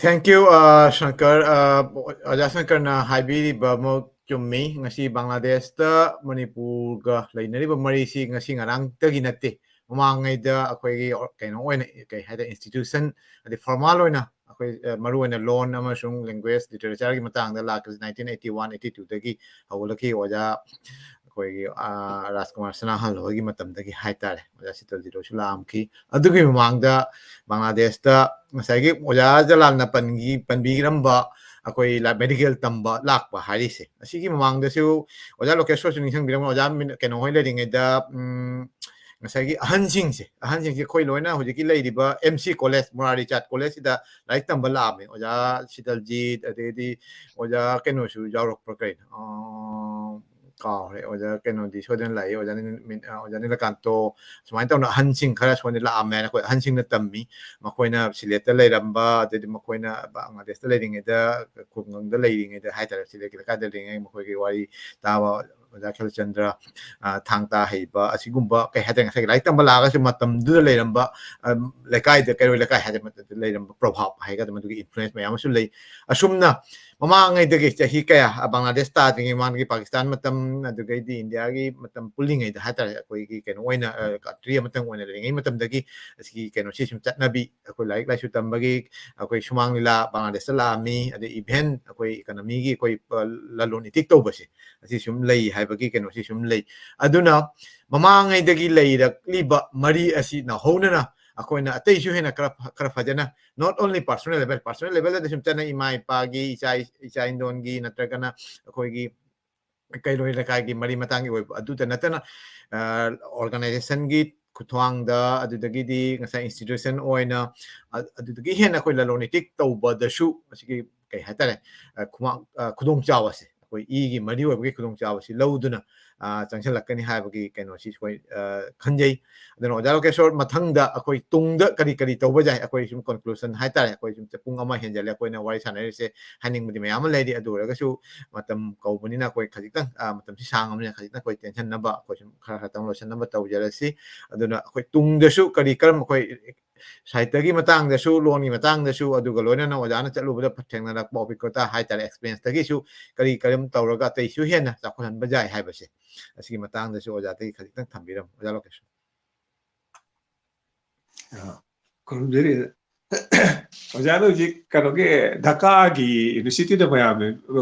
ꯊꯦꯡꯀ꯭ꯌꯨ ꯁꯪꯀꯔ꯫ ꯑꯣꯖꯥ ꯁꯪꯀꯔꯅ ꯍꯥꯏꯕꯤꯔꯤꯕꯃꯛ ꯆꯨꯝꯃꯤ꯫ ꯉꯁꯤ ꯕꯪꯒ꯭ꯂꯥꯗꯦꯁꯇ ꯃꯅꯤꯄꯨꯔꯒ ꯂꯩꯅꯔꯤꯕ ꯃꯔꯤꯁꯤ ꯉꯁꯤ ꯉꯔꯥꯡꯇꯒꯤ ꯅꯠꯇꯦ꯫ ꯃꯃꯥꯡꯉꯩꯗ ꯑꯩꯈꯣꯏꯒꯤ ꯑꯣ-, ꯀꯩꯅꯣ ꯑꯣꯏꯅ, ꯀꯩ ꯍꯥꯏꯇꯥꯔꯦ, institution, ꯑꯗꯩ formal ꯑꯣꯏꯅ ꯑꯩꯈꯣꯏ, ꯑ, ꯃꯔꯨꯑꯣꯏꯅ loan ꯑꯃꯁꯨꯡ language literature ꯒꯤ ꯃꯇꯥꯡꯗ ꯂꯥꯛꯄꯁꯦ nineteen eighty one eighty two ꯗꯒꯤ ꯍꯧꯒꯠꯂꯛꯈꯤ꯫ ꯑꯣꯖꯥ ꯑꯩꯈꯣꯏꯒꯤ, ꯑ, ꯔꯥꯖꯀꯨꯃꯥꯔ ꯁꯅꯥꯍꯜ ꯍꯣꯏꯒꯤ ꯃꯇꯝꯗꯒꯤ ꯍꯥꯏꯇꯥꯔꯦ꯫ ꯑꯣꯖꯥ ꯁꯤꯇꯜꯖꯤꯠ ꯍꯣꯏꯁꯨ ꯂꯥꯛꯑꯝꯈꯤ꯫ ꯑꯗꯨꯒꯤ ꯃꯃꯥꯡꯗ ꯕꯪꯒ꯭ꯂꯥꯗꯦꯁꯇ ꯉꯁꯥꯏꯒꯤ ꯑꯣꯖꯥ ꯖꯂꯥꯜꯅ ꯄꯟꯈꯤ-, ꯄꯟꯕꯤꯔꯝꯕ ꯑꯩꯈꯣꯏ ꯂꯥ-, medical ꯇꯝꯕ ꯂꯥꯛꯄ ꯍꯥꯏꯔꯤꯁꯦ, ꯑꯁꯤꯒꯤ ꯃꯃꯥꯡꯗꯁꯨ ꯑꯣꯖꯥ ꯂꯣꯀꯦꯁꯣꯔꯁꯨ ꯅꯤꯡꯁꯤꯡꯕꯤꯔꯝꯒꯅꯤ, ꯑꯣꯖꯥ ꯃꯤꯅ-, ꯀꯩꯅꯣ ꯍꯣꯏ ꯂꯩꯔꯤꯉꯩꯗ, ꯎꯝ, ꯉꯁꯥꯏꯒꯤ ꯑꯍꯟꯁꯤꯡꯁꯦ, ꯑꯍꯟꯁꯤꯡꯁꯦ ꯑꯩꯈꯣꯏ ꯂꯣꯏꯅ ꯍꯧꯖꯤꯛꯀꯤ ꯂꯩꯔꯤꯕ M C College, ꯃꯨꯔꯥꯔꯤ ꯆꯥꯠ ꯀꯣꯂꯦꯖꯁꯤꯗ ꯂꯥꯏꯔꯤꯛ ꯇꯝꯕ ꯂꯥꯛꯑꯝꯃꯦ꯫ ꯑꯣꯖꯥ ꯁꯤꯇꯜꯖꯤꯠ, ꯑꯗꯩꯗꯤ ꯑꯣꯖꯥ ꯀꯩꯅꯣꯁꯨ ꯌꯥꯎꯔꯛꯄ꯭ꯔꯥ ꯀꯩꯅꯣ, ꯑ, ꯀꯥꯎꯔꯦ꯫ ꯑꯣꯖꯥ ꯀꯩꯅꯣꯗꯤ ꯁꯣꯏꯗꯅ ꯂꯥꯛꯏ, ꯑꯣꯖꯥ ꯅꯤꯜ-, ꯃꯤꯟ-, ꯑ, ꯑꯣꯖꯥ ꯅꯤꯂꯀꯥꯟꯇꯣ, ꯁꯨꯃꯥꯏꯅ ꯇꯧꯅ ꯑꯍꯟꯁꯤꯡ ꯈꯔ ꯁꯣꯏꯗꯅ ꯂꯥꯛꯑꯝꯃꯦ ꯍꯥꯏꯅ ꯑꯩꯈꯣꯏ ꯑꯍꯟꯁꯤꯡꯅ ꯇꯝꯃꯤ꯫ ꯃꯈꯣꯏꯅ ꯁꯤꯂꯦꯠꯇ ꯂꯩꯔꯝꯕ, ꯑꯗꯩꯗꯤ ꯃꯈꯣꯏꯅ ꯕꯪꯒ꯭ꯂꯥꯗꯦꯁꯇ ꯂꯩꯔꯤꯉꯩꯗ, ꯈꯨꯡꯒꯪꯗ ꯂꯩꯔꯤꯉꯩꯗ ꯍꯥꯏꯇꯥꯔꯦ, ꯁꯤꯂꯦꯠꯀꯤ ꯂꯩꯀꯥꯏꯗ ꯂꯩꯔꯤꯉꯩ ꯃꯈꯣꯏꯒꯤ ꯋꯥꯔꯤ ꯇꯥꯕ, ꯑꯣꯖꯥ ꯈꯦꯂꯆꯟꯗ꯭ꯔ, ꯑ, ꯊꯥꯡ ꯇꯥ ꯍꯩꯕ, ꯑꯁꯤꯒꯨꯝꯕ, ꯀꯩ ꯍꯥꯏꯇꯥꯔꯦ, ꯉꯁꯥꯏꯒꯤ ꯂꯥꯏꯔꯤꯛ ꯇꯝꯕ ꯂꯥꯛꯑꯒꯁꯨ ꯃꯇꯝꯗꯨꯗ ꯂꯩꯔꯝꯕ, ꯑ, ꯂꯩꯀꯥꯏꯗ, ꯀꯩꯔꯣꯏ ꯂꯩꯀꯥꯏ ꯍꯥꯏꯗꯤ ꯃꯇꯝꯗꯨꯗ ꯂꯩꯔꯝꯕ ꯄ꯭ꯔꯣꯚꯥꯕ ꯍꯥꯏꯒꯗ꯭ꯔꯥ, ꯃꯗꯨꯒꯤ influence ꯃꯌꯥꯝ ꯑꯃꯁꯨ ꯂꯩ꯫ ꯑꯁꯨꯝꯅ ꯃꯃꯥꯡꯉꯩꯗꯒꯤ ꯆꯍꯤ ꯀꯌꯥ, ꯑ, ꯕꯪꯒ꯭ꯂꯥꯗꯦꯁ ꯇꯥꯗ꯭ꯔꯤꯉꯩ ꯃꯃꯥꯡꯗꯒꯤ ꯄꯥꯀꯤꯁꯇꯥꯟ ꯃꯇꯝ, ꯑꯗꯨꯗꯒꯤꯗꯤ ꯏꯟꯗꯤꯌꯥꯒꯤ ꯃꯇꯝ ꯄꯨꯜꯂꯤꯉꯩꯗ ꯍꯥꯏꯇꯥꯔꯦ, ꯑꯩꯈꯣꯏꯒꯤ ꯀꯩꯅꯣ ꯑꯣꯏꯅ, ꯑ, country ꯑꯃꯇꯪ ꯑꯣꯏꯅ ꯂꯩꯔꯤꯉꯩ ꯃꯇꯝꯗꯒꯤ ꯑꯁꯤꯒꯤ ꯀꯩꯅꯣꯁꯤ ꯁꯨꯝ ꯆꯠꯅꯕꯤ, ꯑꯩꯈꯣꯏ ꯂꯥꯏꯔꯤꯛ ꯂꯥꯏꯁꯨ ꯇꯝꯕꯒꯤ, ꯑꯩꯈꯣꯏ ꯁꯨꯃꯥꯡ ꯂꯤꯂꯥ ꯕꯪꯒ꯭ꯂꯥꯗꯦꯁꯇ ꯂꯥꯛꯑꯝꯃꯤ, ꯑꯗꯩ even ꯑꯩꯈꯣꯏ economy ꯒꯤ ꯑꯩꯈꯣꯏ, ꯑ, ꯂꯂꯣꯟ ꯏꯇꯤꯛ ꯇꯧꯕꯁꯦ, ꯑꯁꯤ ꯁꯨꯝ ꯂꯩ ꯍꯥꯏꯕꯒꯤ ꯀꯩꯅꯣꯁꯤ ꯁꯨꯝ ꯂꯩ꯫ ꯑꯗꯨꯅ ꯃꯃꯥꯡꯉꯩꯗꯒꯤ ꯂꯩꯔꯛꯂꯤꯕ ꯃꯔꯤ ꯑꯁꯤ ꯅꯧꯍꯧꯅꯅ ꯑꯩꯈꯣꯏꯅ ꯑꯇꯩꯁꯨ ꯍꯦꯟꯅ ꯈꯔ ꯐ-, ꯈꯔ ꯐꯖꯅ, not only personal level, personal level ꯗꯗꯤ ꯁꯨꯝ ꯆꯠꯅ ꯏꯃꯥ ꯏꯄꯥꯒꯤ, ꯏꯆꯥ ꯏ-, ꯏꯆꯥ ꯏꯟꯗꯣꯟꯒꯤ, ꯅꯠꯇ꯭ꯔꯒꯅ ꯑꯩꯈꯣꯏꯒꯤ ꯀꯩꯔꯣꯏ ꯂꯩꯀꯥꯏꯒꯤ ꯃꯔꯤ ꯃꯇꯥꯡꯒꯤ ꯑꯣꯏꯕ ꯑꯗꯨꯇ ꯅꯠꯇꯅ, ꯑ, organization ꯒꯤ ꯈꯨꯠꯊꯥꯡꯗ, ꯑꯗꯨꯗꯒꯤꯗꯤ ꯉꯁꯥꯏ institution ꯑꯣꯏꯅ, ꯑ-, ꯑꯗꯨꯗꯒꯤ ꯍꯦꯟꯅ ꯑꯩꯈꯣꯏ ꯂꯂꯣꯟ ꯏꯇꯤꯛ ꯇꯧꯕꯗꯁꯨ ꯑꯁꯤꯒꯤ, ꯀꯩ ꯍꯥꯏꯇꯥꯔꯦ, ꯑ, ꯈꯨꯃꯥꯡ-, ꯑ, ꯈꯨꯗꯣꯡꯆꯥꯕꯁꯦ, ꯑꯩꯈꯣꯏ ꯏꯒꯤ ꯃꯔꯤ ꯑꯣꯏꯕꯒꯤ ꯈꯨꯗꯣꯡꯆꯥꯕꯁꯤ ꯂꯧꯗꯨꯅ, ꯑ, ꯆꯪꯁꯤꯜꯂꯛꯀꯅꯤ ꯍꯥꯏꯕꯒꯤ ꯀꯩꯅꯣꯁꯤ ꯑꯩꯈꯣꯏ, ꯑ, ꯈꯟꯖꯩ꯫ ꯑꯗꯨꯅ ꯑꯣꯖꯥ ꯂꯣꯀꯦꯁꯣꯔ, ꯃꯊꯪꯗ ꯑꯩꯈꯣꯏ ꯇꯨꯡꯗ ꯀꯔꯤ ꯀꯔꯤ ꯇꯧꯕ ꯌꯥꯏ, ꯑꯩꯈꯣꯏ ꯁꯨꯝ conclusion ꯍꯥꯏꯇꯥꯔꯦ, ꯑꯩꯈꯣꯏ ꯁꯨꯝ ꯄꯨꯡ ꯑꯃ ꯍꯦꯟꯖꯜꯂꯦ ꯑꯩꯈꯣꯏꯅ ꯋꯥꯔꯤ ꯁꯥꯟꯅꯔꯤꯁꯦ, ꯍꯥꯏꯅꯤꯡꯕꯗꯤ ꯃꯌꯥꯝ ꯑꯃ ꯂꯩꯔꯤ, ꯑꯗꯨ ꯑꯣꯏꯔꯒꯁꯨ ꯃꯇꯝ ꯀꯧꯕꯅꯤꯅ ꯑꯩꯈꯣꯏ ꯈꯖꯤꯛꯇꯪ, ꯑ, ꯃꯇꯝꯁꯤ ꯁꯥꯡꯉꯕꯅꯤꯅ ꯈꯖꯤꯛꯇꯪ ꯑꯩꯈꯣꯏ ꯇꯦꯟꯁꯟꯅꯕ, ꯑꯩꯈꯣꯏ ꯁꯨꯝ ꯈꯔ ꯈꯔꯇꯪ ꯂꯣꯏꯁꯤꯟꯅꯕ ꯇꯧꯖꯔꯁꯤ꯫ ꯑꯗꯨꯅ ꯑꯩꯈꯣꯏ ꯇꯨꯡꯗꯁꯨ ꯀꯔꯤ ꯀꯔꯝꯕ ꯑꯩꯈꯣꯏ ꯁꯥꯍꯤꯇ꯭ꯌꯒꯤ ꯃꯇꯥꯡꯗꯁꯨ, ꯂꯣꯟꯒꯤ ꯃꯇꯥꯡꯗꯁꯨ, ꯑꯗꯨꯒ ꯂꯣꯏꯅꯅ ꯑꯣꯖꯥꯅ ꯆꯠꯂꯨꯕꯗ ꯊꯦꯡꯅꯔꯛꯄ ꯑꯣꯕꯤꯀꯣꯇꯥ ꯍꯥꯏꯇꯥꯔꯦ, experience ꯇꯒꯤꯁꯨ ꯀꯔꯤ ꯀꯔꯝ ꯇꯧꯔꯒ ꯑꯇꯩꯁꯨ ꯍꯦꯟꯅ ꯆꯥꯎꯈꯠꯍꯟꯕ ꯌꯥꯏ ꯍꯥꯏꯕꯁꯦ, ꯑꯁꯤꯒꯤ ꯃꯇꯥꯡꯗꯁꯨ ꯑꯣꯖꯥꯗꯒꯤ ꯈꯖꯤꯛꯇꯪ ꯊꯝꯕꯤꯔꯝꯃꯨ, ꯑꯣꯖꯥ ꯂꯣꯀꯦꯁꯣꯔ꯫ ꯑ, ꯈꯨꯔꯨꯝꯖꯔꯤ꯫ ꯑꯣꯖꯥꯅ ꯍꯧꯖꯤꯛ ꯀꯩꯅꯣꯒꯤ ꯙꯀꯥꯒꯤ ꯌꯨꯅꯤꯚꯔꯁꯤꯇꯤꯗ ꯃꯌꯥꯝꯅ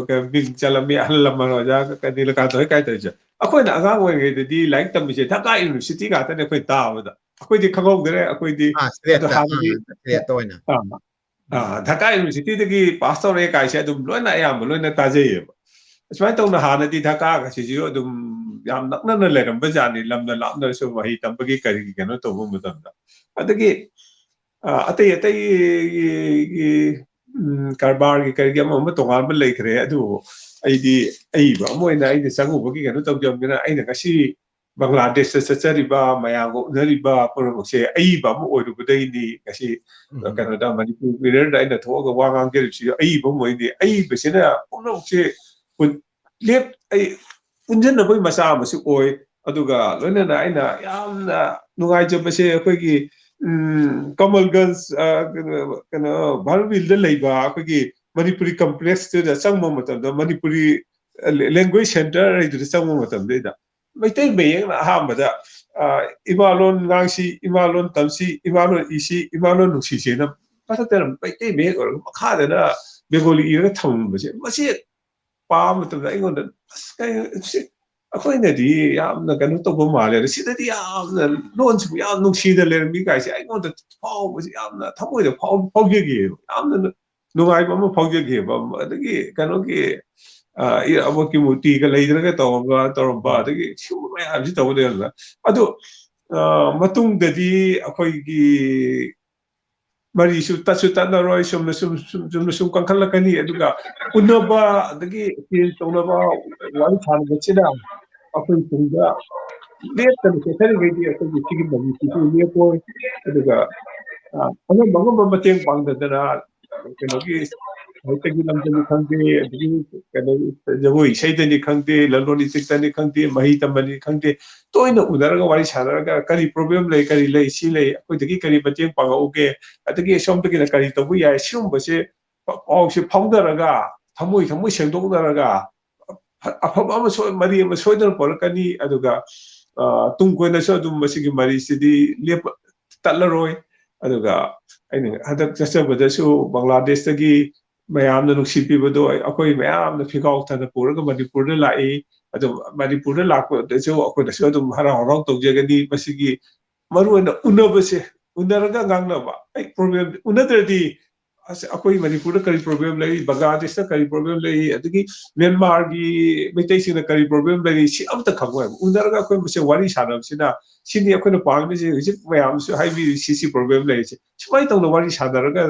ꯃꯤꯡ ꯆꯜꯂꯝꯃꯤ, ꯑꯍꯜ ꯂꯃꯟ ꯑꯣꯖꯥ ꯅꯤꯂꯀꯥꯟꯇ ꯍꯣꯏ ꯀꯥꯏ ꯇꯧꯔꯤꯁꯦ꯫ ꯑꯩꯈꯣꯏꯅ ꯑꯉꯥꯡ ꯑꯣꯏꯔꯤꯉꯩꯗꯗꯤ ꯂꯥꯏꯔꯤꯛ ꯇꯝꯃꯤꯁꯦ ꯙꯀꯥ ꯌꯨꯅꯤꯚꯔꯁꯤꯇꯤ ꯉꯥꯛꯇꯅꯦ ꯑꯩꯈꯣꯏ ꯇꯥꯕꯗ꯫ ꯑꯩꯈꯣꯏꯗꯤ ꯈꯪꯍꯧꯗ꯭ꯔꯦ꯫ ꯑꯩꯈꯣꯏꯗꯤ ꯑꯥ, ꯁ꯭ꯇꯦꯠꯇ, ꯑꯗꯣ ꯍꯥꯟꯅꯗꯤ ꯑꯥ, ꯁ꯭ꯇꯦꯠꯇ ꯑꯣꯏꯅ꯫ ꯑꯥ, ꯑꯥ, ꯙꯀꯥ ꯌꯨꯅꯤꯚꯔꯁꯤꯇꯤꯗꯒꯤ ꯄꯥꯁ ꯇꯧꯔꯛꯑꯦ ꯀꯥꯏꯁꯦ ꯑꯗꯨꯝ ꯂꯣꯏꯅ, ꯑꯌꯥꯝꯕ ꯂꯣꯏꯅ ꯇꯥꯖꯩꯌꯦꯕ꯫ ꯑꯁꯨꯃꯥꯏꯅ ꯇꯧꯅ ꯍꯥꯟꯅꯗꯤ ꯙꯀꯥꯒꯁꯤꯁꯨ ꯑꯗꯨꯝ ꯌꯥꯝ ꯅꯛꯅꯅ ꯂꯩꯔꯝꯕ ꯖꯥꯠꯅꯤ, ꯂꯝꯅ ꯂꯥꯞꯅꯔꯁꯨ ꯃꯍꯩ ꯇꯝꯕꯒꯤ ꯀꯔꯤꯒꯤ ꯀꯩꯅꯣ ꯇꯧꯕ ꯃꯇꯝꯗ꯫ ꯑꯗꯒꯤ, ꯑ, ꯑꯇꯩ ꯑꯇꯩꯒꯤ, ꯎꯝ, ꯀꯔꯕꯥꯔꯒꯤ ꯀꯔꯤꯒꯤ ꯑꯃ ꯑꯃ ꯇꯣꯉꯥꯟꯕ ꯂꯩꯈ꯭ꯔꯦ, ꯑꯗꯨꯕꯨ ꯑꯩꯗꯤ ꯑꯏꯕ ꯑꯃ ꯑꯣꯏꯅ ꯑꯩꯅ ꯆꯪꯉꯨꯕꯒꯤ ꯀꯩꯅꯣ ꯇꯧꯖꯕꯅꯤꯅ ꯑꯩꯅ ꯉꯁꯤ ꯕꯪꯒ꯭ꯂꯥꯗꯦꯁꯇ ꯆꯠꯆꯔꯤꯕ ꯃꯌꯥꯝꯒ ꯎꯅꯔꯤꯕ ꯄꯨꯝꯅꯃꯛꯁꯦ ꯑꯏꯕ ꯑꯃ ꯑꯣꯏꯔꯨꯕꯗꯩꯅꯤ ꯉꯁꯤ ꯎꯝ꯫ ꯀꯩꯅꯣꯗ ꯃꯅꯤꯄꯨꯔ ꯃꯤꯔꯔꯗ ꯑꯩꯅ ꯊꯣꯛꯑꯒ ꯋꯥ ꯉꯥꯡꯖꯔꯤꯕꯁꯤꯁꯨ ꯑꯏꯕ ꯑꯃ ꯑꯣꯏꯅꯤ꯫ ꯑꯏꯕꯁꯤꯅ ꯄꯨꯝꯅꯃꯛꯁꯦ ꯄꯨꯟ-, ꯂꯦꯞ-, ꯑꯩ ꯄꯨꯟꯁꯤꯟꯅꯕꯒꯤ ꯃꯆꯥꯛ ꯑꯃꯁꯨ ꯑꯣꯏ꯫ ꯑꯗꯨꯒ ꯂꯣꯏꯅꯅ ꯑꯩꯅ ꯌꯥꯝꯅ ꯅꯨꯡꯉꯥꯏꯖꯕꯁꯦ ꯑꯩꯈꯣꯏꯒꯤ, ꯎꯝ, ꯀꯃꯜꯒꯟꯖ, ꯑ, ꯀꯩꯅꯣ, ꯀꯩꯅꯣ, ꯚꯥꯔꯠ ꯃꯤꯜꯗ ꯂꯩꯕ ꯑꯩꯈꯣꯏꯒꯤ ꯃꯅꯤꯄꯨꯔꯤ ꯀꯝꯄ꯭ꯂꯦꯛꯁꯇꯨꯗ ꯆꯪꯕ ꯃꯇꯝꯗ ꯃꯅꯤꯄꯨꯔꯤ, ꯑ, ꯂꯦꯡꯒ꯭ꯋꯦꯖ ꯁꯦꯟꯇꯔ ꯍꯥꯏꯗꯨꯗ ꯆꯪꯕ ꯃꯇꯝꯗꯩꯗ ꯃꯩꯇꯩ ꯃꯌꯦꯛꯅ ꯑꯍꯥꯟꯕꯗ, ꯑ, "ꯏꯃꯥ ꯂꯣꯟ ꯉꯥꯡꯁꯤ, ꯏꯃꯥ ꯂꯣꯟ ꯇꯝꯁꯤ, ꯏꯃꯥ ꯂꯣꯟ ꯏꯁꯤ, ꯏꯃꯥ ꯂꯣꯟ ꯅꯨꯡꯁꯤꯁꯦꯅ" ꯃꯊꯛꯇꯅ ꯃꯩꯇꯩ ꯃꯌꯦꯛ ꯑꯣꯏꯔꯒ ꯃꯈꯥꯗꯅ ꯕꯦꯡꯒꯣꯂꯤ ꯏꯔꯒ ꯊꯝꯃꯝꯕꯁꯦ, ꯃꯁꯤ ꯄꯥꯕ ꯃꯇꯝꯗ ꯑꯩꯉꯣꯟꯗ, "ꯑꯁ, ꯀꯩꯅꯣ ꯁꯤ ꯑꯩꯈꯣꯏꯅꯗꯤ ꯌꯥꯝꯅ ꯀꯩꯅꯣ ꯇꯧꯕ ꯃꯥꯜꯂꯦ, ꯑꯗ ꯁꯤꯗꯗꯤ ꯌꯥꯝꯅ ꯂꯣꯟꯁꯤꯕꯨ ꯌꯥꯝ ꯅꯨꯡꯁꯤꯅ ꯂꯩꯔꯝꯃꯤ" ꯀꯥꯏꯁꯦ ꯑꯩꯉꯣꯟꯗ ꯐꯥꯎꯕꯁꯦ ꯌꯥꯝꯅ ꯊꯃꯣꯏꯗ ꯐꯥꯎ-, ꯐꯥꯎꯖꯈꯤꯑꯕ꯫ ꯌꯥꯝꯅ ꯅꯨꯡꯉꯥꯏꯕ ꯑꯃ ꯐꯥꯎꯖꯈꯤꯑꯕ꯫ ꯑꯗꯒꯤ ꯀꯩꯅꯣꯒꯤ, ꯑ, ꯏꯔꯥꯕꯣꯠꯀꯤ ꯃꯨꯔꯇꯤꯒ ꯂꯩꯗꯅꯒ ꯇꯧꯔꯝꯕ, ꯇꯧꯔꯝꯕ, ꯑꯗꯒꯤ ꯁꯤꯒꯨꯝꯕ ꯃꯌꯥꯝꯁꯤ ꯇꯧꯕ ꯂꯩꯔꯝꯕ꯫ ꯑꯗꯣ, ꯑ, ꯃꯇꯨꯡꯗꯗꯤ ꯑꯩꯈꯣꯏꯒꯤ ꯃꯔꯤꯁꯨ ꯇꯠꯁꯨ ꯇꯠꯅꯔꯣꯏ, ꯆꯨꯝꯅ ꯁꯨꯝ, ꯁꯨꯝ, ꯆꯨꯝꯅ ꯁꯨꯝ ꯀꯟꯈꯠꯂꯛꯀꯅꯤ꯫ ꯑꯗꯨꯒ ꯎꯅꯕ, ꯑꯗꯒꯤ ꯑꯦꯛꯁꯆꯦꯟꯖ ꯇꯧꯅꯕ, ꯋꯥꯔꯤ ꯁꯥꯟꯅꯕꯁꯤꯅ ꯑꯩꯈꯣꯏ ꯇꯨꯡꯗ ꯂꯦꯞꯇꯅ ꯆꯠꯊꯔꯤꯉꯩꯗꯤ ꯑꯩꯈꯣꯏꯒꯤ ꯁꯤꯒꯤ ꯃꯔꯤꯁꯤꯁꯨ ꯂꯦꯞꯄꯣꯏ꯫ ꯑꯗꯨꯒ, ꯑ, ꯑꯉꯝ ꯑꯉꯝꯕ ꯃꯇꯦꯡ ꯄꯥꯡꯅꯗꯅ ꯀꯩꯅꯣꯒꯤ ꯁꯥꯍꯤꯇ꯭ꯌꯒꯤ ꯂꯝꯗꯅꯤ ꯈꯪꯗꯦ, ꯑꯗꯒꯤ ꯀꯩꯅꯣ, ꯖꯒꯣꯏ ꯏꯁꯩꯗꯅꯤ ꯈꯪꯗꯦ, ꯂꯂꯣꯟ ꯏꯇꯤꯛꯇꯅꯤ ꯈꯪꯗꯦ, ꯃꯍꯩ ꯇꯝꯕꯅꯤ ꯈꯪꯗꯦ, ꯇꯣꯏꯅ ꯎꯅꯔꯒ ꯋꯥꯔꯤ ꯁꯥꯟꯅꯔꯒ ꯀꯔꯤ ꯄ꯭ꯔꯣꯕ꯭ꯂꯦꯝ ꯂꯩ, ꯀꯔꯤ ꯂꯩ, ꯁꯤ ꯂꯩ, ꯑꯩꯈꯣꯏꯗꯒꯤ ꯀꯔꯤ ꯃꯇꯦꯡ ꯄꯥꯡꯉꯛꯎꯒꯦ, ꯑꯗꯒꯤ ꯑꯁꯣꯝꯗꯒꯤꯅ ꯀꯔꯤ ꯇꯧꯕ ꯌꯥꯏ, ꯁꯤꯒꯨꯝꯕꯁꯦ ꯄ-, ꯄꯥꯎꯁꯦ ꯐꯥꯎꯅꯔꯒ ꯊꯃꯣꯏ ꯊꯃꯣꯏ ꯁꯦꯡꯗꯣꯛꯅꯔꯒ ꯑꯐ-, ꯑꯐꯕ ꯑꯃ ꯁꯣꯏ-, ꯃꯔꯤ ꯑꯃ ꯁꯣꯏꯗꯅ ꯄꯨꯔꯛꯀꯅꯤ꯫ ꯑꯗꯨꯒ, ꯑ, ꯇꯨꯡ ꯀꯣꯏꯅꯁꯨ ꯑꯗꯨꯝ ꯃꯁꯤꯒꯤ ꯃꯔꯤꯁꯤꯗꯤ ꯂꯦꯞꯄ-, ꯇꯠꯂꯔꯣꯏ꯫ ꯑꯗꯨꯒ ꯑꯩꯅ ꯍꯟꯗꯛ ꯆꯠꯆꯕꯗꯁꯨ ꯕꯪꯒ꯭ꯂꯥꯗꯦꯁꯇꯒꯤ ꯃꯌꯥꯝꯅ ꯅꯨꯡꯁꯤꯕꯤꯕꯗꯣ ꯑꯩꯈꯣꯏ ꯃꯌꯥꯝꯅ ꯐꯤꯈꯥꯎ ꯊꯟꯅ ꯄꯨꯔꯒ ꯃꯅꯤꯄꯨꯔꯗ ꯂꯥꯛꯏ꯫ ꯑꯗꯨ ꯃꯅꯤꯄꯨꯔꯗ ꯂꯥꯛꯄꯗꯁꯨ ꯑꯩꯈꯣꯏꯅꯁꯨ ꯑꯗꯨꯝ ꯍꯔꯥꯎ ꯍꯔꯥꯎ ꯇꯧꯖꯒꯅꯤ꯫ ꯃꯁꯤꯒꯤ ꯃꯔꯨꯑꯣꯏꯅ ꯎꯅꯕꯁꯦ, ꯎꯅꯔꯒ ꯉꯥꯡꯅꯕ꯫ ꯑꯩ ꯄ꯭ꯔꯣꯕ꯭ꯂꯦꯝ ꯎꯅꯗ꯭ꯔꯗꯤ, ꯑꯁ, ꯑꯩꯈꯣꯏ ꯃꯅꯤꯄꯨꯔꯗ ꯀꯔꯤ ꯄ꯭ꯔꯣꯕ꯭ꯂꯦꯝ ꯂꯩ, ꯕꯪꯒ꯭ꯂꯥꯗꯦꯁꯇ ꯀꯔꯤ ꯄ꯭ꯔꯣꯕ꯭ꯂꯦꯝ ꯂꯩ, ꯑꯗꯒꯤ ꯃ꯭ꯌꯥꯟꯃꯥꯔꯒꯤ ꯃꯩꯇꯩꯁꯤꯡꯅ ꯀꯔꯤ ꯄ꯭ꯔꯣꯕ꯭ꯂꯦꯝ ꯂꯩꯔꯤ, ꯁꯤ ꯑꯝꯇ ꯈꯪꯉꯣꯏꯕ꯫ ꯎꯅꯔꯒ ꯑꯩꯈꯣꯏ ꯃꯁꯦꯜ ꯋꯥꯔꯤ ꯁꯥꯟꯅꯕꯁꯤꯅ, ꯁꯤꯅꯤ ꯑꯩꯈꯣꯏꯅ ꯄꯥꯝꯃꯤꯁꯦ꯫ ꯍꯧꯖꯤꯛ ꯃꯌꯥꯝꯁꯨ ꯍꯥꯏꯕꯤꯔꯤ, ꯁꯤ ꯁꯤ ꯄ꯭ꯔꯣꯕ꯭ꯂꯦꯝ ꯂꯩꯔꯤꯁꯦ꯫ ꯁꯨꯃꯥꯏꯅ ꯇꯧꯅ ꯋꯥꯔꯤ ꯁꯥꯟꯅꯔꯒ,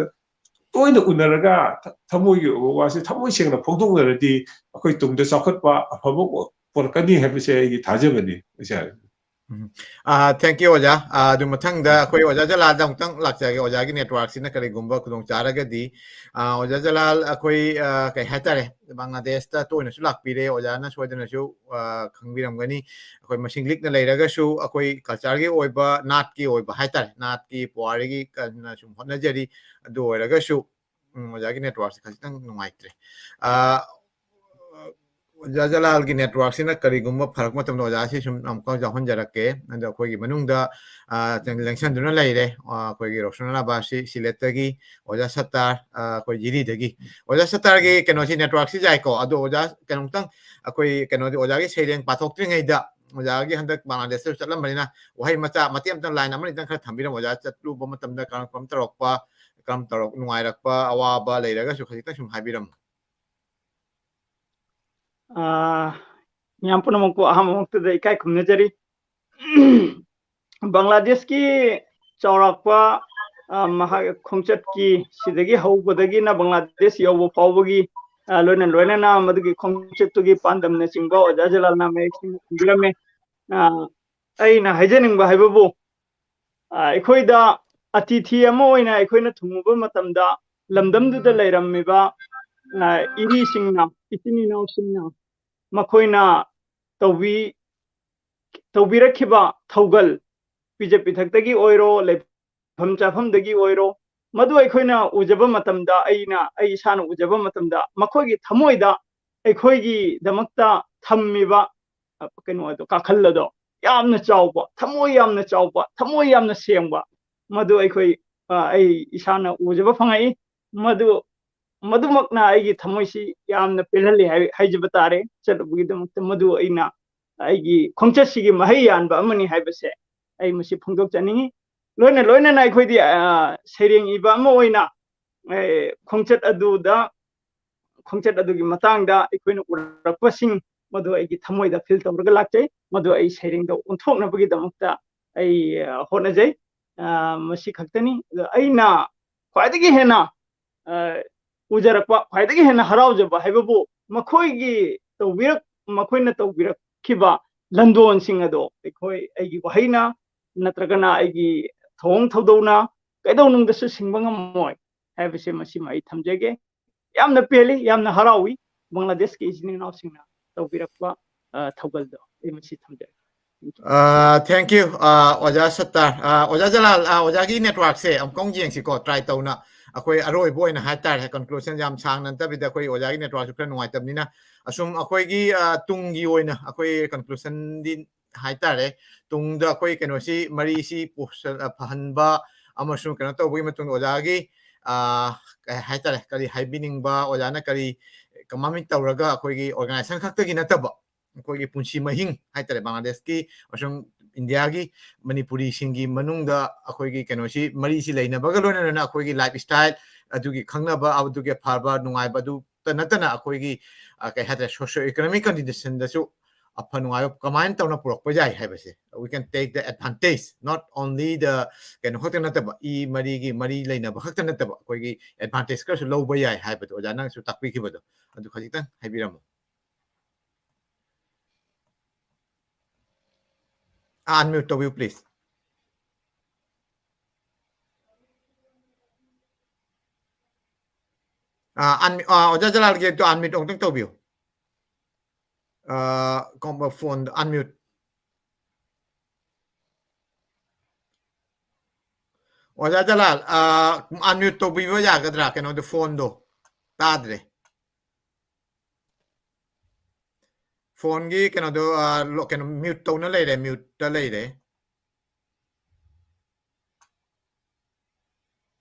ꯇꯣꯏꯅ ꯎꯅꯔꯒ ꯊ-, ꯊꯃꯣꯏꯒꯤ ꯑꯣꯏꯕ ꯋꯥꯁꯦ ꯊꯃꯣꯏ ꯁꯦꯡꯅ ꯐꯣꯡꯗꯣꯛꯅꯔꯗꯤ, ꯑꯩꯈꯣꯏ ꯇꯨꯡꯗ ꯆꯥꯎꯈꯠꯄ ꯑꯐꯕ ꯄꯨꯔꯛꯀꯅꯤ ꯍꯥꯏꯕꯁꯦ ꯑꯩꯒꯤ ꯊꯥꯖꯕꯅꯤ, ꯏꯆꯥ꯫ ꯎꯝ꯫ ꯑꯥ, thank you, ꯑꯣꯖꯥ꯫ ꯑꯥ, ꯑꯗꯨ ꯃꯊꯪꯗ ꯑꯩꯈꯣꯏ ꯑꯣꯖꯥ ꯖꯂꯥꯜꯗ ꯑꯃꯨꯛꯇꯪ ꯂꯥꯛꯆꯒꯦ꯫ ꯑꯣꯖꯥꯒꯤ networkꯁꯤꯅ ꯀꯔꯤꯒꯨꯝꯕ ꯈꯨꯗꯣꯡ ꯆꯥꯔꯒꯗꯤ, ꯑꯥ, ꯑꯣꯖꯥ ꯖꯂꯥꯜ, ꯑꯩꯈꯣꯏ, ꯑꯥ, ꯀꯩ ꯍꯥꯏꯇꯥꯔꯦ, ꯕꯪꯒ꯭ꯂꯥꯗꯦꯁꯇ ꯇꯣꯏꯅꯁꯨ ꯂꯥꯛꯄꯤꯔꯦ, ꯑꯣꯖꯥꯅ ꯁꯣꯏꯗꯅꯁꯨ, ꯑꯥ, ꯈꯪꯕꯤꯔꯝꯒꯅꯤ꯫ ꯑꯩꯈꯣꯏ ꯃꯁꯤꯡ ꯂꯤꯛꯅ ꯂꯩꯔꯒꯁꯨ, ꯑꯩꯈꯣꯏ cultureꯒꯤ ꯑꯣꯏꯕ, ꯅꯥꯠꯀꯤ ꯑꯣꯏꯕ ꯍꯥꯏꯇꯥꯔꯦ, ꯅꯥꯠꯀꯤ ꯄꯨꯋꯥꯔꯤꯒꯤ ꯀꯟꯅ ꯁꯨꯝ ꯍꯣꯠꯅꯖꯔꯤ꯫ ꯑꯗꯨ ꯑꯣꯏꯔꯒꯁꯨ, ꯎꯝ, ꯑꯣꯖꯥꯒꯤ networkꯁꯦ ꯈꯖꯤꯛꯇꯪ ꯅꯨꯡꯉꯥꯏꯇ꯭ꯔꯦ꯫ ꯑꯥ, ꯑꯣꯖꯥ ꯖꯂꯥꯜꯒꯤ networkꯁꯤꯅ ꯀꯔꯤꯒꯨꯝꯕ ꯐꯔꯛꯄ ꯃꯇꯝꯗ ꯑꯣꯖꯥꯁꯤ ꯁꯨꯝ ꯑꯃꯨꯛꯀ ꯌꯥꯎꯍꯟꯖꯔꯛꯀꯦ꯫ ꯑꯗꯣ ꯑꯩꯈꯣꯏꯒꯤ ꯃꯅꯨꯡꯗ, ꯑꯥ, ꯂꯦꯡꯁꯟꯗꯨꯅ ꯂꯩꯔꯦ꯫ ꯑꯥ, ꯑꯩꯈꯣꯏꯒꯤ ꯔꯣꯁꯅꯥ ꯑꯕꯥꯁꯤ ꯁꯤꯂꯦꯠꯇꯒꯤ, ꯑꯣꯖꯥ ꯁꯠꯇꯥꯔ, ꯑꯥ, ꯑꯩꯈꯣꯏ ꯖꯤꯔꯤꯗꯒꯤ꯫ ꯑꯣꯖꯥ ꯁꯠꯇꯥꯔꯒꯤ ꯀꯩꯅꯣꯁꯤ, networkꯁꯤ ꯌꯥꯏꯀꯣ꯫ ꯑꯗꯣ ꯑꯣꯖꯥ ꯀꯩꯅꯣꯝꯇꯪ ꯑꯩꯈꯣꯏ ꯀꯩꯅꯣꯗꯤ ꯑꯣꯖꯥꯒꯤ ꯁꯩꯔꯦꯡ ꯄꯥꯊꯣꯛꯇ꯭ꯔꯤꯉꯩꯗ, ꯑꯣꯖꯥꯒꯤ ꯍꯟꯗꯛ ꯕꯪꯒ꯭ꯂꯥꯗꯦꯁꯇꯁꯨ ꯆꯠꯂꯝꯕꯅꯤꯅ, ꯋꯥꯍꯩ ꯃꯆꯥ ꯃꯇꯦꯛ ꯑꯃꯇꯪ, line ꯑꯃꯅꯤꯇꯪ ꯈꯔ ꯊꯝꯕꯤꯔꯝꯃꯣ꯫ ꯑꯣꯖꯥ ꯆꯠꯂꯨꯕ ꯃꯇꯝꯗ ꯀꯔꯝ, ꯀꯔꯝ ꯇꯧꯔꯛꯄ, ꯀꯔꯝ ꯇꯧꯔꯛ-, ꯅꯨꯡꯉꯥꯏꯔꯛꯄ, ꯑꯋꯥꯕ ꯂꯩꯔꯒꯁꯨ ꯈꯖꯤꯛꯇꯪ ꯁꯨꯝ ꯍꯥꯏꯕꯤꯔꯝꯃꯨ꯫ ꯑꯥ, ꯃꯤꯌꯥꯝ ꯄꯨꯝꯅꯃꯛꯄꯨ ꯑꯍꯥꯟꯕꯃꯛꯇꯗ ꯏꯀꯥꯏ ꯈꯨꯝꯅꯖꯔꯤ꯫ ꯕꯪꯒ꯭ꯂꯥꯗꯦꯁꯀꯤ ꯆꯥꯎꯔꯥꯛꯄ, ꯑꯥ, ꯃꯍꯥꯛ ꯈꯣꯡꯆꯠꯀꯤ, ꯁꯤꯗꯒꯤ ꯍꯧꯕꯗꯒꯤꯅ ꯕꯪꯒ꯭ꯂꯥꯗꯦꯁ ꯌꯧꯕ ꯐꯥꯎꯕꯒꯤ, ꯑꯥ, ꯂꯣꯏꯅ ꯂꯣꯏꯅꯅ ꯃꯗꯨꯒꯤ ꯈꯣꯡꯆꯠꯇꯨꯒꯤ ꯄꯥꯟꯗꯝꯅꯆꯤꯡꯕ ꯑꯣꯖꯥ ꯖꯂꯥꯜꯅ ꯃꯌꯦꯛ ꯁꯦꯡꯅ ꯊꯝꯕꯤꯔꯝꯃꯦ꯫ ꯑꯥ, ꯑꯩꯅ ꯍꯥꯏꯖꯅꯤꯡꯕ ꯍꯥꯏꯕꯕꯨ, ꯑꯥ, ꯑꯩꯈꯣꯏꯗ ꯑꯇꯤꯊꯤ ꯑꯃ ꯑꯣꯏꯅ ꯑꯩꯈꯣꯏꯅ ꯊꯨꯡꯉꯨꯕ ꯃꯇꯝꯗ ꯂꯝꯗꯝꯗꯨꯗ ꯂꯩꯔꯝꯃꯤꯕ, ꯑꯥ, ꯏꯔꯤꯁꯤꯡꯅ, ꯏꯆꯤꯟ ꯏꯅꯥꯎꯁꯤꯡꯅ ꯃꯈꯣꯏꯅ ꯇꯧꯕꯤ-, ꯇꯧꯕꯤꯔꯛꯈꯤꯕ ꯊꯧꯒꯜ, ꯄꯤꯖ ꯄꯤꯊꯛꯇꯒꯤ ꯑꯣꯏꯔꯣ, ꯂꯩꯐꯝ ꯆꯥꯐꯝꯗꯒꯤ ꯑꯣꯏꯔꯣ, ꯃꯗꯨ ꯑꯩꯈꯣꯏꯅ ꯎꯖꯕ ꯃꯇꯝꯗ, ꯑꯩꯅ, ꯑꯩ ꯏꯁꯥꯅ ꯎꯖꯕ ꯃꯇꯝꯗ, ꯃꯈꯣꯏꯒꯤ ꯊꯃꯣꯏꯗ ꯑꯩꯈꯣꯏꯒꯤꯗꯃꯛꯇ ꯊꯝꯃꯤꯕ, ꯑ, ꯀꯩꯅꯣ ꯑꯗꯣ, ꯀꯥꯈꯜ ꯑꯗꯣ ꯌꯥꯝꯅ ꯆꯥꯎꯕ, ꯊꯃꯣꯏ ꯌꯥꯝꯅ ꯆꯥꯎꯕ, ꯊꯃꯣꯏ ꯌꯥꯝꯅ ꯁꯦꯡꯕ, ꯃꯗꯨ ꯑꯩꯈꯣꯏ ꯑ, ꯑꯩ ꯏꯁꯥꯅ ꯎꯖꯕ ꯐꯪꯉꯛꯏ꯫ ꯃꯗꯨ ꯃꯗꯨꯃꯛꯅ ꯑꯩꯒꯤ ꯊꯃꯣꯏꯁꯤ ꯌꯥꯝꯅ ꯄꯦꯜꯍꯜꯂꯤ ꯍꯥꯏ- ꯍꯥꯏꯖꯕ ꯇꯥꯔꯦ꯫ ꯆꯠꯂꯨꯕꯒꯤꯗꯃꯛꯇ ꯃꯗꯨ ꯑꯩꯅ ꯑꯩꯒꯤ ꯈꯣꯡꯆꯠꯁꯤꯒꯤ ꯃꯍꯩ ꯌꯥꯟꯕ ꯑꯃꯅꯤ ꯍꯥꯏꯕꯁꯦ ꯑꯩ ꯃꯁꯤ ꯐꯣꯡꯗꯣꯛꯆꯅꯤꯡꯉꯤ꯫ ꯂꯣꯏꯅ ꯂꯣꯏꯅꯅ ꯑꯩꯈꯣꯏꯗꯤ ꯑ, ꯁꯩꯔꯦꯡ ꯏꯕ ꯑꯃ ꯑꯣꯏꯅ ꯑꯦ, ꯈꯣꯡꯆꯠ ꯑꯗꯨꯗ ꯈꯣꯡꯆꯠ ꯑꯗꯨꯒꯤ ꯃꯇꯥꯡꯗ ꯑꯩꯈꯣꯏꯅ ꯎꯔꯛꯄꯁꯤꯡ ꯃꯗꯨ ꯑꯩꯒꯤ ꯊꯃꯣꯏꯗ ꯐꯤꯜ ꯇꯧꯔꯒ ꯂꯥꯛꯆꯩ꯫ ꯃꯗꯨ ꯑꯩ ꯁꯩꯔꯦꯡꯗ ꯑꯣꯟꯊꯣꯛꯅꯕꯒꯤꯗꯃꯛꯇ ꯑꯩ ꯑ, ꯍꯣꯠꯅꯖꯩ꯫ ꯑ, ꯃꯁꯤ ꯈꯛꯇꯅꯤ꯫ ꯑꯗꯣ ꯑꯩꯅ ꯈ꯭ꯋꯥꯏꯗꯒꯤ ꯍꯦꯟꯅ ꯑ, ꯎꯖꯔꯛꯄ, ꯈ꯭ꯋꯥꯏꯗꯒꯤ ꯍꯦꯟꯅ ꯍꯔꯥꯎꯖꯕ ꯍꯥꯏꯕꯕꯨ ꯃꯈꯣꯏꯒꯤ ꯇꯧꯕꯤꯔꯛ ꯃꯈꯣꯏꯅ ꯇꯧꯕꯤꯔꯛꯈꯤꯕ ꯂꯟꯗꯣꯟꯁꯤꯡ ꯑꯗꯣ ꯑꯩꯈꯣꯏ ꯑꯩꯒꯤ ꯋꯥꯍꯩꯅ ꯅꯠꯇ꯭ꯔꯒꯅ ꯑꯩꯒꯤ ꯊꯧꯑꯣꯡ ꯊꯧꯗꯧꯅ ꯀꯩꯗꯧꯅꯨꯡꯗꯁꯨ ꯁꯤꯡꯕ ꯉꯝꯃꯣꯏ ꯍꯥꯏꯕꯁꯦ ꯃꯁꯤꯃ ꯑꯩ ꯊꯝꯖꯒꯦ꯫ ꯌꯥꯝꯅ ꯄꯦꯜꯂꯤ, ꯌꯥꯝꯅ ꯍꯔꯥꯎꯏ ꯕꯪꯒ꯭ꯂꯥꯗꯦꯁꯀꯤ ꯏꯆꯤꯟ ꯏꯅꯥꯎꯁꯤꯡꯅ ꯇꯧꯕꯤꯔꯛꯄ ꯑ, ꯊꯧꯒꯜꯗꯣ꯫ ꯑꯩ ꯃꯁꯤ ꯊꯝꯖꯒꯦ꯫ Thank you, ꯑ, ꯑꯣꯖꯥ ꯁꯠꯇꯥꯔ꯫ ꯑ, ꯑꯣꯖꯥ ꯖꯂꯥꯜ, ꯑ, ꯑꯣꯖꯥꯒꯤ ꯅꯦꯠꯋꯥꯔꯛꯁꯦ ꯑꯃꯨꯛꯇꯪ ꯌꯦꯡꯁꯤꯀꯣ, ꯇ꯭ꯔꯥꯏ ꯇꯧꯅ꯫ ꯑꯩꯈꯣꯏ ꯑꯔꯣꯏꯕ ꯑꯣꯏꯅ ꯍꯥꯏꯇꯥꯔꯦ, ꯀꯟꯀ꯭ꯂꯨꯖꯟ ꯌꯥꯝ ꯁꯥꯡꯅ ꯅꯠꯇꯕꯤꯗ, ꯑꯩꯈꯣꯏ ꯑꯣꯖꯥꯒꯤ ꯅꯦꯠꯋꯥꯔꯛꯁꯨ ꯈꯔ ꯅꯨꯡꯉꯥꯏꯇꯕꯅꯤꯅ, ꯑꯁꯨꯝ ꯑꯩꯈꯣꯏꯒꯤ ꯑ, ꯇꯨꯡꯒꯤ ꯑꯣꯏꯅ ꯑꯩꯈꯣꯏ ꯀꯟꯀ꯭ꯂꯨꯖꯟꯗꯤ ꯍꯥꯏꯇꯥꯔꯦ, ꯇꯨꯡꯗ ꯑꯩꯈꯣꯏ ꯀꯩꯅꯣꯁꯤ, ꯃꯔꯤꯁꯤ ꯄꯨꯁꯜ-, ꯑ, ꯐꯍꯟꯕ ꯑꯃꯁꯨꯡ ꯀꯩꯅꯣ ꯇꯧꯕꯒꯤ ꯃꯇꯨꯡꯗ ꯑꯣꯖꯥꯒꯤ ꯑ, ꯀꯩ ꯍꯥꯏꯇꯥꯔꯦ, ꯀꯔꯤ ꯍꯥꯏꯕꯤꯅꯤꯡꯕ, ꯑꯣꯖꯥꯅ ꯀꯔꯤ ꯀꯃꯥꯏꯅ ꯇꯧꯔꯒ ꯑꯩꯈꯣꯏꯒꯤ ꯑꯣꯔꯒꯅꯥꯏꯖꯦꯁꯟ ꯈꯛꯇꯒꯤ ꯅꯠꯇꯕ, ꯑꯩꯈꯣꯏꯒꯤ ꯄꯨꯟꯁꯤ ꯃꯍꯤꯡ ꯍꯥꯏꯇꯥꯔꯦ, ꯕꯪꯒ꯭ꯂꯥꯗꯦꯁꯀꯤ ꯑꯃꯁꯨꯡ ꯏꯟꯗꯤꯌꯥꯒꯤ ꯃꯅꯤꯄꯨꯔꯤꯁꯤꯡꯒꯤ ꯃꯅꯨꯡꯗ ꯑꯩꯈꯣꯏꯒꯤ ꯀꯩꯅꯣꯁꯤ, ꯃꯔꯤꯁꯤ ꯂꯩꯅꯕꯒ ꯂꯣꯏꯅꯅ ꯑꯩꯈꯣꯏꯒꯤ ꯂꯥꯏꯐ ꯁ꯭ꯇꯥꯏꯜ ꯑꯗꯨꯒꯤ ꯈꯪꯅꯕ, ꯑꯗꯨꯒꯤ ꯑꯐꯕ ꯅꯨꯡꯉꯥꯏꯕ ꯑꯗꯨꯇ ꯅꯠꯇꯅ ꯑꯩꯈꯣꯏꯒꯤ, ꯑ, ꯀꯩ ꯍꯥꯏꯇꯥꯔꯦ, ꯁꯣꯁꯤꯌꯣ ꯏꯀꯣꯅꯣꯃꯤꯛ ꯀꯟꯗꯤꯁꯟꯗꯁꯨ ꯑꯐ ꯅꯨꯡꯉꯥꯏꯕ ꯀꯃꯥꯏꯅ ꯇꯧꯅ ꯄꯨꯔꯛꯄ ꯌꯥꯏ ꯍꯥꯏꯕꯁꯦ, we can take the advantage, not only the ꯀꯩꯅꯣ ꯈꯛꯇ ꯅꯠꯇꯕ, ꯏ ꯃꯔꯤꯒꯤ ꯃꯔꯤ ꯂꯩꯅꯕ ꯈꯛꯇ ꯅꯠꯇꯕ, ꯑꯩꯈꯣꯏꯒꯤ ꯑꯦꯗꯚꯥꯟꯇꯦꯖ ꯈꯔꯁꯨ ꯂꯧꯕ ꯌꯥꯏ ꯍꯥꯏꯕꯗꯣ ꯑꯣꯖꯥ ꯅꯪꯁꯨ ꯇꯥꯛꯄꯤꯈꯤꯕꯗꯣ, ꯑꯗꯨ ꯈꯖꯤꯛꯇꯪ ꯍꯥꯏꯕꯤꯔꯝꯃꯣ꯫ ꯑꯟꯃ꯭ꯌꯨꯠ ꯇꯧꯕꯤꯌꯨ, ꯄ꯭ꯂꯤꯖ꯫ ꯑ, ꯑꯟ-, ꯑ, ꯑꯣꯖꯥ ꯖꯂꯥꯜꯒꯤ ꯑꯗꯨ ꯑꯟꯃ꯭ꯌꯨꯠ ꯑꯃꯨꯛꯇꯪ ꯇꯧꯕꯤꯌꯨ꯫ ꯑ, ꯀꯝꯕ ꯐꯣꯟꯗ ꯑꯟꯃ꯭ꯌꯨꯠ? ꯑꯣꯖꯥ ꯖꯂꯥꯜ, ꯑ, ꯑꯟꯃ꯭ꯌꯨꯠ ꯇꯧꯕꯤꯕ ꯌꯥꯒꯗ꯭ꯔꯥ? ꯀꯩꯅꯣꯗꯣ, ꯐꯣꯟꯗꯣ ꯇꯥꯗ꯭ꯔꯦ꯫ ꯐꯣꯟꯒꯤ ꯀꯩꯅꯣꯗꯣ, ꯑ, ꯂꯣ-, ꯀꯩꯅꯣ, ꯃ꯭ꯌꯨꯠ ꯇꯧꯅ ꯂꯩꯔꯦ, ꯃ꯭ꯌꯨꯠꯇ ꯂꯩꯔꯦ꯫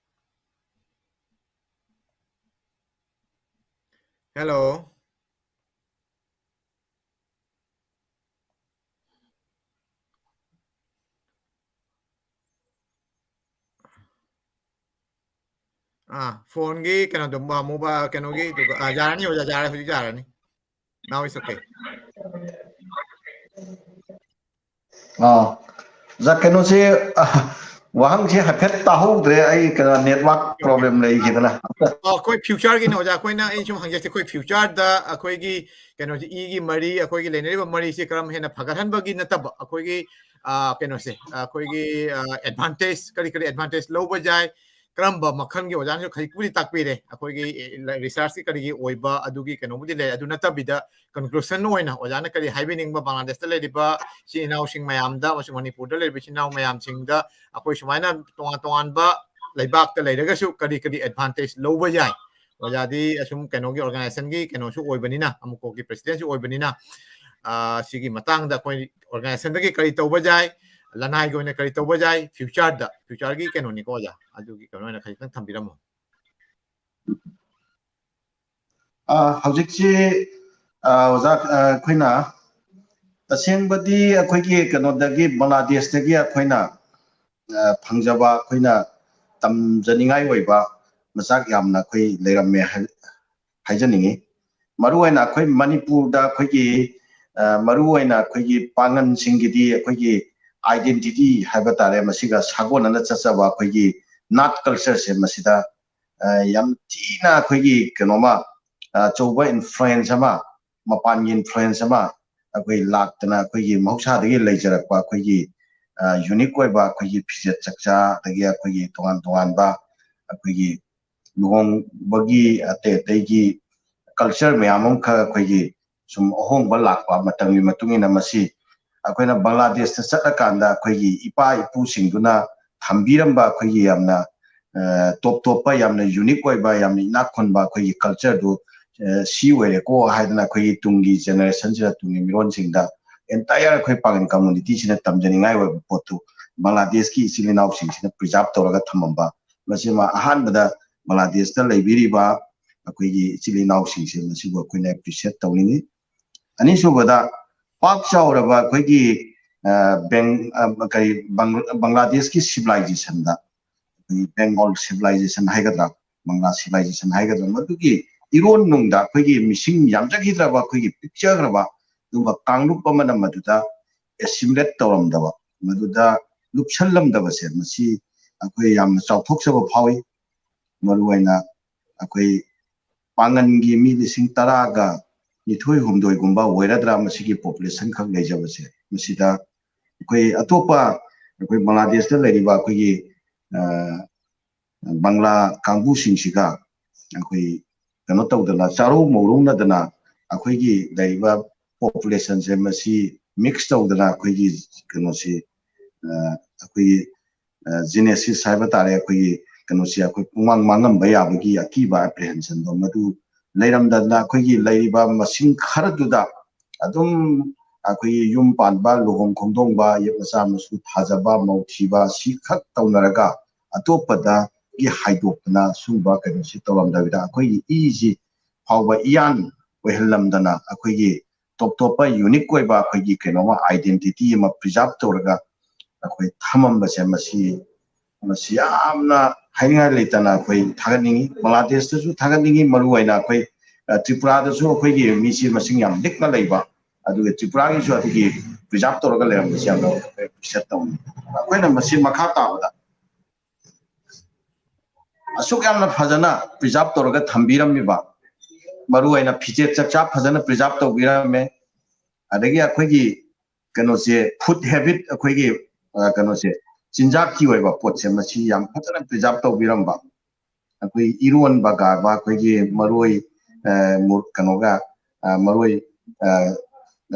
Hello. ꯑꯥ, ꯐꯣꯟꯒꯤ ꯀꯩꯅꯣꯗꯣ, ꯃꯣꯕꯥꯏꯜ ꯀꯩꯅꯣꯒꯤ, ꯑꯗꯨꯒ, ꯑꯥ, ꯌꯥꯔꯅꯤ ꯑꯣꯖꯥ, ꯌꯥꯔꯦ, ꯍꯧꯖꯤꯛ ꯌꯥꯔꯅꯤ꯫ Now it's okay. ꯑꯥ, ꯑꯣꯖꯥ, ꯀꯩꯅꯣꯁꯦ, ꯑ, ꯋꯥꯍꯪꯁꯦ ꯍꯥꯏꯐꯦꯠ ꯇꯥꯍꯧꯗ꯭ꯔꯦ, ꯑꯩ ꯀꯩꯅꯣ network problem ꯂꯩꯈꯤꯗꯅ꯫ ꯑꯣ, ꯑꯩꯈꯣꯏ future ꯒꯤꯅꯦ ꯑꯣꯖꯥ, ꯑꯩꯈꯣꯏꯅ, ꯑꯩ ꯁꯨꯝ ꯍꯪꯖꯔꯛꯀꯦ, ꯑꯩꯈꯣꯏ future ꯗ ꯑꯩꯈꯣꯏꯒꯤ ꯀꯩꯅꯣꯁꯦ, ꯏꯒꯤ ꯃꯔꯤ, ꯑꯩꯈꯣꯏꯒꯤ ꯂꯩꯅꯔꯤꯕ ꯃꯔꯤꯁꯦ ꯀꯔꯝ ꯍꯦꯟꯅ ꯐꯒꯠꯍꯟꯕꯒꯤ ꯅꯠꯇꯕ, ꯑꯩꯈꯣꯏꯒꯤ, ꯑ, ꯀꯩꯅꯣꯁꯦ, ꯑꯩꯈꯣꯏꯒꯤ, ꯑ, advantage, ꯀꯔꯤ ꯀꯔꯤ advantage ꯂꯧꯕ ꯌꯥꯏ, ꯀꯔꯝꯕ ꯃꯈꯜꯒꯤ, ꯑꯣꯖꯥꯅꯁꯨ ꯈꯖꯤꯛꯄꯨꯗꯤ ꯇꯥꯛꯄꯤꯔꯦ, ꯑꯩꯈꯣꯏꯒꯤ, ꯑꯦ, research ꯀꯤ ꯀꯔꯤꯒꯤ ꯑꯣꯏꯕ ꯑꯗꯨꯒꯤ ꯀꯩꯅꯣꯕꯨꯗꯤ ꯂꯩ꯫ ꯑꯗꯨ ꯅꯠꯇꯕꯤꯗ conclusion ꯑꯣꯏꯅ ꯑꯣꯖꯥꯅ ꯀꯔꯤ ꯍꯥꯏꯕꯤꯅꯤꯡꯕ, ꯕꯪꯒ꯭ꯂꯥꯗꯦꯁꯇ ꯂꯩꯔꯤꯕ ꯏꯆꯤꯟ ꯏꯅꯥꯎꯁꯤꯡ ꯃꯌꯥꯝꯗ ꯑꯃꯁꯨꯡ ꯃꯅꯤꯄꯨꯔꯗ ꯂꯩꯔꯤꯕ ꯏꯆꯤꯟ ꯏꯅꯥꯎ ꯃꯌꯥꯝꯁꯤꯡꯗ ꯑꯩꯈꯣꯏ ꯁꯨꯃꯥꯏꯅ ꯇꯣꯉꯥꯟ ꯇꯣꯉꯥꯟꯕ ꯂꯩꯕꯥꯛꯇ ꯂꯩꯔꯒꯁꯨ ꯀꯔꯤ ꯀꯔꯤ advantage ꯂꯧꯕ ꯌꯥꯏ? ꯑꯣꯖꯥꯗꯤ ꯑꯁꯨꯝ ꯀꯩꯅꯣꯒꯤ organization ꯒꯤ ꯀꯩꯅꯣꯁꯨ ꯑꯣꯏꯕꯅꯤꯅ, ꯑꯃꯨꯀꯣꯛꯀꯤ president ꯁꯨ ꯑꯣꯏꯕꯅꯤꯅ, ꯑ, ꯁꯤꯒꯤ ꯃꯇꯥꯡꯗ ꯑꯩꯈꯣꯏ organization ꯗꯒꯤ ꯀꯔꯤ ꯇꯧꯕ ꯌꯥꯏ, ꯂꯅꯥꯏꯒꯤ ꯑꯣꯏꯅ ꯀꯔꯤ ꯇꯧꯕ ꯌꯥꯏ, future ꯗ, future ꯒꯤ ꯀꯩꯅꯣꯅꯤꯀꯣ ꯑꯣꯖꯥ, ꯑꯗꯨꯒꯤ ꯀꯩꯅꯣ ꯑꯣꯏꯅ ꯈꯖꯤꯛꯇꯪ ꯊꯝꯕꯤꯔꯝꯃꯣ꯫ ꯑ, ꯍꯧꯖꯤꯛꯁꯤ, ꯑ, ꯑꯣꯖꯥ, ꯑ, ꯑꯩꯈꯣꯏꯅ ꯇꯁꯦꯡꯕꯗꯤ ꯑꯩꯈꯣꯏꯒꯤ ꯀꯩꯅꯣꯗꯒꯤ, ꯕꯪꯒ꯭ꯂꯥꯗꯦꯁꯇꯒꯤ ꯑꯩꯈꯣꯏꯅ, ꯑ, ꯐꯪꯖꯕ, ꯑꯩꯈꯣꯏꯅ ꯇꯝꯖꯅꯤꯡꯉꯥꯏ ꯑꯣꯏꯕ ꯃꯆꯥꯛ ꯌꯥꯝꯅ ꯑꯩꯈꯣꯏ ꯂꯩꯔꯝꯃꯦ ꯍꯥꯏ-, ꯍꯥꯏꯖꯅꯤꯡꯉꯤ꯫ ꯃꯔꯨꯑꯣꯏꯅ ꯑꯩꯈꯣꯏ ꯃꯅꯤꯄꯨꯔꯗ ꯑꯩꯈꯣꯏꯒꯤ, ꯑ, ꯃꯔꯨꯑꯣꯏꯅ ꯑꯩꯈꯣꯏꯒꯤ ꯄꯥꯉꯟꯁꯤꯡꯒꯤꯗꯤ ꯑꯩꯈꯣꯏꯒꯤ identity ꯍꯥꯏꯕ ꯇꯥꯔꯦ, ꯃꯁꯤꯒ ꯁꯥꯒꯣꯟꯅꯅ ꯆꯠꯆꯕ ꯑꯩꯈꯣꯏꯒꯤ ꯅꯥꯠ culture ꯁꯦ ꯃꯁꯤꯗ, ꯑ, ꯌꯥꯝ ꯊꯤꯅ ꯑꯩꯈꯣꯏꯒꯤ ꯀꯩꯅꯣꯃ, ꯑ, ꯑꯆꯧꯕ influence ꯑꯃ, ꯃꯄꯥꯟꯒꯤ influence ꯑꯃ ꯑꯩꯈꯣꯏ ꯂꯥꯛꯇꯅ, ꯑꯩꯈꯣꯏꯒꯤ ꯃꯍꯧꯁꯥꯗꯒꯤ ꯂꯩꯖꯔꯛꯄ ꯑꯩꯈꯣꯏꯒꯤ, ꯑ, unique ꯑꯣꯏꯕ ꯑꯩꯈꯣꯏꯒꯤ ꯐꯤꯖꯦꯠ ꯆꯛꯆꯥ, ꯑꯗꯒꯤ ꯑꯩꯈꯣꯏꯒꯤ ꯇꯣꯉꯥꯟ ꯇꯣꯉꯥꯟꯕ ꯑꯩꯈꯣꯏꯒꯤ ꯂꯨꯍꯣꯡꯕꯒꯤ ꯑꯇꯩ ꯑꯇꯩꯒꯤ culture ꯃꯌꯥꯝ ꯑꯃꯈꯛ ꯑꯩꯈꯣꯏꯒꯤ ꯁꯨꯝ ꯑꯍꯣꯡꯕ ꯂꯥꯛꯄ ꯃꯇꯝꯒꯤ ꯃꯇꯨꯡ ꯏꯟꯅ ꯃꯁꯤ ꯑꯩꯈꯣꯏꯅ ꯕꯪꯒ꯭ꯂꯥꯗꯦꯁꯇ ꯆꯠꯂꯀꯥꯟꯗ ꯑꯩꯈꯣꯏꯒꯤ ꯏꯄꯥ ꯏꯄꯨꯁꯤꯡꯗꯨꯅ ꯊꯝꯕꯤꯔꯝꯕ ꯑꯩꯈꯣꯏꯒꯤ ꯌꯥꯝꯅ, ꯑ, ꯇꯣꯞ ꯇꯣꯞꯄ, ꯌꯥꯝꯅ unique ꯑꯣꯏꯕ, ꯌꯥꯝꯅ ꯏꯅꯥꯛ ꯈꯨꯟꯕ ꯑꯩꯈꯣꯏꯒꯤ culture ꯗꯨ, ꯑ, ꯁꯤ ꯑꯣꯏꯔꯦꯀꯣ ꯍꯥꯏꯗꯅ ꯑꯩꯈꯣꯏꯒꯤ ꯇꯨꯡꯒꯤ generation ꯁꯤꯗ, ꯇꯨꯡꯒꯤ ꯃꯤꯔꯣꯟꯁꯤꯡꯗ entire ꯑꯩꯈꯣꯏ ꯄꯥꯉꯟ community ꯁꯤꯅ ꯇꯝꯖꯅꯤꯡꯉꯥꯏ ꯑꯣꯏꯕ ꯄꯣꯠꯇꯨ ꯕꯪꯒ꯭ꯂꯥꯗꯦꯁꯀꯤ ꯏꯆꯤꯜ ꯏꯅꯥꯎꯁꯤꯡꯁꯤꯅ preserve ꯇꯧꯔꯒ ꯊꯝꯃꯝꯕ, ꯃꯁꯤꯃ ꯑꯍꯥꯟꯕꯗ ꯕꯪꯒ꯭ꯂꯥꯗꯦꯁꯇ ꯂꯩꯕꯤꯔꯤꯕ ꯑꯩꯈꯣꯏꯒꯤ ꯏꯆꯤꯜ ꯏꯅꯥꯎꯁꯤꯡꯁꯦ ꯃꯁꯤꯕꯨ ꯑꯩꯈꯣꯏꯅ ꯑꯦꯄ꯭ꯔꯤꯁꯤꯌꯦꯠ ꯇꯧꯅꯤꯡꯉꯤ꯫ ꯑꯅꯤꯁꯨꯕꯗ, ꯄꯥꯛ ꯆꯥꯎꯔꯕ ꯑꯩꯈꯣꯏꯒꯤ, ꯑ, ꯕꯦꯡ-, ꯑ, ꯀꯔꯤ, ꯕꯪ-, ꯕꯪꯒ꯭ꯂꯥꯗꯦꯁꯀꯤ ꯁꯤꯚꯤꯂꯥꯏꯖꯦꯁꯟꯗ, ꯑꯩꯈꯣꯏꯒꯤ ꯕꯦꯡꯒꯣꯜ ꯁꯤꯚꯤꯂꯥꯏꯖꯦꯁꯟ ꯍꯥꯏꯒꯗ꯭ꯔꯥ, ꯕꯪꯒ꯭ꯂꯥ ꯁꯤꯚꯤꯂꯥꯏꯖꯦꯁꯟ ꯍꯥꯏꯒꯗ꯭ꯔꯥ, ꯃꯗꯨꯒꯤ ꯏꯔꯣꯟ ꯅꯨꯡꯗ ꯑꯩꯈꯣꯏꯒꯤ ꯃꯤꯁꯤꯡ ꯌꯥꯝꯖꯈꯤꯗ꯭ꯔꯕ, ꯑꯩꯈꯣꯏꯒꯤ ꯄꯤꯛꯆꯈ꯭ꯔꯕ ꯑꯗꯨꯒꯨꯝꯕ ꯀꯥꯡꯂꯨꯞ ꯑꯃꯅ ꯃꯗꯨꯗ ꯑꯦꯁꯤꯃꯤꯂꯦꯠ ꯇꯧꯔꯝꯗꯕ, ꯃꯗꯨꯗ ꯂꯨꯞꯁꯜꯂꯝꯗꯕꯁꯦ, ꯃꯁꯤ ꯑꯩꯈꯣꯏ ꯌꯥꯝꯅ ꯆꯥꯎꯊꯣꯛꯆꯕ ꯐꯥꯎꯏ꯫ ꯃꯔꯨꯑꯣꯏꯅ ꯑꯩꯈꯣꯏ ꯄꯥꯡꯒꯟꯒꯤ ꯃꯤ ꯂꯤꯁꯤꯡ ꯇꯔꯥꯒ ꯅꯤꯊꯣꯏ ꯍꯨꯝꯗꯣꯏꯒꯨꯝꯕ ꯑꯣꯏꯔꯗ꯭ꯔꯥ ꯃꯁꯤꯒꯤ ꯄꯣꯄꯨꯂꯦꯁꯟ ꯈꯛ ꯂꯩꯖꯕꯁꯦ꯫ ꯃꯁꯤꯗ ꯑꯩꯈꯣꯏ ꯑꯇꯣꯞꯄ, ꯑꯩꯈꯣꯏ ꯕꯪꯒ꯭ꯂꯥꯗꯦꯁꯇ ꯂꯩꯔꯤꯕ ꯑꯩꯈꯣꯏꯒꯤ, ꯑ, ꯕꯪꯒ꯭ꯂꯥ ꯀꯥꯡꯕꯨꯁꯤꯡꯁꯤꯒ ꯑꯩꯈꯣꯏ ꯀꯩꯅꯣ ꯇꯧꯗꯅ, ꯆꯥꯔꯧ ꯃꯧꯔꯧꯅꯗꯅ, ꯑꯩꯈꯣꯏꯒꯤ ꯂꯩꯔꯤꯕ ꯄꯣꯄꯨꯂꯦꯁꯟꯁꯦ ꯃꯁꯤ ꯃꯤꯛꯁ ꯇꯧꯗꯅ ꯑꯩꯈꯣꯏꯒꯤ ꯀꯩꯅꯣꯁꯤ, ꯑ, ꯑꯩꯈꯣꯏꯒꯤ, ꯑ, ꯖꯤꯅꯦꯁꯤꯁ ꯍꯥꯏꯕ ꯇꯥꯔꯦ, ꯑꯩꯈꯣꯏꯒꯤ ꯀꯩꯅꯣꯁꯤ ꯑꯩꯈꯣꯏ ꯄꯨꯡꯃꯥꯡ ꯃꯥꯡꯉꯝꯕ ꯌꯥꯕꯒꯤ ꯑꯀꯤꯕ, ꯑꯦꯄ꯭ꯔꯤꯍꯦꯟꯁꯟꯗꯣ ꯃꯗꯨ ꯂꯩꯔꯝꯗꯗꯅ, ꯑꯩꯈꯣꯏꯒꯤ ꯂꯩꯔꯤꯕ ꯃꯁꯤꯡ ꯈꯔꯗꯨꯗ ꯑꯗꯨꯝ ꯑꯩꯈꯣꯏꯒꯤ ꯌꯨꯝ ꯄꯥꯟꯕ, ꯂꯨꯍꯣꯡ ꯈꯣꯡꯗꯣꯡꯕ, ꯃꯆꯥ ꯃꯁꯨ ꯊꯥꯖꯕ, ꯃꯧ ꯊꯤꯕ, ꯁꯤ ꯈꯛ ꯇꯧꯅꯔꯒ ꯑꯇꯣꯞꯄꯗꯒꯤ ꯍꯥꯏꯗꯣꯛꯇꯅ ꯁꯨꯝꯕ ꯀꯩꯅꯣꯁꯤ ꯇꯧꯔꯝꯗꯕꯤꯗ, ꯑꯩꯈꯣꯏꯒꯤ ꯏꯁꯤ ꯐꯥꯎꯕ ꯏꯌꯥꯟ ꯑꯣꯏꯍꯜꯂꯝꯗꯅ, ꯑꯩꯈꯣꯏꯒꯤ ꯇꯣꯞ ꯇꯣꯞꯄ ꯌꯨꯅꯤꯛ ꯑꯣꯏꯕ ꯑꯩꯈꯣꯏꯒꯤ ꯀꯩꯅꯣꯃ, ꯑꯥꯏꯗꯦꯟꯇꯤꯇꯤ ꯑꯃ ꯄ꯭ꯔꯤꯖꯥꯔꯚ ꯇꯧꯔꯒ ꯑꯩꯈꯣꯏ ꯊꯝꯃꯝꯕꯁꯦ, ꯃꯁꯤ, ꯃꯁꯤ ꯌꯥꯝꯅ ꯍꯥꯏꯅꯤꯡꯉꯥꯏ ꯂꯩꯇꯅ ꯑꯩꯈꯣꯏ ꯊꯥꯒꯠꯅꯤꯡꯉꯤ꯫ ꯕꯪꯒ꯭ꯂꯥꯗꯦꯁꯇꯁꯨ ꯊꯥꯒꯠꯅꯤꯡꯉꯤ, ꯃꯔꯨꯑꯣꯏꯅ ꯑꯩꯈꯣꯏ, ꯑ, ꯇ꯭ꯔꯤꯄꯨꯔꯥꯗꯁꯨ ꯑꯩꯈꯣꯏꯒꯤ ꯃꯤꯁꯤ ꯃꯁꯤꯡ ꯌꯥꯝ ꯂꯤꯛꯅ ꯂꯩꯕ, ꯑꯗꯨꯒ ꯇ꯭ꯔꯤꯄꯨꯔꯥꯒꯤꯁꯨ ꯑꯗꯨꯒꯤ ꯄ꯭ꯔꯤꯖꯥꯔꯚ ꯇꯧꯔꯒ ꯂꯩꯔꯝꯕꯁꯤ ꯌꯥꯝꯅ ꯑꯦꯄ꯭ꯔꯤꯁꯤꯌꯦꯠ ꯇꯧꯅꯤꯡꯉꯤ꯫ ꯑꯩꯈꯣꯏꯅ ꯃꯁꯤ ꯃꯈꯥ ꯇꯥꯕꯗ ꯑꯁꯨꯛ ꯌꯥꯝꯅ ꯐꯖꯅ ꯄ꯭ꯔꯤꯖꯥꯔꯚ ꯇꯧꯔꯒ ꯊꯝꯕꯤꯔꯝꯃꯤꯕ, ꯃꯔꯨꯑꯣꯏꯅ ꯐꯤꯖꯦꯠ ꯆꯛꯆꯥ ꯐꯖꯅ ꯄ꯭ꯔꯤꯖꯥꯔꯚ ꯇꯧꯕꯤꯔꯝꯃꯦ, ꯑꯗꯒꯤ ꯑꯩꯈꯣꯏꯒꯤ ꯀꯩꯅꯣꯁꯦ, ꯐꯨꯗ ꯍꯦꯕꯤꯠ, ꯑꯩꯈꯣꯏꯒꯤ, ꯑ, ꯀꯩꯅꯣꯁꯦ, ꯆꯤꯟꯖꯥꯛꯀꯤ ꯑꯣꯏꯕ ꯄꯣꯠꯁꯦ ꯃꯁꯤ ꯌꯥꯝ ꯐꯖꯅ ꯄ꯭ꯔꯤꯖꯥꯔꯚ ꯇꯧꯕꯤꯔꯝꯕ, ꯑꯩꯈꯣꯏ ꯏꯔꯣꯟꯕ ꯀꯥꯕ, ꯑꯩꯈꯣꯏꯒꯤ ꯃꯔꯣꯏ, ꯑ, ꯃꯣ-, ꯀꯩꯅꯣꯒ, ꯑ, ꯃꯔꯣꯏ, ꯑ,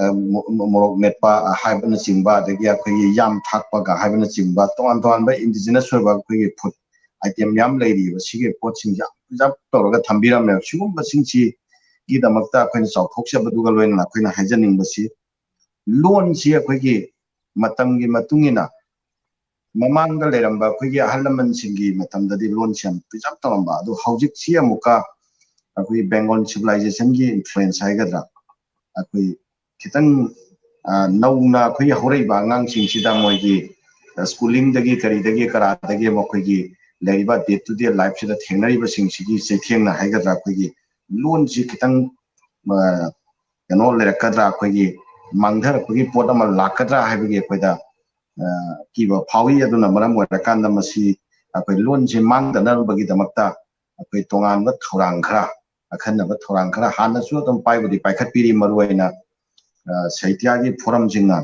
ꯑ, ꯃꯣ-, ꯃꯣ-, ꯃꯣꯔꯣꯛ ꯃꯦꯠꯄ ꯍꯥꯏꯕꯅꯆꯤꯡꯕ, ꯑꯗꯒꯤ ꯑꯩꯈꯣꯏꯒꯤ ꯌꯥꯝ ꯊꯥꯛꯄꯒ ꯍꯥꯏꯕꯅꯆꯤꯡꯕ, ꯇꯣꯉꯥꯟ ꯇꯣꯉꯥꯟꯕ ꯏꯟꯗꯤꯖꯤꯅꯁ ꯑꯣꯏꯕ ꯑꯩꯈꯣꯏꯒꯤ ꯐꯨꯗ ꯑꯥꯏꯇꯦꯝ ꯃꯌꯥꯝ ꯂꯩꯔꯤꯕ, ꯁꯤꯒꯤ ꯄꯣꯠꯁꯤꯡꯁꯦ ꯌꯥꯝ ꯄ꯭ꯔꯤꯖꯥꯔꯚ ꯇꯧꯔꯒ ꯊꯝꯕꯤꯔꯝꯃꯦꯕ꯫ ꯁꯤꯒꯨꯝꯕꯁꯤꯡꯁꯤꯒꯤꯗꯃꯛꯇ ꯑꯩꯈꯣꯏꯅ ꯆꯥꯎꯊꯣꯛꯆꯕꯗꯨꯒ ꯂꯣꯏꯅꯅ ꯑꯩꯈꯣꯏꯅ ꯍꯥꯏꯖꯅꯤꯡꯕꯁꯤ, ꯂꯣꯟꯁꯤ ꯑꯩꯈꯣꯏꯒꯤ ꯃꯇꯝꯒꯤ ꯃꯇꯨꯡ ꯏꯟꯅ, ꯃꯃꯥꯡꯗ ꯂꯩꯔꯝꯕ ꯑꯩꯈꯣꯏꯒꯤ ꯑꯍꯜ ꯂꯃꯟꯁꯤꯡꯒꯤ ꯃꯇꯝꯗꯗꯤ ꯂꯣꯟꯁꯤ ꯌꯥꯝ ꯄ꯭ꯔꯤꯖꯥꯔꯚ ꯇꯧꯔꯝꯕ, ꯑꯗꯨ ꯍꯧꯖꯤꯛꯁꯤ ꯑꯃꯨꯛꯀ ꯑꯩꯈꯣꯏ ꯕꯦꯡꯒꯣꯜ ꯁꯤꯚꯤꯂꯥꯏꯖꯦꯁꯟꯒꯤ ꯏꯟꯐ꯭ꯂꯨꯌꯦꯟꯁ ꯍꯥꯏꯒꯗ꯭ꯔꯥ, ꯑꯩꯈꯣꯏ ꯈꯤꯇꯪ ꯅꯧꯅ ꯑꯩꯈꯣꯏꯒꯤ ꯍꯧꯔꯛꯏꯕ ꯑꯉꯥꯡꯁꯤꯡꯁꯤꯗ ꯃꯣꯏꯒꯤ ꯁ꯭ꯀꯨꯂꯤꯡꯗꯒꯤ ꯀꯔꯤꯗꯒꯤ ꯀꯔꯥꯗꯒꯤ ꯃꯈꯣꯏꯒꯤ ꯂꯩꯔꯤꯕ ꯗꯦ ꯇꯨ ꯗꯦ ꯂꯥꯏꯐꯁꯤꯗ ꯊꯦꯡꯅꯔꯤꯕꯁꯤꯡꯁꯤꯒꯤ ꯆꯩꯊꯦꯡꯅ ꯍꯥꯏꯒꯗ꯭ꯔꯥ, ꯑꯩꯈꯣꯏꯒꯤ ꯂꯣꯟꯁꯤ ꯈꯤꯇꯪ ꯀꯩꯅꯣ ꯂꯩꯔꯛꯀꯗ꯭ꯔꯥ, ꯑꯩꯈꯣꯏꯒꯤ ꯃꯥꯡꯊꯔꯛꯄꯒꯤ ꯄꯣꯠ ꯑꯃ ꯂꯥꯛꯀꯗ꯭ꯔꯥ ꯍꯥꯏꯕꯒꯤ ꯑꯩꯈꯣꯏꯗ ꯀꯤꯕ ꯐꯥꯎꯏ꯫ ꯑꯗꯨꯅ ꯃꯔꯝ ꯑꯣꯏꯔꯀꯥꯟꯗ ꯃꯁꯤ ꯑꯩꯈꯣꯏ ꯂꯣꯟꯁꯤ ꯃꯥꯡꯗꯅꯕꯒꯤꯗꯃꯛꯇ ꯑꯩꯈꯣꯏ ꯇꯣꯉꯥꯟꯕ ꯊꯧꯔꯥꯡ ꯈꯔ, ꯑꯈꯟꯅꯕ ꯊꯧꯔꯥꯡ ꯈꯔ ꯍꯥꯟꯅꯁꯨ ꯑꯗꯨꯝ ꯄꯥꯏꯕꯨꯗꯤ ꯄꯥꯏꯈꯠꯄꯤꯔꯤ꯫ ꯃꯔꯨꯑꯣꯏꯅ ꯁꯥꯍꯤꯇ꯭ꯌꯒꯤ ꯐꯣꯔꯝꯁꯤꯡꯅ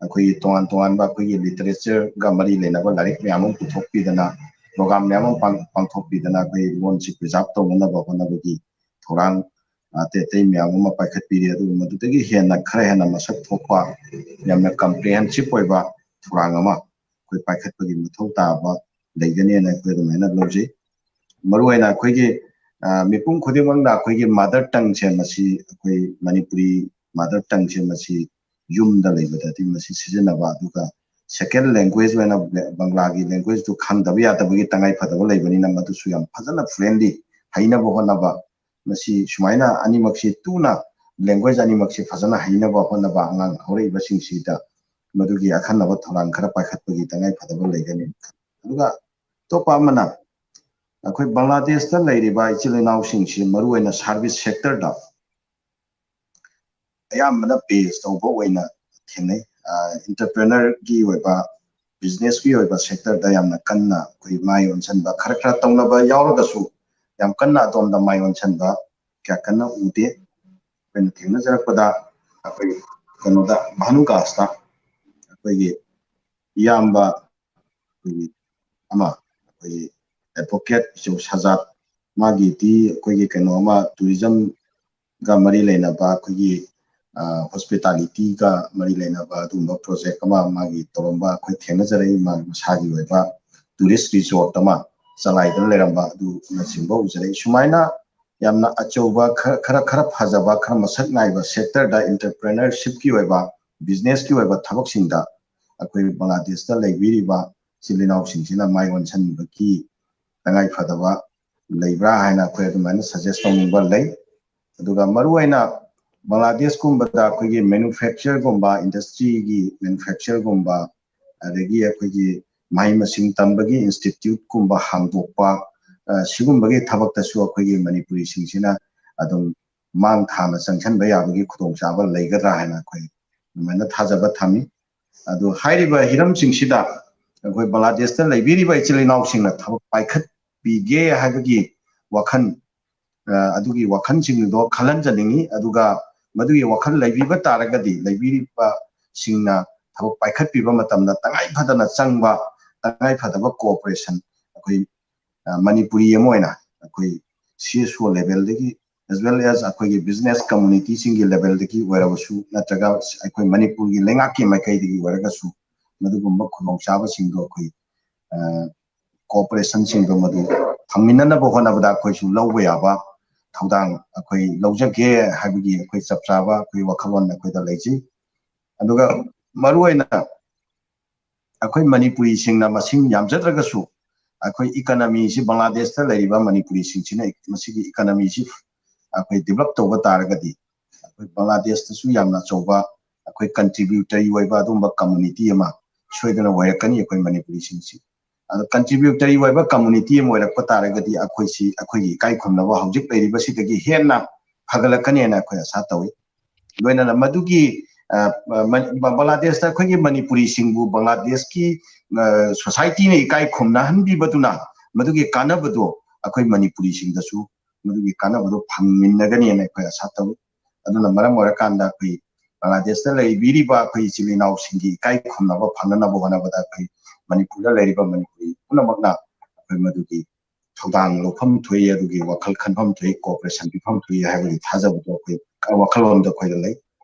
ꯑꯩꯈꯣꯏꯒꯤ ꯇꯣꯉꯥꯟ ꯇꯣꯉꯥꯟꯕ ꯑꯩꯈꯣꯏꯒꯤ ꯂꯤꯇꯔꯦꯆꯔꯒ ꯃꯔꯤ ꯂꯩꯅꯕ ꯂꯥꯏꯔꯤꯛ ꯃꯌꯥꯝ ꯑꯃ ꯄꯨꯊꯣꯛꯄꯤꯗꯅ, ꯄ꯭ꯔꯣꯒ꯭ꯔꯥꯝ ꯃꯌꯥꯝ ꯑꯃ ꯄꯥꯡꯊꯣꯛꯄꯤꯗꯅ ꯑꯩꯈꯣꯏ ꯂꯣꯟꯁꯤ ꯄ꯭ꯔꯤꯖꯥꯕ ꯇꯧꯅꯅꯕ ꯍꯣꯠꯅꯕꯒꯤ ꯊꯧꯔꯥꯡ ꯑꯇꯩ ꯑꯇꯩ ꯃꯌꯥꯝ ꯑꯃ ꯄꯥꯏꯈꯠꯄꯤꯔꯤ꯫ ꯑꯗꯨꯒ ꯃꯗꯨꯗꯒꯤ ꯍꯦꯟꯅ, ꯈꯔ ꯍꯦꯟꯅ ꯃꯁꯛ ꯊꯣꯛꯄ, ꯌꯥꯝꯅ ꯀꯝꯄ꯭ꯔꯤꯍꯦꯟꯁꯤꯞ ꯑꯣꯏꯕ ꯊꯧꯔꯥꯡ ꯑꯃ ꯑꯩꯈꯣꯏ ꯄꯥꯏꯈꯠꯄꯒꯤ ꯃꯊꯧ ꯇꯥꯕ ꯂꯩꯒꯅꯤꯅ ꯑꯩꯈꯣꯏ ꯑꯗꯨꯃꯥꯏꯅ ꯂꯧꯖꯩ꯫ ꯃꯔꯨꯑꯣꯏꯅ ꯑꯩꯈꯣꯏꯒꯤ ꯃꯤꯄꯨꯝ ꯈꯨꯗꯤꯡꯃꯛꯅ ꯑꯩꯈꯣꯏꯒꯤ ꯃꯥꯗꯔ ꯇꯪꯁꯦ, ꯃꯁꯤ ꯑꯩꯈꯣꯏ ꯃꯅꯤꯄꯨꯔꯤ ꯃꯥꯗꯔ ꯇꯪꯁꯦ ꯃꯁꯤ ꯌꯨꯝꯗ ꯂꯩꯕꯗꯗꯤ ꯃꯁꯤ ꯁꯤꯖꯤꯟꯅꯕ, ꯑꯗꯨꯒ ꯁꯦꯀꯦꯟ ꯂꯦꯡꯒ꯭ꯋꯦꯖ ꯑꯣꯏꯅ ꯕꯪꯒ꯭ꯂꯥꯒꯤ ꯂꯦꯡꯒ꯭ꯋꯦꯖꯇꯨ ꯈꯪꯗꯕ ꯌꯥꯗꯕꯒꯤ ꯇꯉꯥꯏ ꯐꯗꯕ ꯂꯩꯕꯅꯤꯅ ꯃꯗꯨꯁꯨ ꯌꯥꯝ ꯐꯖꯅ ꯐ꯭ꯂꯨꯑꯦꯟꯂꯤ ꯍꯩꯅꯕ ꯍꯣꯠꯅꯕ꯫ ꯃꯁꯤ ꯁꯨꯃꯥꯏꯅ ꯑꯅꯤꯃꯛꯁꯤ ꯇꯨꯅ ꯂꯦꯡꯒ꯭ꯋꯦꯖ ꯑꯅꯤꯃꯛꯁꯤ ꯐꯖꯅ ꯍꯩꯅꯕ ꯍꯣꯠꯅꯕ ꯑꯉꯥꯡ ꯍꯧꯔꯛꯏꯕꯁꯤꯡꯁꯤꯗ ꯃꯗꯨꯒꯤ ꯑꯈꯟꯅꯕ ꯊꯧꯔꯥꯡ ꯈꯔ ꯄꯥꯏꯈꯠꯄꯒꯤ ꯇꯉꯥꯏ ꯐꯗꯕ ꯂꯩꯒꯅꯤ꯫ ꯑꯗꯨꯒ ꯑꯇꯣꯞꯄ ꯑꯃꯅ ꯑꯩꯈꯣꯏ ꯕꯪꯒ꯭ꯂꯥꯗꯦꯁꯇ ꯂꯩꯔꯤꯕ ꯏꯆꯤꯜ ꯏꯅꯥꯎꯁꯤꯡꯁꯤ ꯃꯔꯨꯑꯣꯏꯅ ꯁꯥꯔꯚꯤꯁ ꯁꯦꯛꯇꯔꯗ ꯑꯌꯥꯝꯕꯅ ꯕꯦꯁ ꯇꯧꯕ ꯑꯣꯏꯅ ꯊꯦꯡꯅꯩ꯫ ꯑꯦꯟꯇꯔꯄ꯭ꯔꯦꯅꯔꯒꯤ ꯑꯣꯏꯕ, ꯕꯤꯖꯤꯅꯦꯁꯀꯤ ꯑꯣꯏꯕ ꯁꯦꯛꯇꯔꯗ ꯌꯥꯝꯅ ꯀꯟꯅ ꯑꯩꯈꯣꯏ ꯃꯥꯏ ꯑꯣꯟꯁꯤꯟꯕ ꯈꯔ ꯈꯔ ꯇꯧꯅꯕ ꯌꯥꯎꯔꯒꯁꯨ ꯌꯥꯝ ꯀꯟꯅ ꯑꯗꯣꯝꯗ ꯃꯥꯏ ꯑꯣꯟꯁꯤꯟꯕ ꯀꯌꯥ ꯀꯟꯅ ꯎꯗꯦ꯫ ꯑꯩꯈꯣꯏꯅ ꯊꯦꯡꯅꯖꯔꯛꯄꯗ ꯑꯩꯈꯣꯏ ꯀꯩꯅꯣꯗ ꯚꯥꯅꯨ ꯀꯥꯁꯇ ꯑꯩꯈꯣꯏꯒꯤ ꯏꯌꯥꯝꯕ ꯑꯩꯈꯣꯏꯒꯤ ꯑꯃ ꯑꯩꯈꯣꯏꯒꯤ ꯑꯦꯗꯚꯣꯀꯦꯠ ꯏꯆꯧ ꯁꯖꯥꯠ, ꯃꯥꯒꯤꯗꯤ ꯑꯩꯈꯣꯏꯒꯤ ꯀꯩꯅꯣ ꯑꯃ ꯇꯨꯔꯤꯖꯝꯒ ꯃꯔꯤ ꯂꯩꯅꯕ ꯑꯩꯈꯣꯏꯒꯤ ꯍꯣꯁꯄꯤꯇꯥꯂꯤꯇꯤꯒ ꯃꯔꯤ ꯂꯩꯅꯕ ꯑꯗꯨꯒꯨꯝꯕ ꯄ꯭ꯔꯣꯖꯦꯛ ꯑꯃ ꯃꯥꯒꯤ ꯇꯧꯔꯝꯕ ꯑꯩꯈꯣꯏ ꯊꯦꯡꯅꯖꯔꯛꯏ꯫ ꯃꯥꯒꯤ ꯃꯁꯥꯒꯤ ꯑꯣꯏꯕ ꯇꯨꯔꯤꯁ ꯔꯤꯖꯣꯔꯠ ꯑꯃ ꯆꯂꯥꯏꯗꯨꯅ ꯂꯩꯔꯝꯕ ꯑꯗꯨꯅꯆꯤꯡꯕ ꯎꯖꯔꯛꯏ꯫ ꯁꯨꯃꯥꯏꯅ ꯌꯥꯝꯅ ꯑꯆꯧꯕ ꯈꯔ ꯈꯔ ꯈꯔ ꯐꯖꯕ, ꯈꯔ ꯃꯁꯛ ꯅꯥꯏꯕ ꯁꯦꯛꯇꯔꯗ ꯑꯦꯟꯇꯔꯄ꯭ꯔꯦꯅꯔꯁꯤꯞꯀꯤ ꯑꯣꯏꯕ, ꯕꯤꯖꯤꯅꯦꯁꯀꯤ ꯑꯣꯏꯕ ꯊꯕꯛꯁꯤꯡꯗ ꯑꯩꯈꯣꯏ ꯕꯪꯒ꯭ꯂꯥꯗꯦꯁꯇ ꯂꯩꯕꯤꯔꯤꯕ ꯏꯆꯤꯜ ꯏꯅꯥꯎꯁꯤꯡꯁꯤꯅ ꯃꯥꯏ ꯑꯣꯟꯁꯤꯟꯕꯒꯤ ꯇꯉꯥꯏ ꯐꯗꯕ ꯂꯩꯕ꯭ꯔꯥ ꯍꯥꯏꯅ ꯑꯩꯈꯣꯏ ꯑꯗꯨꯃꯥꯏꯅ ꯁꯖꯦꯁ ꯇꯧꯅꯤꯡꯕ ꯂꯩ꯫ ꯑꯗꯨꯒ ꯃꯔꯨꯑꯣꯏꯅ ꯕꯪꯒ꯭ꯂꯥꯗꯦꯁꯀꯨꯝꯕꯗ ꯑꯩꯈꯣꯏꯒꯤ ꯃꯦꯅꯨꯐꯦꯛꯆꯔꯒꯨꯝꯕ, ꯏꯟꯗꯁꯇ꯭ꯔꯤꯒꯤ ꯃꯦꯅꯨꯐꯦꯛꯆꯔꯒꯨꯝꯕ, ꯑꯗꯒꯤ ꯑꯩꯈꯣꯏꯒꯤ ꯃꯍꯩ ꯃꯁꯤꯡ ꯇꯝꯕꯒꯤ ꯏꯟꯁꯇꯤꯇ꯭ꯌꯨꯠꯀꯨꯝꯕ ꯍꯥꯡꯗꯣꯛꯄ, ꯁꯤꯒꯨꯝꯕꯒꯤ ꯊꯕꯛꯇꯁꯨ ꯑꯩꯈꯣꯏꯒꯤ ꯃꯅꯤꯄꯨꯔꯤꯁꯤꯡꯁꯤꯅ ꯑꯗꯨꯝ ꯃꯥꯡ ꯊꯥꯅ ꯆꯪꯁꯤꯟꯕ ꯌꯥꯕꯒꯤ ꯈꯨꯗꯣꯡꯆꯥꯕ ꯂꯩꯒꯗ꯭ꯔꯥ ꯍꯥꯏꯅ ꯑꯩꯈꯣꯏ ꯑꯗꯨꯃꯥꯏꯅ ꯊꯥꯖꯕ ꯊꯝꯃꯤ꯫ ꯑꯗꯨ ꯍꯥꯏꯔꯤꯕ ꯍꯤꯔꯝꯁꯤꯡꯁꯤꯗ ꯑꯩꯈꯣꯏ ꯕꯪꯒ꯭ꯂꯥꯗꯦꯁꯇ ꯂꯩꯕꯤꯔꯤꯕ ꯏꯆꯤꯜ ꯏꯅꯥꯎꯁꯤꯡꯅ ꯊꯕꯛ ꯄꯥꯏꯈꯠꯄꯤꯒꯦ ꯍꯥꯏꯕꯒꯤ ꯋꯥꯈꯜ, ꯑꯗꯨꯒꯤ ꯋꯥꯈꯜꯁꯤꯡꯗꯣ ꯈꯜꯍꯟꯖꯅꯤꯡꯉꯤ꯫ ꯑꯗꯨꯒ ꯃꯗꯨꯒꯤ ꯋꯥꯈꯜ ꯂꯩꯕꯤꯕ ꯇꯥꯔꯒꯗꯤ, ꯂꯩꯕꯤꯔꯤꯕꯁꯤꯡꯅ ꯊꯕꯛ ꯄꯥꯏꯈꯠꯄꯤꯕ ꯃꯇꯝꯗ ꯇꯉꯥꯏ ꯐꯗꯅ ꯆꯪꯕ, ꯇꯉꯥꯏ ꯐꯗꯕ ꯀꯣꯑꯣꯄꯔꯦꯁꯟ ꯑꯩꯈꯣꯏ ꯃꯅꯤꯄꯨꯔꯤ ꯑꯃ ꯑꯣꯏꯅ ꯑꯩꯈꯣꯏ C S O levelꯗꯒꯤ, as well as ꯑꯩꯈꯣꯏꯒꯤ ꯕꯤꯖꯤꯅꯦꯁ ꯀꯝꯃꯨꯅꯤꯇꯤꯁꯤꯡꯒꯤ ꯂꯦꯚꯦꯜꯗꯒꯤ ꯑꯣꯏꯔꯕꯁꯨ, ꯅꯠꯇ꯭ꯔꯒ ꯑꯩꯈꯣꯏ ꯃꯅꯤꯄꯨꯔꯒꯤ ꯂꯩꯉꯥꯛꯀꯤ ꯃꯥꯏꯀꯩꯗꯒꯤ ꯑꯣꯏꯔꯒꯁꯨ, ꯃꯗꯨꯒꯨꯝꯕ ꯈꯨꯗꯣꯡꯆꯥꯕꯁꯤꯡꯗꯣ ꯑꯩꯈꯣꯏ ꯀꯣꯑꯣꯄꯔꯦꯁꯟꯁꯤꯡꯗꯣ ꯃꯗꯨ ꯐꯪꯃꯤꯟꯅꯅꯕ ꯍꯣꯠꯅꯕꯗ ꯑꯩꯈꯣꯏꯁꯨ ꯂꯧꯕ ꯌꯥꯕ ꯊꯧꯗꯥꯡ ꯑꯩꯈꯣꯏ ꯂꯧꯖꯒꯦ ꯍꯥꯏꯕꯒꯤ ꯑꯩꯈꯣꯏ ꯆꯞ ꯆꯥꯕ ꯑꯩꯈꯣꯏ ꯋꯥꯈꯜꯂꯣꯟ ꯑꯩꯈꯣꯏꯗ ꯂꯩꯖꯩ꯫ ꯑꯗꯨꯒ ꯃꯔꯨꯑꯣꯏꯅ ꯑꯩꯈꯣꯏ ꯃꯅꯤꯄꯨꯔꯤꯁꯤꯡꯅ ꯃꯁꯤꯡ ꯌꯥꯝꯖꯗ꯭ꯔꯒꯁꯨ, ꯑꯩꯈꯣꯏ ꯏꯀꯅꯃꯤꯁꯤ, ꯕꯪꯒ꯭ꯂꯥꯗꯦꯁꯇ ꯂꯩꯔꯤꯕ ꯃꯅꯤꯄꯨꯔꯤꯁꯤꯡꯁꯤꯅ ꯃꯁꯤꯒꯤ ꯏꯀꯅꯃꯤꯁꯤ ꯑꯩꯈꯣꯏ ꯗꯤꯕꯂꯞ ꯇꯧꯕ ꯇꯥꯔꯒꯗꯤ, ꯑꯩꯈꯣꯏ ꯕꯪꯒ꯭ꯂꯥꯗꯦꯁꯇꯁꯨ ꯌꯥꯝꯅ ꯑꯆꯧꯕ ꯑꯩꯈꯣꯏ ꯀꯟꯇ꯭ꯔꯤꯕ꯭ꯌꯨꯇꯔꯤ ꯑꯣꯏꯕ ꯑꯗꯨꯒꯨꯝꯕ ꯀꯝꯃꯨꯅꯤꯇꯤ ꯑꯃ ꯁꯣꯏꯗꯅ ꯑꯣꯏꯔꯛꯀꯅꯤ ꯑꯩꯈꯣꯏ ꯃꯅꯤꯄꯨꯔꯤꯁꯤꯡꯁꯤ꯫ ꯑꯗꯣ ꯀꯟꯇ꯭ꯔꯤꯕ꯭ꯌꯨꯇꯔꯤ ꯑꯣꯏꯕ ꯀꯝꯃꯨꯅꯤꯇꯤ ꯑꯃ ꯑꯣꯏꯔꯛꯄ ꯇꯥꯔꯒꯗꯤ ꯑꯩꯈꯣꯏꯁꯤ, ꯑꯩꯈꯣꯏꯒꯤ ꯏꯀꯥꯏ ꯈꯨꯝꯅꯕ ꯍꯧꯖꯤꯛ ꯂꯩꯔꯤꯕꯁꯤꯗꯒꯤ ꯍꯦꯟꯅ ꯐꯒꯠꯂꯛꯀꯅꯤ ꯍꯥꯏꯅ ꯑꯩꯈꯣꯏ ꯑꯁꯥ ꯇꯧꯏ꯫ ꯂꯣꯏꯅꯅ ꯃꯗꯨꯒꯤ, ꯑ, ꯃ-, ꯕ-, ꯕꯪꯒ꯭ꯂꯥꯗꯦꯁꯇ ꯑꯩꯈꯣꯏꯒꯤ ꯃꯅꯤꯄꯨꯔꯤꯁꯤꯡꯕꯨ ꯕꯪꯒ꯭ꯂꯥꯗꯦꯁꯀꯤ, ꯑ, ꯁꯣꯁꯥꯏꯇꯤꯅ ꯏꯀꯥꯏ ꯈꯨꯝꯅꯍꯟꯕꯤꯕꯗꯨꯅ ꯃꯗꯨꯒꯤ ꯀꯥꯟꯅꯕꯗꯣ ꯑꯩꯈꯣꯏ ꯃꯅꯤꯄꯨꯔꯤꯁꯤꯡꯗꯁꯨ ꯃꯗꯨꯒꯤ ꯀꯥꯟꯅꯕꯗꯣ ꯐꯪꯃꯤꯟꯅꯒꯅꯤꯅ ꯑꯩꯈꯣꯏ ꯑꯁꯥ ꯇꯧꯏ꯫ ꯑꯗꯨꯅ ꯃꯔꯝ ꯑꯣꯏꯔꯀꯥꯟꯗ ꯑꯩꯈꯣꯏ ꯕꯪꯒ꯭ꯂꯥꯗꯦꯁꯇ ꯂꯩꯕꯤꯔꯤꯕ ꯑꯩꯈꯣꯏ ꯏꯆꯤꯜ ꯏꯅꯥꯎꯁꯤꯡꯒꯤ ꯏꯀꯥꯏ ꯈꯨꯝꯅꯕ ꯐꯪꯅꯅꯕ ꯍꯣꯠꯅꯕꯗ ꯑꯩꯈꯣꯏ ꯃꯅꯤꯄꯨꯔꯗ ꯂꯩꯔꯤꯕ ꯃꯅꯤꯄꯨꯔꯤ ꯄꯨꯝꯅꯃꯛꯅ ꯑꯩꯈꯣꯏ ꯃꯗꯨꯒꯤ ꯊꯧꯗꯥꯡ ꯂꯧꯐꯝ ꯊꯣꯛꯏ, ꯑꯗꯨꯒꯤ ꯋꯥꯈꯜ ꯈꯟꯐꯝ ꯊꯣꯛꯏ, ꯀꯣꯑꯣꯄꯔꯦꯁꯟ ꯄꯤꯐꯝ ꯊꯣꯛꯏ ꯍꯥꯏꯕꯒꯤ ꯊꯥꯖꯕꯗꯣ ꯑꯩꯈꯣꯏ ꯋꯥꯈꯜꯂꯣꯟꯗꯣ ꯑꯩꯈꯣꯏꯗ ꯂꯩ꯫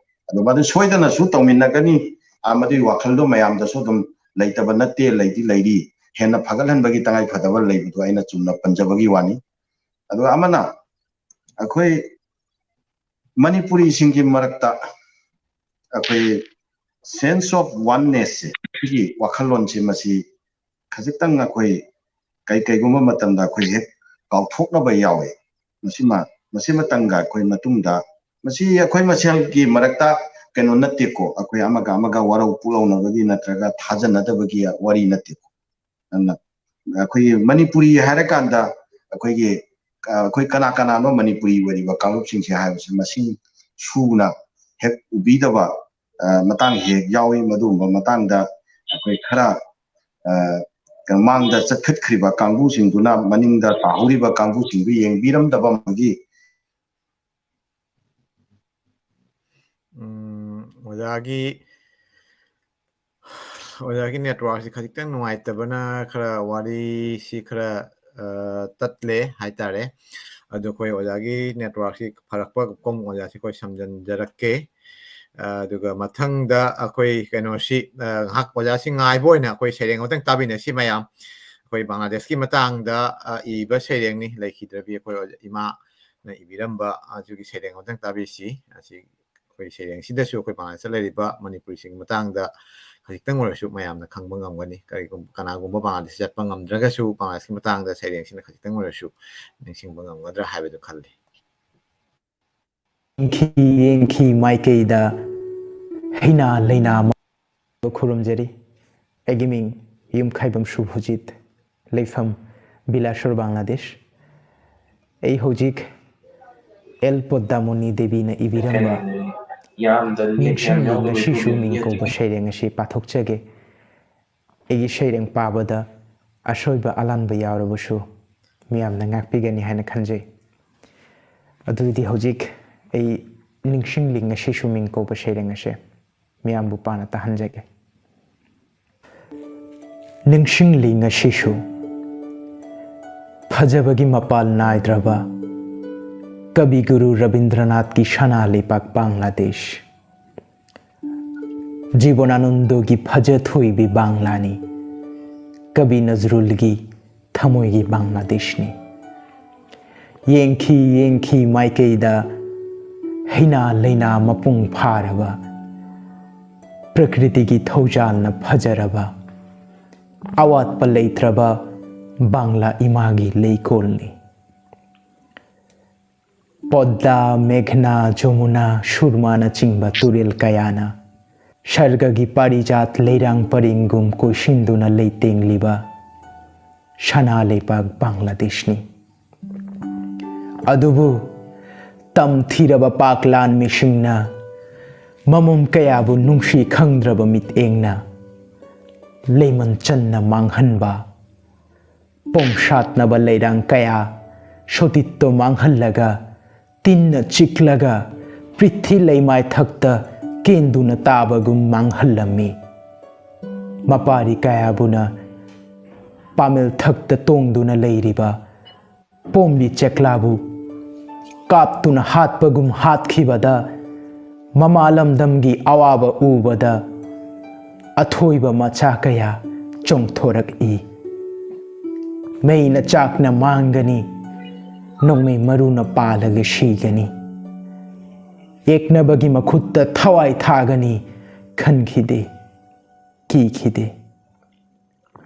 ꯑꯗꯣ ꯃꯗꯨ ꯁꯣꯏꯗꯅꯁꯨ ꯇꯧꯃꯤꯟꯅꯒꯅꯤ꯫ ꯑ, ꯃꯗꯨꯒꯤ ꯋꯥꯈꯜꯗꯣ ꯃꯌꯥꯝꯗꯁꯨ ꯑꯗꯨꯝ ꯂꯩꯇꯕ ꯅꯠꯇꯦ, ꯂꯩꯗꯤ ꯂꯩꯔꯤ꯫ ꯍꯦꯟꯅ ꯐꯒꯠꯍꯟꯕꯒꯤ ꯇꯉꯥꯏ ꯐꯗꯕ ꯂꯩꯕꯗꯣ ꯑꯩꯅ ꯆꯨꯝꯅ ꯄꯟꯖꯕꯒꯤ ꯋꯥꯅꯤ꯫ ꯑꯗꯨꯒ ꯑꯃꯅ ꯑꯩꯈꯣꯏ ꯃꯅꯤꯄꯨꯔꯤꯁꯤꯡꯒꯤ ꯃꯔꯛꯇ ꯑꯩꯈꯣꯏ sense of oneness ꯁꯦ, ꯁꯤꯒꯤ ꯋꯥꯈꯜꯂꯣꯟꯁꯦ, ꯃꯁꯤ ꯈꯖꯤꯛꯇꯪ ꯑꯩꯈꯣꯏ ꯀꯩ-, ꯀꯩꯒꯨꯝꯕ ꯃꯇꯝꯗ ꯑꯩꯈꯣꯏ ꯍꯦꯛ ꯀꯥꯎꯊꯣꯛꯅꯕ ꯌꯥꯎꯋꯦ꯫ ꯃꯁꯤꯃ ꯃꯁꯤꯃꯇꯪꯒ ꯑꯩꯈꯣꯏ ꯃꯇꯨꯡꯗ, ꯃꯁꯤ ꯑꯩꯈꯣꯏ ꯃꯁꯦꯜꯒꯤ ꯃꯔꯛꯇ ꯀꯩꯅꯣ ꯅꯠꯇꯦꯀꯣ, ꯑꯩꯈꯣꯏ ꯑꯃꯒ ꯑꯃꯒ ꯋꯥꯔꯧ ꯄꯨꯛꯂꯧꯅꯕꯒꯤ ꯅꯠꯇ꯭ꯔꯒ ꯊꯥꯖꯅꯗꯕꯒꯤ ꯋꯥꯔꯤ ꯅꯠꯇꯦꯀꯣ꯫ ꯑꯗꯨꯅ ꯑꯩꯈꯣꯏꯒꯤ ꯃꯅꯤꯄꯨꯔꯤ ꯍꯥꯏꯔꯀꯥꯟꯗ ꯑꯩꯈꯣꯏꯒꯤ, ꯑ, ꯑꯩꯈꯣꯏ ꯀꯅꯥ ꯀꯅꯥꯅꯣ ꯃꯅꯤꯄꯨꯔꯤ ꯑꯣꯏꯔꯤꯕ ꯀꯥꯡꯂꯨꯞꯁꯤꯡꯁꯦ ꯍꯥꯏꯕꯁꯦ ꯃꯁꯤꯡ ꯁꯨꯅ ꯍꯦꯛ ꯎꯕꯤꯗꯕ, ꯑ, ꯃꯇꯥꯡ ꯍꯦꯛ ꯌꯥꯎꯏ꯫ ꯃꯗꯨꯒꯨꯝꯕ ꯃꯇꯥꯡꯗ ꯑꯩꯈꯣꯏ ꯈꯔ, ꯑ, ꯃꯥꯡꯗ ꯆꯠꯈꯠꯈ꯭ꯔꯤꯕ ꯀꯥꯡꯕꯨꯁꯤꯡꯗꯨꯅ ꯃꯅꯤꯡꯗ ꯇꯥꯍꯧꯔꯤꯕ ꯀꯥꯡꯕꯨꯁꯤꯡꯗꯨ ꯌꯦꯡꯕꯤꯔꯝꯗꯕ ꯑꯃꯒꯤ ꯎꯝ, ꯑꯣꯖꯥꯒꯤ ꯑꯣꯖꯥꯒꯤ ꯅꯦꯠꯋꯥꯔꯛꯁꯤ ꯈꯖꯤꯛꯇꯪ ꯅꯨꯡꯉꯥꯏꯇꯕꯅ ꯈꯔ ꯋꯥꯔꯤꯁꯤ ꯈꯔ, ꯑ, ꯇꯠꯂꯦ ꯍꯥꯏꯇꯥꯔꯦ꯫ ꯑꯗꯣ ꯑꯩꯈꯣꯏ ꯑꯣꯖꯥꯒꯤ ꯅꯦꯠꯋꯥꯔꯛꯁꯤ ꯐꯔꯛꯄ ꯀꯨꯝ ꯑꯣꯖꯥꯁꯤ ꯑꯩꯈꯣꯏ ꯁꯝꯖꯤꯟꯖꯔꯛꯀꯦ꯫ ꯑ, ꯑꯗꯨꯒ ꯃꯊꯪꯗ ꯑꯩꯈꯣꯏ ꯀꯩꯅꯣꯁꯤ, ꯑ, ꯉꯥꯏꯍꯥꯛ ꯑꯣꯖꯥꯁꯤ ꯉꯥꯏꯕ ꯑꯣꯏꯅ ꯑꯩꯈꯣꯏ ꯁꯩꯔꯦꯡ ꯑꯃꯇꯪ ꯇꯥꯕꯤꯅꯁꯤ ꯃꯌꯥꯝ꯫ ꯑꯩꯈꯣꯏ ꯕꯪꯒ꯭ꯂꯥꯗꯦꯁꯀꯤ ꯃꯇꯥꯡꯗ, ꯑ, ꯏꯕ ꯁꯩꯔꯦꯡꯅꯤ꯫ ꯂꯩꯈꯤꯗ꯭ꯔꯕꯤ ꯑꯩꯈꯣꯏ ꯑꯣꯖꯥ ꯏꯃꯥꯅ ꯏꯕꯤꯔꯝꯕ ꯑꯗꯨꯒꯤ ꯁꯩꯔꯦꯡ ꯑꯃꯇꯪ ꯇꯥꯕꯤꯁꯤ꯫ ꯑꯁꯤ ꯑꯩꯈꯣꯏ ꯁꯩꯔꯦꯡꯁꯤꯗꯁꯨ ꯑꯩꯈꯣꯏ ꯕꯪꯒ꯭ꯂꯥꯗꯦꯁꯇ ꯂꯩꯔꯤꯕ ꯃꯅꯤꯄꯨꯔꯤꯁꯤꯡꯒꯤ ꯃꯇꯥꯡꯗ ꯈꯖꯤꯛꯇꯪ ꯑꯣꯏꯔꯁꯨ ꯃꯌꯥꯝꯅ ꯈꯪꯕ ꯉꯝꯒꯅꯤ꯫ ꯀꯔꯤꯒꯨꯝꯕ, ꯀꯅꯥꯒꯨꯝꯕ ꯕꯪꯒ꯭ꯂꯥꯗꯦꯁ ꯆꯠꯄ ꯉꯝꯗ꯭ꯔꯒꯁꯨ ꯕꯪꯒ꯭ꯂꯥꯗꯦꯁꯀꯤ ꯃꯇꯥꯡꯗ ꯁꯩꯔꯦꯡꯁꯤꯅ ꯈꯖꯤꯛꯇꯪ ꯑꯣꯏꯔꯁꯨ ꯅꯤꯡꯁꯤꯡꯕ ꯉꯝꯒꯗ꯭ꯔꯥ ꯍꯥꯏꯕꯗꯨ ꯈꯜꯂꯤ꯫ ꯌꯦꯡꯈꯤ ꯌꯦꯡꯈꯤ ꯃꯥꯏꯀꯩꯗ ꯍꯩꯅꯥ ꯂꯩꯅꯥ ꯃ-, ꯈꯨꯔꯨꯝꯖꯔꯤ꯫ ꯑꯩꯒꯤ ꯃꯤꯡ ꯌꯨꯝꯈꯥꯏꯕꯝ ꯁꯨꯚꯖꯤꯠ, ꯂꯩꯐꯝ ꯕꯤꯂꯥꯁꯣꯔ, ꯕꯪꯒ꯭ꯂꯥꯗꯦꯁ꯫ ꯑꯩ ꯍꯧꯖꯤꯛ ꯑꯦꯜ ꯄꯣꯗꯥꯃꯣꯅꯤ ꯗꯦꯕꯤꯅ ꯏꯕꯤꯔꯝꯕ ꯅꯤꯡꯁꯤꯡꯂꯤ ꯉꯁꯤꯁꯨ ꯃꯤꯡ ꯀꯧꯕ ꯁꯩꯔꯦꯡ ꯑꯁꯤ ꯄꯥꯊꯣꯛꯆꯒꯦ꯫ ꯑꯩꯒꯤ ꯁꯩꯔꯦꯡ ꯄꯥꯕꯗ ꯑꯁꯣꯏꯕ ꯑꯂꯥꯟꯕ ꯌꯥꯎꯔꯕꯁꯨ ꯃꯤꯌꯥꯝꯅ ꯉꯥꯛꯄꯤꯒꯅꯤ ꯍꯥꯏꯅ ꯈꯟꯖꯩ꯫ ꯑꯗꯨꯗꯤ ꯍꯧꯖꯤꯛ ꯑꯩ ꯅꯤꯡꯁꯤꯡꯂꯤ ꯉꯁꯤꯁꯨ ꯃꯤꯡ ꯀꯧꯕ ꯁꯩꯔꯦꯡ ꯑꯁꯦ ꯃꯤꯌꯥꯝꯕꯨ ꯄꯥꯅ ꯇꯥꯍꯟꯖꯒꯦ꯫ ꯅꯤꯡꯁꯤꯡꯂꯤ ꯉꯁꯤꯁꯨ ꯐꯖꯕꯒꯤ ꯃꯄꯥꯜ ꯅꯥꯏꯗ꯭ꯔꯕ ꯀꯕꯤ ꯒꯨꯔꯨ ꯔꯕꯤꯟꯗ꯭ꯔꯅꯥꯊꯀꯤ ꯁꯅꯥ ꯂꯩꯄꯥꯛ ꯕꯪꯒ꯭ꯂꯥꯗꯦꯁ, ꯖꯤꯕꯅꯥꯅꯟꯗꯒꯤ ꯐꯖ ꯊꯣꯏꯕꯤ ꯕꯪꯒ꯭ꯂꯥꯅꯤ, ꯀꯕꯤ ꯅꯖꯔꯨꯜꯒꯤ ꯊꯃꯣꯏꯒꯤ ꯕꯪꯒ꯭ꯂꯥꯗꯦꯁꯅꯤ꯫ ꯌꯦꯡꯈꯤ ꯌꯦꯡꯈꯤ ꯃꯥꯏꯀꯩꯗ ꯍꯩꯅꯥ ꯂꯩꯅꯥ ꯃꯄꯨꯡ ꯐꯥꯔꯕ, ꯄ꯭ꯔꯀ꯭ꯔꯤꯇꯤꯒꯤ ꯊꯧꯖꯥꯜꯅ ꯐꯖꯔꯕ, ꯑꯋꯥꯠꯄ ꯂꯩꯇ꯭ꯔꯕ ꯕꯥꯡꯂꯥ ꯏꯃꯥꯒꯤ ꯂꯩꯀꯣꯜꯅꯤ꯫ ꯄꯣꯗ꯭ꯗꯥ, ꯃꯦꯘꯅꯥ, ꯖꯃꯨꯅꯥ, ꯁꯨꯔꯃꯥꯅꯆꯤꯡꯕ ꯇꯨꯔꯦꯜ ꯀꯌꯥꯅ ꯁꯔꯒꯒꯤ ꯄꯥꯔꯤꯖꯥꯠ ꯂꯩꯔꯥꯡ ꯄꯔꯦꯡꯒꯨꯝ ꯀꯣꯏꯁꯤꯟꯗꯨꯅ ꯂꯩꯇꯦꯡꯂꯤꯕ ꯁꯅꯥ ꯂꯩꯄꯥꯛ ꯕꯪꯒ꯭ꯂꯥꯗꯦꯁꯅꯤ꯫ ꯑꯗꯨꯕꯨ ꯇꯝꯊꯤꯔꯕ ꯄꯥꯛ ꯂꯥꯟꯃꯤꯁꯤꯡꯅ ꯃꯃꯣꯝ ꯀꯌꯥꯕꯨ ꯅꯨꯡꯁꯤ ꯈꯪꯗ꯭ꯔꯕ ꯃꯤꯠꯌꯦꯡꯅ ꯂꯩꯃꯟ ꯆꯟꯅ ꯃꯥꯡꯍꯟꯕ, ꯄꯣꯝꯁꯥꯠꯅꯕ ꯂꯩꯔꯥꯡ ꯀꯌꯥ ꯁꯣꯇꯤꯠꯇꯣ ꯃꯥꯡꯍꯜꯂꯒ, ꯇꯤꯟꯅ ꯆꯤꯛꯂꯒ ꯄ꯭ꯔꯤꯊꯤ ꯂꯩꯃꯥꯏꯊꯛꯇ ꯀꯦꯟꯗꯨꯅ ꯇꯥꯕꯒꯨꯝ ꯃꯥꯡꯍꯜꯂꯝꯃꯤ꯫ ꯃꯄꯥꯔꯤ ꯀꯌꯥꯕꯨꯅ ꯄꯥꯃꯦꯜ ꯊꯛꯇ ꯇꯣꯡꯗꯨꯅ ꯂꯩꯔꯤꯕ ꯄꯣꯝꯕꯤ ꯆꯦꯛꯂꯥꯕꯨ ꯀꯥꯞꯇꯨꯅ ꯍꯥꯠꯄꯒꯨꯝ ꯍꯥꯠꯈꯤꯕꯗ, ꯃꯃꯥ ꯂꯝꯗꯝꯒꯤ ꯑꯋꯥꯕ ꯎꯕꯗ ꯑꯊꯣꯏꯕ ꯃꯆꯥ ꯀꯌꯥ ꯆꯣꯡꯊꯣꯔꯛꯏ꯫ ꯃꯩꯅ ꯆꯥꯛꯅ ꯃꯥꯡꯒꯅꯤ, ꯅꯣꯡꯃꯩ ꯃꯔꯨꯅ ꯄꯥꯜꯂꯒ ꯁꯤꯒꯅꯤ꯫ ꯌꯦꯛꯅꯕꯒꯤ ꯃꯈꯨꯠꯇ ꯊꯋꯥꯏ ꯊꯥꯒꯅꯤ ꯈꯟꯈꯤꯗꯦ, ꯀꯤꯈꯤꯗꯦ꯫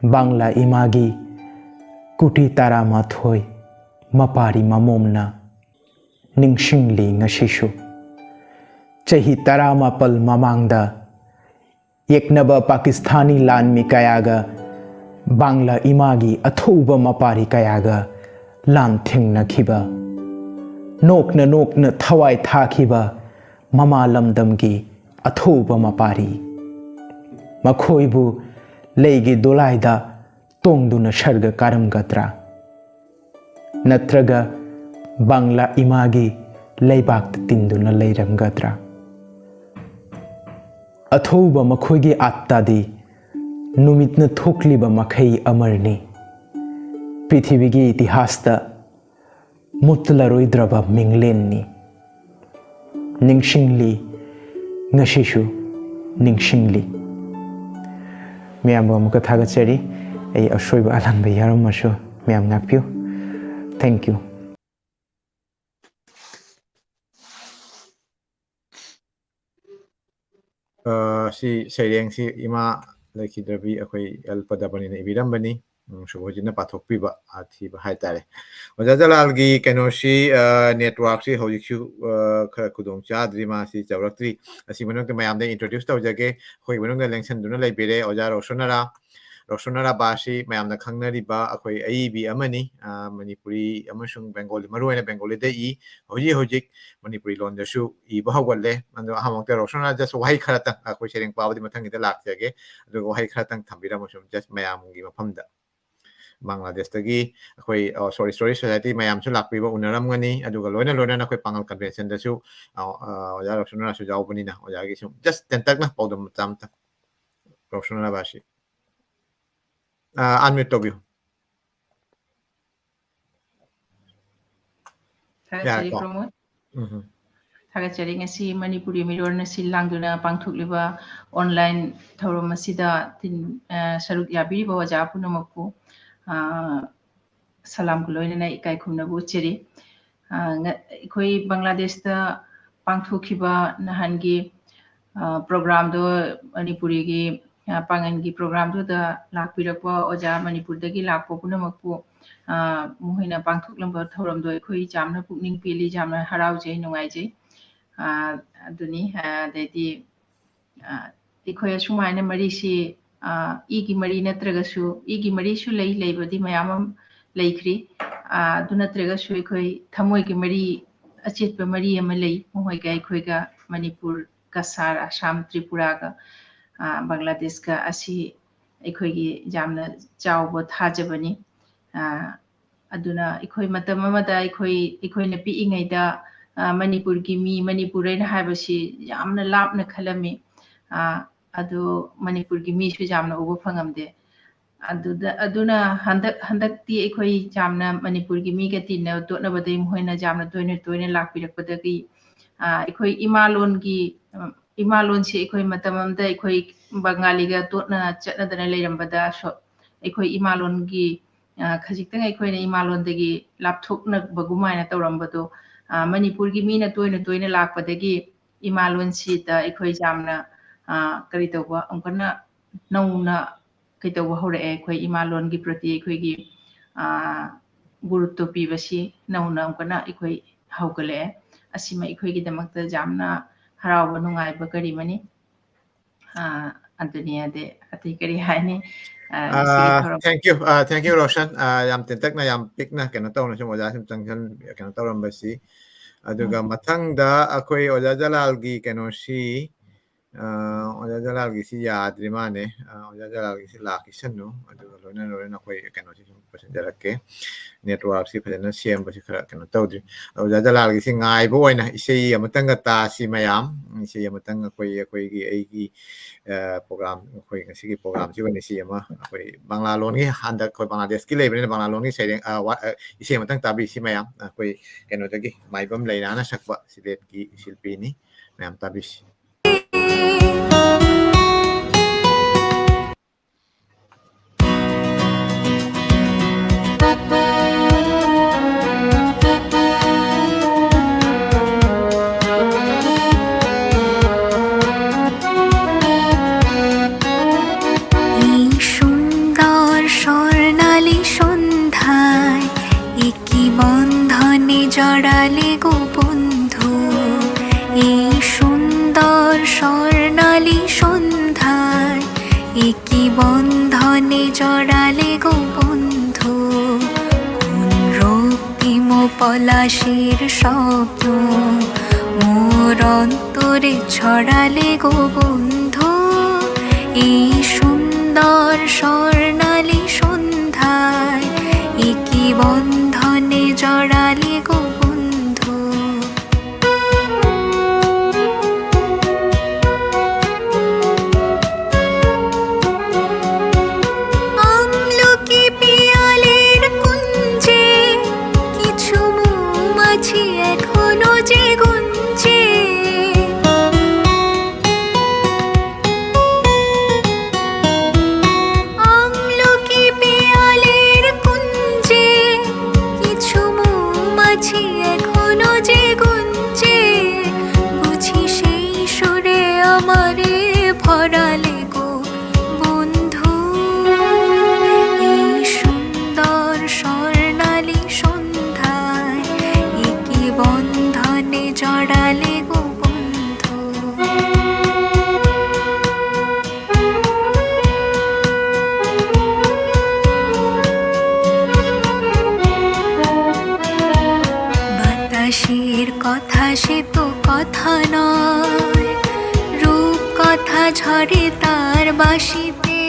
ꯕꯪꯒ꯭ꯂꯥ ꯏꯃꯥꯒꯤ ꯀꯨꯇꯤ ꯇꯔꯥꯃꯥꯊꯣꯏ ꯃꯄꯥꯔꯤ ꯃꯃꯣꯝꯅ ꯅꯤꯡꯁꯤꯡꯂꯤ ꯉꯁꯤꯁꯨ꯫ ꯆꯍꯤ ꯇꯔꯥꯃꯥꯄꯜ ꯃꯃꯥꯡꯗ ꯌꯦꯛꯅꯕ ꯄꯥꯀꯤꯁꯇꯥꯅꯤ ꯂꯥꯟꯃꯤ ꯀꯌꯥꯒ ꯕꯪꯒ꯭ꯂꯥ ꯏꯃꯥꯒꯤ ꯑꯊꯧꯕ ꯃꯄꯥꯔꯤ ꯀꯌꯥꯒ ꯂꯥꯟ ꯊꯦꯡꯅꯈꯤꯕ, ꯅꯣꯛꯅ ꯅꯣꯛꯅ ꯊꯋꯥꯏ ꯊꯥꯈꯤꯕ ꯃꯃꯥ ꯂꯝꯗꯝꯒꯤ ꯑꯊꯧꯕ ꯃꯄꯥꯔꯤ꯫ ꯃꯈꯣꯏꯕꯨ ꯂꯩꯒꯤ ꯗꯣꯂꯥꯏꯗ ꯇꯣꯡꯗꯨꯅ ꯁꯔꯒ ꯀꯥꯔꯝꯒꯗ꯭ꯔꯥ? ꯅꯠꯇ꯭ꯔꯒ ꯕꯪꯒ꯭ꯂꯥ ꯏꯃꯥꯒꯤ ꯂꯩꯕꯥꯛꯇ ꯇꯤꯟꯗꯨꯅ ꯂꯩꯔꯝꯒꯗ꯭ꯔꯥ? ꯑꯊꯧꯕ ꯃꯈꯣꯏꯒꯤ ꯑꯥꯠꯇꯥꯗꯤ ꯅꯨꯃꯤꯠꯅ ꯊꯣꯛꯂꯤꯕ ꯃꯈꯩ ꯑꯃꯔꯅꯤ꯫ ꯄ꯭ꯔꯤꯊꯤꯕꯤꯒꯤ ꯏꯇꯤꯍꯥꯁꯇ ꯃꯨꯠꯂꯔꯣꯏꯗ꯭ꯔꯕ ꯃꯤꯡꯂꯦꯟꯅꯤ꯫ ꯅꯤꯡꯁꯤꯡꯂꯤ, ꯉꯁꯤꯁꯨ ꯅꯤꯡꯁꯤꯡꯂꯤ꯫ ꯃꯌꯥꯝꯕꯨ ꯑꯃꯨꯛꯀ ꯊꯥꯒꯠꯆꯔꯤ꯫ ꯑꯩ ꯑꯁꯣꯏꯕ ꯑꯂꯥꯟꯕ ꯌꯥꯎꯔꯝꯃꯁꯨ ꯃꯌꯥꯝ ꯉꯥꯛꯄꯤꯌꯨ꯫ Thank you꯫ ꯑ, ꯁꯤ ꯁꯩꯔꯦꯡꯁꯤ ꯏꯃꯥ ꯂꯩꯈꯤꯗ꯭ꯔꯕꯤ ꯑꯩꯈꯣꯏ ꯑꯦꯜ ꯄꯗꯃꯅꯤꯅ ꯏꯕꯤꯔꯝꯕꯅꯤ꯫ ꯎꯝ, ꯁꯨꯕꯖꯤꯠꯅ ꯄꯥꯊꯣꯛꯄꯤꯕ, ꯑ, ꯊꯤꯕ ꯍꯥꯏꯇꯥꯔꯦ꯫ ꯑꯣꯖꯥ ꯖꯂꯥꯜꯒꯤ ꯀꯩꯅꯣꯁꯤ, ꯑ, networkꯁꯤ ꯍꯧꯖꯤꯛꯁꯨ, ꯑ, ꯈꯔ ꯈꯨꯗꯣꯡ ꯆꯥꯗ꯭ꯔꯤ, ꯃꯥꯁꯤ ꯌꯧꯔꯛꯇ꯭ꯔꯤ꯫ ꯑꯁꯤ ꯃꯅꯨꯡꯗ ꯃꯌꯥꯝꯗ introduce ꯇꯧꯖꯒꯦ꯫ ꯑꯩꯈꯣꯏ ꯃꯅꯨꯡꯗ ꯂꯦꯡꯁꯟꯗꯨꯅ ꯂꯩꯕꯤꯔꯦ ꯑꯣꯖꯥ ꯔꯣꯁꯣꯅꯥꯔꯥ꯫ ꯔꯣꯁꯣꯅꯥꯔꯥ ꯕꯥꯁꯤ ꯃꯌꯥꯝꯅ ꯈꯪꯅꯔꯤꯕ ꯑꯩꯈꯣꯏ ꯑꯏꯕꯤ ꯑꯃꯅꯤ, ꯑ, ꯃꯅꯤꯄꯨꯔꯤ ꯑꯃꯁꯨꯡ ꯕꯦꯡꯒꯣꯂꯤ, ꯃꯔꯨꯑꯣꯏꯅ ꯕꯦꯡꯒꯣꯂꯤꯗ ꯏ꯫ ꯍꯧꯖꯤꯛ ꯍꯧꯖꯤꯛ ꯃꯅꯤꯄꯨꯔꯤ ꯂꯣꯟꯗꯁꯨ ꯏꯕ ꯍꯧꯒꯠꯂꯦ꯫ ꯑꯗꯣ ꯑꯍꯥꯟꯕꯃꯛꯇ ꯔꯣꯁꯣꯅꯥꯔꯥ just ꯋꯥꯍꯩ ꯈꯔꯇꯪ, ꯑꯩꯈꯣꯏ ꯁꯩꯔꯦꯡ ꯄꯥꯕꯗꯤ ꯃꯊꯪꯒꯤꯗ ꯂꯥꯛꯆꯒꯦ꯫ ꯑꯗꯨꯒ ꯋꯥꯍꯩ ꯈꯔꯇꯪ ꯊꯝꯕꯤꯔꯝꯃꯨ ꯁꯨꯝ just ꯃꯌꯥꯝꯒꯤ ꯃꯐꯝꯗ꯫ ꯕꯪꯒ꯭ꯂꯥꯗꯦꯁꯇꯒꯤ ꯑꯩꯈꯣꯏ, ꯑ, sorry, Story Society ꯃꯌꯥꯝꯁꯨ ꯂꯥꯛꯄꯤꯕ ꯎꯅꯔꯝꯒꯅꯤ꯫ ꯑꯗꯨꯒ ꯂꯣꯏꯅ ꯂꯣꯏꯅꯅ ꯑꯩꯈꯣꯏ ꯄꯥꯉꯜ conventionꯗꯁꯨ, ꯑ, ꯑ, ꯑꯣꯖꯥ ꯔꯣꯁꯣꯅꯥꯔꯥꯁꯨ ꯌꯥꯎꯕꯅꯤꯅ ꯑꯣꯖꯥꯒꯤ ꯁꯨꯝ just ꯇꯦꯟꯇꯛꯅ ꯄꯥꯎꯗꯝ ꯃꯆꯥ ꯑꯃꯇꯪ꯫ ꯔꯣꯁꯣꯅꯥꯔꯥ ꯕꯥꯁꯤ, ꯑ, unmute ꯇꯧꯕꯤꯌꯨ꯫ ꯊꯥꯒꯠꯆꯔꯤ, ꯌꯥꯔꯦꯀꯣ? ꯄ꯭ꯔꯃꯣꯗ꯫ ꯎꯝ ꯍꯝ꯫ ꯊꯥꯒꯠꯆꯔꯤ꯫ ꯉꯁꯤ ꯃꯅꯤꯄꯨꯔꯤ ꯃꯤꯔꯣꯜꯅ ꯁꯤꯜ ꯂꯥꯡꯗꯨꯅ ꯄꯥꯡꯊꯣꯛꯂꯤꯕ online ꯊꯧꯔꯝ ꯑꯁꯤꯗ ꯇꯤꯟ-, ꯑ, ꯁꯔꯨꯛ ꯌꯥꯕꯤꯔꯤꯕ ꯑꯣꯖꯥ ꯄꯨꯝꯅꯃꯛꯄꯨ, ꯑ, ꯁꯂꯥꯝꯒ ꯂꯣꯏꯅꯅ ꯏꯀꯥꯏ ꯈꯨꯝꯅꯕ ꯎꯠꯆꯔꯤ꯫ ꯑ, ꯉ-, ꯑꯩꯈꯣꯏ ꯕꯪꯒ꯭ꯂꯥꯗꯦꯁꯇ ꯄꯥꯡꯊꯣꯛꯈꯤꯕ ꯅꯍꯥꯟꯒꯤ, ꯑ, programꯗꯣ, ꯃꯅꯤꯄꯨꯔꯤꯒꯤ, ꯑ, ꯄꯥꯡꯒꯟꯒꯤ programꯗꯨꯗ ꯂꯥꯛꯄꯤꯔꯛꯄ ꯑꯣꯖꯥ ꯃꯅꯤꯄꯨꯔꯗꯒꯤ ꯂꯥꯛꯄ ꯄꯨꯝꯅꯃꯛꯄꯨ, ꯑ, ꯃꯈꯣꯏꯅ ꯄꯥꯡꯊꯣꯛꯂꯝꯕ ꯊꯧꯔꯝꯗꯣ ꯑꯩꯈꯣꯏ ꯌꯥꯝꯅ ꯄꯨꯛꯅꯤꯡ ꯄꯦꯜꯂꯤ, ꯌꯥꯝꯅ ꯍꯔꯥꯎꯖꯩ, ꯅꯨꯡꯉꯥꯏꯖꯩ꯫ ꯑ, ꯑꯗꯨꯅꯤ, ꯑ, ꯑꯗꯩꯗꯤ, ꯑ, ꯑꯩꯈꯣꯏ ꯑꯁꯨꯃꯥꯏꯅ ꯃꯔꯤꯁꯤ, ꯑ, ꯏꯒꯤ ꯃꯔꯤ ꯅꯠꯇ꯭ꯔꯒꯁꯨ, ꯏꯒꯤ ꯃꯔꯤꯁꯨ ꯂꯩ, ꯂꯩꯕꯗꯤ ꯃꯌꯥꯝ ꯑꯃ ꯂꯩꯈ꯭ꯔꯤ꯫ ꯑ, ꯑꯗꯨ ꯅꯠꯇ꯭ꯔꯒꯁꯨ ꯑꯩꯈꯣꯏ ꯊꯃꯣꯏꯒꯤ ꯃꯔꯤ, ꯑꯆꯦꯠꯄ ꯃꯔꯤ ꯑꯃ ꯂꯩ, ꯃꯈꯣꯏꯒ ꯑꯩꯈꯣꯏꯒ, ꯃꯅꯤꯄꯨꯔ, ꯀꯁꯥꯔ, ꯑꯁꯥꯝ, ꯇ꯭ꯔꯤꯄꯨꯔꯥꯒ, ꯑ, ꯕꯪꯒ꯭ꯂꯥꯗꯦꯁꯀ ꯑꯁꯤ ꯑꯩꯈꯣꯏꯒꯤ ꯌꯥꯝꯅ ꯆꯥꯎꯕ ꯊꯥꯖꯕꯅꯤ꯫ ꯑ, ꯑꯗꯨꯅ ꯑꯩꯈꯣꯏ ꯃꯇꯝ ꯑꯃꯗ ꯑꯩꯈꯣꯏ, ꯑꯩꯈꯣꯏꯅ ꯄꯤꯛꯏꯉꯩꯗ, ꯑ, ꯃꯅꯤꯄꯨꯔꯒꯤ ꯃꯤ, ꯃꯅꯤꯄꯨꯔ ꯍꯥꯏꯅ ꯍꯥꯏꯕꯁꯤ ꯌꯥꯝꯅ ꯂꯥꯞꯅ ꯈꯜꯂꯝꯃꯤ꯫ ꯑ, ꯑꯗꯨ ꯃꯅꯤꯄꯨꯔꯒꯤ ꯃꯤꯁꯨ ꯌꯥꯝꯅ ꯎꯕ ꯐꯪꯉꯝꯗꯦ꯫ ꯑꯗꯨꯗ, ꯑꯗꯨꯅ ꯍꯟꯗꯛ, ꯍꯟꯗꯛꯇꯤ ꯑꯩꯈꯣꯏ ꯌꯥꯝꯅ ꯃꯅꯤꯄꯨꯔꯒꯤ ꯃꯤꯒ ꯇꯤꯟꯅ ꯇꯣꯠꯅꯕꯗꯒꯤ ꯃꯈꯣꯏꯅ ꯌꯥꯝꯅ ꯇꯣꯏꯅ ꯇꯣꯏꯅ ꯂꯥꯛꯄꯤꯔꯛꯄꯗꯒꯤ, ꯑ, ꯑꯩꯈꯣꯏ ꯏꯃꯥ ꯂꯣꯟꯒꯤ, ꯑ, ꯏꯃꯥ ꯂꯣꯟꯁꯤ ꯑꯩꯈꯣꯏ ꯃꯇꯝ ꯑꯃꯗ ꯑꯩꯈꯣꯏ ꯕꯪꯒꯥꯂꯤꯒ ꯇꯣꯠꯅ ꯆꯠꯅꯗꯅ ꯂꯩꯔꯝꯕꯗ ꯁꯣ-, ꯑꯩꯈꯣꯏ ꯏꯃꯥ ꯂꯣꯟꯒꯤ, ꯑ, ꯈꯖꯤꯛꯇꯪ ꯑꯩꯈꯣꯏꯅ ꯏꯃꯥ ꯂꯣꯟꯗꯒꯤ ꯂꯥꯞꯊꯣꯛꯅꯕꯒꯨꯃꯥꯏꯅ ꯇꯧꯔꯝꯕꯗꯣ, ꯑ, ꯃꯅꯤꯄꯨꯔꯒꯤ ꯃꯤꯅ ꯇꯣꯏꯅ ꯇꯣꯏꯅ ꯂꯥꯛꯄꯗꯒꯤ ꯏꯃꯥ ꯂꯣꯟꯁꯤꯗ ꯑꯩꯈꯣꯏ ꯌꯥꯝꯅ, ꯑ, ꯀꯔꯤ ꯇꯧꯕ, ꯑꯃꯨꯛ ꯍꯟꯅ ꯅꯧꯅ ꯀꯩꯗꯧꯕ ꯍꯧꯔꯛꯑꯦ꯫ ꯑꯩꯈꯣꯏ ꯏꯃꯥ ꯂꯣꯟꯒꯤ ꯄ꯭ꯔꯇꯤ ꯑꯩꯈꯣꯏꯒꯤ, ꯑ, ꯒꯨꯔꯨꯠꯇꯣ ꯄꯤꯕꯁꯤ ꯅꯧꯅ ꯑꯃꯨꯛꯀꯅ ꯑꯩꯈꯣꯏ ꯍꯧꯒꯠꯂꯛꯑꯦ꯫ ꯑꯁꯤꯃ ꯑꯩꯈꯣꯏꯒꯤꯗꯃꯛꯇ ꯌꯥꯝꯅ ꯍꯔꯥꯎꯕ, ꯅꯨꯡꯉꯥꯏꯕ ꯀꯔꯤꯃꯅꯤ꯫ ꯑ, ꯑꯗꯨꯅꯤ, ꯑꯗꯩ ꯑꯇꯩ ꯀꯔꯤ ꯍꯥꯏꯅꯤ? ꯑ, ꯉꯁꯤꯒꯤ ꯑ, ꯊꯧꯔꯝ thank you, ꯑ, thank you, ꯔꯣꯁꯟ꯫ ꯑ, ꯌꯥꯝ ꯇꯦꯟꯇꯛꯅ, ꯌꯥꯝ ꯄꯤꯛꯅ ꯀꯩꯅꯣ ꯇꯧꯅ ꯁꯨꯝ ꯑꯣꯖꯥ ꯁꯨꯝ ꯆꯪꯁꯟ-, ꯀꯩꯅꯣ ꯇꯧꯔꯝꯕꯁꯤ꯫ ꯑꯗꯨꯒ ꯎꯝ꯫ ꯃꯊꯪꯗ ꯑꯩꯈꯣꯏ ꯑꯣꯖꯥ ꯖꯂꯥꯜꯒꯤ ꯀꯩꯅꯣꯁꯤ, ꯑ, ꯑꯣꯖꯥ ꯖꯂꯥꯜꯒꯤꯁꯤ ꯌꯥꯗ꯭ꯔꯤ ꯃꯥꯅꯦ꯫ ꯑ, ꯑꯣꯖꯥ ꯖꯂꯥꯜꯒꯤꯁꯤ ꯂꯥꯛꯈꯤꯁꯅꯨ꯫ ꯑꯗꯨꯒ ꯂꯣꯏꯅ ꯂꯣꯏꯅ ꯑꯩꯈꯣꯏ ꯀꯩꯅꯣꯁꯤ ꯁꯨꯝ ꯄꯨꯁꯤꯟꯖꯔꯛꯀꯦ꯫ Networkꯁꯤ ꯐꯖꯅ ꯁꯦꯝꯕꯁꯤ ꯈꯔ ꯀꯩꯅꯣ ꯇꯧꯗ꯭ꯔꯤ꯫ ꯑꯣꯖꯥ ꯖꯂꯥꯜꯒꯤꯁꯤ ꯉꯥꯏꯕ ꯑꯣꯏꯅ ꯏꯁꯩ ꯑꯃꯇꯪꯒ ꯇꯥꯁꯤ ꯃꯌꯥꯝ꯫ ꯏꯁꯩ ꯑꯃꯇꯪ ꯑꯩꯈꯣꯏ, ꯑꯩꯈꯣꯏꯒꯤ, ꯑꯩꯒꯤ, ꯑ, program, ꯑꯩꯈꯣꯏ ꯉꯁꯤꯒꯤ programꯁꯤ ꯑꯣꯏꯅ ꯏꯁꯩ ꯑꯃ, ꯑꯩꯈꯣꯏ ꯕꯪꯂꯥ ꯂꯣꯟꯒꯤ, ꯍꯟꯗꯛ ꯑꯩꯈꯣꯏ ꯕꯪꯒ꯭ꯂꯥꯗꯦꯁꯀꯤ ꯂꯩꯕꯅꯤꯅ ꯕꯪꯒ꯭ꯂꯥ ꯂꯣꯟꯒꯤ ꯁꯩꯔꯦꯡ, ꯑ, ꯋꯥ-, ꯑ, ꯏꯁꯩ ꯑꯃꯇꯪ ꯇꯥꯕꯤꯁꯤ ꯃꯌꯥꯝ꯫ ꯑꯩꯈꯣꯏ ꯀꯩꯅꯣꯗꯒꯤ ꯃꯥꯏꯕꯝ ꯂꯩꯅꯥꯅ ꯁꯛꯄ ꯁꯤꯂꯦꯠꯀꯤ ꯁꯤꯜꯄꯤꯅꯤ꯫ ꯃꯌꯥꯝ ꯇꯥꯕꯤꯁꯤ꯫ এই সুন্দর স্বর্ণালী সন্ধ্যায়, এ কি বন্ধনে জড়ালে গো বন্ধু? এই সুন্দর স্বর্ণালী সন্ধ্যায়, এ কি বন্ধনে জড়ালে গো বন্ধু? কোন রক্তিম পলাশের শব্দ মোর অন্তরে ছড়ালে গো বন্ধু? এই সুন্দর স্বর্ণালী সন্ধ্যায়, এ কি বন্ধনে জড়ালে গো বন্ধু? আমলকি পিয়ালির কুঞ্জে কিছু মৌমাছি এখনো যে গুঞ্জে। আমলকি ঝরে তার বাঁশিতে।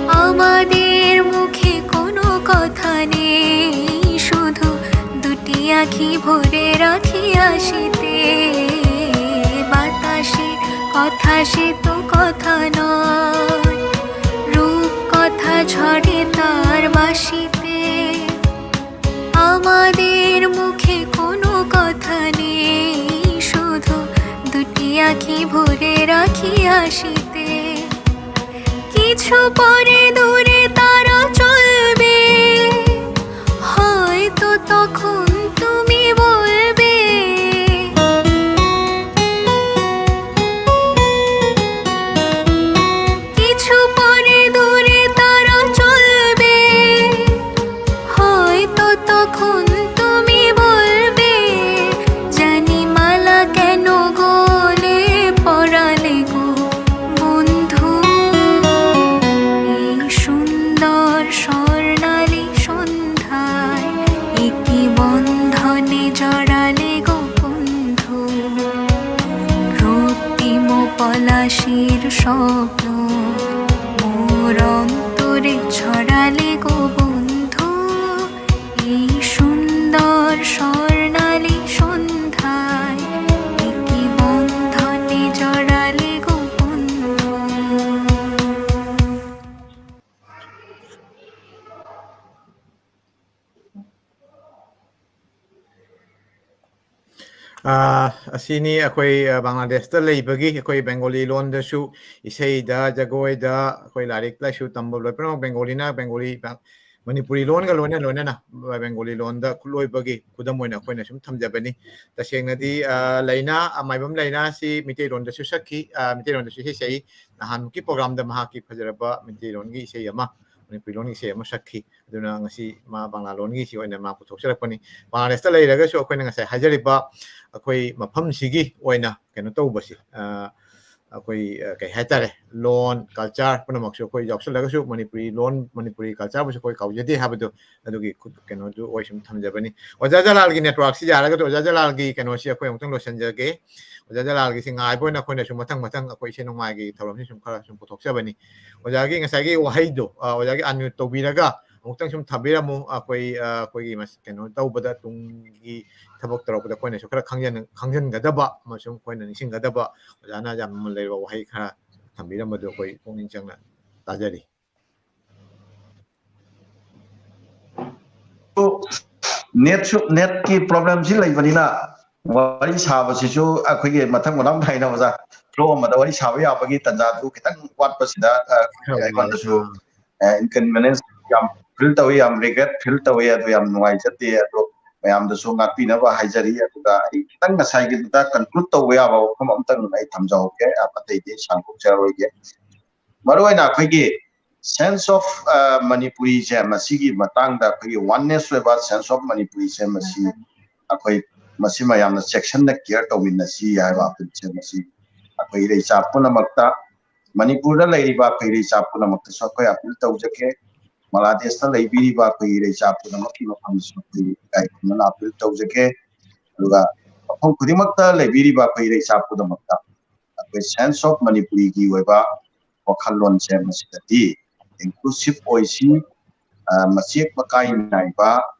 আমাদের মুখে কোনো কথা নেই, শুধু দুটি আঁখি ভরে রাখি হাসিতে। বাতাসে কথা, সে তো কথা নয়, রূপ কথা ঝরে তার বাঁশিতে। আমাদের মুখে কোনো কথা নেই, শুধু দুটি আঁখি ভরে রাখি হাসিতে। কিছু পরে দূরে তারা চলবে, হয়তো তখন তুমি বলবে। কিছু পরে দূরে তারা চলবে, হয়তো তখন তুমি বলবে, "জানি মালা কেন গলে পড়ালে গো বন্ধু।" এই সুন্দর স্বর্ণালী সন্ধ্যায় এ কি বন্ধনে জড়ালে গো বন্ধু। রক্তিম পলাশির স্বপ্ন মোর অন্তরে ছড়ালে গো বন্ধু। এই সুন্দর স্বর্ণালী সন্ধ্যায় এ কি বন্ধনে জড়ালে গো বন্ধু। ꯑ, ꯑꯁꯤꯅꯤ ꯑꯩꯈꯣꯏ, ꯑ, ꯕꯪꯒ꯭ꯂꯥꯗꯦꯁꯇ ꯂꯩꯕꯒꯤ ꯑꯩꯈꯣꯏ ꯕꯦꯡꯒꯣꯂꯤ ꯂꯣꯟꯗꯁꯨ ꯏꯁꯩꯗ, ꯖꯒꯣꯏꯗ, ꯑꯩꯈꯣꯏ ꯂꯥꯏꯔꯤꯛ ꯂꯥꯏꯁꯨ ꯇꯝꯕ ꯂꯣꯏ ꯄꯨꯝꯅꯃꯛ ꯕꯦꯡꯒꯣꯂꯤꯅ, ꯕꯦꯡꯒꯣꯂꯤ, ꯕ-, ꯃꯅꯤꯄꯨꯔꯤ ꯂꯣꯟꯒ ꯂꯣꯏꯅ ꯂꯣꯏꯅꯅ ꯕꯦꯡꯒꯣꯂꯤ ꯂꯣꯟꯗ ꯈꯨꯠꯂꯣꯏꯕꯒꯤ ꯈꯨꯗꯝ ꯑꯣꯏꯅ ꯑꯩꯈꯣꯏꯅ ꯁꯨꯝ ꯊꯝꯖꯕꯅꯤ꯫ ꯇꯁꯦꯡꯅꯗꯤ, ꯑ, ꯂꯩꯅꯥ, ꯑ, ꯃꯥꯏꯕꯝ ꯂꯩꯅꯥꯁꯤ ꯃꯤꯇꯩꯂꯣꯟꯗꯁꯨ ꯁꯛꯈꯤ, ꯑ, ꯃꯤꯇꯩꯂꯣꯟꯗꯁꯨ ꯏꯁꯩ ꯁꯛꯏ꯫ ꯅꯍꯥꯟꯃꯨꯛꯀꯤ ꯄ꯭ꯔꯣꯒ꯭ꯔꯥꯝꯗ ꯃꯍꯥꯛꯀꯤ ꯐꯖꯔꯕ ꯃꯩꯇꯩꯂꯣꯟꯒꯤ ꯏꯁꯩ ꯑꯃ, ꯃꯅꯤꯄꯨꯔꯤ ꯂꯣꯟꯒꯤ ꯏꯁꯩ ꯑꯃ ꯁꯛꯈꯤ꯫ ꯑꯗꯨꯅ ꯉꯁꯤ ꯃꯥ ꯕꯪꯒ꯭ꯂꯥ ꯂꯣꯟꯒꯤ ꯏꯁꯩ ꯑꯣꯏꯅ ꯃꯥ ꯄꯨꯊꯣꯛꯆꯔꯛꯄꯅꯤ꯫ ꯕꯪꯒ꯭ꯂꯥꯗꯦꯁꯇ ꯂꯩꯔꯒꯁꯨ ꯑꯩꯈꯣꯏꯅ ꯉꯁꯥꯏ ꯍꯥꯏꯖꯔꯤꯕ ꯑꯩꯈꯣꯏ ꯃꯐꯝꯁꯤꯒꯤ ꯑꯣꯏꯅ ꯀꯩꯅꯣ ꯇꯧꯕꯁꯤ, ꯑ, ꯑꯩꯈꯣꯏ ꯀꯩ ꯍꯥꯏꯇꯥꯔꯦ, ꯂꯣꯟ, ꯀꯜꯆꯔ ꯄꯨꯝꯅꯃꯛꯁꯨ ꯑꯩꯈꯣꯏ ꯌꯥꯎꯁꯜꯂꯒꯁꯨ ꯃꯅꯤꯄꯨꯔꯤ ꯂꯣꯟ, ꯃꯅꯤꯄꯨꯔꯤ ꯀꯜꯆꯔꯕꯨꯁꯨ ꯑꯩꯈꯣꯏ ꯀꯥꯎꯖꯗꯦ ꯍꯥꯏꯕꯗꯣ ꯑꯗꯨꯒꯤ ꯀꯩꯅꯣꯗꯨ ꯑꯣꯏ ꯁꯨꯝ ꯊꯝꯖꯕꯅꯤ꯫ ꯑꯣꯖꯥ ꯖꯂꯥꯜꯒꯤ ꯅꯦꯠꯋꯥꯔꯛꯁꯤ ꯌꯥꯔꯒꯗꯤ ꯑꯣꯖꯥ ꯖꯂꯥꯜꯒꯤ ꯀꯩꯅꯣꯁꯤ ꯑꯩꯈꯣꯏ ꯑꯃꯨꯛꯇꯪ ꯂꯣꯏꯁꯤꯟꯖꯒꯦ꯫ ꯑꯣꯖꯥ ꯖꯂꯥꯜꯒꯤꯁꯤ ꯉꯥꯏꯕ ꯑꯣꯏꯅ ꯑꯩꯈꯣꯏꯅꯁꯨ ꯃꯊꯪ ꯃꯊꯪ ꯑꯩꯈꯣꯏ ꯏꯁꯩ ꯅꯣꯡꯃꯥꯏꯒꯤ ꯊꯧꯔꯝꯁꯤ ꯁꯨꯝ ꯈꯔ ꯁꯨꯝ ꯄꯨꯊꯣꯛꯆꯕꯅꯤ꯫ ꯑꯣꯖꯥꯒꯤ ꯉꯁꯥꯏꯒꯤ ꯋꯥꯍꯩꯗꯣ, ꯑꯣꯖꯥꯒꯤ ꯑꯟꯃ꯭ꯌꯨꯠ ꯇꯧꯕꯤꯔꯒ ꯑꯃꯨꯛꯇꯪ ꯁꯨꯝ ꯊꯝꯕꯤꯔꯝꯃꯨ꯫ ꯑꯩꯈꯣꯏ ꯑꯩꯈꯣꯏꯒꯤ ꯀꯩꯅꯣ ꯇꯧꯕꯗ, ꯇꯨꯡꯒꯤ ꯊꯕꯛ ꯇꯧꯔꯛꯄꯗ ꯑꯩꯈꯣꯏꯅꯁꯨ ꯈꯔ ꯈꯪꯖꯟꯒꯗꯕ ꯑꯃꯁꯨꯡ ꯑꯩꯈꯣꯏꯅ ꯅꯤꯡꯁꯤꯡꯒꯗꯕ ꯑꯣꯖꯥꯅ ꯌꯥꯝ ꯃꯃꯜ ꯂꯩꯔꯕ ꯋꯥꯍꯩ ꯈꯔ ꯊꯝꯕꯤꯔꯝꯕꯗꯨ ꯑꯩꯈꯣꯏ ꯄꯨꯛꯅꯤꯡ ꯆꯪꯅ ꯇꯥꯖꯔꯤ꯫ ꯅꯦꯠꯁꯨ, ꯅꯦꯠꯀꯤ ꯄ꯭ꯔꯣꯕ꯭ꯂꯦꯝꯁꯤ ꯂꯩꯕꯅꯤꯅ ꯋꯥꯔꯤ ꯁꯥꯕꯁꯤꯁꯨ ꯑꯩꯈꯣꯏꯒꯤ ꯃꯊꯪ ꯃꯅꯥꯎ ꯅꯥꯏꯅ ꯑꯣꯖꯥ ꯐ꯭ꯂꯣ ꯑꯃꯗ ꯋꯥꯔꯤ ꯁꯥꯕ ꯌꯥꯕꯒꯤ ꯇꯥꯟꯖꯥꯗꯨ ꯈꯤꯇꯪ ꯋꯥꯠꯄꯁꯤꯗ ꯑꯩꯉꯣꯟꯗꯁꯨ ꯏꯟꯀꯟꯚꯤꯅꯦꯟꯁ ꯌꯥꯝ ꯐꯤꯜ ꯇꯧꯏ, ꯌꯥꯝ ꯔꯤꯒ꯭ꯔꯦꯠ ꯐꯤꯜ ꯇꯧꯏ꯫ ꯑꯗꯨ ꯌꯥꯝ ꯅꯨꯡꯉꯥꯏꯖꯗꯦ꯫ ꯑꯗꯣ ꯃꯌꯥꯝꯗꯁꯨ ꯉꯥꯛꯄꯤꯅꯕ ꯍꯥꯏꯖꯔꯤ꯫ ꯑꯗꯨꯒ ꯑꯩ ꯈꯤꯇꯪ ꯉꯁꯥꯏꯒꯤꯗꯨꯗ ꯀꯟꯀ꯭ꯂꯨꯗ ꯇꯧꯕ ꯌꯥꯕ ꯋꯥꯐꯝ ꯑꯝꯇꯪ ꯑꯩ ꯊꯝꯖꯍꯧꯒꯦ꯫ ꯑꯇꯩꯗꯤ ꯁꯥꯡꯗꯣꯛꯆꯔꯣꯏꯒꯦ꯫ ꯃꯔꯨꯑꯣꯏꯅ ꯑꯩꯈꯣꯏꯒꯤ ꯁꯦꯟꯁ ꯑꯣꯐ ꯃꯅꯤꯄꯨꯔꯤꯁꯦ, ꯃꯁꯤꯒꯤ ꯃꯇꯥꯡꯗ ꯑꯩꯈꯣꯏꯒꯤ ꯋꯥꯟꯅꯦꯁ ꯑꯣꯏꯕ ꯁꯦꯟꯁ ꯑꯣꯐ ꯃꯅꯤꯄꯨꯔꯤꯁꯦ, ꯃꯁꯤ ꯑꯩꯈꯣꯏ, ꯃꯁꯤ ꯃꯌꯥꯝꯅ ꯆꯦꯛꯁꯤꯟꯅ ꯀꯤꯌꯔ ꯇꯧꯃꯤꯟꯅꯁꯤ ꯍꯥꯏꯕ ꯑꯄꯤꯜꯁꯦ ꯃꯁꯤ ꯑꯩꯈꯣꯏ ꯏꯔꯩꯆꯥ ꯄꯨꯝꯅꯃꯛꯇ, ꯃꯅꯤꯄꯨꯔꯗ ꯂꯩꯔꯤꯕ ꯑꯩꯈꯣꯏ ꯏꯔꯩꯆꯥ ꯄꯨꯝꯅꯃꯛꯇꯁꯨ ꯑꯩꯈꯣꯏ ꯑꯄꯤꯜ ꯇꯧꯖꯒꯦ꯫ ꯕꯪꯒ꯭ꯂꯥꯗꯦꯁꯇ ꯂꯩꯕꯤꯔꯤꯕ ꯑꯩꯈꯣꯏ ꯏꯔꯩꯆꯥ ꯄꯨꯝꯅꯃꯛꯀꯤ ꯃꯐꯝꯗꯁꯨ ꯑꯩꯈꯣꯏ ꯏꯀꯥꯏ ꯈꯨꯝꯅꯅ ꯑꯄꯤꯜ ꯇꯧꯖꯒꯦ꯫ ꯑꯗꯨꯒ ꯃꯐꯝ ꯈꯨꯗꯤꯡꯃꯛꯇ ꯂꯩꯕꯤꯔꯤꯕ ꯑꯩꯈꯣꯏ ꯏꯔꯩꯆꯥ ꯄꯨꯝꯅꯃꯛꯇ ꯑꯩꯈꯣꯏ ꯁꯦꯟꯁ ꯑꯣꯐ ꯃꯅꯤꯄꯨꯔꯤꯒꯤ ꯑꯣꯏꯕ ꯋꯥꯈꯜꯂꯣꯟꯁꯦ ꯃꯁꯤꯗꯗꯤ ꯏꯟꯀ꯭ꯂꯨꯁꯤꯞ ꯑꯣꯏꯁꯤ, ꯃꯆꯦꯠ ꯃꯀꯥꯏ ꯅꯥꯏꯕ,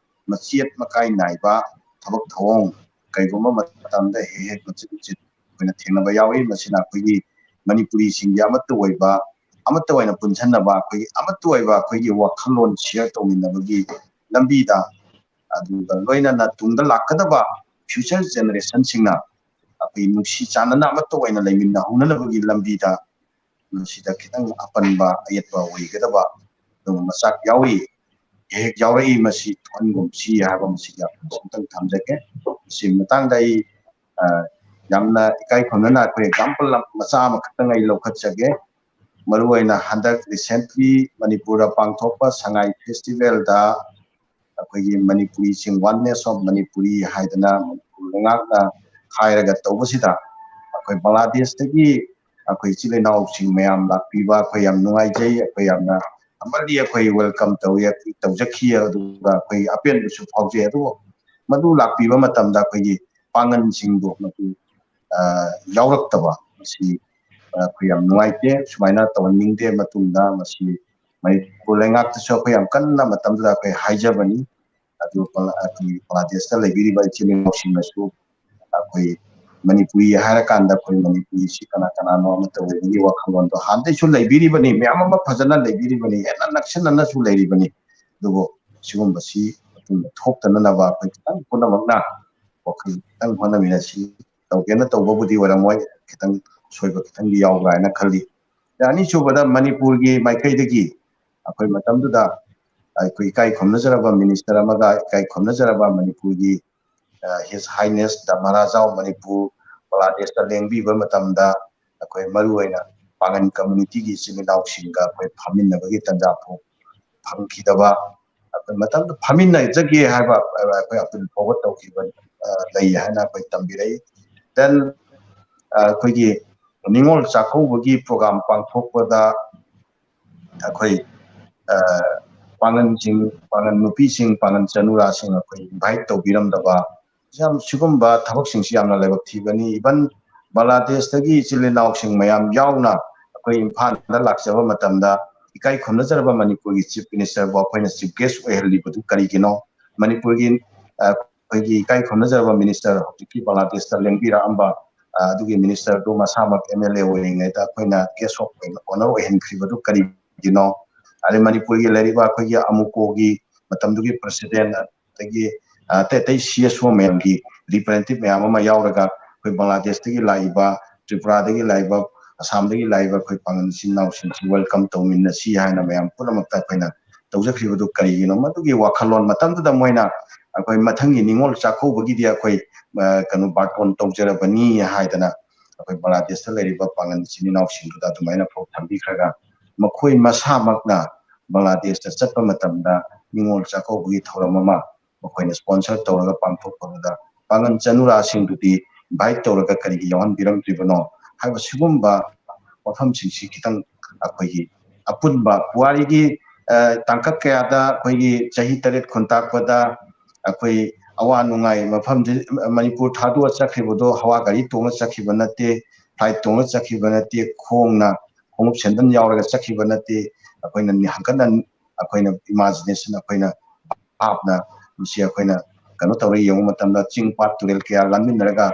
ꯃꯆꯦꯠ ꯃꯀꯥꯏ ꯅꯥꯏꯕ ꯊꯕꯛ ꯊꯧꯑꯣꯡ ꯀꯩꯒꯨꯝꯕ ꯃꯇꯝꯗ ꯍꯦꯛ ꯍꯦꯛ ꯃꯆꯤꯠ ꯃꯆꯤꯠ ꯑꯩꯈꯣꯏꯅ ꯊꯦꯡꯅꯕ ꯌꯥꯎꯏ꯫ ꯃꯁꯤꯅ ꯑꯩꯈꯣꯏꯒꯤ ꯃꯅꯤꯄꯨꯔꯤꯁꯤꯡꯒꯤ ꯑꯃꯠꯇ ꯑꯣꯏꯕ, ꯑꯃꯠꯇ ꯑꯣꯏꯅ ꯄꯨꯟꯁꯤꯟꯅꯕ, ꯑꯩꯈꯣꯏꯒꯤ ꯑꯃꯠꯇ ꯑꯣꯏꯕ ꯑꯩꯈꯣꯏꯒꯤ ꯋꯥꯈꯜꯂꯣꯟ ꯁꯤꯌꯔ ꯇꯧꯃꯤꯟꯅꯕꯒꯤ ꯂꯝꯕꯤꯗ, ꯑꯗꯨꯒ ꯂꯣꯏꯅꯅ ꯇꯨꯡꯗ ꯂꯥꯛꯀꯗꯕ ꯐ꯭ꯌꯨꯆꯔ ꯖꯦꯅꯦꯔꯦꯁꯟꯁꯤꯡꯅ ꯑꯩꯈꯣꯏ ꯅꯨꯡꯁꯤ ꯆꯥꯟꯅꯅ ꯑꯃꯠꯇ ꯑꯣꯏꯅ ꯂꯩꯃꯤꯟꯅꯍꯧꯅꯅꯕꯒꯤ ꯂꯝꯕꯤꯗ ꯃꯁꯤꯗ ꯈꯤꯇꯪ ꯑꯄꯟꯕ ꯑꯌꯦꯠꯄ ꯑꯣꯏꯒꯗꯕ ꯑꯗꯨꯒꯨꯝꯕ ꯃꯆꯥꯛ ꯌꯥꯎꯔꯤ꯫ ꯍꯦꯛ ꯌꯥꯎꯔꯛꯏ, ꯃꯁꯤ ꯊꯣꯛꯍꯟꯒꯨꯝꯁꯤ ꯍꯥꯏꯕ ꯃꯁꯤꯒꯤ ꯑꯄꯤꯜꯁꯤ ꯑꯃꯇꯪ ꯊꯝꯖꯒꯦ꯫ ꯃꯁꯤꯒꯤ ꯃꯇꯥꯡꯗ ꯑꯩ ꯌꯥꯝꯅ ꯏꯀꯥꯏ ꯈꯨꯝꯅꯅ ꯑꯩꯈꯣꯏ ꯑꯦꯛꯖꯥꯝꯄꯜ ꯃꯆꯥ ꯑꯃꯈꯛꯇꯪ ꯑꯩ ꯂꯧꯈꯠꯆꯒꯦ꯫ ꯃꯔꯨꯑꯣꯏꯅ ꯍꯟꯗꯛ ꯔꯤꯁꯦꯟꯠꯂꯤ ꯃꯅꯤꯄꯨꯔꯗ ꯄꯥꯡꯊꯣꯛꯄ ꯁꯉꯥꯏ ꯐꯦꯁꯇꯤꯚꯦꯜꯗ ꯑꯩꯈꯣꯏꯒꯤ ꯃꯅꯤꯄꯨꯔꯤꯁꯤꯡ, ꯋꯥꯟꯅꯦꯁ ꯑꯣꯐ ꯃꯅꯤꯄꯨꯔꯤ ꯍꯥꯏꯗꯅ ꯃꯅꯤꯄꯨꯔ ꯂꯩꯉꯥꯛꯅ ꯍꯥꯏꯔꯒ ꯇꯧꯕꯁꯤꯗ ꯑꯩꯈꯣꯏ ꯕꯪꯒ꯭ꯂꯥꯗꯦꯁꯇꯒꯤ ꯑꯩꯈꯣꯏ ꯏꯆꯤꯜ ꯏꯅꯥꯎꯁꯤꯡ ꯃꯌꯥꯝ ꯂꯥꯛꯄꯤꯕ ꯑꯩꯈꯣꯏ ꯌꯥꯝ ꯅꯨꯡꯉꯥꯏꯖꯩ꯫ ꯑꯩꯈꯣꯏ ꯌꯥꯝꯅ ꯑꯃꯗꯤ ꯑꯩꯈꯣꯏ welcome ꯇꯧꯏ, ꯇꯧꯖꯈꯤ, ꯑꯗꯨꯒ ꯑꯩꯈꯣꯏ ꯑꯄꯦꯟꯕꯁꯨ ꯐꯥꯎꯖꯩ꯫ ꯑꯗꯨꯕꯨ ꯃꯗꯨ ꯂꯥꯛꯄꯤꯕ ꯃꯇꯝꯗ ꯑꯩꯈꯣꯏꯒꯤ ꯄꯥꯡꯒꯜꯁꯤꯡꯗꯣ ꯃꯗꯨ ꯌꯥꯎꯔꯛꯇꯕ, ꯃꯁꯤ ꯑꯩꯈꯣꯏ ꯌꯥꯝ ꯅꯨꯡꯉꯥꯏꯇꯦ꯫ ꯁꯨꯃꯥꯏꯅ ꯇꯧꯍꯟꯅꯤꯡꯗꯦ꯫ ꯃꯇꯨꯡꯗ ꯃꯁꯤ ꯃꯅꯤꯄꯨꯔ ꯂꯩꯉꯥꯛꯇꯁꯨ ꯑꯩꯈꯣꯏ ꯌꯥꯝ ꯀꯟꯅ ꯃꯇꯝꯗꯨꯗ ꯑꯩꯈꯣꯏ ꯍꯥꯏꯖꯕꯅꯤ꯫ ꯑꯗꯨ ꯑꯩꯈꯣꯏ ꯕꯪꯒ꯭ꯂꯥꯗꯦꯁꯇ ꯂꯩꯕꯤꯔꯤꯕ ꯏꯆꯤꯜ ꯏꯅꯥꯎꯁꯤꯡꯅꯁꯨ ꯑꯩꯈꯣꯏ ꯃꯅꯤꯄꯨꯔꯤ ꯍꯥꯏꯔꯀꯥꯟꯗ ꯑꯩꯈꯣꯏ ꯃꯅꯤꯄꯨꯔꯤꯁꯤ ꯀꯅꯥ ꯀꯅꯥꯅꯣ ꯑꯃꯠꯇ ꯑꯣꯏꯕꯒꯤ ꯋꯥꯈꯜꯂꯣꯟꯗꯣ ꯍꯥꯟꯅꯗꯩꯁꯨ ꯂꯩꯕꯤꯔꯤꯕꯅꯤ, ꯃꯌꯥꯝ ꯑꯃ ꯐꯖꯅ ꯂꯩꯕꯤꯔꯤꯕꯅꯤ, ꯍꯦꯟꯅ ꯅꯛꯁꯤꯟꯅꯅꯁꯨ ꯂꯩꯔꯤꯕꯅꯤ꯫ ꯑꯗꯨꯕꯨ ꯁꯤꯒꯨꯝꯕꯁꯤ ꯃꯇꯨꯡꯗ ꯊꯣꯛꯇꯅꯅꯕ ꯑꯩꯈꯣꯏ ꯈꯤꯇꯪ ꯄꯨꯝꯅꯃꯛꯅ ꯋꯥꯈꯜ ꯈꯤꯇꯪ ꯍꯣꯠꯅꯃꯤꯟꯅꯁꯤ꯫ ꯇꯧꯒꯦꯅ ꯇꯧꯕꯕꯨꯗꯤ ꯑꯣꯏꯔꯝꯃꯣꯏ, ꯈꯤꯇꯪ ꯁꯣꯏꯕ ꯈꯤꯇꯪꯗꯤ ꯌꯥꯎꯕ꯭ꯔꯥ ꯍꯥꯏꯅ ꯈꯜꯂꯤ꯫ ꯑꯅꯤꯁꯨꯕꯗ ꯃꯅꯤꯄꯨꯔꯒꯤ ꯃꯥꯏꯀꯩꯗꯒꯤ ꯑꯩꯈꯣꯏ ꯃꯇꯝꯗꯨꯗ ꯑꯩꯈꯣꯏ ꯏꯀꯥꯏ ꯈꯨꯝꯅꯖꯔꯕ ꯃꯤꯅꯤꯁꯇꯔ ꯑꯃꯒ ꯏꯀꯥꯏ ꯈꯨꯝꯅꯖꯔꯕ ꯃꯅꯤꯄꯨꯔꯒꯤ His Highness the Maharaja of Manipur ꯕꯪꯒ꯭ꯂꯥꯗꯦꯁꯇ ꯂꯦꯡꯕꯤꯕ ꯃꯇꯝꯗ ꯑꯩꯈꯣꯏ ꯃꯔꯨꯑꯣꯏꯅ ꯄꯥꯉꯟ ꯀꯝꯃ꯭ꯌꯨꯅꯤꯇꯤꯒꯤ ꯏꯆꯤꯜ ꯏꯅꯥꯎꯁꯤꯡꯒ ꯑꯩꯈꯣꯏ ꯐꯝꯃꯤꯟꯅꯕꯒꯤ ꯇꯥꯟꯖꯥ ꯐꯥꯎ ꯐꯪꯈꯤꯗꯕ, ꯑꯩꯈꯣꯏ ꯃꯇꯝꯗꯨ ꯐꯝꯃꯤꯟꯅꯖꯒꯦ ꯍꯥꯏꯕ ꯑꯩꯈꯣꯏ appeal forward ꯇꯧꯈꯤꯕ ꯂꯩ ꯍꯥꯏꯅ ꯑꯩꯈꯣꯏ ꯇꯝꯕꯤꯔꯛꯏ꯫ Then ꯑꯩꯈꯣꯏꯒꯤ ꯅꯤꯉꯣꯜ ꯆꯥꯛꯀꯧꯕꯒꯤ program ꯄꯥꯡꯊꯣꯛꯄꯗ ꯑꯩꯈꯣꯏ ꯄꯥꯉꯟꯁꯤꯡ, ꯄꯥꯉꯟ ꯅꯨꯄꯤꯁꯤꯡ, ꯄꯥꯉꯟ ꯆꯅꯨꯔꯥꯁꯤꯡ ꯑꯩꯈꯣꯏ invite ꯇꯧꯕꯤꯔꯝꯗꯕ, ꯌꯥꯝ ꯁꯤꯒꯨꯝꯕ ꯊꯕꯛꯁꯤꯡꯁꯤ ꯌꯥꯝꯅ ꯂꯥꯏꯕꯛ ꯊꯤꯕꯅꯤ꯫ Even ꯕꯪꯒ꯭ꯂꯥꯗꯦꯁꯇꯒꯤ ꯏꯆꯤꯜ ꯏꯅꯥꯎꯁꯤꯡ ꯃꯌꯥꯝ ꯌꯥꯎꯅ ꯑꯩꯈꯣꯏ ꯏꯝꯐꯥꯜꯗ ꯂꯥꯛꯆꯕ ꯃꯇꯝꯗ ꯏꯀꯥꯏ ꯈꯨꯝꯅꯖꯔꯕ ꯃꯅꯤꯄꯨꯔꯒꯤ Chief Ministerꯕꯨ ꯑꯩꯈꯣꯏꯅ chief guest ꯑꯣꯏꯍꯜꯂꯤꯕꯗꯨ ꯀꯔꯤꯒꯤꯅꯣ? ꯃꯅꯤꯄꯨꯔꯒꯤ ꯑꯩꯈꯣꯏꯒꯤ ꯏꯀꯥꯏ ꯈꯨꯝꯅꯖꯔꯕ minister, ꯍꯧꯖꯤꯛꯀꯤ ꯕꯪꯒ꯭ꯂꯥꯗꯦꯁꯇ ꯂꯦꯡꯕꯤꯔꯛꯑꯝꯕ ꯑꯗꯨꯒꯤ ministerꯗꯨ ꯃꯁꯥꯃꯛ MLA ꯑꯣꯏꯔꯤꯉꯩꯗ ꯑꯩꯈꯣꯏꯅ guest of ꯑꯣꯏꯅ honour ꯑꯣꯏꯍꯟꯈ꯭ꯔꯤꯕꯗꯨ ꯀꯔꯤꯒꯤꯅꯣ? ꯑꯗꯩ ꯃꯅꯤꯄꯨꯔꯒꯤ ꯂꯩꯔꯤꯕ ꯑꯩꯈꯣꯏꯒꯤ ꯑꯃꯨꯀꯣꯒꯤ ꯃꯇꯝꯗꯨꯒꯤ president, ꯑꯗꯒꯤ ꯑꯇꯩ ꯑꯇꯩ CSO ꯃꯌꯥꯝꯒꯤ representative ꯃꯌꯥꯝ ꯑꯃ ꯌꯥꯎꯔꯒ ꯑꯩꯈꯣꯏ ꯕꯪꯒ꯭ꯂꯥꯗꯦꯁꯇꯒꯤ ꯂꯥꯛꯏꯕ, ꯇ꯭ꯔꯤꯄꯨꯔꯥꯗꯒꯤ ꯂꯥꯛꯏꯕ, ꯑꯁꯥꯝꯗꯒꯤ ꯂꯥꯛꯏꯕ ꯑꯩꯈꯣꯏ ꯄꯥꯉꯜ ꯏꯆꯤꯟ ꯏꯅꯥꯎꯁꯤꯡꯁꯤ welcome ꯇꯧꯃꯤꯟꯅꯁꯤ ꯍꯥꯏꯅ ꯃꯌꯥꯝ ꯄꯨꯝꯅꯃꯛꯇ ꯑꯩꯈꯣꯏꯅ ꯇꯧꯖꯈ꯭ꯔꯤꯕꯗꯨ ꯀꯔꯤꯒꯤꯅꯣ? ꯃꯗꯨꯒꯤ ꯋꯥꯈꯜꯂꯣꯟ ꯃꯇꯝꯗꯨꯗ ꯃꯣꯏꯅ ꯑꯩꯈꯣꯏ ꯃꯊꯪꯒꯤ ꯅꯤꯉꯣꯜ ꯆꯥꯛꯀꯧꯕꯒꯤꯗꯤ ꯑꯩꯈꯣꯏ ꯀꯩꯅꯣ ꯕꯥꯔꯇꯣꯟ ꯇꯧꯖꯔꯕꯅꯤ ꯍꯥꯏꯗꯅ ꯑꯩꯈꯣꯏ ꯕꯪꯒ꯭ꯂꯥꯗꯦꯁꯇ ꯂꯩꯔꯤꯕ ꯄꯥꯉꯜ ꯏꯆꯤꯟ ꯏꯅꯥꯎꯁꯤꯡꯗꯨꯗ ꯑꯗꯨꯃꯥꯏꯅ ꯐꯥꯎ ꯊꯝꯕꯤꯈ꯭ꯔꯒ ꯃꯈꯣꯏ ꯃꯁꯥꯃꯛꯅ ꯕꯪꯒ꯭ꯂꯥꯗꯦꯁꯇ ꯆꯠꯄ ꯃꯇꯝꯗ ꯅꯤꯉꯣꯜ ꯆꯥꯛꯀꯧꯕꯒꯤ ꯊꯧꯔꯝ ꯑꯃ ꯃꯈꯣꯏꯅ sponsor ꯇꯧꯔꯒ ꯄꯥꯡꯊꯣꯛꯄꯗꯨꯗ ꯄꯥꯉꯜ ꯆꯅꯨꯔꯥꯁꯤꯡꯗꯨꯗꯤ invite ꯇꯧꯔꯒ ꯀꯔꯤꯒꯤ ꯌꯥꯎꯍꯟꯕꯤꯔꯝꯗ꯭ꯔꯤꯕꯅꯣ ꯍꯥꯏꯕ ꯁꯤꯒꯨꯝꯕ ꯋꯥꯐꯝꯁꯤꯡꯁꯤ ꯈꯤꯇꯪ ꯑꯩꯈꯣꯏꯒꯤ ꯑꯄꯨꯟꯕ ꯄꯨꯋꯥꯔꯤꯒꯤ ꯇꯥꯡꯀꯛ ꯀꯌꯥꯗ ꯑꯩꯈꯣꯏꯒꯤ ꯆꯍꯤ ꯇꯔꯦꯠ ꯈꯨꯟꯇꯥꯛꯄꯗ ꯑꯩꯈꯣꯏ ꯑꯋꯥ ꯅꯨꯡꯉꯥꯏ ꯃꯐꯝꯁꯤ, ꯃꯅꯤꯄꯨꯔ ꯊꯥꯗꯣꯛꯑ ꯆꯠꯈꯤꯕꯗꯣ ꯍꯋꯥ ꯒꯥꯔꯤ ꯇꯣꯡꯉ ꯆꯠꯈꯤꯕ ꯅꯠꯇꯦ, ꯐ꯭ꯂꯥꯏꯠ ꯇꯣꯡꯉ ꯆꯠꯈꯤꯕ ꯅꯠꯇꯦ, ꯈꯣꯡꯅ ꯈꯣꯡꯎꯞ ꯁꯦꯟꯗꯟ ꯌꯥꯎꯔꯒ ꯆꯠꯈꯤꯕ ꯅꯠꯇꯦ꯫ ꯑꯩꯈꯣꯏꯅ ꯍꯟꯒꯠꯅ ꯑꯩꯈꯣꯏꯅ ꯏꯃꯥꯖꯤꯅꯦꯁꯟ ꯑꯩꯈꯣꯏꯅ ꯚꯥꯞꯅ ꯃꯁꯤ ꯑꯩꯈꯣꯏꯅ ꯀꯩꯅꯣ ꯇꯧꯔꯒ ꯌꯦꯡꯕ ꯃꯇꯝꯗ ꯆꯤꯡ ꯄꯥꯠ ꯇꯨꯔꯦꯜ ꯀꯌꯥ ꯂꯥꯟꯃꯤꯟꯅꯔꯒ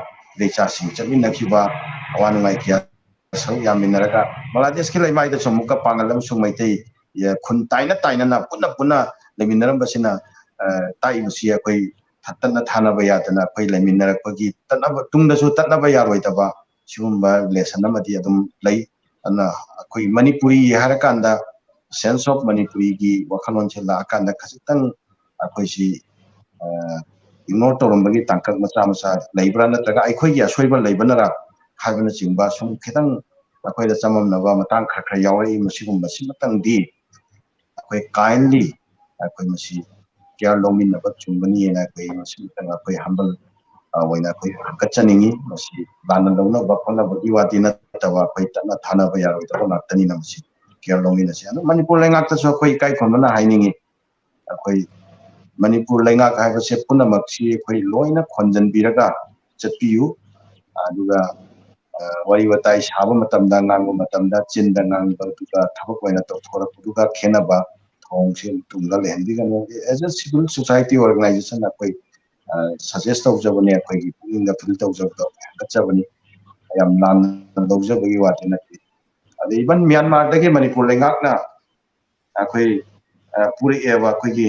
ꯏꯆꯥꯁꯤꯡ ꯆꯠꯃꯤꯟꯅꯈꯤꯕ ꯑꯋꯥ ꯅꯨꯡꯉꯥꯏ ꯀꯌꯥ ꯁꯔꯨꯛ ꯌꯥꯃꯤꯟꯅꯔꯒ ꯕꯪꯒ꯭ꯂꯥꯗꯦꯁꯀꯤ ꯂꯩꯃꯥꯏꯗꯁꯨ ꯑꯃꯨꯛꯀ ꯄꯥꯡꯒꯜ ꯑꯃꯁꯨꯡ ꯃꯩꯇꯩ ꯈꯨꯟ ꯇꯥꯏꯅ ꯇꯥꯏꯅꯅ ꯄꯨꯟꯅ ꯄꯨꯟꯅ ꯂꯩꯃꯤꯟꯅꯔꯝꯕꯁꯤꯅ ꯇꯥꯛꯏꯕꯁꯤ ꯑꯩꯈꯣꯏ ꯇꯠꯅ ꯊꯥꯅꯕ ꯌꯥꯗꯅ ꯑꯩꯈꯣꯏ ꯂꯩꯃꯤꯟꯅꯔꯛꯄꯒꯤ ꯇꯠꯅꯕ ꯇꯨꯡꯗꯁꯨ ꯇꯠꯅꯕ ꯌꯥꯔꯣꯏꯗꯕ ꯁꯤꯒꯨꯝꯕ ꯂꯦꯁꯟ ꯑꯃꯗꯤ ꯑꯗꯨꯝ ꯂꯩ꯫ ꯑꯗꯨꯅ ꯑꯩꯈꯣꯏ ꯃꯅꯤꯄꯨꯔꯤ ꯍꯥꯏꯔꯀꯥꯟꯗ ꯁꯦꯟꯁ ꯑꯣꯐ ꯃꯅꯤꯄꯨꯔꯤꯒꯤ ꯋꯥꯈꯜꯂꯣꯟꯁꯦ ꯂꯥꯛꯑꯀꯥꯟꯗ ꯈꯖꯤꯛꯇꯪ ꯑꯩꯈꯣꯏꯁꯤ ꯏꯒꯅꯣꯔ ꯇꯧꯔꯝꯕꯒꯤ ꯇꯥꯡꯀꯛ ꯃꯆꯥ ꯃꯆꯥ ꯂꯩꯕ꯭ꯔꯥ, ꯅꯠꯇ꯭ꯔꯒ ꯑꯩꯈꯣꯏꯒꯤ ꯑꯁꯣꯏꯕ ꯂꯩꯕꯅꯔꯥ ꯍꯥꯏꯕꯅꯆꯤꯡꯕ ꯁꯨꯝ ꯈꯤꯇꯪ ꯑꯩꯈꯣꯏꯗ ꯆꯃꯝꯅꯕ ꯃꯇꯥꯡ ꯈꯔ ꯈꯔ ꯌꯥꯎꯔꯛꯏ꯫ ꯃꯁꯤꯒꯨꯝꯕꯁꯤꯃꯇꯪꯗꯤ ꯑꯩꯈꯣꯏ ꯀꯥꯏꯟꯂꯤ ꯑꯩꯈꯣꯏ ꯃꯁꯤ ꯀꯤꯌꯔ ꯂꯧꯃꯤꯟꯅꯕ ꯆꯨꯝꯒꯅꯤꯅ ꯑꯩꯈꯣꯏ ꯃꯁꯤꯃꯇꯪ ꯑꯩꯈꯣꯏ ꯍꯝꯕꯜ ꯑꯣꯏꯅ ꯑꯩꯈꯣꯏ ꯍꯥꯞꯀꯠꯆꯅꯤꯡꯉꯤ꯫ ꯃꯁꯤ ꯂꯥꯟꯅ ꯂꯧꯅꯕ ꯈꯣꯠꯅꯕꯒꯤ ꯋꯥꯗꯤ ꯅꯠꯇꯕ ꯑꯩꯈꯣꯏ ꯇꯠꯅ ꯊꯥꯅꯕ ꯌꯥꯔꯣꯏꯗꯕ ꯉꯥꯛꯇꯅꯤꯅ ꯃꯁꯤ ꯀꯤꯌꯔ ꯂꯧꯃꯤꯟꯅꯁꯤ꯫ ꯑꯗꯨ ꯃꯅꯤꯄꯨꯔ ꯂꯩꯉꯥꯛꯇꯁꯨ ꯑꯩꯈꯣꯏ ꯏꯀꯥꯏ ꯈꯨꯝꯅꯅ ꯍꯥꯏꯅꯤꯡꯉꯤ꯫ ꯑꯩꯈꯣꯏ ꯃꯅꯤꯄꯨꯔ ꯂꯩꯉꯥꯛ ꯍꯥꯏꯕꯁꯦ ꯄꯨꯝꯅꯃꯛꯁꯤ ꯑꯩꯈꯣꯏ ꯂꯣꯏꯅ ꯈꯣꯟꯖꯟꯕꯤꯔꯒ ꯆꯠꯄꯤꯌꯨ꯫ ꯑꯗꯨꯒ ꯋꯥꯔꯤ ꯋꯥꯇꯥꯏ ꯁꯥꯕ ꯃꯇꯝꯗ, ꯉꯥꯡꯕ ꯃꯇꯝꯗ ꯆꯤꯟꯗ ꯉꯥꯡꯕꯗꯨꯒ ꯊꯕꯛ ꯑꯣꯏꯅ ꯇꯧꯊꯣꯔꯛꯄꯗꯨꯒ ꯈꯦꯠꯅꯕ ꯊꯧꯑꯣꯡꯁꯦ ꯇꯨꯡꯗ ꯂꯩꯍꯟꯕꯤꯒꯅꯨ꯫ As a civil society organization ꯑꯩꯈꯣꯏ ꯁꯖꯦꯁ ꯇꯧꯖꯕꯅꯦ, ꯑꯩꯈꯣꯏꯒꯤ ꯄꯨꯛꯅꯤꯡꯗ ꯐꯤꯜ ꯇꯧꯖꯕꯗꯣ ꯍꯦꯟꯒꯠꯆꯕꯅꯤ꯫ ꯌꯥꯝ ꯂꯥꯟꯅ ꯂꯧꯖꯕꯒꯤ ꯋꯥꯗꯤ ꯅꯠꯇꯦ꯫ ꯑꯗꯩ ꯏꯚꯟ ꯃ꯭ꯌꯥꯟꯃꯥꯔꯗꯒꯤ ꯃꯅꯤꯄꯨꯔ ꯂꯩꯉꯥꯛꯅ ꯑꯩꯈꯣꯏ ꯄꯨꯔꯛꯑꯦꯕ, ꯑꯩꯈꯣꯏꯒꯤ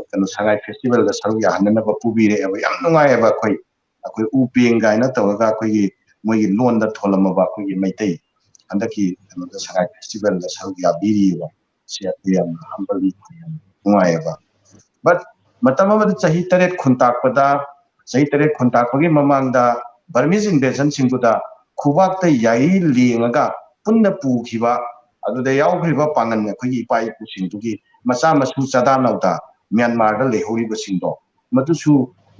ꯀꯩꯅꯣ ꯁꯉꯥꯏ ꯐꯦꯁꯇꯤꯚꯦꯜꯗ ꯁꯔꯨꯛ ꯌꯥꯍꯟꯅꯅꯕ ꯄꯨꯕꯤꯔꯛꯑꯦꯕ꯫ ꯌꯥꯝ ꯅꯨꯡꯉꯥꯏꯑꯕ꯫ ꯑꯩꯈꯣꯏ ꯑꯩꯈꯣꯏ ꯎ ꯄꯦꯡ ꯀꯥꯏꯅ ꯇꯧꯔꯒ ꯑꯩꯈꯣꯏꯒꯤ ꯃꯣꯏꯒꯤ ꯂꯣꯟꯗ ꯊꯣꯜꯂꯝꯃꯕ ꯑꯩꯈꯣꯏꯒꯤ ꯃꯩꯇꯩ ꯍꯟꯗꯛꯀꯤ ꯀꯩꯅꯣꯗ ꯁꯉꯥꯏ ꯐꯦꯁꯇꯤꯚꯦꯜꯗ ꯁꯔꯨꯛ ꯌꯥꯕꯤꯔꯤꯑꯕ꯫ ꯁꯤ ꯑꯩꯈꯣꯏ ꯌꯥꯝꯅ ꯍꯝꯕꯜꯂꯤ, ꯌꯥꯝ ꯅꯨꯡꯉꯥꯏꯑꯕ꯫ ꯕꯠ ꯃꯇꯝ ꯑꯃꯗ ꯆꯍꯤ ꯇꯔꯦꯠ ꯈꯨꯟꯇꯥꯛꯄꯗ ꯆꯍꯤ ꯇꯔꯦꯠ ꯈꯨꯟꯇꯥꯛꯄꯒꯤ ꯃꯃꯥꯡꯗ ꯕꯔꯃꯤꯁ ꯏꯟꯚꯦꯖꯟꯁꯤꯡꯗꯨꯗ ꯈꯨꯕꯥꯛꯇ ꯌꯥꯏꯔꯤ ꯂꯦꯡꯉꯒ ꯄꯨꯟꯅ ꯄꯨꯈꯤꯕ, ꯑꯗꯨꯗ ꯌꯥꯎꯈ꯭ꯔꯤꯕ ꯄꯥꯡꯒꯜ ꯑꯩꯈꯣꯏꯒꯤ ꯏꯄꯥ ꯏꯄꯨꯁꯤꯡꯗꯨꯒꯤ ꯃꯆꯥ ꯃꯁꯨ ꯆꯥꯗꯥ ꯅꯧꯗꯥ ꯃ꯭ꯌꯥꯟꯃꯥꯔꯗ ꯂꯩꯍꯧꯔꯤꯕꯁꯤꯡꯗꯣ, ꯃꯗꯨꯁꯨ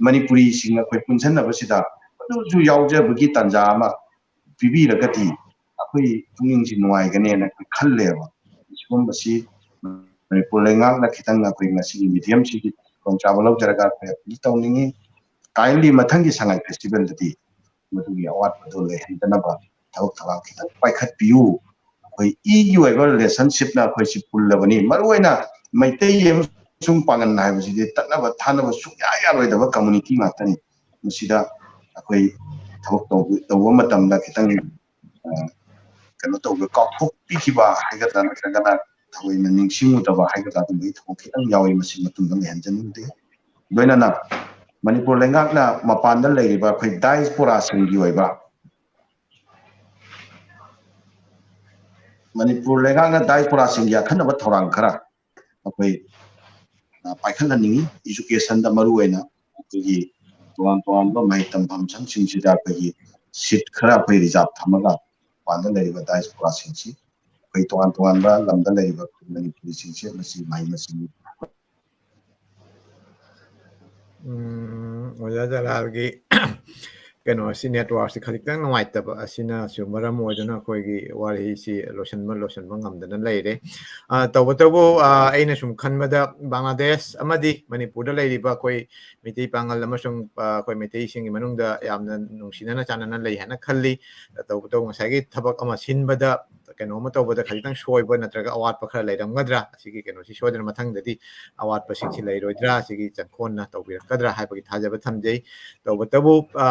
ꯃꯅꯤꯄꯨꯔꯤꯁꯤꯡ ꯑꯩꯈꯣꯏ ꯄꯨꯟꯁꯤꯟꯅꯕꯁꯤꯗ ꯃꯗꯨꯁꯨ ꯌꯥꯎꯖꯕꯒꯤ ꯇꯥꯟꯖꯥ ꯑꯃ ꯄꯤꯕꯤꯔꯒꯗꯤ ꯑꯩꯈꯣꯏ ꯄꯨꯛꯅꯤꯡꯁꯤ ꯅꯨꯡꯉꯥꯏꯒꯅꯦꯅ ꯑꯩꯈꯣꯏ ꯈꯜꯂꯦꯕ꯫ ꯁꯤꯒꯨꯝꯕꯁꯤ ꯃꯅꯤꯄꯨꯔ ꯂꯩꯉꯥꯛꯅ ꯈꯤꯇꯪ ꯑꯩꯈꯣꯏ ꯉꯁꯤꯒꯤ medium ꯁꯤꯒꯤ ꯈꯨꯗꯣꯡꯆꯥꯕ ꯂꯧꯖꯔꯒ ꯑꯩꯈꯣꯏ appeal ꯇꯧꯅꯤꯡꯉꯤ꯫ Kindly ꯃꯊꯪꯒꯤ ꯁꯉꯥꯏ festival ꯗꯗꯤ ꯃꯗꯨꯒꯤ ꯑꯋꯥꯠꯄꯗꯨ ꯂꯩꯍꯟꯗꯅꯕ ꯊꯕꯛ ꯊꯧꯔꯥꯡ ꯈꯤꯇꯪ ꯄꯥꯏꯈꯠꯄꯤꯌꯨ꯫ ꯑꯩꯈꯣꯏ ꯏꯒꯤ ꯑꯣꯏꯕ relationship ꯅ ꯑꯩꯈꯣꯏꯁꯤ ꯄꯨꯜꯂꯕꯅꯤ꯫ ꯃꯔꯨꯑꯣꯏꯅ ꯃꯩꯇꯩ ꯑꯃꯁꯨꯡ ꯄꯥꯉꯟ ꯍꯥꯏꯕꯁꯤꯗꯤ ꯇꯠꯅꯕ ꯊꯥꯅꯕ ꯁꯨꯡꯌꯥ ꯌꯥꯔꯣꯏꯗꯕ community ꯉꯥꯛꯇꯅꯤ꯫ ꯃꯁꯤꯗ ꯑꯩꯈꯣꯏ ꯊꯕꯛ ꯇꯧꯕ, ꯇꯧꯕ ꯃꯇꯝꯗ ꯈꯤꯇꯪ, ꯑ, ꯀꯩꯅꯣ ꯇꯧꯕ, ꯀꯥꯎꯊꯣꯛꯄꯤꯈꯤꯕ ꯍꯥꯏꯒꯗ꯭ꯔꯥ, ꯅꯠꯇ꯭ꯔꯒꯅ ꯊꯑꯣꯏꯅ ꯅꯤꯡꯁꯤꯡꯉꯨꯗꯕ ꯍꯥꯏꯒꯗ꯭ꯔꯥ, ꯑꯗꯨꯝꯕꯒꯤ ꯊꯕꯛ ꯈꯤꯇꯪ ꯌꯥꯎꯏ꯫ ꯃꯁꯤ ꯃꯇꯨꯡꯗ ꯂꯩꯍꯟꯖꯅꯤꯡꯗꯦ꯫ ꯂꯣꯏꯅꯅ ꯃꯅꯤꯄꯨꯔ ꯂꯩꯉꯥꯛꯅ ꯃꯄꯥꯟꯗ ꯂꯩꯔꯤꯕ ꯑꯩꯈꯣꯏ diaspora ꯁꯤꯡꯒꯤ ꯑꯣꯏꯕ, ꯃꯅꯤꯄꯨꯔ ꯂꯩꯉꯥꯛꯅ diaspora ꯁꯤꯡꯒꯤ ꯑꯈꯟꯅꯕ ꯊꯧꯔꯥꯡ ꯈꯔ ꯑꯩꯈꯣꯏ, ꯑ, ꯄꯥꯏꯈꯠꯍꯟꯅꯤꯡꯉꯤ꯫ Education ꯗ ꯃꯔꯨꯑꯣꯏꯅ ꯑꯩꯈꯣꯏꯒꯤ ꯇꯣꯉꯥꯟ ꯇꯣꯉꯥꯟꯕ ꯃꯍꯩ ꯇꯝꯐꯝ ꯁꯪꯁꯤꯡꯁꯤꯗ ꯑꯩꯈꯣꯏꯒꯤ seat ꯈꯔ ꯑꯩꯈꯣꯏ reserve ꯊꯝꯃꯒ ꯃꯄꯥꯟꯗ ꯂꯩꯔꯤꯕ diaspora ꯁꯤꯡꯁꯤ ꯑꯩꯈꯣꯏ ꯇꯣꯉꯥꯟ ꯇꯣꯉꯥꯟꯕ ꯂꯝꯗ ꯂꯩꯔꯤꯕ ꯃꯅꯤꯄꯨꯔꯤꯁꯤꯡꯁꯦ ꯃꯁꯤ ꯃꯍꯩ ꯃꯁꯤꯡ ꯎꯝ, ꯑꯣꯖꯥ ꯖꯂꯥꯜꯒꯤ ꯀꯩꯅꯣꯁꯤ, network ꯁꯤ ꯈꯖꯤꯛꯇꯪ ꯅꯨꯡꯉꯥꯏꯇꯕ ꯑꯁꯤꯅꯁꯨ ꯃꯔꯝ ꯑꯣꯏꯗꯨꯅ ꯑꯩꯈꯣꯏꯒꯤ ꯋꯥꯔꯤꯁꯤ ꯂꯣꯏꯁꯤꯟꯕ, ꯂꯣꯏꯁꯤꯟꯕ ꯉꯝꯗꯅ ꯂꯩꯔꯦ꯫ ꯑ, ꯇꯧꯕꯇꯕꯨ, ꯑ, ꯑꯩꯅ ꯁꯨꯝ ꯈꯟꯕꯗ ꯕꯪꯒ꯭ꯂꯥꯗꯦꯁ ꯑꯃꯗꯤ ꯃꯅꯤꯄꯨꯔꯗ ꯂꯩꯔꯤꯕ ꯑꯩꯈꯣꯏ ꯃꯩꯇꯩ ꯄꯥꯉꯜ ꯑꯃꯁꯨꯡ, ꯑ, ꯑꯩꯈꯣꯏ ꯃꯩꯇꯩꯁꯤꯡꯒꯤ ꯃꯅꯨꯡꯗ ꯌꯥꯝꯅ ꯅꯨꯡꯁꯤꯅꯅ ꯆꯥꯟꯅꯅ ꯂꯩ ꯍꯥꯏꯅ ꯈꯜꯂꯤ꯫ ꯇꯧꯕꯇꯕꯨ ꯉꯁꯥꯏꯒꯤ ꯊꯕꯛ ꯑꯃ ꯁꯤꯟꯕꯗ, ꯀꯩꯅꯣ ꯑꯃ ꯇꯧꯕꯗ ꯈꯖꯤꯛꯇꯪ ꯁꯣꯏꯕ ꯅꯠꯇ꯭ꯔꯒ ꯑꯋꯥꯠꯄ ꯈꯔ ꯂꯩꯔꯝꯒꯗ꯭ꯔꯥ? ꯑꯁꯤꯒꯤ ꯀꯩꯅꯣꯁꯤ ꯁꯣꯏꯗꯅ ꯃꯊꯪꯗꯗꯤ ꯑꯋꯥꯠꯄꯁꯤꯡꯁꯤ ꯂꯩꯔꯣꯏꯗ꯭ꯔꯥ? ꯑꯁꯤꯒꯤ ꯆꯪꯈꯣꯟꯅ ꯇꯧꯕꯤꯔꯛꯀꯗ꯭ꯔꯥ ꯍꯥꯏꯕꯒꯤ ꯊꯥꯖꯕ ꯊꯝꯖꯩ꯫ ꯇꯧꯕꯇꯕꯨ, ꯑ,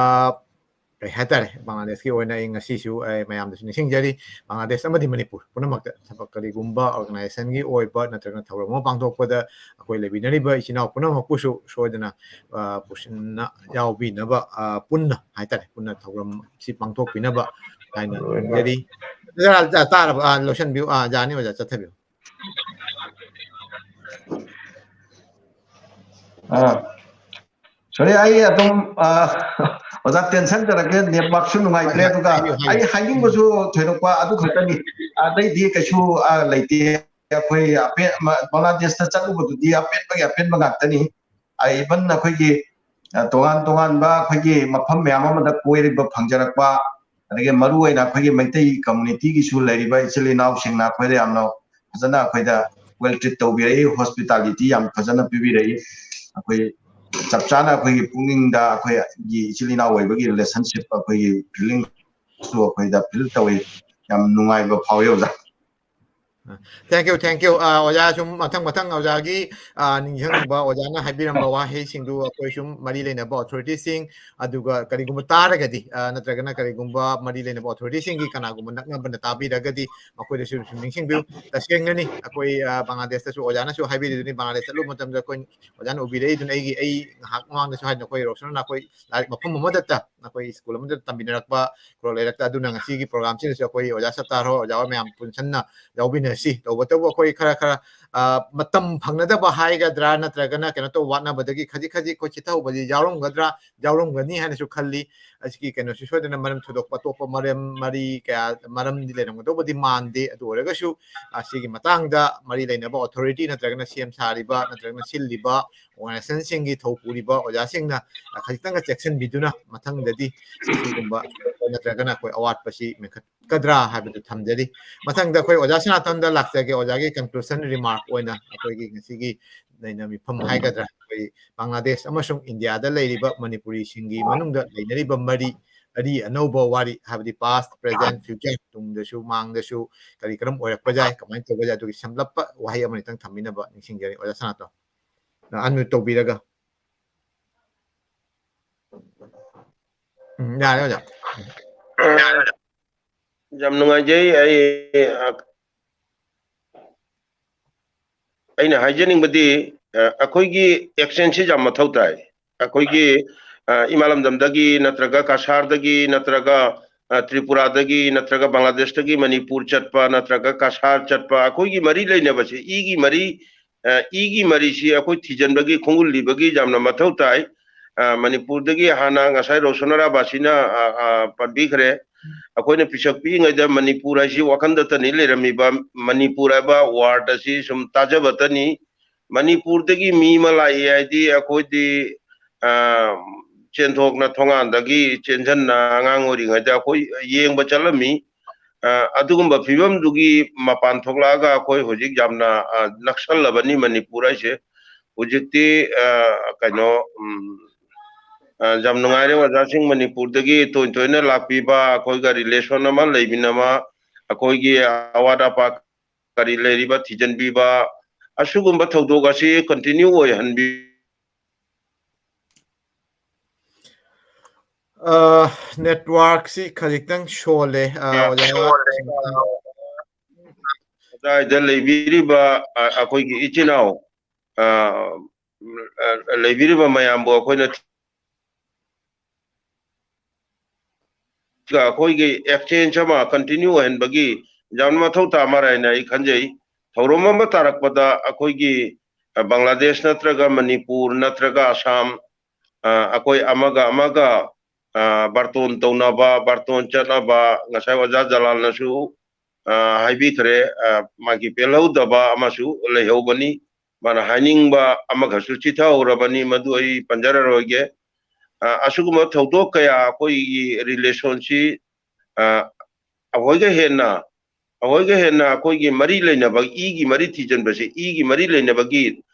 ꯀꯩ ꯍꯥꯏꯇꯥꯔꯦ, ꯕꯪꯒ꯭ꯂꯥꯗꯦꯁꯀꯤ ꯑꯣꯏꯅ ꯑꯩ ꯉꯁꯤꯁꯨ ꯑꯩ ꯃꯌꯥꯝꯗꯁꯨ ꯅꯤꯡꯁꯤꯡꯖꯔꯤ, ꯕꯪꯒ꯭ꯂꯥꯗꯦꯁ ꯑꯃꯗꯤ ꯃꯅꯤꯄꯨꯔ ꯄꯨꯝꯅꯃꯛꯇ ꯊꯕꯛ ꯀꯔꯤꯒꯨꯝꯕ organization ꯒꯤ ꯑꯣꯏꯕ ꯅꯠꯇ꯭ꯔꯒꯅ ꯊꯧꯔꯝ ꯑꯃ ꯄꯥꯡꯊꯣꯛꯄꯗ ꯑꯩꯈꯣꯏ ꯂꯩꯃꯤꯟꯅꯔꯤꯕ ꯏꯆꯤꯟ ꯏꯅꯥꯎ ꯄꯨꯝꯅꯃꯛꯄꯨꯁꯨ ꯁꯣꯏꯗꯅ, ꯑ, ꯄꯨꯟꯅ ꯌꯥꯎꯕꯤꯅꯕ, ꯑ, ꯄꯨꯟꯅ ꯍꯥꯏꯇꯥꯔꯦ, ꯄꯨꯟꯅ ꯊꯧꯔꯝ ꯁꯤ ꯄꯥꯡꯊꯣꯛꯄꯤꯅꯕ ꯍꯥꯏꯅ ꯈꯪꯖꯔꯤ꯫ ꯑꯣꯖꯥ, ꯇꯥꯔꯕ? ꯑ, ꯂꯧꯁꯤꯟꯕꯤꯌꯨ꯫ ꯑ, ꯌꯥꯅꯤ ꯑꯣꯖꯥ, ꯆꯠꯊꯕꯤꯌꯨ꯫ ꯑ, sorry, ꯑꯩ ꯑꯗꯨꯝ, ꯑ, ꯑꯣꯖꯥ, tension ꯇꯧꯔꯛꯀꯦ, network ꯁꯨ ꯅꯨꯡꯉꯥꯏꯇ꯭ꯔꯦ꯫ ꯍꯣꯏ, ꯍꯣꯏ, ꯑꯗꯨꯒ ꯍꯥꯏꯕꯤꯌꯨ, ꯍꯥꯏꯕꯤꯌꯨ꯫ ꯑꯩ ꯍꯥꯏꯅꯤꯡꯕꯁꯨ ꯊꯣꯏꯗꯣꯛꯄ ꯑꯗꯨ ꯈꯛꯇꯅꯤ, ꯑꯇꯩꯗꯤ ꯀꯩꯁꯨ, ꯑ, ꯂꯩꯇꯦ꯫ ꯑꯩꯈꯣꯏ ꯑꯄꯦ-, ꯃ-, ꯕꯪꯒ꯭ꯂꯥꯗꯦꯁꯇ ꯆꯠꯂꯨꯕꯗꯨꯗꯤ ꯑꯄꯦꯟꯕꯒꯤ ꯑꯄꯦꯟꯕ ꯉꯥꯛꯇꯅꯤ꯫ ꯑ, even ꯑꯩꯈꯣꯏꯒꯤ, ꯑ, ꯇꯣꯉꯥꯟ ꯇꯣꯉꯥꯟꯕ ꯑꯩꯈꯣꯏꯒꯤ ꯃꯐꯝ ꯃꯌꯥꯝ ꯑꯃꯗ ꯀꯣꯏꯔꯤꯕ ꯐꯪꯖꯔꯛꯄ, ꯑꯗꯒꯤ ꯃꯔꯨ ꯑꯣꯏꯅ ꯑꯩꯈꯣꯏꯒꯤ ꯃꯩꯇꯩ ꯀꯝꯃꯨꯅꯤꯇꯤꯒꯤꯁꯨ ꯂꯩꯔꯤꯕ ꯏꯆꯤꯜ ꯏꯅꯥꯎꯁꯤꯡꯅ ꯑꯩꯈꯣꯏꯗ ꯌꯥꯝꯅ ꯐꯖꯅ ꯑꯩꯈꯣꯏꯗ ꯋꯦꯜ ꯇ꯭ꯔꯤꯠ ꯇꯧꯕꯤꯔꯛꯏ, ꯍꯣꯁꯄꯤꯇꯥꯂꯤꯇꯤ ꯌꯥꯝ ꯐꯖꯅ ꯄꯤꯕꯤꯔꯛꯏ꯫ ꯑꯩꯈꯣꯏ ꯆꯞ ꯆꯥꯅ ꯑꯩꯈꯣꯏꯒꯤ ꯄꯨꯛꯅꯤꯡꯗ ꯑꯩꯈꯣꯏꯒꯤ ꯏꯆꯤꯜ ꯏꯅꯥꯎ ꯑꯣꯏꯕꯒꯤ ꯔꯤꯂꯦꯁꯟꯁꯤꯞ, ꯑꯩꯈꯣꯏꯒꯤ ꯐꯤꯂꯤꯡꯁꯨ ꯑꯩꯈꯣꯏꯗ ꯐꯤꯜ ꯇꯧꯏ꯫ ꯌꯥꯝ ꯅꯨꯡꯉꯥꯏꯕ ꯐꯥꯎꯏ ꯑꯣꯖꯥ꯫ Thank you, thank you. ꯑ, ꯑꯣꯖꯥ, ꯁꯨꯝ ꯃꯊꯪ ꯃꯊꯪ ꯑꯣꯖꯥꯒꯤ, ꯑ, ꯅꯤꯡꯁꯤꯡꯕ, ꯑꯣꯖꯥꯅ ꯍꯥꯏꯕꯤꯔꯝꯕ ꯋꯥꯍꯩꯁꯤꯡꯗꯨ ꯑꯩꯈꯣꯏ ꯁꯨꯝ ꯃꯔꯤ ꯂꯩꯅꯕ ꯑꯣꯊꯣꯔꯤꯇꯤꯁꯤꯡ, ꯑꯗꯨꯒ ꯀꯔꯤꯒꯨꯝꯕ ꯇꯥꯔꯒꯗꯤ, ꯑ, ꯅꯠꯇ꯭ꯔꯒꯅ ꯀꯔꯤꯒꯨꯝꯕ ꯃꯔꯤ ꯂꯩꯅꯕ ꯑꯣꯊꯣꯔꯤꯇꯤꯁꯤꯡꯒꯤ ꯀꯅꯥꯒꯨꯝꯕ ꯅꯛꯅꯕꯅ ꯇꯥꯕꯤꯔꯒꯗꯤ ꯃꯈꯣꯏꯗꯁꯨ ꯁꯨꯝ ꯅꯤꯡꯁꯤꯡꯕꯤꯌꯨ꯫ ꯇꯁꯦꯡꯅꯅꯤ, ꯑꯩꯈꯣꯏ, ꯑ, ꯕꯪꯒ꯭ꯂꯥꯗꯦꯁꯇꯁꯨ ꯑꯣꯖꯥꯅꯁꯨ ꯍꯥꯏꯕꯤꯔꯤꯗꯨꯅꯤ, ꯕꯪꯒ꯭ꯂꯥꯗꯦꯁ ꯆꯠꯂꯨꯕ ꯃꯇꯝꯗ ꯑꯩꯈꯣꯏ ꯑꯣꯖꯥꯅ ꯎꯕꯤꯔꯛꯏꯗꯨꯅ ꯑꯩꯒꯤ, ꯑꯩ ꯉꯥꯏꯍꯥꯛ ꯃꯃꯥꯡꯗꯁꯨ ꯍꯥꯏꯗꯅ ꯑꯩꯈꯣꯏ ꯔꯣꯁꯅꯅ ꯑꯩꯈꯣꯏ ꯂꯥꯏꯔꯤꯛ ꯃꯐꯝ ꯑꯃꯗꯇ, ꯑꯩꯈꯣꯏ ꯁ꯭ꯀꯨꯜ ꯑꯃꯗ ꯇꯝꯃꯤꯟꯅꯔꯛꯄ ꯈꯨꯗꯣꯜ ꯂꯩꯔꯛꯇ꯫ ꯑꯗꯨꯅ ꯉꯁꯤꯒꯤ ꯄ꯭ꯔꯣꯒ꯭ꯔꯥꯝꯁꯤꯗꯁꯨ ꯑꯩꯈꯣꯏ ꯑꯣꯖꯥ ꯁꯇꯥꯔ ꯍꯣꯏ, ꯑꯣꯖꯥ ꯍꯣꯏ ꯃꯌꯥꯝ ꯄꯨꯟꯁꯟꯅ ꯌꯥꯎꯃꯤꯟꯅꯁꯤ꯫ ꯇꯧꯕꯇꯕꯨ ꯑꯩꯈꯣꯏ ꯈꯔ ꯈꯔ, ꯑ, ꯃꯇꯝ ꯐꯪꯅꯗꯕ ꯍꯥꯏꯒꯗ꯭ꯔꯥ, ꯅꯠꯇ꯭ꯔꯒꯅ ꯀꯩꯅꯣ ꯇꯧꯕ ꯋꯥꯠꯅꯕꯗꯒꯤ ꯈꯖꯤꯛ ꯈꯖꯤꯛ ꯑꯩꯈꯣꯏ ꯆꯤꯊꯍꯧꯕꯗꯤ ꯌꯥꯎꯔꯝꯒꯗ꯭ꯔꯥ, ꯌꯥꯎꯔꯝꯒꯅꯤ ꯍꯥꯏꯅꯁꯨ ꯈꯜꯂꯤ꯫ ꯑꯁꯤꯒꯤ ꯀꯩꯅꯣꯁꯤ ꯁꯣꯏꯗꯅ ꯃꯔꯝ ꯊꯣꯏꯗꯣꯛꯄ ꯑꯇꯣꯞꯄ ꯃꯔꯝ, ꯃꯔꯤ ꯀꯌꯥ, ꯃꯔꯝꯗꯤ ꯂꯩꯔꯝꯒꯗꯧꯕꯗꯤ ꯃꯥꯟꯗꯦ꯫ ꯑꯗꯨ ꯑꯣꯏꯔꯒꯁꯨ, ꯑ, ꯁꯤꯒꯤ ꯃꯇꯥꯡꯗ ꯃꯔꯤ ꯂꯩꯅꯕ ꯑꯣꯊꯣꯔꯤꯇꯤ ꯅꯠꯇ꯭ꯔꯒꯅ ꯁꯦꯝ ꯁꯥꯔꯤꯕ ꯅꯠꯇ꯭ꯔꯒꯅ ꯁꯤꯜꯂꯤꯕ ꯑꯣꯔꯒꯅꯥꯏꯖꯦꯁꯟꯁꯤꯡꯒꯤ ꯊꯧ ꯄꯨꯔꯤꯕ ꯑꯣꯖꯥꯁꯤꯡꯅ, ꯑ, ꯈꯖꯤꯛꯇꯪꯒ ꯆꯦꯛꯁꯤꯟꯕꯤꯗꯨꯅ ꯃꯊꯪꯗꯗꯤ ꯁꯤꯒꯨꯝꯕ ꯅꯠꯇ꯭ꯔꯒꯅ ꯑꯩꯈꯣꯏ ꯑꯋꯥꯠꯄꯁꯤ ꯃꯦꯟꯈꯠꯀꯗ꯭ꯔꯥ ꯍꯥꯏꯕꯗꯨ ꯊꯝꯖꯔꯤ꯫ ꯃꯊꯪꯗ ꯑꯩꯈꯣꯏ ꯑꯣꯖꯥ ꯁꯅꯥꯇꯣꯟꯗ ꯂꯥꯛꯆꯒꯦ꯫ ꯑꯣꯖꯥꯒꯤ conclusion remark ꯑꯣꯏꯅ ꯑꯩꯈꯣꯏꯒꯤ ꯉꯁꯤꯒꯤ ꯅꯩꯅ ꯃꯤꯐꯝ ꯍꯥꯏꯒꯗ꯭ꯔꯥ, ꯑꯩꯈꯣꯏ ꯕꯪꯒ꯭ꯂꯥꯗꯦꯁ ꯑꯃꯁꯨꯡ ꯏꯟꯗꯤꯌꯥꯗ ꯂꯩꯔꯤꯕ ꯃꯅꯤꯄꯨꯔꯤꯁꯤꯡꯒꯤ ꯃꯅꯨꯡꯗ ꯂꯩꯅꯔꯤꯕ ꯃꯔꯤ, ꯑꯔꯤ ꯑꯅꯧꯕ ꯋꯥꯔꯤ, ꯍꯥꯏꯕꯗꯤ past, present, future, ꯇꯨꯡꯗꯁꯨ ꯃꯥꯡꯗꯁꯨ ꯀꯔꯤ ꯀꯔꯝ ꯑꯣꯏꯔꯛꯄ ꯌꯥꯏ, ꯀꯃꯥꯏꯅ ꯇꯧꯕ ꯌꯥꯏ, ꯑꯗꯨꯒꯤ ꯁꯝꯂꯞꯄ ꯋꯥꯍꯩ ꯑꯃꯅꯤꯇꯪ ꯊꯝꯕꯤꯅꯕ ꯅꯤꯡꯁꯤꯡꯖꯔꯤ꯫ ꯑꯣꯖꯥ ꯁꯅꯥꯇꯣꯟ, unmute ꯇꯧꯕꯤꯔꯒ꯫ ꯎꯝ, ꯌꯥꯔꯦ, ꯑꯣꯖꯥ꯫ ꯌꯥꯝ ꯅꯨꯡꯉꯥꯏꯖꯩ꯫ ꯑꯩ, ꯑ, ꯑꯩꯅ ꯍꯥꯏꯖꯅꯤꯡꯕꯗꯤ, ꯑ, ꯑꯩꯈꯣꯏꯒꯤ exchange ꯁꯤ ꯌꯥꯝ ꯃꯊꯧ ꯇꯥꯏ꯫ ꯑꯩꯈꯣꯏꯒꯤ, ꯑ, ꯏꯃꯥ ꯂꯝꯗꯝꯗꯒꯤ ꯅꯠꯇ꯭ꯔꯒ ꯀꯁꯥꯔꯗꯒꯤ ꯅꯠꯇ꯭ꯔꯒ, ꯑ, ꯇ꯭ꯔꯤꯄꯨꯔꯥꯗꯒꯤ ꯅꯠꯇ꯭ꯔꯒ ꯕꯪꯒ꯭ꯂꯥꯗꯦꯁꯇꯒꯤ ꯃꯅꯤꯄꯨꯔ ꯆꯠꯄ ꯅꯠꯇ꯭ꯔꯒ ꯀꯁꯥꯔ ꯆꯠꯄ, ꯑꯩꯈꯣꯏꯒꯤ ꯃꯔꯤ ꯂꯩꯅꯕꯁꯦ, ꯏꯒꯤ ꯃꯔꯤ, ꯑ, ꯏꯒꯤ ꯃꯔꯤꯁꯤ ꯑꯩꯈꯣꯏ ꯊꯤꯖꯤꯟꯕꯒꯤ, ꯈꯣꯡꯒꯨꯜ ꯂꯤꯕꯒꯤ ꯌꯥꯝꯅ ꯃꯊꯧ ꯇꯥꯏ꯫ ꯑ, ꯃꯅꯤꯄꯨꯔꯗꯒꯤ ꯍꯥꯟꯅ ꯉꯁꯥꯏ ꯔꯣꯁꯟ ꯑꯔꯥꯕꯥꯁꯤꯅ, ꯑ, ꯑ, ꯄꯟꯕꯤꯈ꯭ꯔꯦ꯫ ꯑꯩꯈꯣꯏꯅ ꯄꯤꯁꯛ ꯄꯤꯛꯏꯉꯩꯗ ꯃꯅꯤꯄꯨꯔ ꯍꯥꯏꯁꯤ ꯋꯥꯈꯟꯗꯇꯅꯤ ꯂꯩꯔꯝꯃꯤꯕ, ꯃꯅꯤꯄꯨꯔ ꯍꯥꯏꯕ word ꯑꯁꯤ ꯁꯨꯝ ꯇꯥꯖꯕꯇꯅꯤ꯫ ꯃꯅꯤꯄꯨꯔꯗꯒꯤ ꯃꯤ ꯑꯃ ꯂꯥꯛꯏ ꯍꯥꯏꯗꯤ ꯑꯩꯈꯣꯏꯗꯤ, ꯑ, ꯆꯦꯟꯊꯣꯛꯅ ꯊꯣꯡꯒꯥꯟꯗꯒꯤ ꯆꯦꯟꯁꯤꯟꯅ ꯑꯉꯥꯡ ꯑꯣꯏꯔꯤꯉꯩꯗ ꯑꯩꯈꯣꯏ ꯌꯦꯡꯕ ꯆꯠꯂꯝꯃꯤ꯫ ꯑ, ꯑꯗꯨꯒꯨꯝꯕ ꯐꯤꯕꯝꯗꯨꯒꯤ ꯃꯄꯥꯟ ꯊꯣꯛꯂꯛꯑꯒ ꯑꯩꯈꯣꯏ ꯍꯧꯖꯤꯛ ꯌꯥꯝꯅ, ꯑ, ꯅꯛꯁꯜꯂꯕꯅꯤ ꯃꯅꯤꯄꯨꯔ ꯍꯥꯏꯁꯦ꯫ ꯍꯧꯖꯤꯛꯇꯤ, ꯑ, ꯀꯩꯅꯣ, ꯎꯝ, ꯑ, ꯌꯥꯝ ꯅꯨꯡꯉꯥꯏꯔꯦ ꯑꯣꯖꯥꯁꯤꯡ ꯃꯅꯤꯄꯨꯔꯗꯒꯤ ꯇꯣꯏ ꯇꯣꯏꯅ ꯂꯥꯛꯄꯤꯕ, ꯑꯩꯈꯣꯏꯒ relation ꯑꯃ ꯂꯩꯃꯤꯟꯅꯕ, ꯑꯩꯈꯣꯏꯒꯤ ꯑꯋꯥꯠ ꯑꯄꯥ ꯀꯔꯤ ꯂꯩꯔꯤꯕ ꯊꯤꯖꯤꯟꯕꯤꯕ, ꯑꯁꯤꯒꯨꯝꯕ ꯊꯧꯗꯣꯛ ꯑꯁꯤ continue ꯑꯣꯏꯍꯟꯕꯤ꯫ ꯑ, networkꯁꯤ ꯈꯖꯤꯛꯇꯪ ꯁꯣꯜꯂꯦ꯫ ꯑ, ꯑꯣꯖꯥ, ꯑꯗꯥꯏꯗ ꯂꯩꯕꯤꯔꯤꯕ, ꯑ, ꯑꯩꯈꯣꯏꯒꯤ ꯏꯆꯤꯟ ꯏꯅꯥꯎ, ꯑ, ꯑ, ꯂꯩꯕꯤꯔꯤꯕ ꯃꯌꯥꯝꯕꯨ ꯑꯩꯈꯣꯏꯅ ꯑꯩꯈꯣꯏꯒꯤ exchange ꯑꯃ continue ꯑꯣꯏꯍꯟꯕꯒꯤ ꯌꯥꯝꯅ ꯃꯊꯧ ꯇꯥ ꯃꯥꯜꯂꯦ ꯍꯥꯏꯅ ꯑꯩ ꯈꯟꯖꯩ꯫ ꯊꯧꯔꯝ ꯑꯃ ꯇꯥꯔꯛꯄꯗ ꯑꯩꯈꯣꯏꯒꯤ, ꯑ, ꯕꯪꯒ꯭ꯂꯥꯗꯦꯁ ꯅꯠꯇ꯭ꯔꯒ ꯃꯅꯤꯄꯨꯔ ꯅꯠꯇ꯭ꯔꯒ ꯑꯁꯥꯝ, ꯑ, ꯑꯩꯈꯣꯏ ꯑꯃꯒ ꯑꯃꯒ, ꯑ, ꯕꯥꯔꯇꯣꯟ ꯇꯧꯅꯕ, ꯕꯥꯔꯇꯣꯟ ꯆꯠꯅꯕ, ꯉꯁꯥꯏ ꯑꯣꯖꯥ ꯖꯂꯥꯜꯅꯁꯨ, ꯑ, ꯍꯥꯏꯕꯤꯈ꯭ꯔꯦ, ꯑ, ꯃꯥꯒꯤ ꯄꯦꯜꯍꯧꯗꯕ ꯑꯃꯁꯨ ꯂꯩꯍꯧꯕꯅꯤ꯫ ꯃꯥꯅ ꯍꯥꯏꯅꯤꯡꯕ ꯑꯃꯈꯛꯁꯨ ꯆꯤꯊꯍꯧꯔꯕꯅꯤ, ꯃꯗꯨ ꯑꯩ ꯄꯟꯖꯔꯔꯣꯏꯒꯦ꯫ ꯑ, ꯑꯁꯤꯒꯨꯝꯕ ꯊꯧꯗꯣꯛ ꯀꯌꯥ ꯑꯩꯈꯣꯏꯒꯤ relationꯁꯤ, ꯑ, ꯑꯩꯈꯣꯏꯒ ꯍꯦꯟꯅ, ꯑꯩꯈꯣꯏꯒ ꯍꯦꯟꯅ ꯑꯩꯈꯣꯏꯒꯤ ꯃꯔꯤ ꯂꯩꯅꯕ, ꯏꯒꯤ ꯃꯔꯤ ꯊꯤꯖꯤꯟꯕꯁꯦ, ꯏꯒꯤ ꯃꯔꯤ ꯂꯩꯅꯕꯒꯤ,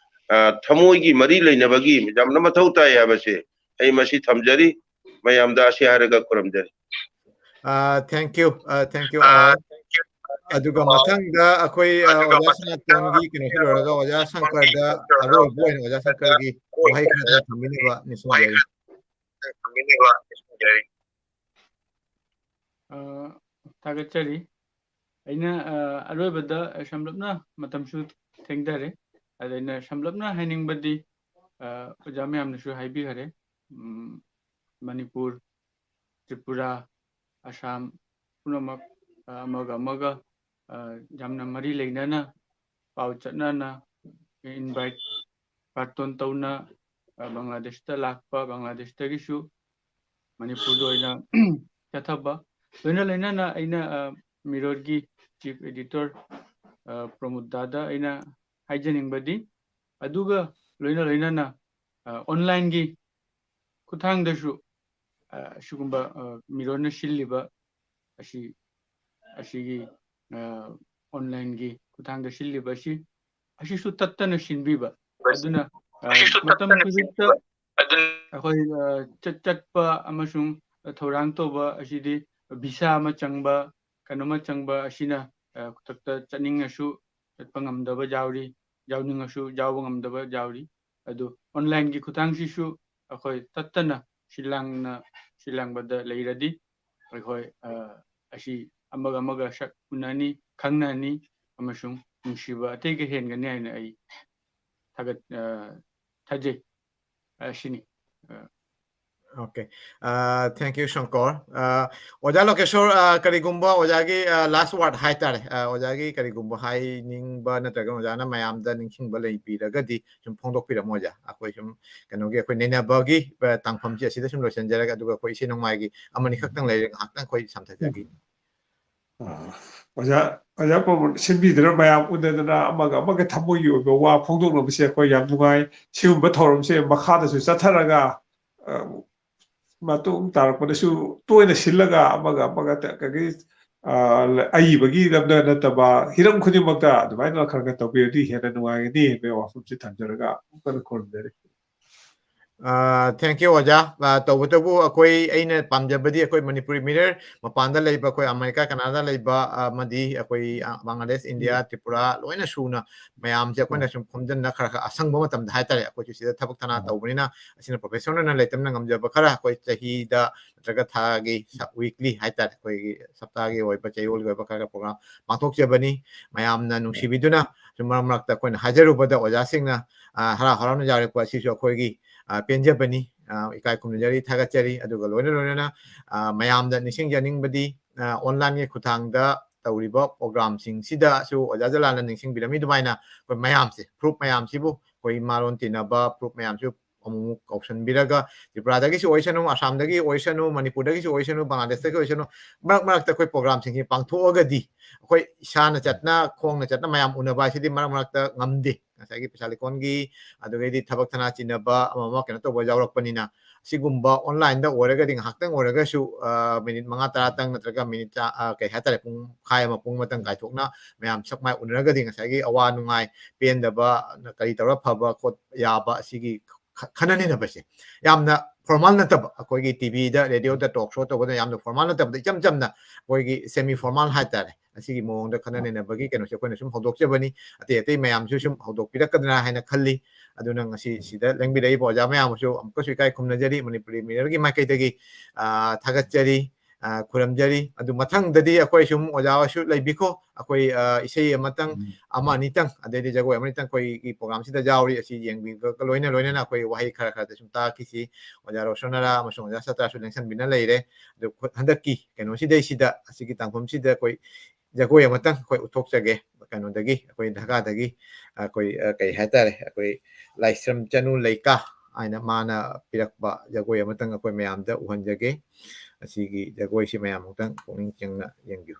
ꯑ, ꯊꯃꯣꯏꯒꯤ ꯃꯔꯤ ꯂꯩꯅꯕꯒꯤ ꯌꯥꯝꯅ ꯃꯊꯧ ꯇꯥꯏ ꯍꯥꯏꯕꯁꯦ ꯑꯩ ꯃꯁꯤ ꯊꯝꯖꯔꯤ꯫ ꯃꯌꯥꯝꯗ ꯑꯁꯤ ꯍꯥꯏꯔꯒ ꯈꯨꯔꯨꯝꯖꯔꯤ꯫ ꯑ, thank you, ꯑ, thank you all. ꯑꯗꯨꯒ ꯃꯊꯪꯗ ꯑꯩꯈꯣꯏ, ꯑ, ꯑꯣꯖꯥ ꯁꯅꯥꯇꯣꯟꯒꯤ ꯀꯩꯅꯣꯁꯤ ꯂꯣꯏꯔꯒ ꯑꯣꯖꯥ ꯁꯪꯀꯔꯗ ꯑꯔꯣꯏꯕ ꯑꯣꯏꯅ ꯑꯣꯖꯥ ꯁꯪꯀꯔꯒꯤ ꯋꯥꯍꯩ ꯈꯔ ꯅꯤꯡꯁꯤꯡꯖꯔꯤ꯫ ꯑ, ꯊꯥꯒꯠꯆꯔꯤ꯫ ꯑꯩꯅ, ꯑ, ꯑꯔꯣꯏꯕꯗ ꯁꯝꯂꯞꯅ, ꯃꯇꯝꯁꯨ ꯊꯦꯡꯊꯔꯦ, ꯑꯗ ꯑꯩꯅ ꯁꯝꯂꯞꯅ ꯍꯥꯏꯅꯤꯡꯕꯗꯤ, ꯑ, ꯑꯣꯖꯥ ꯃꯌꯥꯝꯅꯁꯨ ꯍꯥꯏꯕꯤꯈꯔꯦ, ꯎꯝ, ꯃꯅꯤꯄꯨꯔ, ꯇ꯭ꯔꯤꯄꯨꯔꯥ, ꯑꯁꯥꯝ ꯄꯨꯝꯅꯃꯛ, ꯑ, ꯑꯃꯒ ꯑꯃꯒ, ꯑ, ꯌꯥꯝꯅ ꯃꯔꯤ ꯂꯩꯅꯅ, ꯄꯥꯎ ꯆꯠꯅꯅ, invite, ꯕꯥꯔꯇꯣꯟ ꯇꯧꯅ, ꯑ, ꯕꯪꯒ꯭ꯂꯥꯗꯦꯁꯇ ꯂꯥꯛꯄ, ꯕꯪꯒ꯭ꯂꯥꯗꯦꯁꯇꯒꯤꯁꯨ ꯃꯅꯤꯄꯨꯔꯗ ꯑꯣꯏꯅ ꯆꯠꯊꯕ, ꯂꯣꯏꯅ ꯂꯣꯏꯅꯅ ꯑꯩꯅ, ꯑ, ꯃꯤꯔꯣꯜꯒꯤ chief editor, ꯑ, ꯄ꯭ꯔꯃꯣꯗ ꯗꯥꯗ ꯑꯩꯅ ꯍꯥꯏꯖꯅꯤꯡꯕꯗꯤ, ꯑꯗꯨꯒ ꯂꯣꯏꯅ ꯂꯣꯏꯅꯅ, ꯑ, onlineꯒꯤ ꯈꯨꯠꯊꯥꯡꯗꯁꯨ ꯑ, ꯑꯁꯤꯒꯨꯝꯕ ꯑ, ꯃꯤꯔꯣꯟꯅ ꯁꯤꯜꯂꯤꯕ ꯑꯁꯤ ꯑꯁꯤꯒꯤ ꯑ, online-ꯒꯤ ꯈꯨꯠꯊꯥꯡꯗ ꯁꯤꯜꯂꯤꯕ ꯑꯁꯤ ꯑꯁꯤꯁꯨ ꯇꯠꯇꯅ ꯁꯤꯟꯕꯤꯕ꯫ ꯑꯗꯨꯅ ꯑ, ꯃꯇꯝ ꯈꯨꯗꯤꯡꯃꯛꯇ ꯑꯩꯈꯣꯏ ꯑ, ꯆꯠ- ꯆꯠꯄ ꯑꯃꯁꯨꯡ ꯊꯧꯔꯥꯡ ꯇꯧꯕ ꯑꯁꯤꯗꯤ visa ꯑꯃ ꯆꯪꯕ, ꯀꯩꯅꯣꯝꯃ ꯆꯪꯕ ꯑꯁꯤꯅ ꯑ, ꯈꯨꯗꯛꯇ ꯆꯠꯅꯤꯡꯉꯁꯨ ꯆꯠꯄ ꯉꯝꯗꯕ ꯌꯥꯎꯔꯤ, ꯌꯥꯎꯅꯤꯡꯉꯁꯨ ꯌꯥꯎꯕ ꯉꯝꯗꯕ ꯌꯥꯎꯔꯤ꯫ ꯑꯗꯨ online-ꯒꯤ ꯈꯨꯠꯊꯥꯡꯁꯤꯁꯨ ꯑꯩꯈꯣꯏ ꯇꯠꯇꯅ ꯁꯤꯜꯂꯥꯡꯅ ꯁꯤꯜꯂꯥꯡꯕꯗ ꯂꯩꯔꯗꯤ ꯑꯩꯈꯣꯏ ꯑ, ꯑꯁꯤ ꯑꯃꯒ ꯑꯃꯒ ꯁꯛ ꯎꯅꯅꯤ, ꯈꯪꯅꯅꯤ ꯑꯃꯁꯨꯡ ꯅꯨꯡꯁꯤꯕ ꯑꯇꯩꯒ ꯍꯦꯟꯒꯅꯤ ꯍꯥꯏꯅ ꯑꯩ ꯊꯥꯒꯠ ꯑ, ꯊꯥꯖꯩ꯫ ꯑ, ꯁꯤꯅꯤ꯫ ꯑ, Okay. Uh, thank you, Shankar. Uh, ꯑꯣꯖꯥ ꯂꯣꯀꯦꯁꯣꯔ, uh, ꯀꯔꯤꯒꯨꯝꯕ ꯑꯣꯖꯥꯒꯤ uh, last word ꯍꯥꯏꯇꯥꯔꯦ, uh, ꯑꯣꯖꯥꯒꯤ ꯀꯔꯤꯒꯨꯝꯕ ꯍꯥꯏꯅꯤꯡꯕ ꯅꯠꯇ꯭ꯔꯒ ꯑꯣꯖꯥꯅ ꯃꯌꯥꯝꯗ ꯅꯤꯡꯁꯤꯡꯕ ꯂꯩꯕꯤꯔꯒꯗꯤ ꯁꯨꯝ ꯐꯣꯡꯗꯣꯛꯄꯤꯔꯝꯃꯣ ꯑꯣꯖꯥ꯫ ꯑꯩꯈꯣꯏ ꯁꯨꯝ ꯀꯩꯅꯣꯒꯤ ꯑꯩꯈꯣꯏ ꯅꯩꯅꯕꯒꯤ uh, ꯇꯥꯡꯐꯝꯁꯦ ꯑꯁꯤꯗ ꯁꯨꯝ ꯂꯣꯏꯁꯤꯟꯖꯔꯒꯦ, ꯑꯗꯨꯒ ꯑꯩꯈꯣꯏ ꯏꯁꯩ ꯅꯣꯡꯃꯥꯏꯒꯤ ꯑꯃꯅꯤ ꯈꯛꯇꯪ ꯂꯩꯔꯦ, ꯉꯥꯏꯍꯥꯛꯇꯪ ꯑꯩꯈꯣꯏ ꯁꯝꯊꯖꯒꯦ꯫ ꯑꯥ, ꯑꯣꯖꯥ ꯑꯣꯖꯥ ꯄ꯭ꯔꯃꯣꯗ ꯁꯤꯟꯕꯤꯗꯨꯅ ꯃꯌꯥꯝ ꯎꯅꯗꯅ ꯑꯃꯒ ꯑꯃꯒ ꯊꯃꯣꯏꯒꯤ ꯑꯣꯏꯕ ꯋꯥ ꯐꯣꯡꯗꯣꯛꯅꯕꯁꯦ ꯑꯩꯈꯣꯏ ꯌꯥꯝ ꯅꯨꯡꯉꯥꯏ꯫ ꯁꯤꯒꯨꯝꯕ ꯊꯧꯔꯝꯁꯦ ꯃꯈꯥꯗꯁꯨ ꯆꯠꯊꯔꯒ ꯑ, ꯃꯇꯨꯡ ꯇꯥꯔꯛꯄꯗꯁꯨ ꯇꯣꯏꯅ ꯁꯤꯜꯂꯒ ꯑꯃꯒ ꯑꯃꯒ ꯀꯩꯀꯩ ꯑ, ꯑꯏꯕꯒꯤ ꯂꯝꯗ ꯅꯠꯇꯕ ꯍꯤꯔꯝ ꯈꯨꯗꯤꯡꯃꯛꯇ ꯑꯗꯨꯃꯥꯏꯅ ꯈꯔ ꯈꯔ ꯇꯧꯕꯤꯔꯗꯤ ꯍꯦꯟꯅ ꯅꯨꯡꯉꯥꯏꯒꯅꯤ ꯍꯥꯏꯕꯒꯤ ꯋꯥꯐꯝꯁꯤ ꯊꯝꯖꯔꯒ ꯑꯃꯨꯛ ꯍꯟꯅ ꯈꯨꯔꯨꯝꯖꯔꯤ꯫ Uh, thank you, ꯑꯣꯖꯥ꯫ Uh, ꯇꯧꯕꯇꯕꯨ ꯑꯩꯈꯣꯏ, ꯑꯩꯅ ꯄꯥꯝꯖꯕꯗꯤ ꯑꯩꯈꯣꯏ ꯃꯅꯤꯄꯨꯔꯤ ꯃꯤꯔꯦꯜ ꯃꯄꯥꯟꯗ ꯂꯩꯕ, ꯑꯩꯈꯣꯏ ꯑꯃꯦꯔꯤꯀꯥ, ꯀꯅꯥꯗꯥ ꯂꯩꯕ, ꯑ, ꯑꯃꯗꯤ ꯑꯩꯈꯣꯏ ꯑ, ꯕꯪꯒ꯭ꯂꯥꯗꯦꯁ, ꯏꯟꯗꯤꯌꯥ, ꯇ꯭ꯔꯤꯄꯨꯔꯥ ꯂꯣꯏꯅ ꯁꯨꯅ ꯃꯌꯥꯝꯁꯦ ꯑꯩꯈꯣꯏꯅ ꯁꯨꯝ ꯈꯣꯝꯖꯤꯟꯅ ꯈꯔ ꯈꯔ ꯑꯁꯪꯕ ꯃꯇꯝꯗ ꯍꯥꯏꯇꯥꯔꯦ, ꯑꯩꯈꯣꯏꯁꯨ ꯁꯤꯗ ꯊꯕꯛ ꯊꯅꯥ ꯇꯧꯕꯅꯤꯅ ꯑꯁꯤꯅ professional ꯑꯣꯏꯅ ꯂꯩꯇꯕꯅ ꯉꯝꯖꯕ ꯈꯔ ꯑꯩꯈꯣꯏ ꯆꯍꯤꯗ ꯅꯠꯇ꯭ꯔꯒ ꯊꯥꯒꯤ, weekly ꯍꯥꯏꯇꯥꯔꯦ, ꯑꯩꯈꯣꯏꯒꯤ ꯁꯞꯇꯥꯒꯤ ꯑꯣꯏꯕ, ꯆꯌꯣꯜꯒꯤ ꯑꯣꯏꯕ ꯈꯔ ꯈꯔ program ꯄꯥꯡꯊꯣꯛꯆꯕꯅꯤ꯫ ꯃꯌꯥꯝꯅ ꯅꯨꯡꯁꯤꯕꯤꯗꯨꯅ ꯁꯨꯝ ꯃꯔꯛ ꯃꯔꯛꯇ ꯑꯩꯈꯣꯏꯅ ꯍꯥꯏꯖꯔꯨꯕꯗ ꯑꯣꯖꯥꯁꯤꯡꯅ ꯑ, ꯍꯔꯥꯎ ꯍꯔꯥꯎꯅ ꯌꯥꯔꯛꯄ ꯑꯁꯤꯁꯨ ꯑꯩꯈꯣꯏꯒꯤ ꯑ, ꯄꯦꯟꯖꯕꯅꯤ꯫ ꯑ, ꯏꯀꯥꯏ ꯈꯨꯝꯅꯖꯔꯤ, ꯊꯥꯒꯠꯆꯔꯤ꯫ ꯑꯗꯨꯒ ꯂꯣꯏꯅ ꯂꯣꯏꯅꯅ ꯑ, ꯃꯌꯥꯝꯗ ꯅꯤꯡꯁꯤꯡꯖꯅꯤꯡꯕꯗꯤ ꯑ, online-ꯒꯤ ꯈꯨꯠꯊꯥꯡꯗ ꯇꯧꯔꯤꯕ program-ꯁꯤꯡꯁꯤꯗꯁꯨ ꯑꯣꯖꯥ ꯖꯂꯥꯜꯅ ꯅꯤꯡꯁꯤꯡꯕꯤꯔꯝꯃꯤ ꯑꯗꯨꯃꯥꯏꯅ ꯑꯩꯈꯣꯏ ꯃꯌꯥꯝꯁꯦ, ꯐꯨꯔꯨꯞ ꯃꯌꯥꯝꯁꯤꯕꯨ, ꯑꯩꯈꯣꯏ ꯏꯃꯥꯂꯣꯟ ꯇꯤꯟꯅꯕ ꯐꯨꯔꯨꯞ ꯃꯌꯥꯝꯁꯤꯕꯨ ꯑꯃꯨꯛ ꯑꯃꯨꯛ ꯀꯧꯁꯟꯕꯤꯔꯒ, ꯇ꯭ꯔꯤꯄꯨꯔꯥꯗꯒꯤꯁꯨ ꯑꯣꯏꯁꯅꯨ, ꯑꯁꯥꯝꯗꯒꯤ ꯑꯣꯏꯁꯅꯨ, ꯃꯅꯤꯄꯨꯔꯗꯒꯤꯁꯨ ꯑꯣꯏꯁꯅꯨ, ꯕꯪꯒ꯭ꯂꯥꯗꯦꯁꯇꯒꯤ ꯑꯣꯏꯁꯅꯨ, ꯃꯔꯛ ꯃꯔꯛꯇ ꯑꯩꯈꯣꯏ program-ꯁꯤꯡꯁꯤ ꯄꯥꯡꯊꯣꯛꯑꯒꯗꯤ ꯑꯩꯈꯣꯏ ꯏꯁꯥꯅ ꯆꯠꯅ ꯈꯣꯡꯅ ꯆꯠꯅ ꯃꯌꯥꯝ ꯎꯅꯕ ꯍꯥꯏꯁꯤꯗꯤ ꯃꯔꯛ ꯃꯔꯛꯇ ꯉꯝꯗꯦ꯫ ꯉꯁꯥꯏꯒꯤ ꯄꯩꯁꯥ ꯂꯩꯀꯣꯟꯒꯤ, ꯑꯗꯨꯗꯒꯤꯗꯤ ꯊꯕꯛ ꯊꯅꯥ ꯆꯤꯟꯅꯕ, ꯑꯃ ꯑꯃ ꯀꯩꯅꯣ ꯇꯧꯕ ꯌꯥꯎꯔꯛꯄꯅꯤꯅ, ꯁꯤꯒꯨꯝꯕ online-ꯗ ꯑꯣꯏꯔꯒꯗꯤ ꯉꯥꯏꯍꯥꯛꯇꯪ ꯑꯣꯏꯔꯒꯁꯨ, ꯑ, minute ꯃꯉꯥ ꯇꯔꯥꯇꯪ ꯅꯠꯇ꯭ꯔꯒ minute ꯇꯔꯥ, ꯑ, ꯀꯩ ꯍꯥꯏꯇꯥꯔꯦ, ꯄꯨꯡꯈꯥꯏ ꯑꯃ, ꯄꯨꯡ ꯑꯃꯇꯪ ꯀꯥꯏꯊꯣꯛꯅ ꯃꯌꯥꯝ ꯁꯛ ꯃꯥꯏ ꯎꯅꯔꯒꯗꯤ ꯉꯁꯥꯏꯒꯤ ꯑꯋꯥ ꯅꯨꯡꯉꯥꯏ, ꯄꯦꯟꯗꯕ, ꯀꯔꯤ ꯇꯧꯔ ꯐꯕ ꯈꯣꯠ ꯌꯥꯕ, ꯑꯁꯤꯒꯤ ꯈ-, ꯈꯟꯅ ꯅꯩꯅꯕꯁꯦ ꯌꯥꯝꯅ formal ꯅꯠꯇꯕ, ꯑꯩꯈꯣꯏꯒꯤ TV-ꯗ, radio-ꯗ talk show ꯇꯧꯕꯗ ꯌꯥꯝꯅ formal ꯅꯠꯇꯕꯗ, ꯏꯆꯝ ꯆꯝꯅ ꯑꯩꯈꯣꯏꯒꯤ semi formal ꯍꯥꯏꯇꯥꯔꯦ, ꯑꯁꯤꯒꯤ ꯃꯑꯣꯡꯗ ꯈꯟꯅ ꯅꯩꯅꯕꯒꯤ ꯀꯩꯅꯣꯁꯦ ꯑꯩꯈꯣꯏꯅ ꯁꯨꯝ ꯍꯧꯗꯣꯛꯆꯕꯅꯤ꯫ ꯑꯇꯩ ꯑꯇꯩ ꯃꯌꯥꯝꯁꯨ ꯁꯨꯝ ꯍꯧꯗꯣꯛꯄꯤꯔꯛꯀꯗ꯭ꯔꯥ ꯍꯥꯏꯅ ꯈꯜꯂꯤ꯫ ꯑꯗꯨꯅ ꯉꯁꯤ ꯁꯤꯗ ꯂꯦꯡꯕꯤꯔꯛꯏꯕ ꯑꯣꯖꯥ ꯃꯌꯥꯝꯕꯨꯁꯨ ꯑꯃꯨꯛꯀꯁꯨ ꯏꯀꯥꯏ ꯈꯨꯝꯅꯖꯔꯤ, ꯃꯅꯤꯄꯨꯔꯤ ꯃꯤꯔꯔꯒꯤ ꯃꯥꯏꯀꯩꯗꯒꯤ, ꯑ, ꯊꯥꯒꯠꯆꯔꯤ, ꯑ, ꯈꯨꯔꯨꯝꯖꯔꯤ꯫ ꯑꯗꯨ ꯃꯊꯪꯗꯗꯤ ꯑꯩꯈꯣꯏ ꯁꯨꯝ ꯑꯣꯖꯥ ꯍꯣꯏꯁꯨ ꯂꯩꯕꯤꯈꯣ, ꯑꯩꯈꯣꯏ, ꯑ, ꯏꯁꯩ ꯑꯃꯇꯪ, ꯎꯝ꯫ ꯑꯃ ꯑꯅꯤꯇꯪ, ꯑꯗꯩꯗꯤ ꯖꯒꯣꯏ ꯑꯃꯅꯤꯇꯪ ꯑꯩꯈꯣꯏꯒꯤ program-ꯁꯤꯗ ꯌꯥꯎꯔꯤ꯫ ꯑꯁꯤ ꯌꯦꯡꯕꯤꯕꯒ ꯂꯣꯏꯅ ꯂꯣꯏꯅꯅ ꯑꯩꯈꯣꯏ ꯋꯥꯍꯩ ꯈꯔ ꯈꯔꯗ ꯁꯨꯝ ꯇꯥꯛꯈꯤꯁꯤ꯫ ꯑꯣꯖꯥ ꯔꯣꯁꯟ ꯑꯔꯥ ꯑꯃꯁꯨꯡ ꯑꯣꯖꯥ ꯁꯥꯇ꯭ꯔꯁꯨ ꯂꯦꯡꯁꯟꯕꯤꯅ ꯂꯩꯔꯦ꯫ ꯑꯗꯨ ꯍꯟꯗꯛꯀꯤ ꯀꯩꯅꯣꯁꯤꯗꯩꯁꯤꯗ, ꯑꯁꯤꯒꯤ ꯇꯥꯡꯈꯨꯜꯁꯤꯗ ꯑꯩꯈꯣꯏ ꯖꯒꯣꯏ ꯑꯃꯇꯪ ꯑꯩꯈꯣꯏ ꯎꯠꯊꯣꯛꯆꯒꯦ꯫ ꯀꯩꯅꯣꯗꯒꯤ, ꯑꯩꯈꯣꯏ ꯙꯀꯥꯗꯒꯤ, ꯑꯩꯈꯣꯏ, ꯑ, ꯀꯩ ꯍꯥꯏꯇꯥꯔꯦ, ꯑꯩꯈꯣꯏ ꯂꯥꯏꯁ꯭ꯔꯝ ꯆꯅꯨ ꯂꯩꯀꯥ ꯍꯥꯏꯅ ꯃꯥꯅ ꯄꯤꯔꯛꯄ ꯖꯒꯣꯏ ꯑꯃꯇꯪ ꯑꯩꯈꯣꯏ ꯃꯌꯥꯝꯗ ꯎꯍꯟꯖꯒꯦ꯫ ꯑꯁꯤꯒꯤ ꯖꯒꯣꯏꯁꯤ ꯃꯌꯥꯝ ꯑꯃꯨꯛꯇꯪ ꯄꯨꯛꯅꯤꯡ ꯆꯪꯅ ꯌꯦꯡꯕꯤꯌꯨ꯫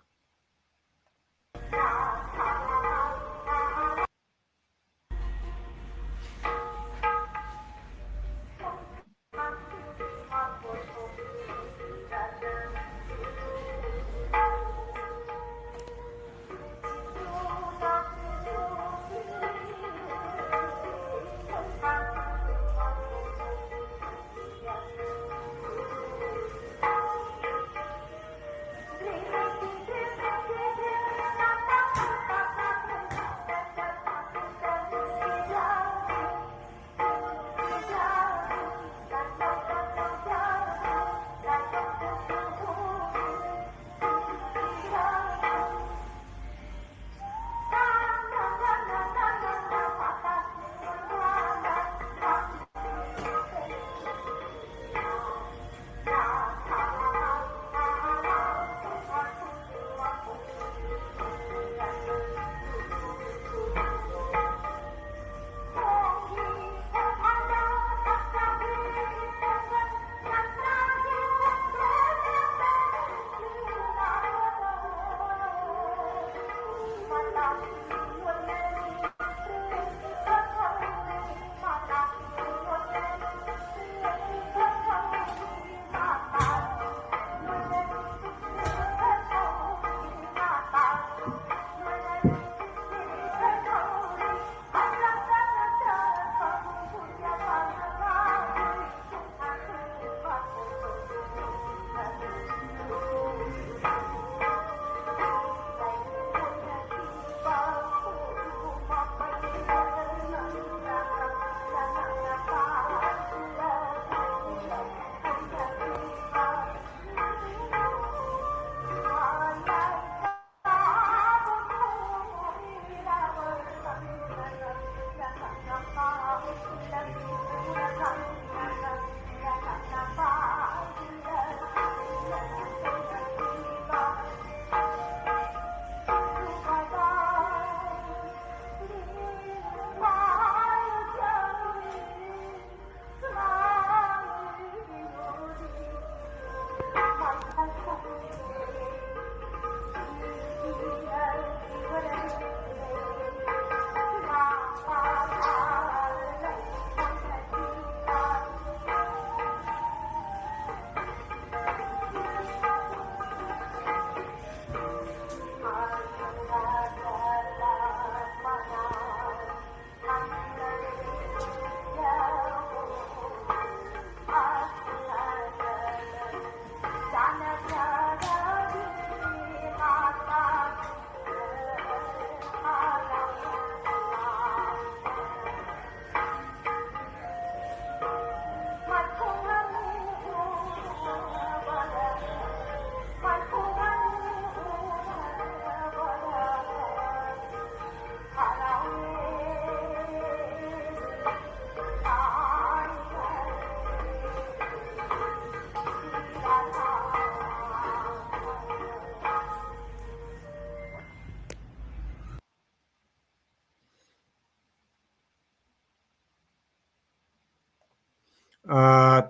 ꯑ,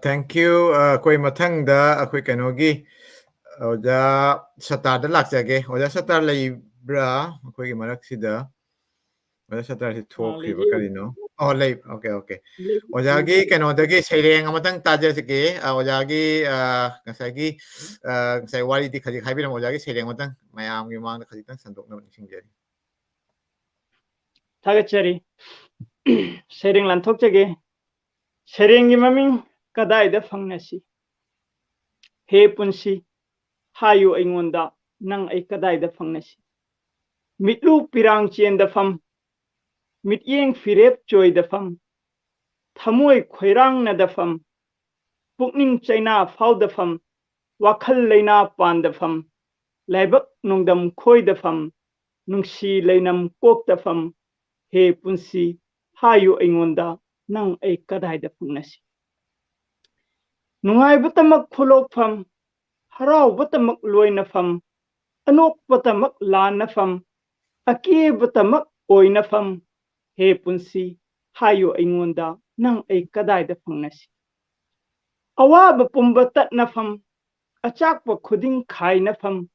thank you꯫ ꯑ, ꯑꯩꯈꯣꯏ ꯃꯊꯪꯗ ꯑꯩꯈꯣꯏ ꯀꯩꯅꯣꯒꯤ ꯑꯣꯖꯥ ꯁꯇꯥꯔꯗ ꯂꯥꯛꯆꯒꯦ꯫ ꯑꯣꯖꯥ ꯁꯇꯥꯔ ꯂꯩꯕ꯭ꯔꯥ ꯑꯩꯈꯣꯏꯒꯤ ꯃꯔꯛꯁꯤꯗ? ꯑꯣꯖꯥ ꯁꯇꯥꯔꯁꯤ ꯊꯣꯛꯈ꯭ꯔꯤꯕ ꯂꯩꯖꯩ꯫ ꯀꯔꯤꯅꯣ? ꯑꯣ, ꯂꯩ꯫ Okay, okay. ꯂꯩ, ꯑꯣꯖꯥꯒꯤ ꯂꯩꯖꯩ꯫ ꯀꯩꯅꯣꯗꯒꯤ ꯁꯩꯔꯦꯡ ꯑꯃꯇꯪ ꯇꯥꯖꯁꯤꯒꯦ꯫ ꯑ, ꯑꯣꯖꯥꯒꯤ, ꯑ, ꯉꯁꯥꯏꯒꯤ, ꯑ, ꯉꯁꯥꯏ ꯋꯥꯔꯤꯗꯤ ꯈꯖꯤꯛ ꯍꯥꯏꯕꯤꯔꯝꯃꯣ꯫ ꯑꯣꯖꯥꯒꯤ ꯁꯩꯔꯦꯡ ꯑꯃꯇꯪ ꯃꯌꯥꯝꯒꯤ ꯃꯃꯥꯡꯗ ꯈꯖꯤꯛꯇꯪ ꯁꯟꯗꯣꯛꯅꯕ ꯅꯤꯡꯁꯤꯡꯖꯔꯤ꯫ ꯊꯥꯒꯠꯆꯔꯤ꯫ ꯁꯩꯔꯦꯡ ꯂꯥꯟꯊꯣꯛꯆꯒꯦ꯫ ꯁꯩꯔꯦꯡꯒꯤ ꯃꯃꯤꯡ "ꯀꯗꯥꯏꯗ ꯐꯪꯅꯁꯤ?" ꯍꯦ ꯄꯨꯟꯁꯤ, ꯍꯥꯏꯌꯨ ꯑꯩꯉꯣꯟꯗ, ꯅꯪ ꯑꯩ ꯀꯗꯥꯏꯗ ꯐꯪꯅꯁꯤ? ꯃꯤꯠꯂꯨ ꯄꯤꯔꯥꯡ ꯆꯦꯟꯗꯐꯝ, ꯃꯤꯠꯌꯦꯡ ꯐꯤꯔꯦꯞ ꯆꯣꯏꯗꯐꯝ, ꯊꯃꯣꯏ ꯈꯣꯏꯔꯥꯡꯅꯗꯐꯝ, ꯄꯨꯛꯅꯤꯡ ꯆꯩꯅꯥ ꯐꯥꯎꯗꯐꯝ, ꯋꯥꯈꯜ ꯂꯩꯅꯥ ꯄꯥꯟꯗꯐꯝ, ꯂꯥꯏꯕꯛ ꯅꯣꯡꯗꯝ ꯈꯣꯏꯗꯐꯝ, ꯅꯨꯡꯁꯤ ꯂꯩꯅꯝ ꯀꯣꯛꯇꯐꯝ, ꯍꯦ ꯄꯨꯟꯁꯤ, ꯍꯥꯏꯌꯨ ꯑꯩꯉꯣꯟꯗ, ꯅꯪ ꯑꯩ ꯀꯗꯥꯏꯗ ꯐꯪꯅꯁꯤ? ꯅꯨꯡꯉꯥꯏꯕꯇꯃꯛ ꯈꯨꯂꯣꯛꯐꯝ, ꯍꯔꯥꯎꯕꯇꯃꯛ ꯂꯣꯏꯅꯐꯝ, ꯑꯅꯣꯛꯄꯇꯃꯛ ꯂꯥꯟꯅꯐꯝ, ꯑꯀꯦꯕꯇꯃꯛ ꯑꯣꯏꯅꯐꯝ, ꯍꯦ ꯄꯨꯟꯁꯤ, ꯍꯥꯏꯌꯨ ꯑꯩꯉꯣꯟꯗ, ꯅꯪ ꯑꯩ ꯀꯗꯥꯏꯗ ꯐꯪꯅꯁꯤ? ꯑꯋꯥꯕ ꯄꯨꯝꯕ ꯇꯠꯅꯐꯝ, ꯑꯆꯥꯛꯄ ꯈꯨꯗꯤꯡ ꯈꯥꯏꯅꯐꯝ,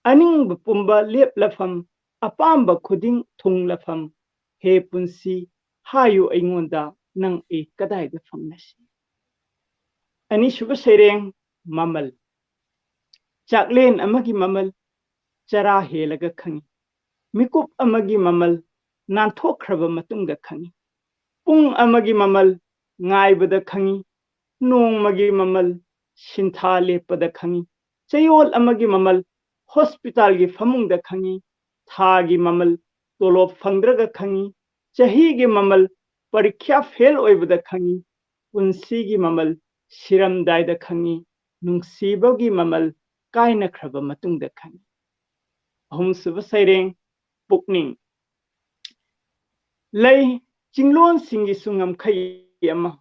ꯑꯅꯤꯡꯕ ꯄꯨꯝꯕ ꯂꯦꯞꯂꯐꯝ, ꯑꯄꯥꯝꯕ ꯈꯨꯗꯤꯡ ꯊꯨꯡꯂꯐꯝ, ꯍꯦ ꯄꯨꯟꯁꯤ, ꯍꯥꯏꯌꯨ ꯑꯩꯉꯣꯟꯗ, ꯅꯪ ꯑꯩ ꯀꯗꯥꯏꯗ ꯐꯪꯅꯁꯤ? ꯑꯅꯤꯁꯨꯕ ꯁꯩꯔꯦꯡ, ꯃꯃꯜ꯫ ꯆꯥꯛꯂꯦꯟ ꯑꯃꯒꯤ ꯃꯃꯜ ꯆꯔꯥ ꯍꯦꯜꯂꯒ ꯈꯪꯏ꯫ ꯃꯤꯀꯨꯞ ꯑꯃꯒꯤ ꯃꯃꯜ ꯅꯥꯟꯊꯣꯛꯈ꯭ꯔꯕ ꯃꯇꯨꯡꯗ ꯈꯪꯏ꯫ ꯄꯨꯡ ꯑꯃꯒꯤ ꯃꯃꯜ ꯉꯥꯏꯕꯗ ꯈꯪꯏ꯫ ꯅꯣꯡꯃꯒꯤ ꯃꯃꯜ ꯁꯤꯟꯊꯥ ꯂꯦꯞꯄꯗ ꯈꯪꯏ꯫ ꯆꯌꯣꯜ ꯑꯃꯒꯤ ꯃꯃꯜ ꯍꯣꯁꯄꯤꯇꯥꯜꯒꯤ ꯐꯃꯨꯡꯗ ꯈꯪꯏ꯫ ꯊꯥꯒꯤ ꯃꯃꯜ ꯇꯣꯂꯣꯞ ꯐꯪꯗ꯭ꯔꯒ ꯈꯪꯏ꯫ ꯆꯍꯤꯒꯤ ꯃꯃꯜ ꯄꯔꯤꯈ꯭ꯌꯥ ꯐꯦꯜ ꯑꯣꯏꯕꯗ ꯈꯪꯏ꯫ ꯄꯨꯟꯁꯤꯒꯤ ꯃꯃꯜ ꯁꯤꯔꯝꯗꯥꯏꯗ ꯈꯪꯏ꯫ ꯅꯨꯡꯁꯤꯕꯒꯤ ꯃꯃꯜ ꯀꯥꯏꯅꯈ꯭ꯔꯕ ꯃꯇꯨꯡꯗ ꯈꯪꯏ꯫ ꯑꯍꯨꯝꯁꯨꯕ ꯁꯩꯔꯦꯡ, ꯄꯨꯛꯅꯤꯡ꯫ ꯂꯩ ꯆꯤꯡꯂꯣꯟꯁꯤꯡꯒꯤꯁꯨ ꯉꯝꯈꯩ ꯑꯃ,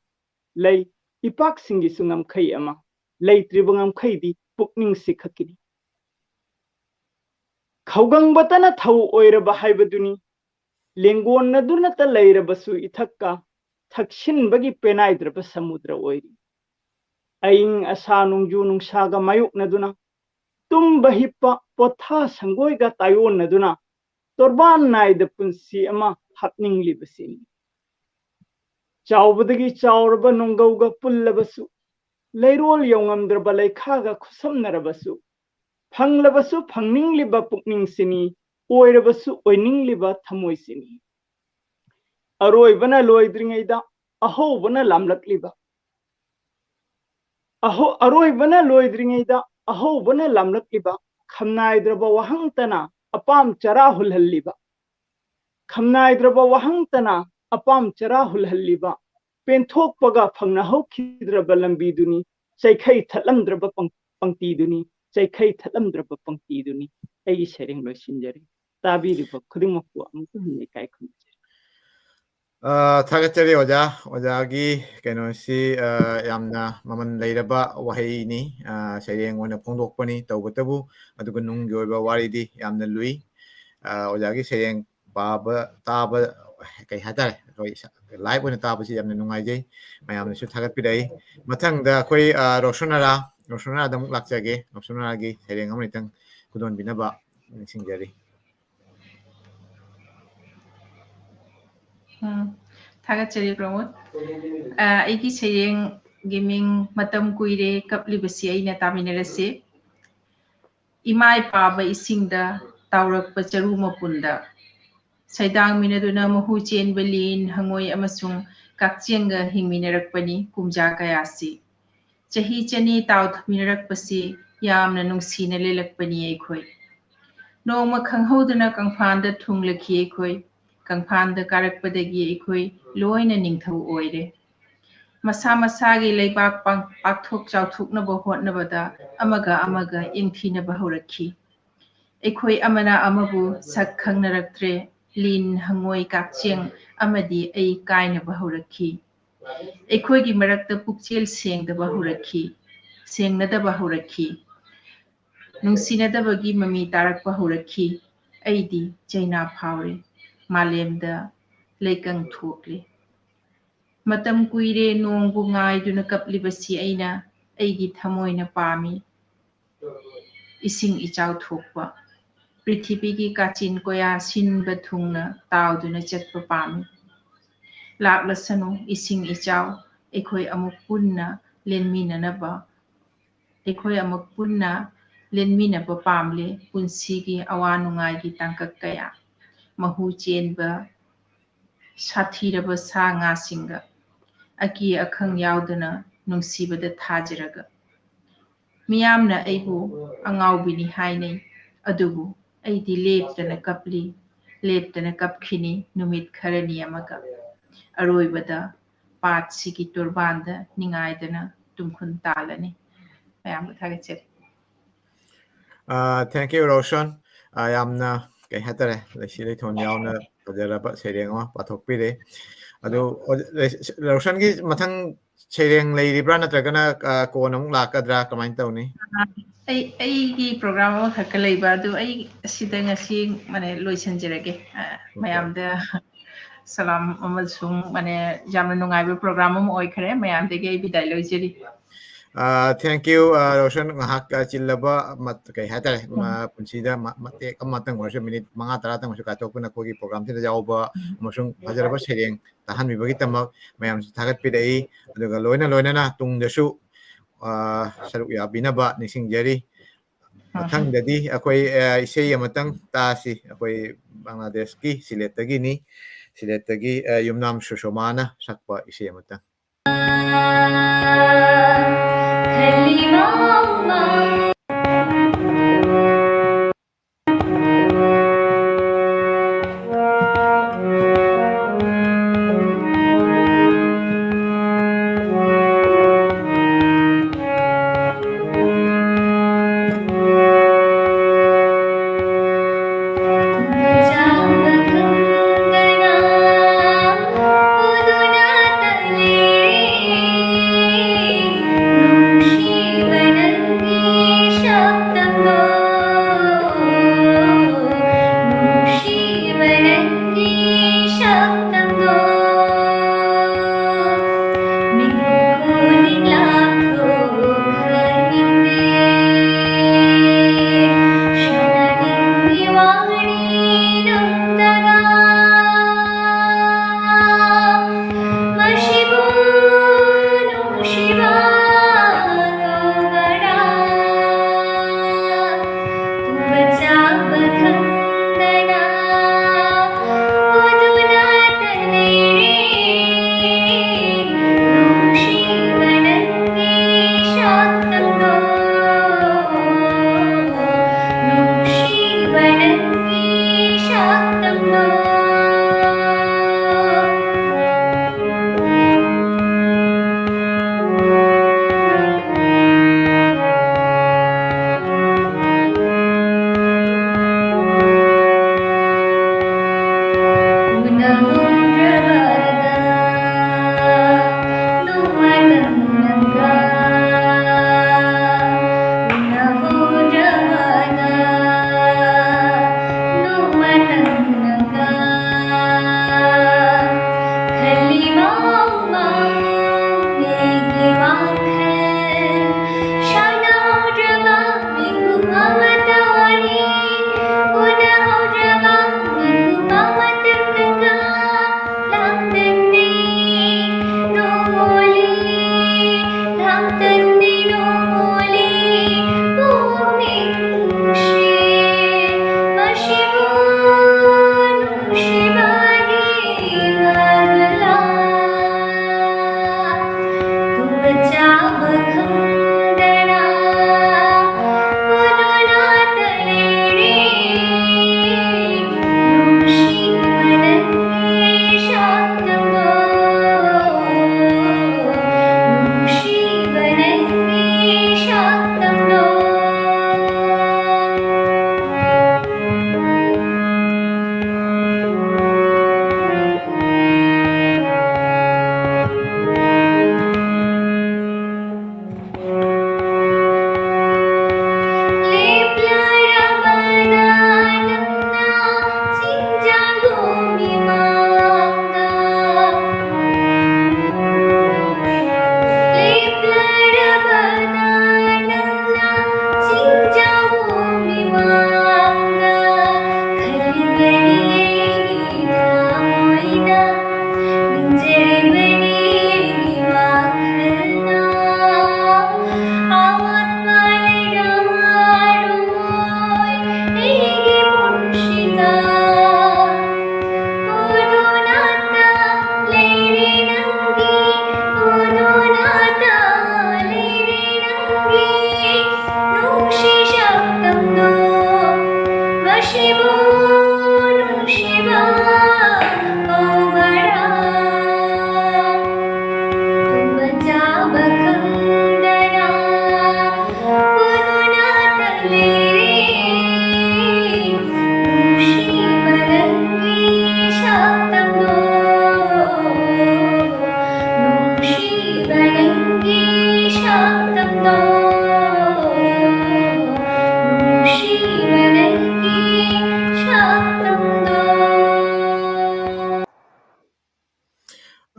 ꯂꯩ ꯏꯄꯥꯛꯁꯤꯡꯒꯤꯁꯨ ꯉꯝꯈꯩ ꯑꯃ, ꯂꯩꯇ꯭ꯔꯤꯕ ꯉꯝꯈꯩꯗꯤ ꯄꯨꯛꯅꯤꯡꯁꯤ ꯈꯛꯀꯤꯅꯤ꯫ ꯈꯧꯒꯪꯕꯇꯅ ꯊꯧ ꯑꯣꯏꯔꯕ ꯍꯥꯏꯕꯗꯨꯅꯤ꯫ ꯂꯦꯡꯒꯣꯟꯅꯗꯨꯅꯇ ꯂꯩꯔꯕꯁꯨ ꯏꯊꯛꯀ, ꯊꯛꯁꯤꯟꯕꯒꯤ ꯄꯦꯅꯥꯏꯗ꯭ꯔꯕ ꯁꯃꯨꯗ꯭ꯔ ꯑꯣꯏꯔꯤ꯫ ꯑꯏꯪ ꯑꯁꯥ ꯅꯣꯡꯖꯨ ꯅꯨꯡꯁꯥꯒ ꯃꯥꯌꯣꯛꯅꯗꯨꯅ, ꯇꯨꯝꯕ ꯍꯤꯞꯄ ꯄꯣꯊꯥ ꯁꯪꯒꯣꯏꯒ ꯇꯥꯏꯑꯣꯟꯅꯗꯨꯅ, ꯇꯣꯔꯕꯥꯟ ꯅꯥꯏꯗ ꯄꯨꯟꯁꯤ ꯑꯃ ꯍꯥꯞꯅꯤꯡꯂꯤꯕꯁꯤꯅꯤ꯫ ꯆꯥꯎꯕꯗꯒꯤ ꯆꯥꯎꯔꯕ ꯅꯣꯡꯒꯧꯒ ꯄꯨꯜꯂꯕꯁꯨ, ꯂꯩꯔꯣꯜ ꯌꯧꯉꯝꯗ꯭ꯔꯕ ꯂꯩꯈꯥꯒ ꯈꯨꯠꯁꯝꯅꯔꯕꯁꯨ, ꯐꯪꯂꯕꯁꯨ ꯐꯪꯅꯤꯡꯂꯤꯕ ꯄꯨꯛꯅꯤꯡꯁꯤꯅꯤ, ꯑꯣꯏꯔꯕꯁꯨ ꯑꯣꯏꯅꯤꯡꯂꯤꯕ ꯊꯃꯣꯏꯁꯤꯅꯤ꯫ ꯑꯔꯣꯏꯕꯅ ꯂꯣꯏꯗ꯭ꯔꯤꯉꯩꯗ ꯑꯍꯧꯕꯅ ꯂꯥꯝꯂꯛꯂꯤꯕ, ꯑꯍꯧ-, ꯑꯔꯣꯏꯕꯅ ꯂꯣꯏꯗ꯭ꯔꯤꯉꯩꯗ ꯑꯍꯧꯕꯅ ꯂꯥꯝꯂꯛꯂꯤꯕ, ꯈꯝꯅꯥꯏꯗ꯭ꯔꯕ ꯋꯥꯍꯪꯇꯅ ꯑꯄꯥꯝ ꯆꯔꯥ ꯍꯨꯜꯍꯜꯂꯤꯕ, ꯈꯝꯅꯥꯏꯗ꯭ꯔꯕ ꯋꯥꯍꯪꯇꯅ ꯑꯄꯥꯝ ꯆꯔꯥ ꯍꯨꯜꯍꯜꯂꯤꯕ, ꯄꯦꯟꯊꯣꯛꯄꯒ ꯐꯪꯅꯍꯧꯈꯤꯗ꯭ꯔꯕ ꯂꯝꯕꯤꯗꯨꯅꯤ, ꯆꯩꯈꯩ ꯊꯠꯂꯝꯗ꯭ꯔꯕ ꯄꯪ-, ꯄꯪꯛꯇꯤꯗꯨꯅꯤ, ꯆꯩꯈꯩ ꯊꯠꯂꯝꯗ꯭ꯔꯕ ꯄꯪꯛꯇꯤꯗꯨꯅꯤ꯫ ꯑꯩꯒꯤ ꯁꯩꯔꯦꯡ ꯂꯣꯏꯁꯤꯟꯖꯔꯦ꯫ ꯇꯥꯕꯤꯔꯤꯕ ꯈꯨꯗꯤꯡꯃꯛꯄꯨ ꯑꯃꯨꯛꯀ ꯍꯟꯅ ꯏꯀꯥꯏ ꯈꯨꯝꯅꯖꯔꯤ꯫ ꯑ, ꯊꯥꯒꯠꯆꯔꯤ ꯑꯣꯖꯥ꯫ ꯑꯣꯖꯥꯒꯤ ꯀꯩꯅꯣꯁꯤ, ꯑ, ꯌꯥꯝꯅ ꯃꯃꯜ ꯂꯩꯔꯕ ꯋꯥꯍꯩꯅꯤ꯫ ꯑ, ꯁꯩꯔꯦꯡ ꯑꯣꯏꯅ ꯐꯣꯡꯗꯣꯛꯄꯅꯤ ꯇꯧꯕꯇꯕꯨ, ꯑꯗꯨꯒ ꯅꯨꯡꯒꯤ ꯑꯣꯏꯕ ꯋꯥꯔꯤꯗꯤ ꯌꯥꯝꯅ ꯂꯨꯏ꯫ ꯑ, ꯑꯣꯖꯥꯒꯤ ꯁꯩꯔꯦꯡ ꯄꯥꯕ, ꯇꯥꯕ, ꯀꯩ ꯍꯥꯏꯇꯥꯔꯦ, ꯑꯩꯈꯣꯏ ꯏꯁꯥ, live ꯑꯣꯏꯅ ꯇꯥꯕꯁꯤ ꯌꯥꯝꯅ ꯅꯨꯡꯉꯥꯏꯖꯩ꯫ ꯃꯌꯥꯝꯅꯁꯨ ꯊꯥꯒꯠꯄꯤꯔꯛꯏ꯫ ꯃꯊꯪꯗ ꯑꯩꯈꯣꯏ, ꯑ, ꯔꯣꯁꯅꯥꯔꯥ, ꯔꯣꯁꯅꯥꯔꯥꯗ ꯑꯃꯨꯛ ꯂꯥꯛꯆꯒꯦ꯫ ꯔꯣꯁꯅꯥꯔꯥꯒꯤ ꯁꯩꯔꯦꯡ ꯑꯃ ꯈꯤꯇꯪ ꯈꯨꯗꯣꯟꯕꯤꯅꯕ ꯅꯤꯡꯁꯤꯡꯖꯔꯤ꯫ ꯎꯝ, ꯊꯥꯒꯠꯆꯔꯤ ꯄ꯭ꯔꯃꯣꯗ꯫ ꯑ, ꯑꯩꯒꯤ ꯁꯩꯔꯦꯡꯒꯤ ꯃꯤꯡ "ꯃꯇꯝ ꯀꯨꯏꯔꯦ ꯀꯞꯂꯤꯕꯁꯤ ꯑꯩꯅ ꯇꯥꯃꯤꯟꯅꯔꯁꯤ"꯫ ꯏꯃꯥꯏ ꯄꯥꯕ ꯏꯁꯤꯡꯗ ꯇꯥꯎꯔꯛꯄ ꯆꯔꯨ ꯃꯄꯨꯟꯗ ꯁꯩꯗꯥꯡꯃꯤꯟꯅꯗꯨꯅ ꯃꯍꯨ ꯆꯦꯟꯕ ꯂꯤꯟ, ꯍꯉꯣꯏ ꯑꯃꯁꯨꯡ ꯀꯛꯆꯦꯡꯒ ꯍꯤꯡꯃꯤꯟꯅꯔꯛꯄꯅꯤ ꯀꯨꯝꯖꯥ ꯀꯌꯥꯁꯤ꯫ ꯆꯍꯤ ꯆꯅꯤ ꯇꯥꯎꯊꯃꯤꯟꯅꯔꯛꯄꯁꯤ ꯌꯥꯝꯅ ꯅꯨꯡꯁꯤꯅ ꯂꯦꯜꯂꯛꯄꯅꯤ ꯑꯩꯈꯣꯏ꯫ ꯅꯣꯡꯃ ꯈꯪꯍꯧꯗꯅ ꯀꯪꯐꯥꯟꯗ ꯊꯨꯡꯂꯈꯤ ꯑꯩꯈꯣꯏ꯫ ꯀꯪꯐꯥꯟꯗ ꯀꯥꯔꯛꯄꯗꯒꯤ ꯑꯩꯈꯣꯏ ꯂꯣꯏꯅ ꯅꯤꯡꯊꯧ ꯑꯣꯏꯔꯦ꯫ ꯃꯁꯥ ꯃꯁꯥꯒꯤ ꯂꯩꯕꯥꯛ ꯄꯥꯡ-, ꯄꯥꯛꯊꯣꯛ ꯆꯥꯎꯊꯣꯛꯅꯕ ꯍꯣꯠꯅꯕꯗ ꯑꯃꯒ ꯑꯃꯒ ꯌꯦꯡꯊꯤꯅꯕ ꯍꯧꯔꯛꯈꯤ꯫ ꯑꯩꯈꯣꯏ ꯑꯃꯅ ꯑꯃꯕꯨ ꯁꯛ ꯈꯪꯅꯔꯛꯇ꯭ꯔꯦ꯫ ꯂꯤꯟ, ꯍꯉꯣꯏ, ꯀꯛꯆꯦꯡ ꯑꯃꯗꯤ ꯑꯩ ꯀꯥꯏꯅꯕ ꯍꯧꯔꯛꯈꯤ꯫ ꯑꯩꯈꯣꯏꯒꯤ ꯃꯔꯛꯇ ꯄꯨꯛꯆꯦꯜ ꯁꯦꯡꯗꯕ ꯍꯧꯔꯛꯈꯤ, ꯁꯦꯡꯅꯗꯕ ꯍꯧꯔꯛꯈꯤ꯫ ꯅꯨꯡꯁꯤꯅꯗꯕꯒꯤ ꯃꯃꯤ ꯇꯥꯔꯛꯄ ꯍꯧꯔꯛꯈꯤ꯫ ꯑꯩꯗꯤ ꯆꯩꯅꯥ ꯐꯥꯎꯔꯦ꯫ ꯃꯥꯂꯦꯝꯗ ꯂꯩꯀꯪ ꯊꯣꯛꯂꯦ꯫ ꯃꯇꯝ ꯀꯨꯏꯔꯦ ꯅꯣꯡꯕꯨ ꯉꯥꯏꯗꯨꯅ ꯀꯞꯂꯤꯕꯁꯤ ꯑꯩꯅ, ꯑꯩꯒꯤ ꯊꯃꯣꯏꯅ ꯄꯥꯝꯃꯤ ꯏꯁꯤꯡ ꯏꯆꯥꯎ ꯊꯣꯛꯄ꯫ ꯄ꯭ꯔꯤꯊꯤꯕꯤꯒꯤ ꯀꯥꯆꯤꯟ ꯀꯣꯌꯥ ꯁꯤꯟꯕ ꯊꯨꯡꯅ ꯇꯥꯎꯗꯨꯅ ꯆꯠꯄ ꯄꯥꯝꯃꯤ꯫ ꯂꯥꯛꯂꯁꯅꯨ ꯏꯁꯤꯡ ꯏꯆꯥꯎ, ꯑꯩꯈꯣꯏ ꯑꯃꯨꯛ ꯄꯨꯟꯅ ꯂꯦꯟꯃꯤꯟꯅꯅꯕ, ꯑꯩꯈꯣꯏ ꯑꯃꯨꯛ ꯄꯨꯟꯅ ꯂꯦꯟꯃꯤꯟꯅꯕ ꯄꯥꯝꯂꯦ ꯄꯨꯟꯁꯤꯒꯤ ꯑꯋꯥ ꯅꯨꯡꯉꯥꯏꯒꯤ ꯇꯥꯡꯀꯛ ꯀꯌꯥ꯫ ꯃꯍꯨ ꯆꯦꯟꯕ ꯁꯥꯊꯤꯔꯕ ꯁꯥ ꯉꯥꯁꯤꯡꯒ ꯑꯀꯤ ꯑꯈꯪ ꯌꯥꯎꯗꯅ ꯅꯨꯡꯁꯤꯕꯗ ꯊꯥꯖꯔꯒ꯫ ꯃꯤꯌꯥꯝꯅ ꯑꯩꯕꯨ ꯑꯉꯥꯎꯕꯤꯅꯤ ꯍꯥꯏꯅꯩ, ꯑꯗꯨꯕꯨ ꯑꯩꯗꯤ ꯂꯦꯞꯇꯅ ꯀꯞꯂꯤ, ꯂꯦꯞꯇꯅ ꯀꯞꯈꯤꯅꯤ ꯅꯨꯃꯤꯠ ꯈꯔꯅꯤ ꯑꯃꯒ꯫ ꯑꯔꯣꯏꯕꯗ ꯄꯥꯠꯁꯤꯒꯤ ꯇꯣꯔꯕꯥꯟꯗ ꯅꯤꯡꯉꯥꯏꯗꯅ ꯇꯨꯝꯈꯨꯟ ꯇꯥꯜꯂꯅꯤ꯫ ꯃꯌꯥꯝꯕꯨ ꯊꯥꯒꯠꯆꯔꯤ꯫ ꯑꯥ, thank you, ꯔꯣꯁꯟ꯫ ꯑꯥ, ꯌꯥꯝꯅ, ꯀꯩ ꯍꯥꯏꯇꯥꯔꯦ, ꯂꯩꯁꯤ ꯂꯩꯊꯣꯟ ꯌꯥꯎꯅ ꯐꯖꯔꯕ ꯁꯩꯔꯦꯡ ꯑꯃ ꯄꯥꯊꯣꯛꯄꯤꯔꯦ꯫ ꯑꯗꯨ, ꯑꯣ, ꯔꯣꯁꯟꯒꯤ ꯃꯊꯪ ꯁꯩꯔꯦꯡ ꯂꯩꯔꯤꯕ꯭ꯔꯥ, ꯅꯠꯇ꯭ꯔꯒꯅ, ꯑꯥ, ꯀꯣꯟꯅ ꯑꯃꯨꯛ ꯂꯥꯛꯀꯗ꯭ꯔꯥ, ꯀꯃꯥꯏꯅ ꯇꯧꯅꯤ? ꯑꯩ, ꯑꯩꯒꯤ ꯄ꯭ꯔꯣꯒ꯭ꯔꯥꯝ ꯑꯃꯈꯛꯀ ꯂꯩꯕ, ꯑꯗꯨ ꯑꯩ ꯑꯁꯤꯗ ꯉꯁꯤ, ꯃꯥꯅꯦ, ꯂꯣꯏꯁꯤꯟꯖꯔꯒꯦ꯫ ꯑ, ꯃꯌꯥꯝꯗ ꯁꯂꯥꯝ ꯑꯃꯁꯨꯡ, ꯃꯥꯅꯦ, ꯌꯥꯝꯅ ꯅꯨꯡꯉꯥꯏꯕ ꯄ꯭ꯔꯣꯒ꯭ꯔꯥꯝ ꯑꯃ ꯑꯣꯏꯈ꯭ꯔꯦ꯫ ꯃꯌꯥꯝꯗꯒꯤ ꯑꯩ ꯕꯤꯗꯥꯏ ꯂꯧꯖꯔꯤ꯫ ꯑ, thank you, ꯑ, ꯔꯣꯁꯟ, ꯉꯥꯏꯍꯥꯛ, ꯑ, ꯆꯤꯜꯂꯕ ꯃꯠ-, ꯀꯩ ꯍꯥꯏꯇꯥꯔꯦ, ꯎꯝ꯫ ꯃ-, ꯄꯨꯟꯁꯤꯗ ꯃ-, ꯃꯇꯦꯛ ꯑꯃꯇꯪ ꯑꯣꯏꯔꯁꯨ, ꯃꯤꯅꯤꯠ ꯃꯉꯥ ꯇꯔꯥꯇꯪ ꯑꯣꯏꯔꯁꯨ ꯀꯥꯏꯊꯣꯛꯇꯨꯅ ꯑꯩꯈꯣꯏꯒꯤ ꯄ꯭ꯔꯣꯒ꯭ꯔꯥꯝꯁꯤꯗ ꯌꯥꯎꯕ ꯎꯝ꯫ ꯑꯃꯁꯨꯡ ꯐꯖꯔꯕ ꯁꯩꯔꯦꯡ ꯇꯥꯍꯟꯕꯤꯕꯒꯤꯗꯃꯛ ꯃꯌꯥꯝꯁꯨ ꯊꯥꯒꯠꯄꯤꯔꯛꯏ꯫ ꯑꯗꯨꯒ ꯂꯣꯏꯅ ꯂꯣꯏꯅꯅ ꯇꯨꯡꯗꯁꯨ, ꯑ, ꯁꯔꯨꯛ ꯌꯥꯕꯤꯅꯕ ꯅꯤꯡꯁꯤꯡꯖꯔꯤ꯫ ꯎꯝ꯫ ꯃꯊꯪꯗꯗꯤ ꯑꯩꯈꯣꯏ, ꯑ, ꯏꯁꯩ ꯑꯃꯇꯪ ꯇꯥꯁꯤ꯫ ꯑꯩꯈꯣꯏ ꯕꯪꯒ꯭ꯂꯥꯗꯦꯁꯀꯤ ꯁꯤꯂꯦꯠꯇꯒꯤꯅꯤ꯫ ꯁꯤꯂꯦꯠꯇꯒꯤ, ꯑ, ꯌꯨꯝꯅꯥꯝ ꯁꯨꯁꯣꯃꯥꯅ ꯁꯛꯄ ꯏꯁꯩ ꯑꯃꯇꯪ꯫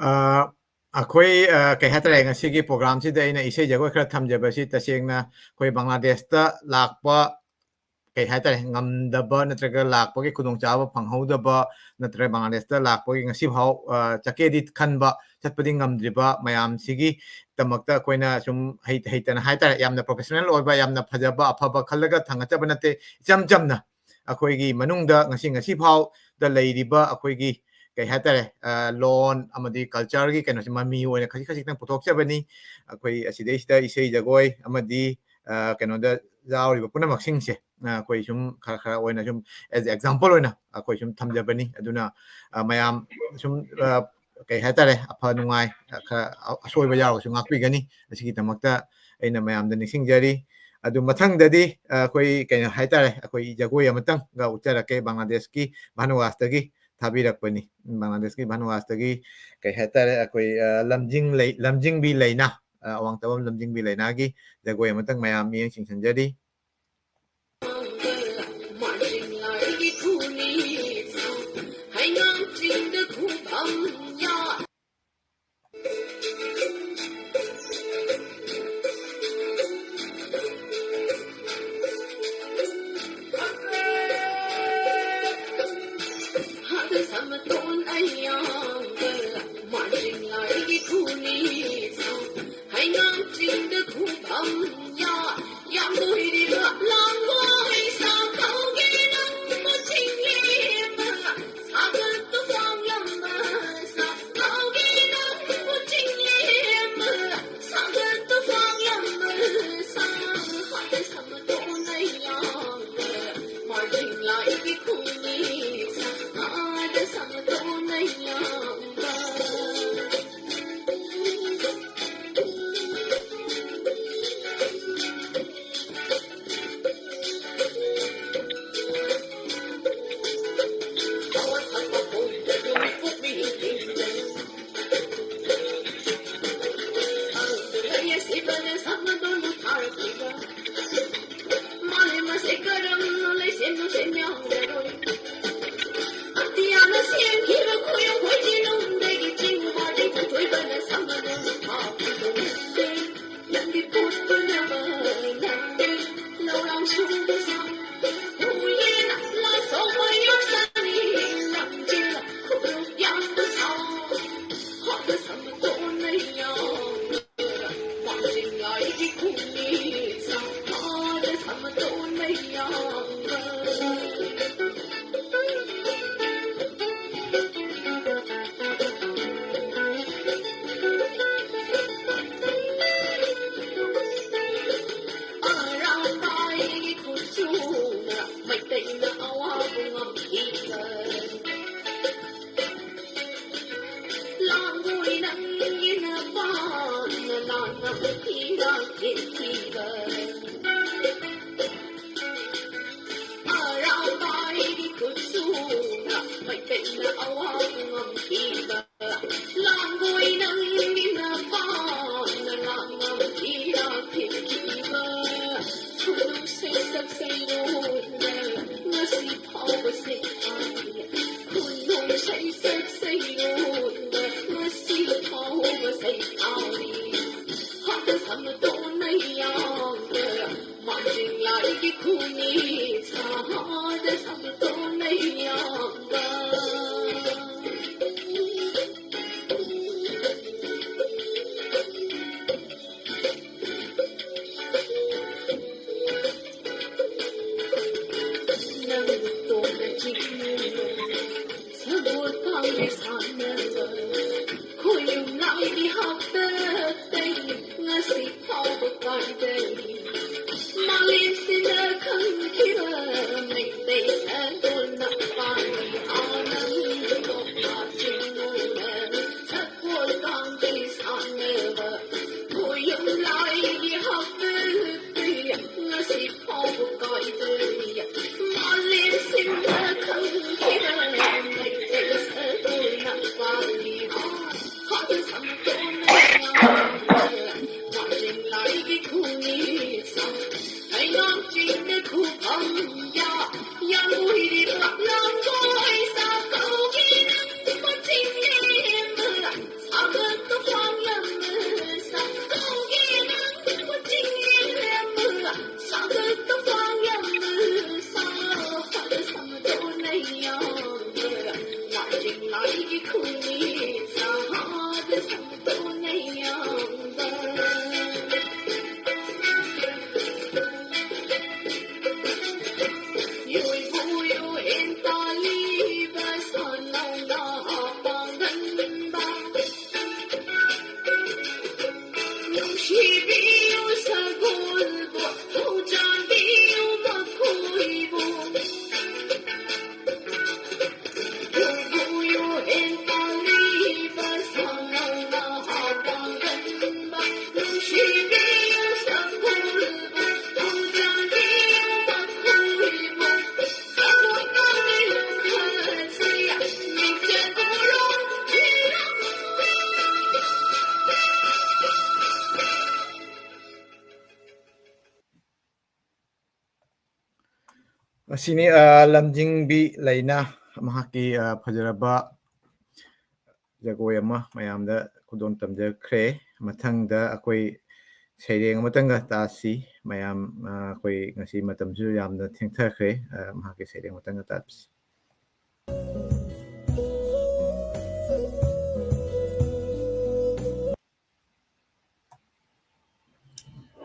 ꯑꯩꯈꯣꯏ ꯀꯩ ꯍꯥꯏꯇꯥꯔꯦ, ꯉꯁꯤꯒꯤ ꯄ꯭ꯔꯣꯒ꯭ꯔꯥꯝꯁꯤꯗ ꯑꯩꯅ ꯏꯁꯩ ꯖꯒꯣꯏ ꯈꯔ ꯊꯝꯖꯕꯁꯤ ꯇꯁꯦꯡꯅ ꯑꯩꯈꯣꯏ ꯕꯪꯒ꯭ꯂꯥꯗꯦꯁꯇ ꯂꯥꯛꯄ ꯀꯩ ꯍꯥꯏꯇꯥꯔꯦ, ꯉꯝꯗꯕ ꯅꯠꯇ꯭ꯔꯒ ꯂꯥꯛꯄꯒꯤ ꯈꯨꯗꯣꯡꯆꯥꯕ ꯐꯪꯍꯧꯗꯕ ꯅꯠꯇ꯭ꯔꯒ ꯕꯪꯒ꯭ꯂꯥꯗꯦꯁꯇ ꯂꯥꯛꯄꯒꯤ ꯉꯁꯤꯐꯥꯎ ꯆꯠꯀꯦꯗꯤ ꯈꯟꯕ, ꯆꯠꯄꯗꯤ ꯉꯝꯗ꯭ꯔꯤꯕ ꯃꯌꯥꯝꯁꯤꯒꯤ ꯗꯃꯛꯇ ꯑꯩꯈꯣꯏꯅ ꯁꯨꯝ ꯍꯩꯇ ꯍꯩꯇꯅ ꯍꯥꯏꯇꯥꯔꯦ, ꯌꯥꯝꯅ ꯄ꯭ꯔꯣꯐꯦꯁꯅꯦꯜ ꯑꯣꯏꯕ, ꯌꯥꯝꯅ ꯐꯖꯕ ꯑꯐꯕ ꯈꯜꯂꯒ ꯊꯥꯡꯒꯠꯆꯕ ꯅꯠꯇꯦ꯫ ꯏꯆꯝ ꯆꯝꯅ ꯑꯩꯈꯣꯏꯒꯤ ꯃꯅꯨꯡꯗ ꯉꯁꯤ ꯉꯁꯤ ꯐꯥꯎꯗ ꯂꯩꯔꯤꯕ ꯑꯩꯈꯣꯏꯒꯤ ꯀꯩ ꯍꯥꯏꯇꯥꯔꯦ, ꯂꯣꯟ ꯑꯃꯗꯤ ꯀꯜꯆꯔꯒꯤ ꯀꯩꯅꯣꯁꯦ ꯃꯃꯤ ꯑꯣꯏꯅ ꯈꯖꯤꯛ ꯈꯖꯤꯛꯇꯪ ꯄꯨꯊꯣꯛꯆꯕꯅꯤ꯫ ꯑꯩꯈꯣꯏ ꯑꯁꯤꯗꯩꯁꯤꯗ ꯏꯁꯩ ꯖꯒꯣꯏ ꯑꯃꯗꯤ ꯀꯩꯅꯣꯗ ꯌꯥꯎꯔꯤꯕ ꯄꯨꯝꯅꯃꯛꯁꯤꯡꯁꯦ ꯑꯩꯈꯣꯏ ꯁꯨꯝ ꯈꯔ ꯈꯔ ꯑꯣꯏꯅ ꯁꯨꯝ as example ꯑꯣꯏꯅ ꯑꯩꯈꯣꯏ ꯁꯨꯝ ꯊꯝꯖꯕꯅꯤ꯫ ꯑꯗꯨꯅ ꯃꯌꯥꯝ ꯁꯨꯝ ꯀꯩ ꯍꯥꯏꯇꯥꯔꯦ, ꯑꯐ ꯅꯨꯡꯉꯥꯏ ꯈꯔ ꯑꯁꯣꯏꯕ ꯌꯥꯎꯔꯒꯁꯨ ꯉꯥꯛꯄꯤꯒꯅꯤ꯫ ꯑꯁꯤꯒꯤꯗꯃꯛꯇ ꯑꯩꯅ ꯃꯌꯥꯝꯗ ꯅꯤꯡꯁꯤꯡꯖꯔꯤ꯫ ꯑꯗꯨ ꯃꯊꯪꯗꯗꯤ ꯑꯩꯈꯣꯏ ꯀꯩꯅꯣ ꯍꯥꯏꯇꯥꯔꯦ, ꯑꯩꯈꯣꯏ ꯖꯒꯣꯏ ꯑꯃꯇꯪꯒ ꯎꯠꯆꯔꯛꯀꯦ꯫ ꯕꯪꯒ꯭ꯂꯥꯗꯦꯁꯀꯤ ꯚꯥꯅꯨꯋꯥꯁꯇꯒꯤ ꯊꯥꯕꯤꯔꯛꯄꯅꯤ꯫ ꯕꯪꯒ꯭ꯂꯥꯗꯦꯁꯀꯤ ꯚꯥꯅꯨꯋꯥꯁꯇꯒꯤ ꯀꯩ ꯍꯥꯏꯇꯥꯔꯦ, ꯑꯩꯈꯣꯏ ꯂꯝꯖꯤꯡ ꯂꯩ, ꯂꯝꯖꯤꯡꯕꯤ ꯂꯩꯅꯥ, ꯑꯋꯥꯡ ꯇꯥꯕꯝ ꯂꯝꯖꯤꯡꯕꯤ ꯂꯩꯅꯥꯒꯤ ꯖꯒꯣꯏ ꯑꯃꯇꯪ ꯃꯌꯥꯝ ꯃꯤꯠꯌꯦꯡ ꯆꯤꯡꯁꯤꯟꯖꯔꯤ꯫ ꯑꯁꯤꯅꯤ, ꯑ, ꯂꯝꯖꯤꯡꯕꯤ ꯂꯩꯅꯥ, ꯃꯍꯥꯛꯀꯤ, ꯑ, ꯐꯖꯔꯕ ꯖꯒꯣꯏ ꯑꯃ ꯃꯌꯥꯝꯗ ꯈꯨꯗꯣꯜ ꯇꯝꯖꯈ꯭ꯔꯦ꯫ ꯃꯊꯪꯗ ꯑꯩꯈꯣꯏ ꯁꯩꯔꯦꯡ ꯑꯃꯇꯪꯒ ꯇꯥꯁꯤ꯫ ꯃꯌꯥꯝ, ꯑ, ꯑꯩꯈꯣꯏ ꯉꯁꯤ ꯃꯇꯝꯁꯨ ꯌꯥꯝꯅ ꯊꯦꯡꯊꯈ꯭ꯔꯦ꯫ ꯑ, ꯃꯍꯥꯛꯀꯤ ꯁꯩꯔꯦꯡ ꯑꯃꯇꯪꯒ ꯇꯥꯁꯤ꯫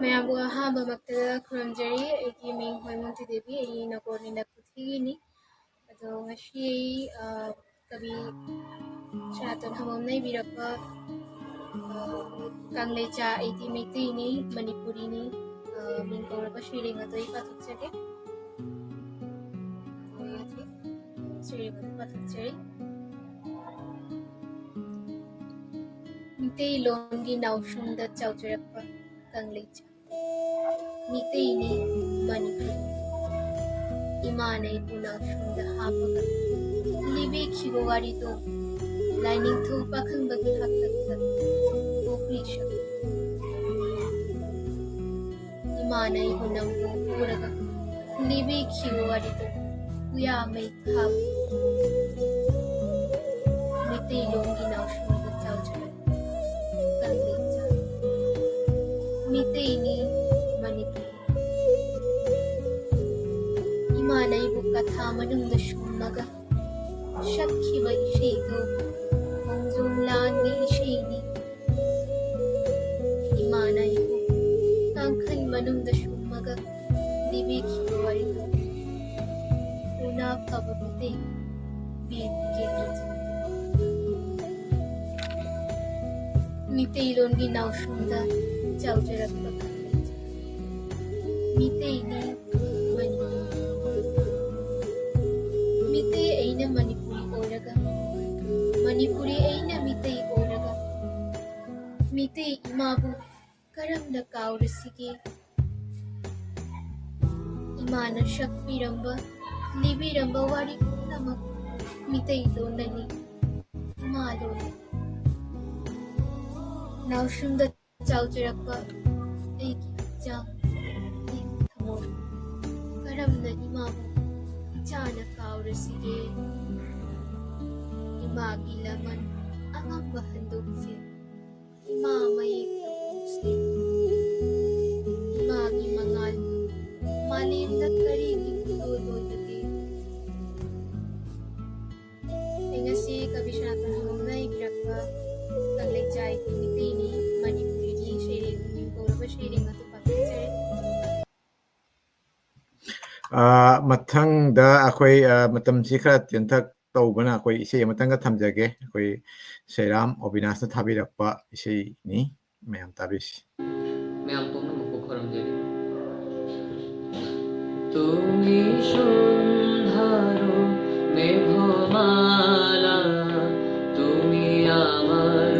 ꯃꯌꯥꯝꯕꯨ ꯑꯍꯥꯟꯕꯃꯛꯇꯗ ꯈꯨꯔꯨꯝꯖꯔꯤ꯫ ꯑꯩꯒꯤ ꯃꯤꯡ ꯍꯣꯏꯃꯣꯟꯇꯤ ꯗꯦꯕꯤ, ꯑꯩ ꯅꯒꯣꯔꯅꯤꯅ ꯄꯨꯊꯤꯒꯤꯅꯤ꯫ ꯑꯗꯣ ꯉꯁꯤ ꯑꯩ, ꯑ, ꯀꯕꯤ ꯁꯅꯥꯇꯣꯟ ꯍꯃꯝꯅ ꯏꯕꯤꯔꯛꯄ, ꯑ, ꯀꯪꯂꯩꯆꯥ, ꯑꯩꯗꯤ ꯃꯩꯇꯩꯅꯤ, ꯃꯅꯤꯄꯨꯔꯤꯅꯤ, ꯑ, ꯃꯤꯡ ꯀꯧꯔꯕ ꯁꯩꯔꯦꯡ ꯑꯗꯣ ꯑꯩ ꯄꯥꯊꯣꯛꯆꯒꯦ꯫ ꯁꯩꯔꯦꯡ ꯑꯗꯨ ꯄꯥꯊꯣꯛꯆꯔꯤ꯫ ꯃꯤꯇꯩꯂꯣꯟꯒꯤ ꯅꯥꯎꯁꯨꯝꯗ ꯆꯥꯎꯖꯔꯛꯄ ꯀꯪꯂꯩꯆꯥ꯫ ꯃꯤꯇꯩꯅꯤ, ꯃꯅꯤꯄꯨꯔꯤ꯫ ꯏꯃꯥꯅ ꯑꯩꯕꯨ ꯅꯥꯎꯁꯨꯝꯗ ꯍꯥꯞꯄꯒ ꯂꯤꯕꯤꯈꯤꯕ ꯋꯥꯔꯤꯗꯣ ꯂꯥꯏꯅꯤꯡꯊꯧ ꯄꯥꯈꯪꯕꯒꯤ ꯍꯥꯛꯇꯛꯇ ꯄꯣꯛꯂꯤꯁꯨ꯫ ꯏꯃꯥꯅ ꯑꯩꯕꯨ ꯅꯪꯕꯨ ꯎꯔꯒ ꯂꯤꯕꯤꯈꯤꯕ ꯋꯥꯔꯤꯗꯣ ꯎꯌꯥꯃꯩ ꯊꯥꯕ꯫ ꯃꯤꯇꯩꯂꯣꯟꯒꯤ ꯅꯥꯎꯁꯨꯝꯗ ꯆꯥꯎꯖꯔꯛꯄ ꯀꯪꯂꯩꯆꯥ꯫ ꯃꯤꯇꯩꯅꯤ, ꯃꯅꯤꯄꯨꯔꯤ꯫ ꯏꯃꯥꯅ ꯑꯩꯕꯨ ꯀꯊꯥ ꯃꯅꯨꯡꯗ ꯁꯨꯝꯃꯒ ꯁꯛꯈꯤꯕ ꯏꯁꯩꯗꯨ ꯈꯣꯡꯖꯣꯝ ꯂꯥꯟꯒꯤ ꯏꯁꯩꯅꯤ꯫ ꯏꯃꯥꯅ ꯑꯩꯕꯨ ꯀꯥꯡꯈꯜ ꯃꯅꯨꯡꯗ ꯁꯨꯝꯃꯒ ꯂꯤꯕꯤꯈꯤꯕ ꯋꯥꯔꯤꯗꯨ ꯎꯅꯥ ꯐꯕ ꯃꯤꯇꯩ ꯕꯤꯔ ꯀꯦꯟꯗ꯭ꯔꯖꯤꯠ꯫ ꯃꯤꯇꯩꯂꯣꯟꯒꯤ ꯅꯥꯎꯁꯨꯝꯗ ꯆꯥꯎꯖꯔꯛꯄ ꯈꯪꯂꯦ꯫ ꯃꯤꯇꯩꯅꯤ ꯃꯅꯤꯄꯨꯔꯤ꯫ ꯃꯤꯇꯩ ꯑꯩꯅ ꯃꯅꯤꯄꯨꯔꯤ ꯑꯣꯏꯔꯒ, ꯃꯅꯤꯄꯨꯔꯤ ꯑꯩꯅ ꯃꯤꯇꯩ ꯑꯣꯏꯔꯒ, ꯃꯤꯇꯩ ꯏꯃꯥꯕꯨ ꯀꯔꯝꯅ ꯀꯥꯎꯔꯁꯤꯒꯦ? ꯏꯃꯥꯅ ꯁꯛꯄꯤꯔꯝꯕ, ꯂꯤꯕꯤꯔꯝꯕ ꯋꯥꯔꯤ ꯄꯨꯝꯅꯃꯛ ꯃꯤꯇꯩꯂꯣꯟꯗꯅꯤ꯫ ꯏꯃꯥ ꯂꯣꯟ꯫ ꯅꯥꯎꯁꯨꯝꯗ ꯆꯥꯎꯖꯔꯛꯄ ꯑꯩꯒꯤ ꯏꯆꯥ, ꯑꯩꯒꯤ ꯊꯃꯣꯏ꯫ ꯀꯔꯝꯅ ꯏꯃꯥꯕꯨ ꯏꯆꯥꯅ ꯀꯥꯎꯔꯁꯤꯒꯦ? ꯏꯃꯥꯒꯤ ꯂꯃꯟ ꯑꯉꯝꯕ ꯍꯟꯗꯣꯛꯁꯦ꯫ ꯏꯃꯥ ꯃꯌꯦꯛꯇ ꯄꯣꯛꯁꯦ꯫ ꯏꯃꯥꯒꯤ ꯃꯉꯥꯜ ꯃꯥꯂꯦꯝꯗ ꯀꯔꯤꯒꯤ ꯄꯨꯡꯂꯣꯏ ꯂꯣꯏꯕꯒꯦ? ꯑꯩ ꯉꯁꯤ ꯀꯕꯤ ꯁꯅꯥꯇꯣꯟ ꯍꯥꯎꯅ ꯏꯕꯤꯔꯛꯄ ꯀꯪꯂꯩꯆꯥꯏꯒꯤ ꯃꯤꯇꯩꯅꯤ ꯃꯅꯤꯄꯨꯔꯤꯒꯤ ꯁꯩꯔꯦꯡ ꯃꯤꯡ ꯀꯧꯔꯕ ꯁꯩꯔꯦꯡ ꯑꯗꯨ ꯄꯥꯊꯣꯛꯆꯔꯦ꯫ ꯑ, ꯃꯊꯪꯗ ꯑꯩꯈꯣꯏ, ꯑ, ꯃꯇꯝꯁꯤ ꯈꯔ ꯇꯦꯟꯊꯛ ꯇꯧꯕꯅ ꯑꯩꯈꯣꯏ ꯏꯁꯩ ꯑꯃꯇꯪꯒ ꯊꯝꯖꯒꯦ꯫ ꯑꯩꯈꯣꯏ ꯁꯩꯔꯥꯝ ꯑꯣꯕꯤꯅꯥꯁꯅ ꯊꯥꯕꯤꯔꯛꯄ ꯏꯁꯩꯅꯤ, ꯃꯌꯥꯝ ꯇꯥꯕꯤꯁꯤ꯫ ꯃꯌꯥꯝ ꯄꯨꯝꯅꯃꯛꯄꯨ ꯈꯨꯔꯨꯝꯖꯔꯤ꯫ তুমি সন্ধ্যার মেঘমালা, তুমি আমার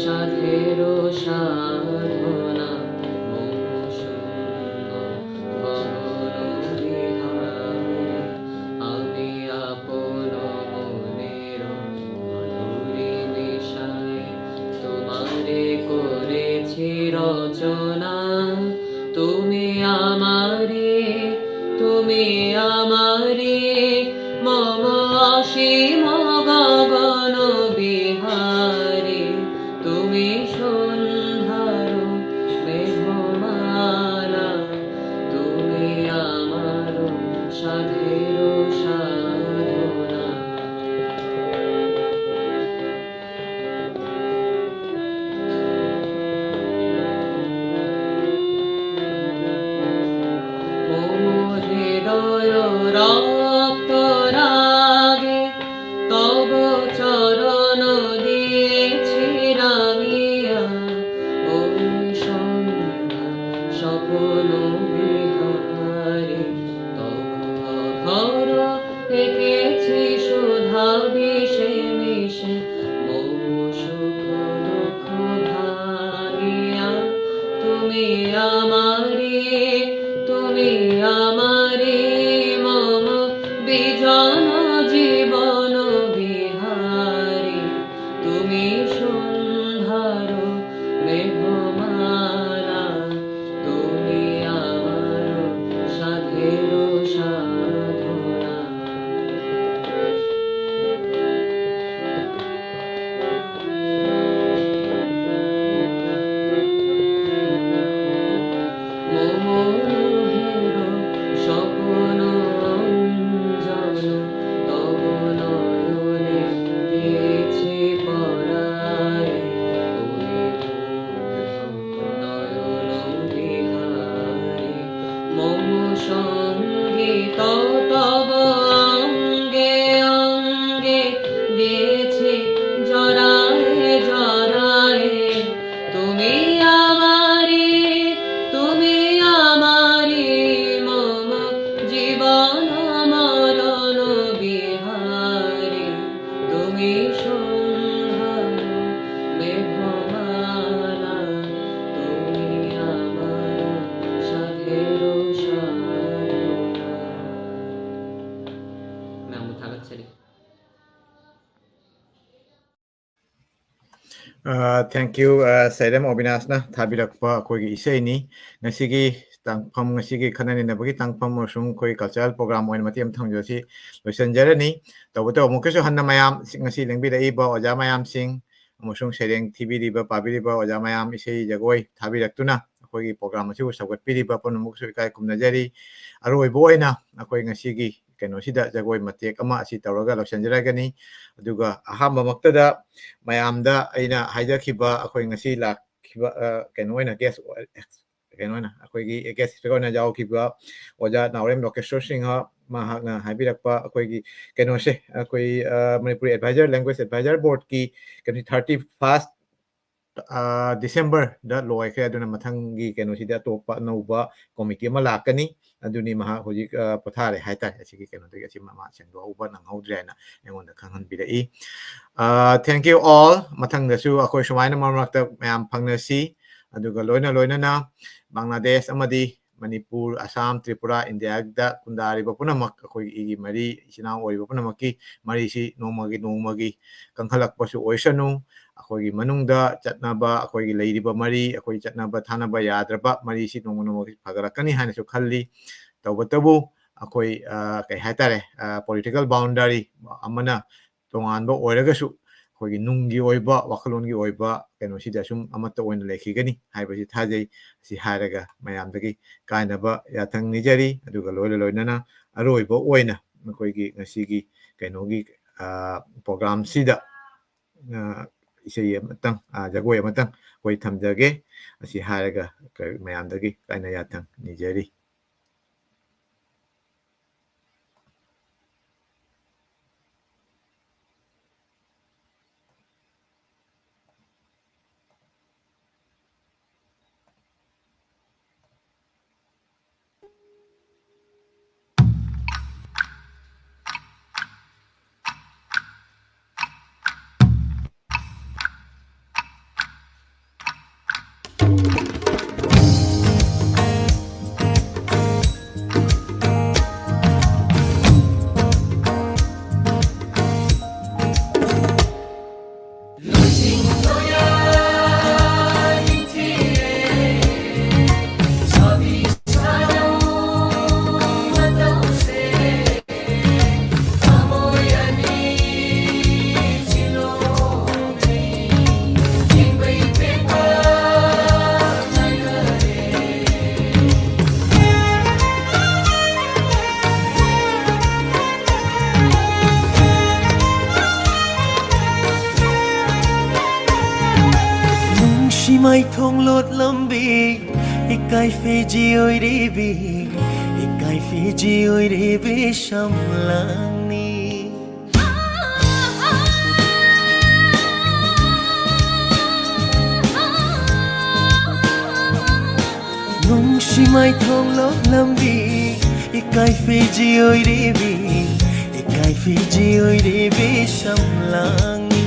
সাধের সাধনা, মম সুন্দর গগন বিহারে, আমি আপন মনের মধুরী মিশায় তোমারে করেছি রচনা। তুমি আমারে, তুমি আমারে, মম অসীম গগন বিহারে, তুমি সন্ধ্যার মেঘমালা, তুমি আমার সাধের সাধনা। আমারি, তুমি আমারি মম বিজন জীবন বিহারি, তুমি সন্ধ্যার মেঘমালা, তুমি আমার সাধের সাধনা। মোহের স্বপন অঞ্জন তব নয়নে দিয়েছি পরায়। ওই নয়ন বিহারী মম সঙ্গীত তব অঙ্গে অঙ্গে দিয়েছি জড়ায় জড়ায়। তুমি আমারি, তুমি আমারি মম জীবন মরণ বিহারী, তুমি সন্ধ্যার মেঘমালা, তুমি আমার সাধের সাধনা। ꯃꯌꯥꯝꯕꯨ ꯊꯥꯒꯠꯆꯔꯤ꯫ ꯑ, thank you, ꯑ, ꯁꯩꯔꯦꯝ ꯑꯕꯤꯅꯥꯁꯅ ꯊꯥꯕꯤꯔꯛꯄ ꯑꯩꯈꯣꯏꯒꯤ ꯏꯁꯩꯅꯤ꯫ ꯉꯁꯤꯒꯤ ꯇꯥꯡꯐꯝ, ꯉꯁꯤꯒꯤ ꯈꯟꯅ ꯅꯩꯅꯕꯒꯤ ꯇꯥꯡꯐꯝ ꯑꯃꯁꯨꯡ ꯑꯩꯈꯣꯏ cultural program ꯑꯣꯏꯅ ꯃꯇꯦꯛ ꯑꯃ ꯊꯝꯖꯕꯁꯤ ꯂꯣꯏꯁꯤꯟꯖꯔꯅꯤ꯫ ꯇꯧꯕꯇꯕꯨ ꯑꯃꯨꯛꯀꯁꯨ ꯍꯟꯅ ꯃꯌꯥꯝ, ꯉꯁꯤ ꯂꯦꯡꯕꯤꯔꯛꯏꯕ ꯑꯣꯖꯥ ꯃꯌꯥꯝꯁꯤꯡ ꯑꯃꯁꯨꯡ ꯁꯩꯔꯦꯡ ꯊꯤꯕꯤꯔꯤꯕ, ꯄꯥꯕꯤꯔꯤꯕ ꯑꯣꯖꯥ ꯃꯌꯥꯝ, ꯏꯁꯩ ꯖꯒꯣꯏ ꯊꯥꯕꯤꯔꯛꯇꯨꯅ ꯑꯩꯈꯣꯏꯒꯤ program ꯑꯁꯤꯕꯨ ꯁꯧꯒꯠꯄꯤꯔꯤꯕ ꯄꯨꯝꯅꯃꯛꯁꯨ ꯏꯀꯥꯏ ꯈꯨꯝꯅꯖꯔꯤ꯫ ꯑꯔꯣꯏꯕ ꯑꯣꯏꯅ ꯑꯩꯈꯣꯏ ꯉꯁꯤꯒꯤ ꯀꯩꯅꯣꯁꯤꯗ ꯖꯒꯣꯏ ꯃꯇꯦꯛ ꯑꯃ ꯑꯁꯤ ꯇꯧꯔꯒ ꯂꯣꯏꯁꯤꯟꯖꯔꯒꯅꯤ꯫ ꯑꯗꯨꯒ ꯑꯍꯥꯟꯕꯃꯛꯇꯗ ꯃꯌꯥꯝꯗ ꯑꯩꯅ ꯍꯥꯏꯖꯈꯤꯕ ꯑꯩꯈꯣꯏ ꯉꯁꯤ ꯂꯥꯛꯈꯤꯕ, ꯑ, ꯀꯩꯅꯣ ꯑꯣꯏꯅ guest, ꯀꯩꯅꯣ ꯑꯣꯏꯅ ꯑꯩꯈꯣꯏꯒꯤ guest speaker ꯑꯣꯏꯅ ꯌꯥꯎꯈꯤꯕ ꯑꯣꯖꯥ ꯅꯥꯎꯔꯦꯝ ꯂꯣꯀꯦꯁꯣꯔ ꯁꯤꯡꯍ, ꯃꯍꯥꯛꯅ ꯍꯥꯏꯕꯤꯔꯛꯄ ꯑꯩꯈꯣꯏꯒꯤ ꯀꯩꯅꯣꯁꯦ, ꯑꯩꯈꯣꯏ, ꯑ, ꯃꯅꯤꯄꯨꯔꯤ advisor, language advisor boardꯀꯤ ꯀꯩꯅꯣ thirty first, ꯑ, Decemberꯗ ꯂꯣꯏꯈ꯭ꯔꯦ꯫ ꯑꯗꯨꯅ ꯃꯊꯪꯒꯤ ꯀꯩꯅꯣꯁꯤꯗꯤ ꯑꯇꯣꯞꯄ ꯑꯅꯧꯕ committee ꯑꯃ ꯂꯥꯛꯀꯅꯤ꯫ ꯑꯗꯨꯅꯤ ꯃꯍꯥꯛ ꯍꯧꯖꯤꯛ, ꯑ, ꯄꯣꯊꯥꯔꯦ ꯍꯥꯏꯇꯥꯔꯦ꯫ ꯑꯁꯤꯒꯤ ꯀꯩꯅꯣꯗꯒꯤ ꯑꯁꯤ ꯃꯃꯥ ꯁꯦꯡꯗꯣꯛꯍꯧꯕ ꯅꯪꯍꯧꯗ꯭ꯔꯦ ꯍꯥꯏꯅ ꯑꯩꯉꯣꯟꯗ ꯈꯪꯍꯟꯕꯤꯔꯛꯏ꯫ ꯑ, thank you all꯫ ꯃꯊꯪꯗꯁꯨ ꯑꯩꯈꯣꯏ ꯁꯨꯃꯥꯏꯅ ꯃꯔꯛ ꯃꯔꯛꯇ ꯃꯌꯥꯝ ꯐꯪꯅꯁꯤ꯫ ꯑꯗꯨꯒ ꯂꯣꯏꯅ ꯂꯣꯏꯅꯅ ꯕꯪꯒ꯭ꯂꯥꯗꯦꯁ ꯑꯃꯗꯤ ꯃꯅꯤꯄꯨꯔ, ꯑꯁꯥꯝ, ꯇ꯭ꯔꯤꯄꯨꯔꯥ, ꯏꯟꯗꯤꯌꯥꯗ ꯈꯨꯟꯗꯥꯔꯤꯕ ꯄꯨꯝꯅꯃꯛ, ꯑꯩꯈꯣꯏꯒꯤ ꯏꯒꯤ ꯃꯔꯤ, ꯏꯆꯤꯟ ꯏꯅꯥꯎ ꯑꯣꯏꯔꯤꯕ ꯄꯨꯝꯅꯃꯛꯀꯤ ꯃꯔꯤꯁꯤ ꯅꯣꯡꯃꯒꯤ ꯅꯣꯡꯃꯒꯤ ꯀꯟꯈꯠꯂꯛꯄꯁꯨ ꯑꯣꯏꯁꯅꯨ꯫ ꯑꯩꯈꯣꯏꯒꯤ ꯃꯅꯨꯡꯗ ꯆꯠꯅꯕ, ꯑꯩꯈꯣꯏꯒꯤ ꯂꯩꯔꯤꯕ ꯃꯔꯤ, ꯑꯩꯈꯣꯏ ꯆꯠꯅꯕ ꯊꯥꯅꯕ ꯌꯥꯗ꯭ꯔꯕ ꯃꯔꯤꯁꯤ ꯅꯣꯡꯃ ꯅꯣꯡꯃꯒꯤ ꯐꯒꯠꯂꯛꯀꯅꯤ ꯍꯥꯏꯅꯁꯨ ꯈꯜꯂꯤ꯫ ꯇꯧꯕꯇꯕꯨ ꯑꯩꯈꯣꯏ, ꯑ, ꯀꯩ ꯍꯥꯏꯇꯥꯔꯦ, ꯑ, ꯄꯣꯂꯤꯇꯤꯀꯦꯜ ꯕꯥꯎꯟꯗꯔꯤ ꯑꯃꯅ ꯇꯣꯉꯥꯟꯕ ꯑꯣꯏꯔꯒꯁꯨ, ꯑꯩꯈꯣꯏꯒꯤ ꯅꯨꯡꯒꯤ ꯑꯣꯏꯕ, ꯋꯥꯈꯜꯂꯣꯟꯒꯤ ꯑꯣꯏꯕ ꯀꯩꯅꯣꯁꯤꯗꯤ ꯑꯁꯨꯝ ꯑꯃꯠꯇ ꯑꯣꯏꯅ ꯂꯩꯈꯤꯒꯅꯤ ꯍꯥꯏꯕꯁꯤ ꯊꯥꯖꯩ꯫ ꯑꯁꯤ ꯍꯥꯏꯔꯒ ꯃꯌꯥꯝꯗꯒꯤ ꯀꯥꯏꯅꯕ ꯌꯥꯊꯪ ꯅꯤꯖꯔꯤ꯫ ꯑꯗꯨꯒ ꯂꯣꯏꯅ ꯂꯣꯏꯅꯅ ꯑꯔꯣꯏꯕ ꯑꯣꯏꯅ ꯑꯩꯈꯣꯏꯒꯤ ꯉꯁꯤꯒꯤ ꯀꯩꯅꯣꯒꯤ, ꯑ, ꯄ꯭ꯔꯣꯒ꯭ꯔꯥꯝꯁꯤꯗ, ꯑ, ꯏꯁꯩ ꯑꯃꯇꯪ, ꯑ, ꯖꯒꯣꯏ ꯑꯃꯇꯪ ꯑꯩꯈꯣꯏ ꯊꯝꯖꯒꯦ꯫ ꯑꯁꯤ ꯍꯥꯏꯔꯒ ꯀ-, ꯃꯌꯥꯝꯗꯒꯤ ꯀꯥꯏꯅ ꯌꯥꯊꯪ ꯅꯤꯖꯔꯤ꯫ ꯅꯨꯡꯁꯤ ꯃꯥꯏꯊꯣꯡ ꯂꯣꯠꯂꯝꯕꯤ, ꯏꯀꯥꯏ ꯐꯤꯖꯤ ꯑꯣꯏꯔꯤꯕꯤ, ꯏꯀꯥꯏ ꯐꯤꯖꯤ ꯑꯣꯏꯔꯤꯕꯤ ꯁꯝꯂꯥꯡꯅꯤ꯫ ꯅꯨꯡꯁꯤ ꯃꯥꯏꯊꯣꯡ ꯂꯣꯠꯂꯝꯕꯤ, ꯏꯀꯥꯏ ꯐꯤꯖꯤ ꯑꯣꯏꯔꯤꯕꯤ, ꯏꯀꯥꯏ ꯐꯤꯖꯤ ꯑꯣꯏꯔꯤꯕꯤ ꯁꯝꯂꯥꯡꯅꯤ꯫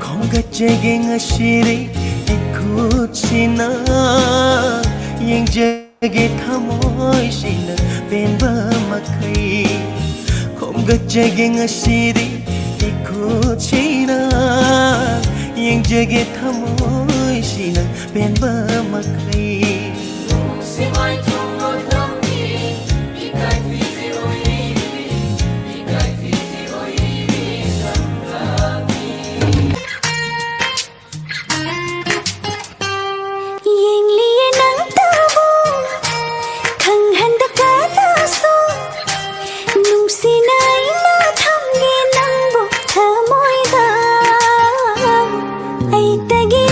ꯈꯣꯝꯒꯠꯆꯒꯦ ꯉꯁꯤꯗꯤ ꯈꯨꯠꯁꯤꯅ ꯌꯦꯡꯖꯒꯦ ꯊꯃꯣꯏꯁꯤꯅ ꯄꯦꯟꯕ ꯃꯈꯩ꯫ ꯈꯣꯝꯒꯠꯆꯒꯦ ꯉꯁꯤꯗꯤ ꯏꯈꯨꯠꯁꯤꯅ ꯌꯦꯡꯖꯒꯦ ꯊꯃꯣꯏꯁꯤꯅ ꯄꯦꯟꯕ ꯃꯈꯩ꯫ ꯌꯦꯡꯂꯤꯌꯦ ꯅꯪꯇꯕꯨ ꯈꯪꯍꯟꯗ ꯀꯅꯥꯁꯨ, ꯅꯨꯡꯁꯤꯅ ꯑꯩꯅ ꯊꯝꯒꯦ ꯅꯪꯕꯨ ꯊꯃꯣꯏꯗ꯫ ꯑꯩꯇꯒꯤ